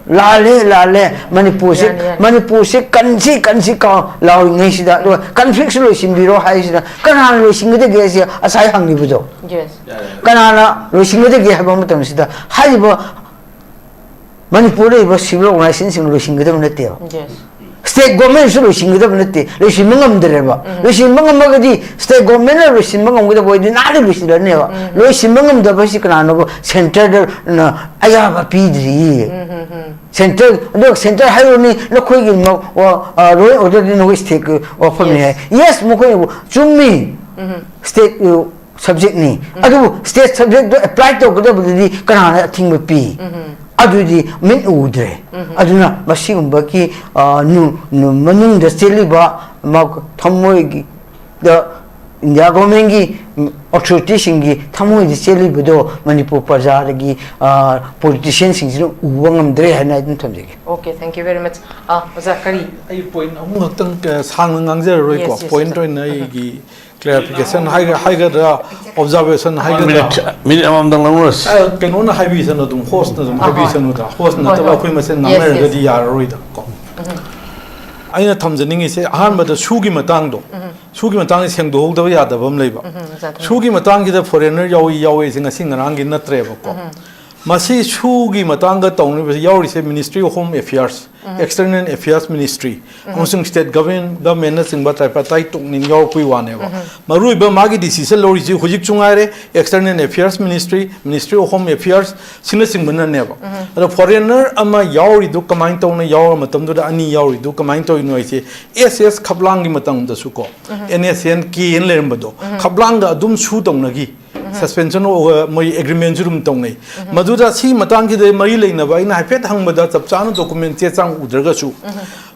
ꯂꯥꯜꯂꯦ, ꯂꯥꯜꯂꯦ꯫ ꯃꯅꯤꯄꯨꯔꯁꯦ, ꯌꯥꯅꯤ, ꯌꯥꯅꯤ꯫ ꯃꯅꯤꯄꯨꯔꯁꯦ ꯀꯟꯁꯤ, ꯀꯟꯁꯤ ꯀꯥꯎ ꯂꯥꯎꯔꯤꯉꯩꯁꯤꯗ, ꯑꯗꯨꯒ conflictꯁꯨ ꯂꯣꯏꯁꯤꯟꯕꯤꯔꯣ ꯍꯥꯏꯁꯤꯗ ꯀꯅꯥꯅ ꯂꯣꯏꯁꯤꯟꯒꯗꯒꯦ ꯁꯤ ꯉꯁꯥꯏ ꯍꯪꯂꯤꯕꯗꯣ? Yes. ꯀꯅꯥꯅ ꯂꯣꯏꯁꯤꯟꯒꯗꯒꯦ ꯍꯥꯏꯕ ꯃꯇꯝꯁꯤꯗ ꯍꯥꯏꯔꯤꯕ ꯃꯅꯤꯄꯨꯔꯗ ꯂꯩꯕ civil organizationꯁꯤꯡ ꯂꯣꯏꯁꯤꯟꯒꯗꯕ ꯅꯠꯇꯦꯕ꯫ Yes. State governmentꯁꯨ ꯂꯣꯏꯁꯤꯟꯒꯗꯕ ꯅꯠꯇꯦ, ꯂꯣꯏꯁꯤꯟꯕ ꯉꯝꯗ꯭ꯔꯦꯕ꯫ ꯂꯣꯏꯁꯤꯟꯕ ꯉꯝꯃꯒꯗꯤ state governmentꯅ ꯂꯣꯏꯁꯤꯟꯕ ꯉꯝꯒꯗꯕ ꯑꯣꯏꯗꯤ ꯅꯍꯥꯟꯅ ꯂꯣꯏꯁꯤꯜꯂꯅꯦꯕ꯫ ꯂꯣꯏꯁꯤꯟꯕ ꯉꯝꯗꯕ ꯍꯥꯏꯁꯤ ꯀꯅꯥꯅꯣꯕ? Centreꯗꯅ ꯑꯌꯥꯕ ꯄꯤꯗ꯭ꯔꯤ꯫ Centre, ꯑꯗꯨꯒ centre ꯍꯥꯏꯔꯨꯅꯤ, ꯅꯈꯣꯏꯒꯤ ꯃ-, ꯋꯥ-, ꯑ, law and orderꯗꯤ ꯅꯈꯣꯏ stateꯀꯤ ꯋꯥꯐꯝꯅꯤ ꯍꯥꯏ꯫ Yes, ꯃꯈꯣꯏꯅꯕꯨ ꯆꯨꯝꯃꯤ꯫ State, ꯑ, subjectꯅꯤ꯫ ꯑꯗꯨꯕꯨ state subjectꯇꯣ apply ꯇꯧꯒꯗꯕꯗꯨꯗꯤ ꯀꯅꯥꯅ ꯑꯊꯤꯡꯕ ꯄꯤ? ꯑꯗꯨꯗꯤ ꯃꯤꯠ ꯎꯗ꯭ꯔꯦ꯫ ꯑꯗꯨꯅ ꯃꯁꯤꯒꯨꯝꯕꯒꯤ, ꯑ, ꯅꯨ-, ꯅꯨ-, ꯃꯅꯨꯡꯗ ꯆꯦꯜꯂꯤꯕ ꯃ-, ꯊꯃꯣꯏꯒꯤ ꯗ India governmentꯀꯤ, ꯎꯝ, authorityꯁꯤꯡꯒꯤ ꯊꯃꯣꯏꯗ ꯆꯦꯜꯂꯤꯕꯗꯣ ꯃꯅꯤꯄꯨꯔ ꯄ꯭ꯔꯖꯥꯗꯒꯤ, ꯑ, politicianꯁꯤꯡꯁꯤꯅ ꯎꯕ ꯉꯝꯗ꯭ꯔꯦ ꯍꯥꯏꯅ ꯑꯩ ꯑꯗꯨꯝ ꯊꯝꯖꯒꯦ꯫ Okay, thank you very much. ꯑꯥ, ꯑꯣꯖꯥ, ꯀꯔꯤ? ꯑꯩ point ꯑꯍꯨꯝ ꯈꯛꯇꯪ, ꯑ, ꯁꯥꯡꯅ ꯉꯥꯡꯖꯔꯔꯣꯏꯀꯣ꯫ Yes, yes, point ꯑꯣꯏꯅ ꯑꯩꯒꯤ clarification ꯍꯥꯏꯒ-, ꯍꯥꯏꯒꯗ꯭ꯔꯥ, observation ꯍꯥꯏꯒꯗ꯭ꯔꯥ? Minute, minute ꯑꯃꯃꯝꯗꯪ ꯂꯧꯅꯔꯁꯤ꯫ ꯑ, ꯀꯩꯅꯣꯅ ꯍꯥꯏꯕꯤꯁꯅꯨ ꯑꯗꯨꯝ, hostꯅ ꯑꯗꯨꯝ ꯍꯣꯏ, ꯍꯥꯏꯕꯤꯁꯅꯨꯗ꯫ Hostꯅ ꯍꯣꯏ, ꯅꯠꯇꯕ ꯍꯣꯏ꯫ ꯑꯩꯈꯣꯏ ꯃꯁꯦꯟ Yes, yes. ꯉꯥꯡꯅꯔꯒꯗꯤ ꯌꯥꯔꯔꯣꯏꯗ ꯀꯣ꯫ ꯑꯩꯅ ꯊꯝꯖꯅꯤꯡꯉꯤꯁꯦ ꯑꯍꯥꯟꯕꯗ ꯁꯨꯒꯤ ꯃꯇꯥꯡꯗꯣ, ꯁꯨꯒꯤ ꯃꯇꯥꯡꯗ ꯁꯦꯡꯗꯣꯛꯍꯧꯗꯕ ꯌꯥꯗꯕ ꯑꯃ ꯂꯩꯕ꯫ ꯎꯝ, ꯌꯥꯗꯕ꯫ ꯁꯨꯒꯤ ꯃꯇꯥꯡꯁꯤꯗ foreigner ꯌꯥꯎꯏ, ꯌꯥꯎꯏ ꯁꯤ ꯉꯁꯤ ꯉꯔꯥꯡꯒꯤ ꯅꯠꯇ꯭ꯔꯦꯕꯀꯣ꯫ ꯃꯁꯤ ꯁꯨꯒꯤ ꯃꯇꯥꯡꯗ ꯇꯧꯅꯔꯤꯕꯁꯤ, ꯌꯥꯎꯔꯤꯁꯦ Ministry of Home Affairs, External Affairs Ministry, ꯑꯃꯁꯨꯡ state government, governmentꯅꯆꯤꯡꯕ tripartite ꯇꯣꯛꯅꯤꯡ ꯌꯥꯎꯔꯛꯄꯒꯤ ꯋꯥꯅꯦꯕ꯫ ꯃꯔꯨꯑꯣꯏꯕ ꯃꯥꯒꯤ decision ꯂꯧꯔꯤꯁꯤ ꯍꯧꯖꯤꯛꯁꯨ ꯉꯥꯏꯔꯦ, External Affairs Ministry, Ministry of Home Affairs ꯁꯤꯅꯆꯤꯡꯕꯅꯅꯦꯕ꯫ ꯑꯗꯣ foreigner ꯑꯃ ꯌꯥꯎꯔꯤꯗꯨ ꯀꯃꯥꯏꯅ ꯇꯧꯅ ꯌꯥꯎꯔ ꯃꯇꯝꯗꯨꯗ ꯑꯅꯤ ꯌꯥꯎꯔꯤꯗꯨ ꯀꯃꯥꯏꯅ ꯇꯧꯔꯤꯅꯣ ꯍꯥꯏꯁꯦ, S S ꯈꯞꯂꯥꯡꯒꯤ ꯃꯇꯝꯗꯁꯨ ꯀꯣ, N S N K N ꯂꯩꯔꯝꯕꯗꯣ, ꯈꯞꯂꯥꯡꯒ ꯑꯗꯨꯝ ꯁꯨ ꯇꯧꯅꯈꯤ꯫ Suspension of, ꯑ, ꯃꯣꯏ agreementꯁꯨ ꯑꯗꯨꯝ ꯇꯧꯅꯩ꯫ ꯃꯗꯨꯗ ꯁꯤ ꯃꯇꯥꯡꯁꯤꯗ ꯃꯔꯤ ꯂꯩꯅꯕ ꯑꯩꯅ ꯍꯥꯏꯐꯦꯠ ꯍꯪꯕꯗ ꯆꯞ ꯆꯥꯅ document ꯆꯦ ꯆꯥꯡ ꯎꯗ꯭ꯔꯒꯁꯨ,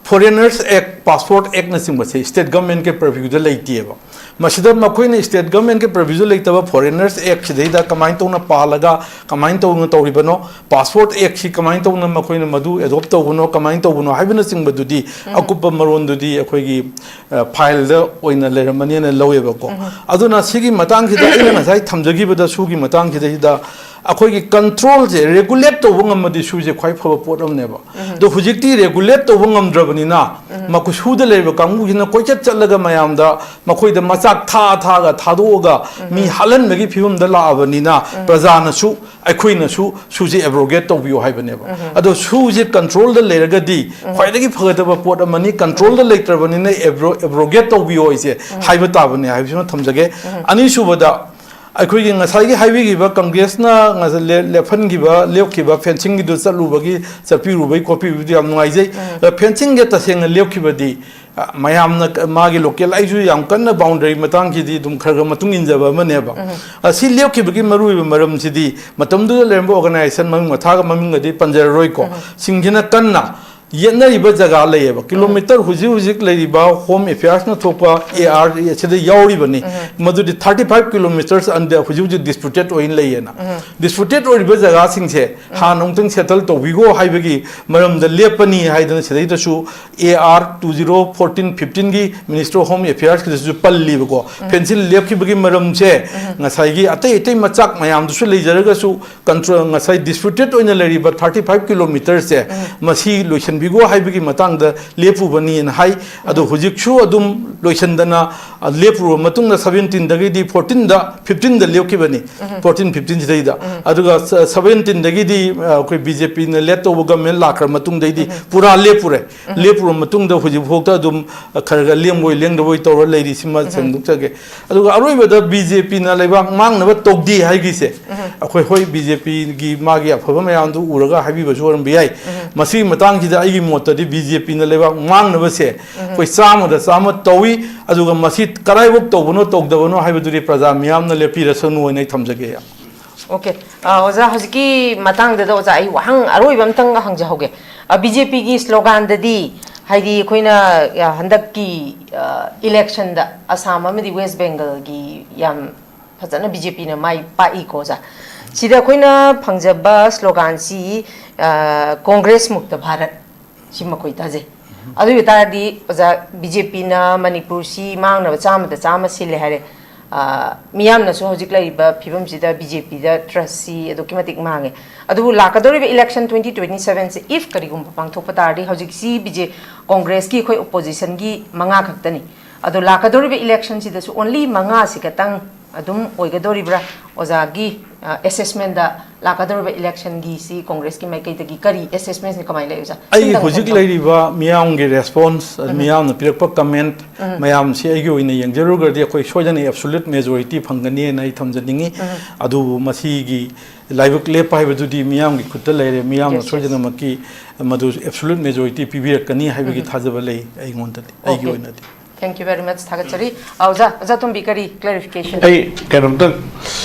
Foreigners Act, Passport Actꯅꯆꯤꯡꯕꯁꯦ state governmentꯀꯤ purviewꯗ ꯂꯩꯇꯦꯕ꯫ ꯃꯁꯤꯗ ꯃꯈꯣꯏꯅ state government ꯀꯤ provision ꯂꯩꯇꯕ Foreigners Act ꯁꯤꯗꯩꯗ ꯀꯃꯥꯏꯅ ꯇꯧꯅ ꯄꯥꯜꯂꯒ ꯀꯃꯥꯏꯅ ꯇꯧꯅ ꯇꯧꯔꯤꯕꯅꯣ, Passport Act ꯁꯤ ꯀꯃꯥꯏꯅ ꯇꯧꯅ ꯃꯈꯣꯏꯅ ꯃꯗꯨ adopt ꯇꯧꯕꯅꯣ, ꯀꯃꯥꯏꯅ ꯇꯧꯕꯅꯣ ꯍꯥꯏꯕꯅꯆꯤꯡꯕꯗꯨꯗꯤ ꯑꯀꯨꯞꯄ ꯃꯔꯣꯟꯗꯨꯗꯤ ꯑꯩꯈꯣꯏꯒꯤ, ꯑ, file ꯗ ꯑꯣꯏꯅ ꯂꯩꯔꯝꯃꯅꯤꯅ ꯂꯧꯋꯦꯕꯀꯣ꯫ ꯑꯗꯨꯅ ꯁꯤꯒꯤ ꯃꯇꯥꯡꯁꯤꯗ ꯑꯩꯅ ꯉꯁꯥꯏ ꯊꯝꯖꯈꯤꯕꯗ ꯁꯨꯒꯤ ꯃꯇꯥꯡꯁꯤꯗꯩꯗ ꯑꯩꯈꯣꯏꯒꯤ control ꯁꯦ regulate ꯇꯧꯕ ꯉꯝꯃꯗꯤ ꯁꯨꯁꯦ ꯈ꯭ꯋꯥꯏ ꯐꯕ ꯄꯣꯠ ꯑꯃꯅꯦꯕ꯫ ꯑꯗꯣ ꯍꯧꯖꯤꯛꯇꯤ regulate ꯇꯧꯕ ꯉꯝꯗ꯭ꯔꯕꯅꯤꯅ ꯃꯈꯣꯏ ꯁꯨꯗ ꯂꯩꯔꯤꯕ ꯀꯥꯡꯕꯨꯁꯤꯅ ꯀꯣꯏꯆꯠ ꯆꯠꯂꯒ ꯃꯌꯥꯝꯗ ꯃꯈꯣꯏꯗ ꯃꯆꯥꯛ ꯊꯥ ꯊꯥꯒ ꯊꯥꯗꯣꯛꯑꯒ ꯃꯤ ꯍꯥꯠꯍꯟꯕꯒꯤ ꯐꯤꯕꯝꯗ ꯂꯥꯛꯑꯕꯅꯤꯅ ꯄ꯭ꯔꯖꯥꯅꯁꯨ ꯑꯩꯈꯣꯏꯅꯁꯨ ꯁꯨꯁꯦ abrogate ꯇꯧꯕꯤꯌꯨ ꯍꯥꯏꯕꯅꯦꯕ꯫ ꯑꯗꯣ ꯁꯨꯁꯦ control ꯗ ꯂꯩꯔꯒꯗꯤ ꯈ꯭ꯋꯥꯏꯗꯒꯤ ꯐꯒꯗꯕ ꯄꯣꯠ ꯑꯃꯅꯤ, control ꯗ ꯂꯩꯇ꯭ꯔꯕꯅꯤꯅ abro-, abrogate ꯇꯧꯕꯤꯌꯣ ꯍꯥꯏꯁꯦ ꯍꯥꯏꯕ ꯇꯥꯕꯅꯦ ꯍꯥꯏꯕꯁꯤꯃ ꯊꯝꯖꯒꯦ꯫ ꯑꯅꯤꯁꯨꯕꯗ, ꯑꯩꯈꯣꯏꯒꯤ ꯉꯁꯥꯏꯒꯤ ꯍꯥꯏꯕꯤꯈꯤꯕ ꯀꯪꯒ꯭ꯔꯦꯁꯅ ꯉꯁꯥꯏ ꯂꯦ-, ꯂꯦꯞꯍꯟꯈꯤꯕ, ꯂꯦꯞꯈꯤꯕ fencing ꯒꯤꯗꯨ ꯆꯠꯂꯨꯕꯒꯤ, ꯆꯠꯄꯤꯔꯨꯕꯒꯤ ꯈꯣꯠꯄꯤꯔꯨꯕꯗꯤ ꯌꯥꯝ ꯅꯨꯡꯉꯥꯏꯖꯩ꯫ ꯑ, fencing ꯁꯦ ꯇꯁꯦꯡꯅ ꯂꯦꯞꯈꯤꯕꯗꯤ, ꯑ, ꯃꯌꯥꯝꯅ ꯀ-, ꯃꯥꯒꯤ local ꯑꯩꯁꯨ ꯌꯥꯝ ꯀꯟꯅ boundary ꯃꯇꯥꯡꯁꯤꯗꯤ ꯑꯗꯨꯝ ꯈꯔ ꯈꯔ ꯃꯇꯨꯡ ꯏꯟꯖꯕ ꯑꯃꯅꯦꯕ꯫ ꯑ, ꯁꯤ ꯂꯦꯞꯈꯤꯕꯒꯤ ꯃꯔꯨꯑꯣꯏꯕ ꯃꯔꯝꯁꯤꯗꯤ ꯃꯇꯝꯗꯨꯗ ꯂꯩꯔꯝꯕ organization ꯃꯃꯤꯡ ꯃꯊꯥꯒ ꯃꯃꯤꯡꯒꯗꯤ ꯄꯟꯖꯔꯔꯣꯏꯀꯣ꯫ ꯁꯤꯡꯁꯤꯅ ꯀꯟꯅ ꯌꯦꯠꯅꯔꯤꯕ ꯖꯒꯥ ꯂꯩꯌꯦꯕ꯫ Kilometre ꯍꯧꯖꯤꯛ ꯍꯧꯖꯤꯛ ꯂꯩꯔꯤꯕ Home Affairs ꯅ ꯊꯣꯛꯄ A R ꯑꯁꯤꯗ ꯌꯥꯎꯔꯤꯕꯅꯤ꯫ ꯃꯗꯨꯗꯤ thirty five kilometres under ꯍꯧꯖꯤꯛ ꯍꯧꯖꯤꯛ disputed ꯑꯣꯏꯅ ꯂꯩꯌꯦꯅ꯫ Disputed ꯑꯣꯏꯔꯤꯕ ꯖꯒꯥꯁꯤꯡꯁꯦ ꯍꯥꯟꯅ ꯑꯃꯨꯛꯇꯪ settle ꯇꯧꯕꯤꯈꯣ ꯍꯥꯏꯕꯒꯤ ꯃꯔꯝꯗ ꯂꯦꯞꯄꯅꯤ ꯍꯥꯏꯗꯅ ꯁꯤꯗꯩꯗꯁꯨ A R two zero fourteen fifteen ꯒꯤ Ministry of Home Affairs ꯀꯤꯗꯁꯨ ꯄꯜꯂꯤꯕꯀꯣ꯫ Fencing ꯂꯦꯞꯈꯤꯕꯒꯤ ꯃꯔꯝꯁꯦ ꯉꯁꯥꯏꯒꯤ ꯑꯇꯩ ꯑꯇꯩ ꯃꯆꯥꯛ ꯃꯌꯥꯝꯗꯨꯁꯨ ꯂꯩꯖꯔꯒꯁꯨ control, ꯉꯁꯥꯏ disputed ꯑꯣꯏꯅ ꯂꯩꯔꯤꯕ thirty five kilometres ꯁꯦ ꯃꯁꯤ ꯂꯣꯏꯁꯤꯟꯕꯤꯈꯣ ꯍꯥꯏꯕꯒꯤ ꯃꯇꯥꯡꯗ ꯂꯦꯞꯄꯨꯕꯅꯤꯅ ꯍꯥꯏ꯫ ꯑꯗꯣ ꯍꯧꯖꯤꯛꯁꯨ ꯑꯗꯨꯝ ꯂꯣꯏꯁꯤꯟꯗꯅ, ꯑ, ꯂꯦꯞꯄꯨꯔꯕ ꯃꯇꯨꯡꯗ seventeen ꯗꯒꯤꯗꯤ fourteen ꯗ, fifteen ꯗ ꯂꯦꯞꯈꯤꯕꯅꯤ꯫ Fourteen fifteen ꯁꯤꯗꯩꯗ꯫ ꯑꯗꯨꯒ ꯁ-, seventeen ꯗꯒꯤꯗꯤ, ꯑ, ꯑꯩꯈꯣꯏ B J P ꯅ lead ꯇꯧꯕ government ꯂꯥꯛꯈ꯭ꯔ ꯃꯇꯨꯡꯗꯩꯗꯤ ꯄꯨꯔꯥ ꯂꯦꯞꯄꯨꯔꯦ꯫ ꯂꯦꯞꯄꯨꯔꯕ ꯃꯇꯨꯡꯗ ꯍꯧꯖꯤꯛꯐꯥꯎꯗ ꯑꯗꯨꯝ, ꯑ, ꯈꯔ ꯈꯔ ꯂꯦꯡꯕꯣꯏ ꯂꯦꯡꯗꯕꯣꯏ ꯇꯧꯔ ꯂꯩꯔꯤ꯫ ꯁꯤꯃ ꯁꯦꯡꯗꯣꯛꯆꯒꯦ꯫ ꯑꯗꯨꯒ ꯑꯔꯣꯏꯕꯗ B J P ꯅ ꯂꯩꯕꯥꯛ ꯃꯥꯡꯅꯕ ꯇꯧꯗꯦ ꯍꯥꯏꯒꯤꯁꯦ, ꯑꯩꯈꯣꯏ, ꯍꯣꯏ, B J P ꯒꯤ ꯃꯥꯒꯤ ꯑꯐꯕ ꯃꯌꯥꯝꯗꯨ ꯎꯔꯒ ꯍꯥꯏꯕꯤꯕꯁꯨ ꯑꯣꯏꯔꯝꯕ ꯌꯥꯏ꯫ ꯃꯁꯤꯒꯤ ꯃꯇꯥꯡꯁꯤꯗ ꯑꯩꯒꯤ ꯃꯣꯠꯇꯗꯤ B J P ꯅ ꯂꯩꯕꯥꯛ ꯃꯥꯡꯅꯕꯁꯦ ꯑꯩꯈꯣꯏ ꯆꯥꯝꯃꯗ ꯆꯥꯝꯃ ꯇꯧꯏ꯫ ꯑꯗꯨꯒ ꯃꯁꯤ ꯀꯗꯥꯏꯐꯥꯎ ꯇꯧꯕꯅꯣ ꯇꯧꯗꯕꯅꯣ ꯍꯥꯏꯕꯗꯨꯗꯤ ꯄ꯭ꯔꯖꯥ ꯃꯤꯌꯥꯝꯅ ꯂꯦꯞꯄꯤꯔꯁꯅꯨ ꯍꯥꯏꯅ ꯑꯩ ꯊꯝꯖꯒꯦ꯫ Okay꯫ ꯑ, ꯑꯣꯖꯥ, ꯍꯧꯖꯤꯛꯀꯤ ꯃꯇꯥꯡꯗꯨꯗ, ꯑꯣꯖꯥ, ꯑꯩ ꯋꯥꯍꯪ ꯑꯔꯣꯏꯕ ꯑꯝꯇꯪ ꯍꯪꯖꯍꯧꯒꯦ꯫ ꯑ, B J P ꯒꯤ slogan ꯗꯗꯤ ꯍꯥꯏꯗꯤ ꯑꯩꯈꯣꯏꯅ, ꯑ, ꯍꯟꯗꯛꯀꯤ, ꯑ, ꯏꯂꯦꯛꯁꯟꯗ ꯑꯁꯥꯝ ꯑꯃꯗꯤ ꯋꯦꯁ ꯕꯦꯡꯒꯜꯒꯤ ꯌꯥꯝ ꯐꯖꯅ ꯕꯤ ꯖꯦ ꯄꯤꯅ ꯃꯥꯏ ꯄꯥꯛꯏꯀꯣ ꯑꯣꯖꯥ꯫ ꯁꯤꯗ ꯑꯩꯈꯣꯏꯅ ꯐꯪꯖꯕ ꯁ꯭ꯂꯣꯒꯥꯟꯁꯤ, ꯑ, "ꯀꯣꯡꯒ꯭ꯔꯦꯁ ꯃꯨꯛꯇ ꯚꯥꯔꯠ", ꯁꯤ ꯃꯈꯣꯏ ꯇꯥꯖꯩ꯫ ꯑꯗꯨ ꯑꯣꯏ ꯇꯥꯔꯗꯤ ꯑꯣꯖꯥ, ꯕꯤ ꯖꯦ ꯄꯤꯅ ꯃꯅꯤꯄꯨꯔꯁꯤ ꯃꯥꯡꯅꯕ ꯆꯥꯝꯃꯗ ꯆꯥꯝꯃ ꯁꯤꯜꯂꯦ ꯍꯥꯏꯔꯦ꯫ ꯑ, ꯃꯤꯌꯥꯝꯅꯁꯨ ꯍꯧꯖꯤꯛ ꯂꯩꯔꯤꯕ ꯐꯤꯕꯝꯁꯤꯗ ꯕꯤ ꯖꯦ ꯄꯤꯗ ꯇ꯭ꯔꯁꯁꯤ ꯑꯗꯨꯛꯀꯤ ꯃꯇꯤꯛ ꯃꯥꯡꯉꯦ꯫ ꯑꯗꯨꯕꯨ ꯂꯥꯛꯀꯗꯧꯔꯤꯕ ꯏꯂꯦꯛꯁꯟ ꯇ꯭ꯋꯦꯟꯇꯤ ꯇ꯭ꯋꯦꯟꯇꯤ ꯁꯚꯦꯟꯁꯦ if ꯀꯔꯤꯒꯨꯝꯕ ꯄꯥꯡꯊꯣꯛꯄ ꯇꯥꯔꯗꯤ ꯍꯧꯖꯤꯛꯁꯤ ꯕꯤ ꯖꯦ, ꯀꯣꯡꯒ꯭ꯔꯦꯁꯀꯤ ꯑꯩꯈꯣꯏ ꯑꯣꯄꯣꯖꯤꯁꯟꯒꯤ ꯃꯉꯥ ꯈꯛꯇꯅꯤ꯫ ꯑꯗꯣ ꯂꯥꯛꯀꯗꯧꯔꯤꯕ ꯏꯂꯦꯛꯁꯟꯁꯤꯗꯁꯨ only ꯃꯉꯥꯁꯤ ꯈꯛꯇꯪ ꯑꯗꯨꯝ ꯑꯣꯏꯒꯗꯧꯔꯤꯕ꯭ꯔꯥ? ꯑꯣꯖꯥꯒꯤ, ꯑ, ꯑꯦꯁꯦꯁꯃꯦꯟꯗ ꯂꯥꯛꯀꯗꯧꯔꯤꯕ ꯏꯂꯦꯛꯁꯟꯒꯤꯁꯤ ꯀꯣꯡꯒ꯭ꯔꯦꯁꯀꯤ ꯃꯥꯏꯀꯩꯗꯒꯤ ꯀꯔꯤ ꯑꯦꯁꯦꯁꯃꯦꯟꯁꯤ ꯀꯃꯥꯏꯅ ꯂꯩ ꯑꯣꯖꯥ? ꯑꯩ ꯁꯤꯝꯇꯪ ꯍꯧꯖꯤꯛ ꯊꯝꯖꯧ꯫ ꯂꯩꯔꯤꯕ ꯃꯤꯌꯥꯝꯒꯤ ꯔꯦꯁꯄꯣꯟꯁ, ꯎꯝ꯫ ꯃꯤꯌꯥꯝꯅ ꯄꯤꯔꯛꯄ ꯀꯃꯦꯟꯠ ꯎꯝ꯫ ꯃꯌꯥꯝꯁꯤ ꯑꯩꯒꯤ ꯑꯣꯏꯅ ꯌꯦꯡꯖꯔꯨꯔꯒꯗꯤ ꯑꯩꯈꯣꯏ ꯁꯣꯏꯗꯅ ꯑꯦꯕꯁꯣꯂ꯭ꯌꯨꯠ ꯃꯦꯖꯣꯔꯤꯇꯤ ꯐꯪꯒꯅꯤꯅ ꯑꯩ ꯊꯝꯖꯅꯤꯡꯉꯤ꯫ ꯎꯝ꯫ ꯑꯗꯨꯕꯨ ꯃꯁꯤꯒꯤ ꯂꯥꯏꯕꯛ ꯂꯦꯞꯄ ꯍꯥꯏꯕꯗꯨꯗꯤ ꯃꯤꯌꯥꯝꯒꯤ ꯈꯨꯠꯇ ꯂꯩꯔꯦ꯫ ꯃꯤꯌꯥꯝꯅ Yes, yes. ꯁꯣꯏꯗꯅꯃꯛꯀꯤ ꯃꯗꯨ ꯑꯦꯕꯁꯣꯂ꯭ꯌꯨꯠ ꯃꯦꯖꯣꯔꯤꯇꯤ ꯄꯤꯕꯤꯔꯛꯀꯅꯤ ꯍꯥꯏꯕꯒꯤ ꯎꯝ꯫ ꯊꯥꯖꯕ ꯂꯩ ꯑꯩꯉꯣꯟꯗꯗꯤ, ꯑꯩꯒꯤ Okay. ꯑꯣꯏꯅꯗꯤ꯫ Thank you very much. ꯊꯥꯒꯠꯆꯔꯤ꯫ ꯑ, ꯑꯣꯖꯥ, ꯑꯣꯖꯥ ꯇꯣꯝꯕꯤ, ꯀꯔꯤ clarification? ꯑꯩ ꯀꯩꯅꯣꯝꯇꯪ,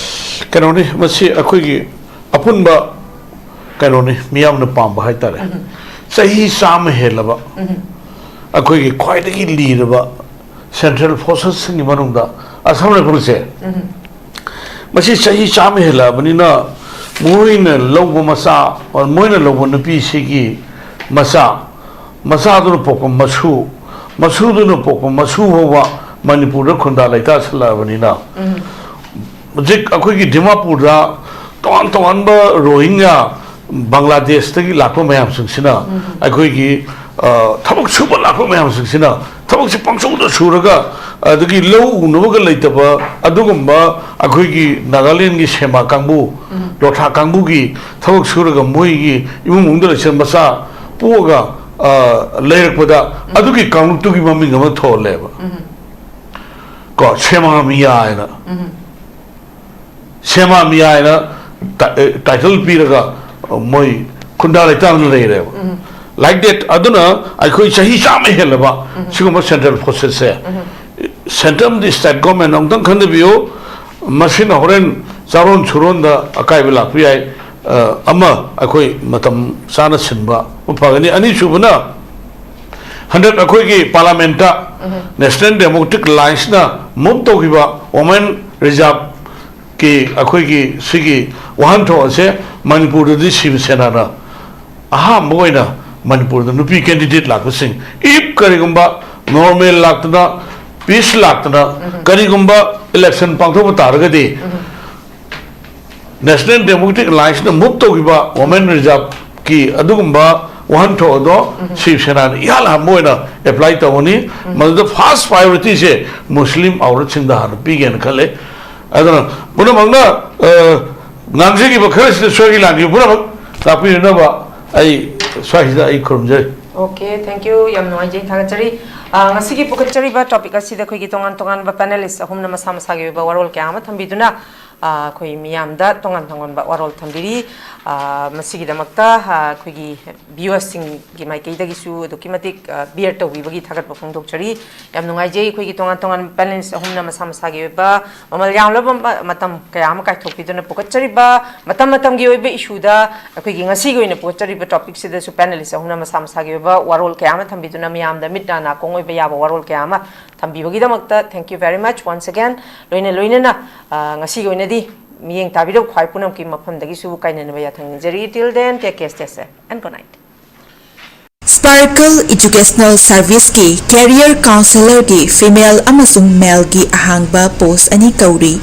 ꯀꯩꯅꯣꯅꯤ, ꯃꯁꯤ ꯑꯩꯈꯣꯏꯒꯤ ꯑꯄꯨꯟꯕ ꯀꯩꯅꯣꯅꯤ, ꯃꯤꯌꯥꯝꯅ ꯄꯥꯝꯕ ꯍꯥꯏꯇꯥꯔꯦ꯫ ꯎꯝ꯫ ꯆꯍꯤ ꯆꯥꯝꯃ ꯍꯦꯜꯂꯕ ꯎꯝ꯫ ꯑꯩꯈꯣꯏꯒꯤ ꯈ꯭ꯋꯥꯏꯗꯒꯤ ꯂꯤꯔꯕ ꯁꯦꯟꯇ꯭ꯔꯦꯜ ꯐꯣꯔꯁꯦꯁꯁꯤꯡꯒꯤ ꯃꯅꯨꯡꯗ ꯑꯁꯥꯝ ꯔꯥꯏꯐꯜꯁꯦ, ꯎꯝ꯫ ꯃꯁꯤ ꯆꯍꯤ ꯆꯥꯝꯃ ꯍꯦꯜꯂꯛꯑꯕꯅꯤꯅ ꯃꯣꯏꯅ ꯂꯧꯕ ꯃꯆꯥ, ꯃꯣꯏꯅ ꯂꯧꯕ ꯅꯨꯄꯤꯁꯤꯒꯤ ꯃꯆꯥ, ꯃꯆꯥꯗꯨꯅ ꯄꯣꯛꯄ ꯃꯁꯨ, ꯃꯁꯨꯗꯨꯅ ꯄꯣꯛꯄ ꯃꯁꯨ ꯐꯥꯎꯕ ꯃꯅꯤꯄꯨꯔꯗ ꯈꯨꯟꯗꯥ ꯂꯩꯇꯥꯁꯜꯂꯛꯑꯕꯅꯤꯅ, ꯎꯝ꯫ ꯍꯧꯖꯤꯛ ꯑꯩꯈꯣꯏꯒꯤ ꯗꯤꯃꯥꯄꯨꯔꯗ ꯇꯣꯉꯥꯟ ꯇꯣꯉꯥꯟꯕ ꯔꯣꯍꯤꯡꯒ꯭ꯌꯥ, ꯕꯪꯒ꯭ꯂꯥꯗꯦꯁꯇꯒꯤ ꯂꯥꯛꯄ ꯃꯌꯥꯝꯁꯤꯡꯁꯤꯅ, ꯎꯝ꯫ ꯑꯩꯈꯣꯏꯒꯤ, ꯑ, ꯊꯕꯛ ꯁꯨꯕ ꯂꯥꯛꯄ ꯃꯌꯥꯝꯁꯤꯡꯁꯤꯅ ꯊꯕꯛꯁꯦ ꯄꯪꯁꯨꯗ ꯁꯨꯔꯒ, ꯑꯗꯒꯤ ꯂꯧ ꯎꯅꯕꯒ ꯂꯩꯇꯕ ꯑꯗꯨꯒꯨꯝꯕ ꯑꯩꯈꯣꯏꯒꯤ ꯅꯥꯒꯥꯂꯦꯟꯒꯤ ꯁꯦꯃꯥ ꯀꯥꯡꯕꯨ, ꯎꯝ꯫ ꯂꯣꯊꯥ ꯀꯥꯡꯕꯨꯒꯤ ꯊꯕꯛ ꯁꯨꯔꯒ ꯃꯣꯏꯒꯤ ꯏꯃꯨꯡ ꯃꯅꯨꯡꯗ ꯂꯩꯁꯟ ꯃꯆꯥ ꯄꯣꯛꯑꯒ, ꯑ, ꯂꯩꯔꯛꯄꯗ ꯎꯝ꯫ ꯑꯗꯨꯒꯤ ꯀꯥꯡꯂꯨꯞꯇꯨꯒꯤ ꯃꯃꯤꯡ ꯑꯃ ꯊꯣꯜꯂꯦꯕ꯫ ꯎꯝ꯫ ꯀꯣ, ꯁꯦꯃꯥ ꯃꯤꯌꯥ ꯍꯥꯏꯅ꯫ ꯎꯝ꯫ ꯁꯦꯃꯥ ꯃꯤꯌꯥ ꯍꯥꯏꯅ ꯇꯥ-, ꯑꯦ, ꯇꯥꯏꯇꯜ ꯄꯤꯔꯒ, ꯑ, ꯃꯣꯏ ꯈꯨꯟꯗꯥ ꯂꯩꯇꯥꯗꯅ ꯂꯩꯔꯦꯕ꯫ ꯎꯝ꯫ Like that, ꯑꯗꯨꯅ ꯑꯩꯈꯣꯏ ꯆꯍꯤ ꯆꯥꯝꯃ ꯍꯦꯜꯂꯕ ꯎꯝ꯫ ꯁꯤꯒꯨꯝꯕ ꯁꯦꯟꯇ꯭ꯔꯦꯜ ꯐꯣꯔꯁꯦꯁꯁꯦ, ꯎꯝ꯫ ꯁꯦꯟꯇ꯭ꯔꯦꯜ ꯑꯃꯗꯤ ꯁ꯭ꯇꯦꯠ ꯒꯣꯔꯃꯦꯟ ꯑꯃꯨꯛꯇꯪ ꯈꯟꯊꯕꯤꯌꯨ꯫ ꯃꯁꯤꯅ ꯍꯣꯔꯦꯟ ꯆꯥꯔꯣꯟ ꯁꯨꯔꯣꯟꯗ ꯑꯀꯥꯏꯕ ꯂꯥꯛꯄ ꯌꯥꯏ꯫ ꯑ, ꯑꯃ, ꯑꯩꯈꯣꯏ ꯃꯇꯝ ꯆꯥꯅ ꯁꯤꯟꯕ ꯑꯃ ꯐꯒꯅꯤ꯫ ꯑꯅꯤꯁꯨꯕꯅ, ꯍꯟꯗꯛ ꯑꯩꯈꯣꯏꯒꯤ ꯄꯥꯔꯂꯥꯃꯦꯟꯠꯇ National Democratic Alliance ꯅ ꯃꯨꯚ ꯇꯧꯈꯤꯕ ꯋꯨꯃꯦꯟ ꯔꯤꯖꯥꯔꯚꯀꯤ ꯑꯩꯈꯣꯏꯒꯤ ꯁꯤꯒꯤ ꯋꯥꯍꯟꯊꯣꯛ ꯑꯁꯦ ꯃꯅꯤꯄꯨꯔꯗꯗꯤ ꯁꯤꯕ ꯁꯦꯅꯥꯅ ꯑꯍꯥꯟꯕ ꯑꯣꯏꯅ ꯃꯅꯤꯄꯨꯔꯗ ꯅꯨꯄꯤ ꯀꯦꯟꯗꯤꯗꯦꯠ ꯂꯥꯛꯄꯁꯤꯡ, ꯏꯐ ꯀꯔꯤꯒꯨꯝꯕ ꯅꯣꯔꯃꯦꯜ ꯂꯥꯛꯇꯅ, ꯄꯤꯁ ꯂꯥꯛꯇꯅ, ꯀꯔꯤꯒꯨꯝꯕ ꯏꯂꯦꯛꯁꯟ ꯄꯥꯡꯊꯣꯛꯄ ꯇꯥꯔꯒꯗꯤ, National Democratic Alliance ꯅ ꯃꯨꯚ ꯇꯧꯈꯤꯕ ꯋꯨꯃꯦꯟ ꯔꯤꯖꯥꯔꯚꯀꯤ ꯑꯗꯨꯒꯨꯝꯕ ꯋꯥꯍꯟꯊꯣꯛ ꯑꯗꯣ ꯁꯤꯕ ꯁꯦꯅꯥꯅ ꯏꯍꯥꯟ ꯍꯥꯟꯕ ꯑꯣꯏꯅ ꯑꯦꯄ꯭ꯂꯥꯏ ꯇꯧꯒꯅꯤ꯫ ꯃꯗꯨꯗ ꯐꯥꯔꯁ ꯄ꯭ꯔꯥꯏꯌꯣꯔꯤꯇꯤꯁꯦ ꯃꯨꯁꯂꯤꯝ ꯑꯧꯔꯠꯁꯤꯡꯗ ꯍꯥꯟꯅ ꯄꯤꯒꯦꯅ ꯈꯜꯂꯦ꯫ ꯑꯗꯨꯅ ꯄꯨꯝꯅꯃꯛꯅ, ꯑ, ꯉꯥꯡꯖꯈꯤꯕ ꯈꯔꯁꯤꯗ ꯁꯣꯏꯈꯤ ꯂꯥꯟꯈꯤꯕ ꯄꯨꯝꯅꯃꯛ ꯇꯥꯛꯄꯤꯅꯅꯕ ꯑꯩ ꯁ꯭ꯋꯥꯏꯁꯤꯗ ꯑꯩ ꯈꯨꯔꯨꯝꯖꯔꯤ꯫ Okay, thank you. ꯌꯥꯝ ꯅꯨꯡꯉꯥꯏꯖꯩ, ꯊꯥꯒꯠꯆꯔꯤ꯫ ꯑ, ꯉꯁꯤꯒꯤ ꯄꯨꯈꯠꯆꯔꯤꯕ ꯇꯣꯄꯤꯛ ꯑꯁꯤꯗ ꯑꯩꯈꯣꯏꯒꯤ ꯇꯣꯉꯥꯟ ꯇꯣꯉꯥꯟꯕ ꯄꯦꯅꯦꯂꯤꯁ ꯑꯍꯨꯝꯅ ꯃꯁꯥ ꯃꯁꯥꯒꯤ ꯑꯣꯏꯕ ꯋꯥꯔꯣꯜ ꯀꯌꯥ ꯑꯃ ꯊꯝꯕꯤꯗꯨꯅ, ꯑ, ꯑꯩꯈꯣꯏ ꯃꯤꯌꯥꯝꯗ ꯇꯣꯉꯥꯟ ꯇꯣꯉꯥꯟꯕ ꯋꯥꯔꯣꯜ ꯊꯝꯕꯤꯔꯤ꯫ ꯑ, ꯃꯁꯤꯒꯤꯗꯃꯛꯇ, ꯑ, ꯑꯩꯈꯣꯏꯒꯤ ꯚꯤꯌꯨꯋꯔꯁꯤꯡꯒꯤ ꯃꯥꯏꯀꯩꯗꯒꯤꯁꯨ ꯑꯗꯨꯛꯀꯤ ꯃꯇꯤꯛ, ꯑ, ꯕꯤꯌꯔ ꯇꯧꯕꯤꯕꯒꯤ ꯊꯥꯒꯠꯄ ꯐꯣꯡꯗꯣꯛꯆꯔꯤ꯫ ꯌꯥꯝ ꯅꯨꯡꯉꯥꯏꯖꯩ꯫ ꯑꯩꯈꯣꯏꯒꯤ ꯇꯣꯉꯥꯟ ꯇꯣꯉꯥꯟꯕ ꯄꯦꯅꯦꯂꯤꯁ ꯑꯍꯨꯝꯅ ꯃꯁꯥ ꯃꯁꯥꯒꯤ ꯑꯣꯏꯕ ꯃꯃꯜ ꯌꯥꯝꯂꯕ ꯃ-, ꯃꯇꯝ ꯀꯌꯥ ꯑꯃ ꯀꯥꯏꯊꯣꯛꯄꯤꯗꯨꯅ ꯄꯨꯈꯠꯆꯔꯤꯕ ꯃꯇꯝ ꯃꯇꯝꯒꯤ ꯑꯣꯏꯕ ꯏꯁꯨꯗ ꯑꯩꯈꯣꯏꯒꯤ ꯉꯁꯤꯒꯤ ꯑꯣꯏꯅ ꯄꯨꯈꯠꯆꯔꯤꯕ ꯇꯣꯄꯤꯛꯁꯤꯗꯁꯨ ꯄꯦꯅꯦꯂꯤꯁ ꯑꯍꯨꯝꯅ ꯃꯁꯥ ꯃꯁꯥꯒꯤ ꯑꯣꯏꯕ ꯋꯥꯔꯣꯜ ꯀꯌꯥ ꯑꯃ ꯊꯝꯕꯤꯗꯨꯅ ꯃꯤꯌꯥꯝꯗ ꯃꯤꯠ ꯅꯥ ꯅꯥꯀꯣꯡ ꯑꯣꯏꯕ ꯌꯥꯕ ꯋꯥꯔꯣꯜ ꯀꯌꯥ ꯑꯃ ꯊꯝꯕꯤꯕꯒꯤꯗꯃꯛꯇ thank you very much once again꯫ ꯂꯣꯏꯅ ꯂꯣꯏꯅꯅ, ꯑ, ꯉꯁꯤꯒꯤ ꯑꯣꯏꯅꯗꯤ ꯃꯤꯠꯌꯦꯡ ꯇꯥꯕꯤꯔꯕ ꯈ꯭ꯋꯥꯏ ꯄꯨꯝꯅꯃꯛꯀꯤ ꯃꯐꯝꯗꯒꯤꯁꯨ ꯀꯥꯏꯅꯅꯕ ꯌꯥꯊꯪ ꯅꯤꯖꯔꯤ꯫ Till then, take care, stay safe and good night꯫ Sparkle Educational Service ꯀꯤ Career Counselor ꯒꯤ female ꯑꯃꯁꯨꯡ male ꯒꯤ ꯑꯍꯥꯡꯕ post ꯑꯅꯤ ꯀꯧꯔꯤ꯫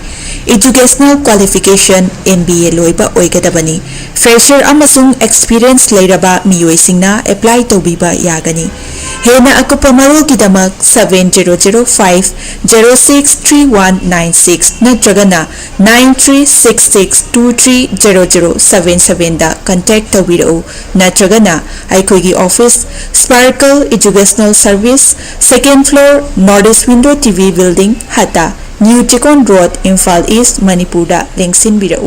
Educational qualification M B A ꯂꯣꯏꯕ ꯑꯣꯏꯒꯗꯕꯅꯤ꯫ Fresher ꯑꯃꯁꯨꯡ experience ꯂꯩꯔꯕ ꯃꯤꯑꯣꯏꯁꯤꯡꯅ apply ꯇꯧꯕꯤꯕ ꯌꯥꯒꯅꯤ꯫ ꯍꯦꯟꯅ ꯑꯀꯨꯞꯄ ꯃꯔꯣꯜꯒꯤꯗꯃꯛ seven zero zero five zero six three one nine six ꯅꯠꯇ꯭ꯔꯒꯅ nine three six six two three zero zero seven seven ꯗ contact ꯇꯧꯕꯤꯔꯛꯎ, ꯅꯠꯇ꯭ꯔꯒꯅ ꯑꯩꯈꯣꯏꯒꯤ office, Sparkle Educational Service, second floor, North East Window T V Building, ꯍꯠꯇ, New Chekon Road, Imphal East, ꯃꯅꯤꯄꯨꯔꯗ ꯂꯦꯡꯁꯤꯟꯕꯤꯔꯛꯎ꯫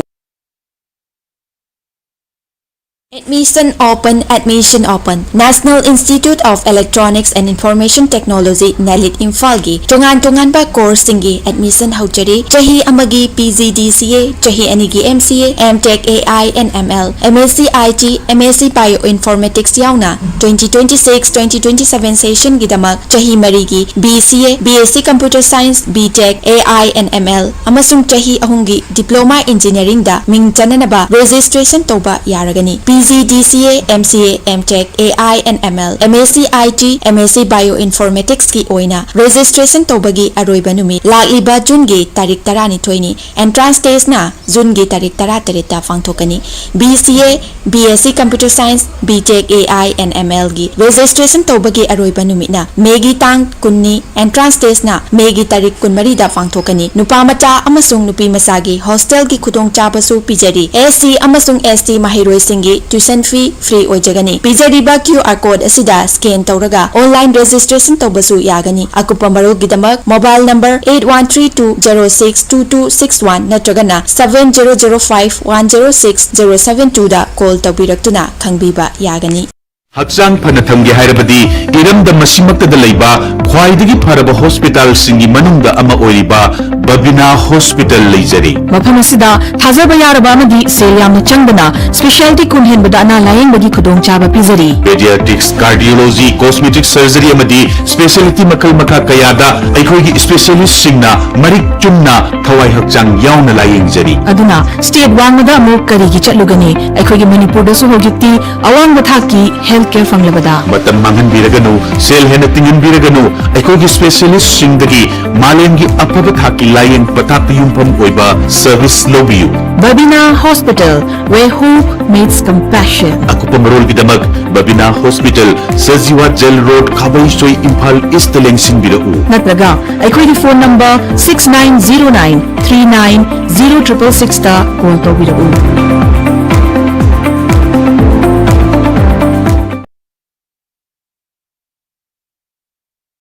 Admission open, admission open. National Institute of Electronics and Information Technology, ꯅꯦꯂꯤꯠ ꯏꯝꯐꯥꯜꯒꯤ ꯇꯣꯉꯥꯟ ꯇꯣꯉꯥꯟꯕ courseꯁꯤꯡꯒꯤ admission ꯍꯧꯖꯔꯤ꯫ ꯆꯍꯤ ꯑꯃꯒꯤ P G D C A, ꯆꯍꯤ ꯑꯅꯤꯒꯤ M C A, M Tech A I and M L, M S C I T, M S C Bioinformatics ꯌꯥꯎꯅ twenty twenty-six, twenty twenty-seven sessionꯒꯤꯗꯃꯛ ꯆꯍꯤ ꯃꯔꯤꯒꯤ B C A, B S C Computer Science, B Tech, A I and M L ꯑꯃꯁꯨꯡ ꯆꯍꯤ ꯑꯍꯨꯝꯒꯤ Diploma Engineeringꯗ ꯃꯤꯡ ꯆꯟꯅꯅꯕ registration ꯇꯧꯕ ꯌꯥꯔꯒꯅꯤ꯫ P G D C A, M C A, M Tech, A I and M L, M S C I T, M S C Bioinformaticsꯀꯤ ꯑꯣꯏꯅ registration ꯇꯧꯕꯒꯤ ꯑꯔꯣꯏꯕ ꯅꯨꯃꯤꯠ ꯂꯥꯛꯂꯤꯕ Juneꯒꯤ ꯇꯥꯔꯤꯛ ꯇꯔꯥꯅꯤꯊꯣꯏꯅꯤ꯫ Entrance testꯅ Juneꯒꯤ ꯇꯥꯔꯤꯛ ꯇꯔꯥꯇꯔꯦꯠꯇ ꯄꯥꯡꯊꯣꯛꯀꯅꯤ꯫ B C A, B S C Computer Science, B Tech A I and M Lꯒꯤ registration ꯇꯧꯕꯒꯤ ꯑꯔꯣꯏꯕ ꯅꯨꯃꯤꯠꯅ Mayꯒꯤ ꯇꯥꯡ ꯀꯨꯟꯅꯤ꯫ Entrance testꯅ Mayꯒꯤ ꯇꯥꯔꯤꯛ ꯀꯨꯟꯃꯔꯤꯗ ꯄꯥꯡꯊꯣꯛꯀꯅꯤ꯫ ꯅꯨꯄꯥ ꯃꯆꯥ ꯑꯃꯁꯨꯡ ꯅꯨꯄꯤ ꯃꯆꯥꯒꯤ hostelꯒꯤ ꯈꯨꯗꯣꯡꯆꯥꯕꯁꯨ ꯄꯤꯖꯔꯤ꯫ S C ꯑꯃꯁꯨꯡ S T ꯃꯍꯩꯔꯣꯏꯁꯤꯡꯒꯤ tuition fee free ꯑꯣꯏꯖꯒꯅꯤ꯫ ꯄꯤꯖꯔꯤꯕ Q R code ꯑꯁꯤꯗ scan ꯇꯧꯔꯒ online registration ꯇꯧꯕꯁꯨ ꯌꯥꯒꯅꯤ꯫ ꯑꯀꯨꯞꯄ ꯃꯔꯣꯜꯒꯤꯗꯃꯛ mobile number eight one three two zero six two two six one ꯅꯠꯇ꯭ꯔꯒꯅ seven zero zero five one zero six zero seven twoꯗ call ꯇꯧꯕꯤꯔꯛꯇꯨꯅ ꯈꯪꯕꯤꯕ ꯌꯥꯒꯅꯤ꯫ ꯍꯛꯆꯥꯡ ꯐꯅ ꯊꯝꯒꯦ ꯍꯥꯏꯔꯕꯗꯤ ꯏꯔꯝꯗꯝ ꯑꯁꯤꯃꯛꯇꯗ ꯂꯩꯕ ꯈ꯭ꯋꯥꯏꯗꯒꯤ ꯐꯔꯕ hospitalꯁꯤꯡꯒꯤ ꯃꯅꯨꯡꯗ ꯑꯃ ꯑꯣꯏꯔꯤꯕ ꯕꯕꯤꯅꯥ Hospital ꯂꯩꯖꯔꯤ꯫ ꯃꯐꯝ ꯑꯁꯤꯗ ꯊꯥꯖꯕ ꯌꯥꯔꯕ ꯑꯃꯗꯤ ꯁꯦꯜ ꯌꯥꯝꯅ ꯆꯪꯗꯅ specialty ꯀꯨꯟ ꯍꯦꯟꯕꯗ ꯑꯅꯥ ꯂꯥꯌꯦꯡꯕꯒꯤ ꯈꯨꯗꯣꯡꯆꯥꯕ ꯄꯤꯖꯔꯤ꯫ Pediatrics, cardiology, cosmetic surgery ꯑꯃꯗꯤ specialty ꯃꯈꯜ ꯃꯈꯥ ꯀꯌꯥꯗ ꯑꯩꯈꯣꯏꯒꯤ specialistꯁꯤꯡꯅ ꯃꯔꯤꯛ ꯆꯨꯝꯅ ꯊꯋꯥꯏ ꯍꯛꯆꯥꯡ ꯌꯥꯎꯅ ꯂꯥꯌꯦꯡꯖꯔꯤ꯫ ꯑꯗꯨꯅ state ꯋꯥꯡꯃꯗ ꯑꯃꯨꯛ ꯀꯔꯤꯒꯤ ꯆꯠꯂꯨꯒꯅꯤ? ꯑꯩꯈꯣꯏꯒꯤ ꯃꯅꯤꯄꯨꯔꯗꯁꯨ ꯍꯧꯖꯤꯛꯇꯤ ꯑꯋꯥꯡꯕ ꯊꯥꯛꯀꯤ health care ꯐꯪꯂꯕꯗ꯫ ꯃꯇꯝ ꯃꯥꯡꯍꯟꯕꯤꯔꯒꯅꯨ, ꯁꯦꯜ ꯍꯦꯟꯅ ꯇꯤꯡꯍꯟꯕꯤꯔꯒꯅꯨ, ꯑꯩꯈꯣꯏꯒꯤ specialistꯁꯤꯡꯗꯒꯤ ꯃꯥꯂꯦꯝꯒꯤ ꯑꯐꯕ ꯊꯥꯛꯀꯤ ꯂꯥꯌꯦꯡ ꯄꯊꯥꯞꯇ ꯌꯨꯝꯐꯝ ꯑꯣꯏꯕ service ꯂꯧꯕꯤꯌꯨ꯫ Babina Hospital, where hope meets compassion. ꯑꯀꯨꯞꯄ ꯃꯔꯣꯜꯒꯤꯗꯃꯛ Babina Hospital, Sajiwa Jail Road, ꯈꯥꯕꯩꯁꯣꯏ, Imphal Eastꯇ ꯂꯦꯡꯁꯤꯟꯕꯤꯔꯛꯎ꯫ ꯅꯠꯇ꯭ꯔꯒ ꯑꯩꯈꯣꯏꯒꯤ phone number six nine zero nine three nine zero triple sixꯇ call ꯇꯧꯕꯤꯔꯛꯎ꯫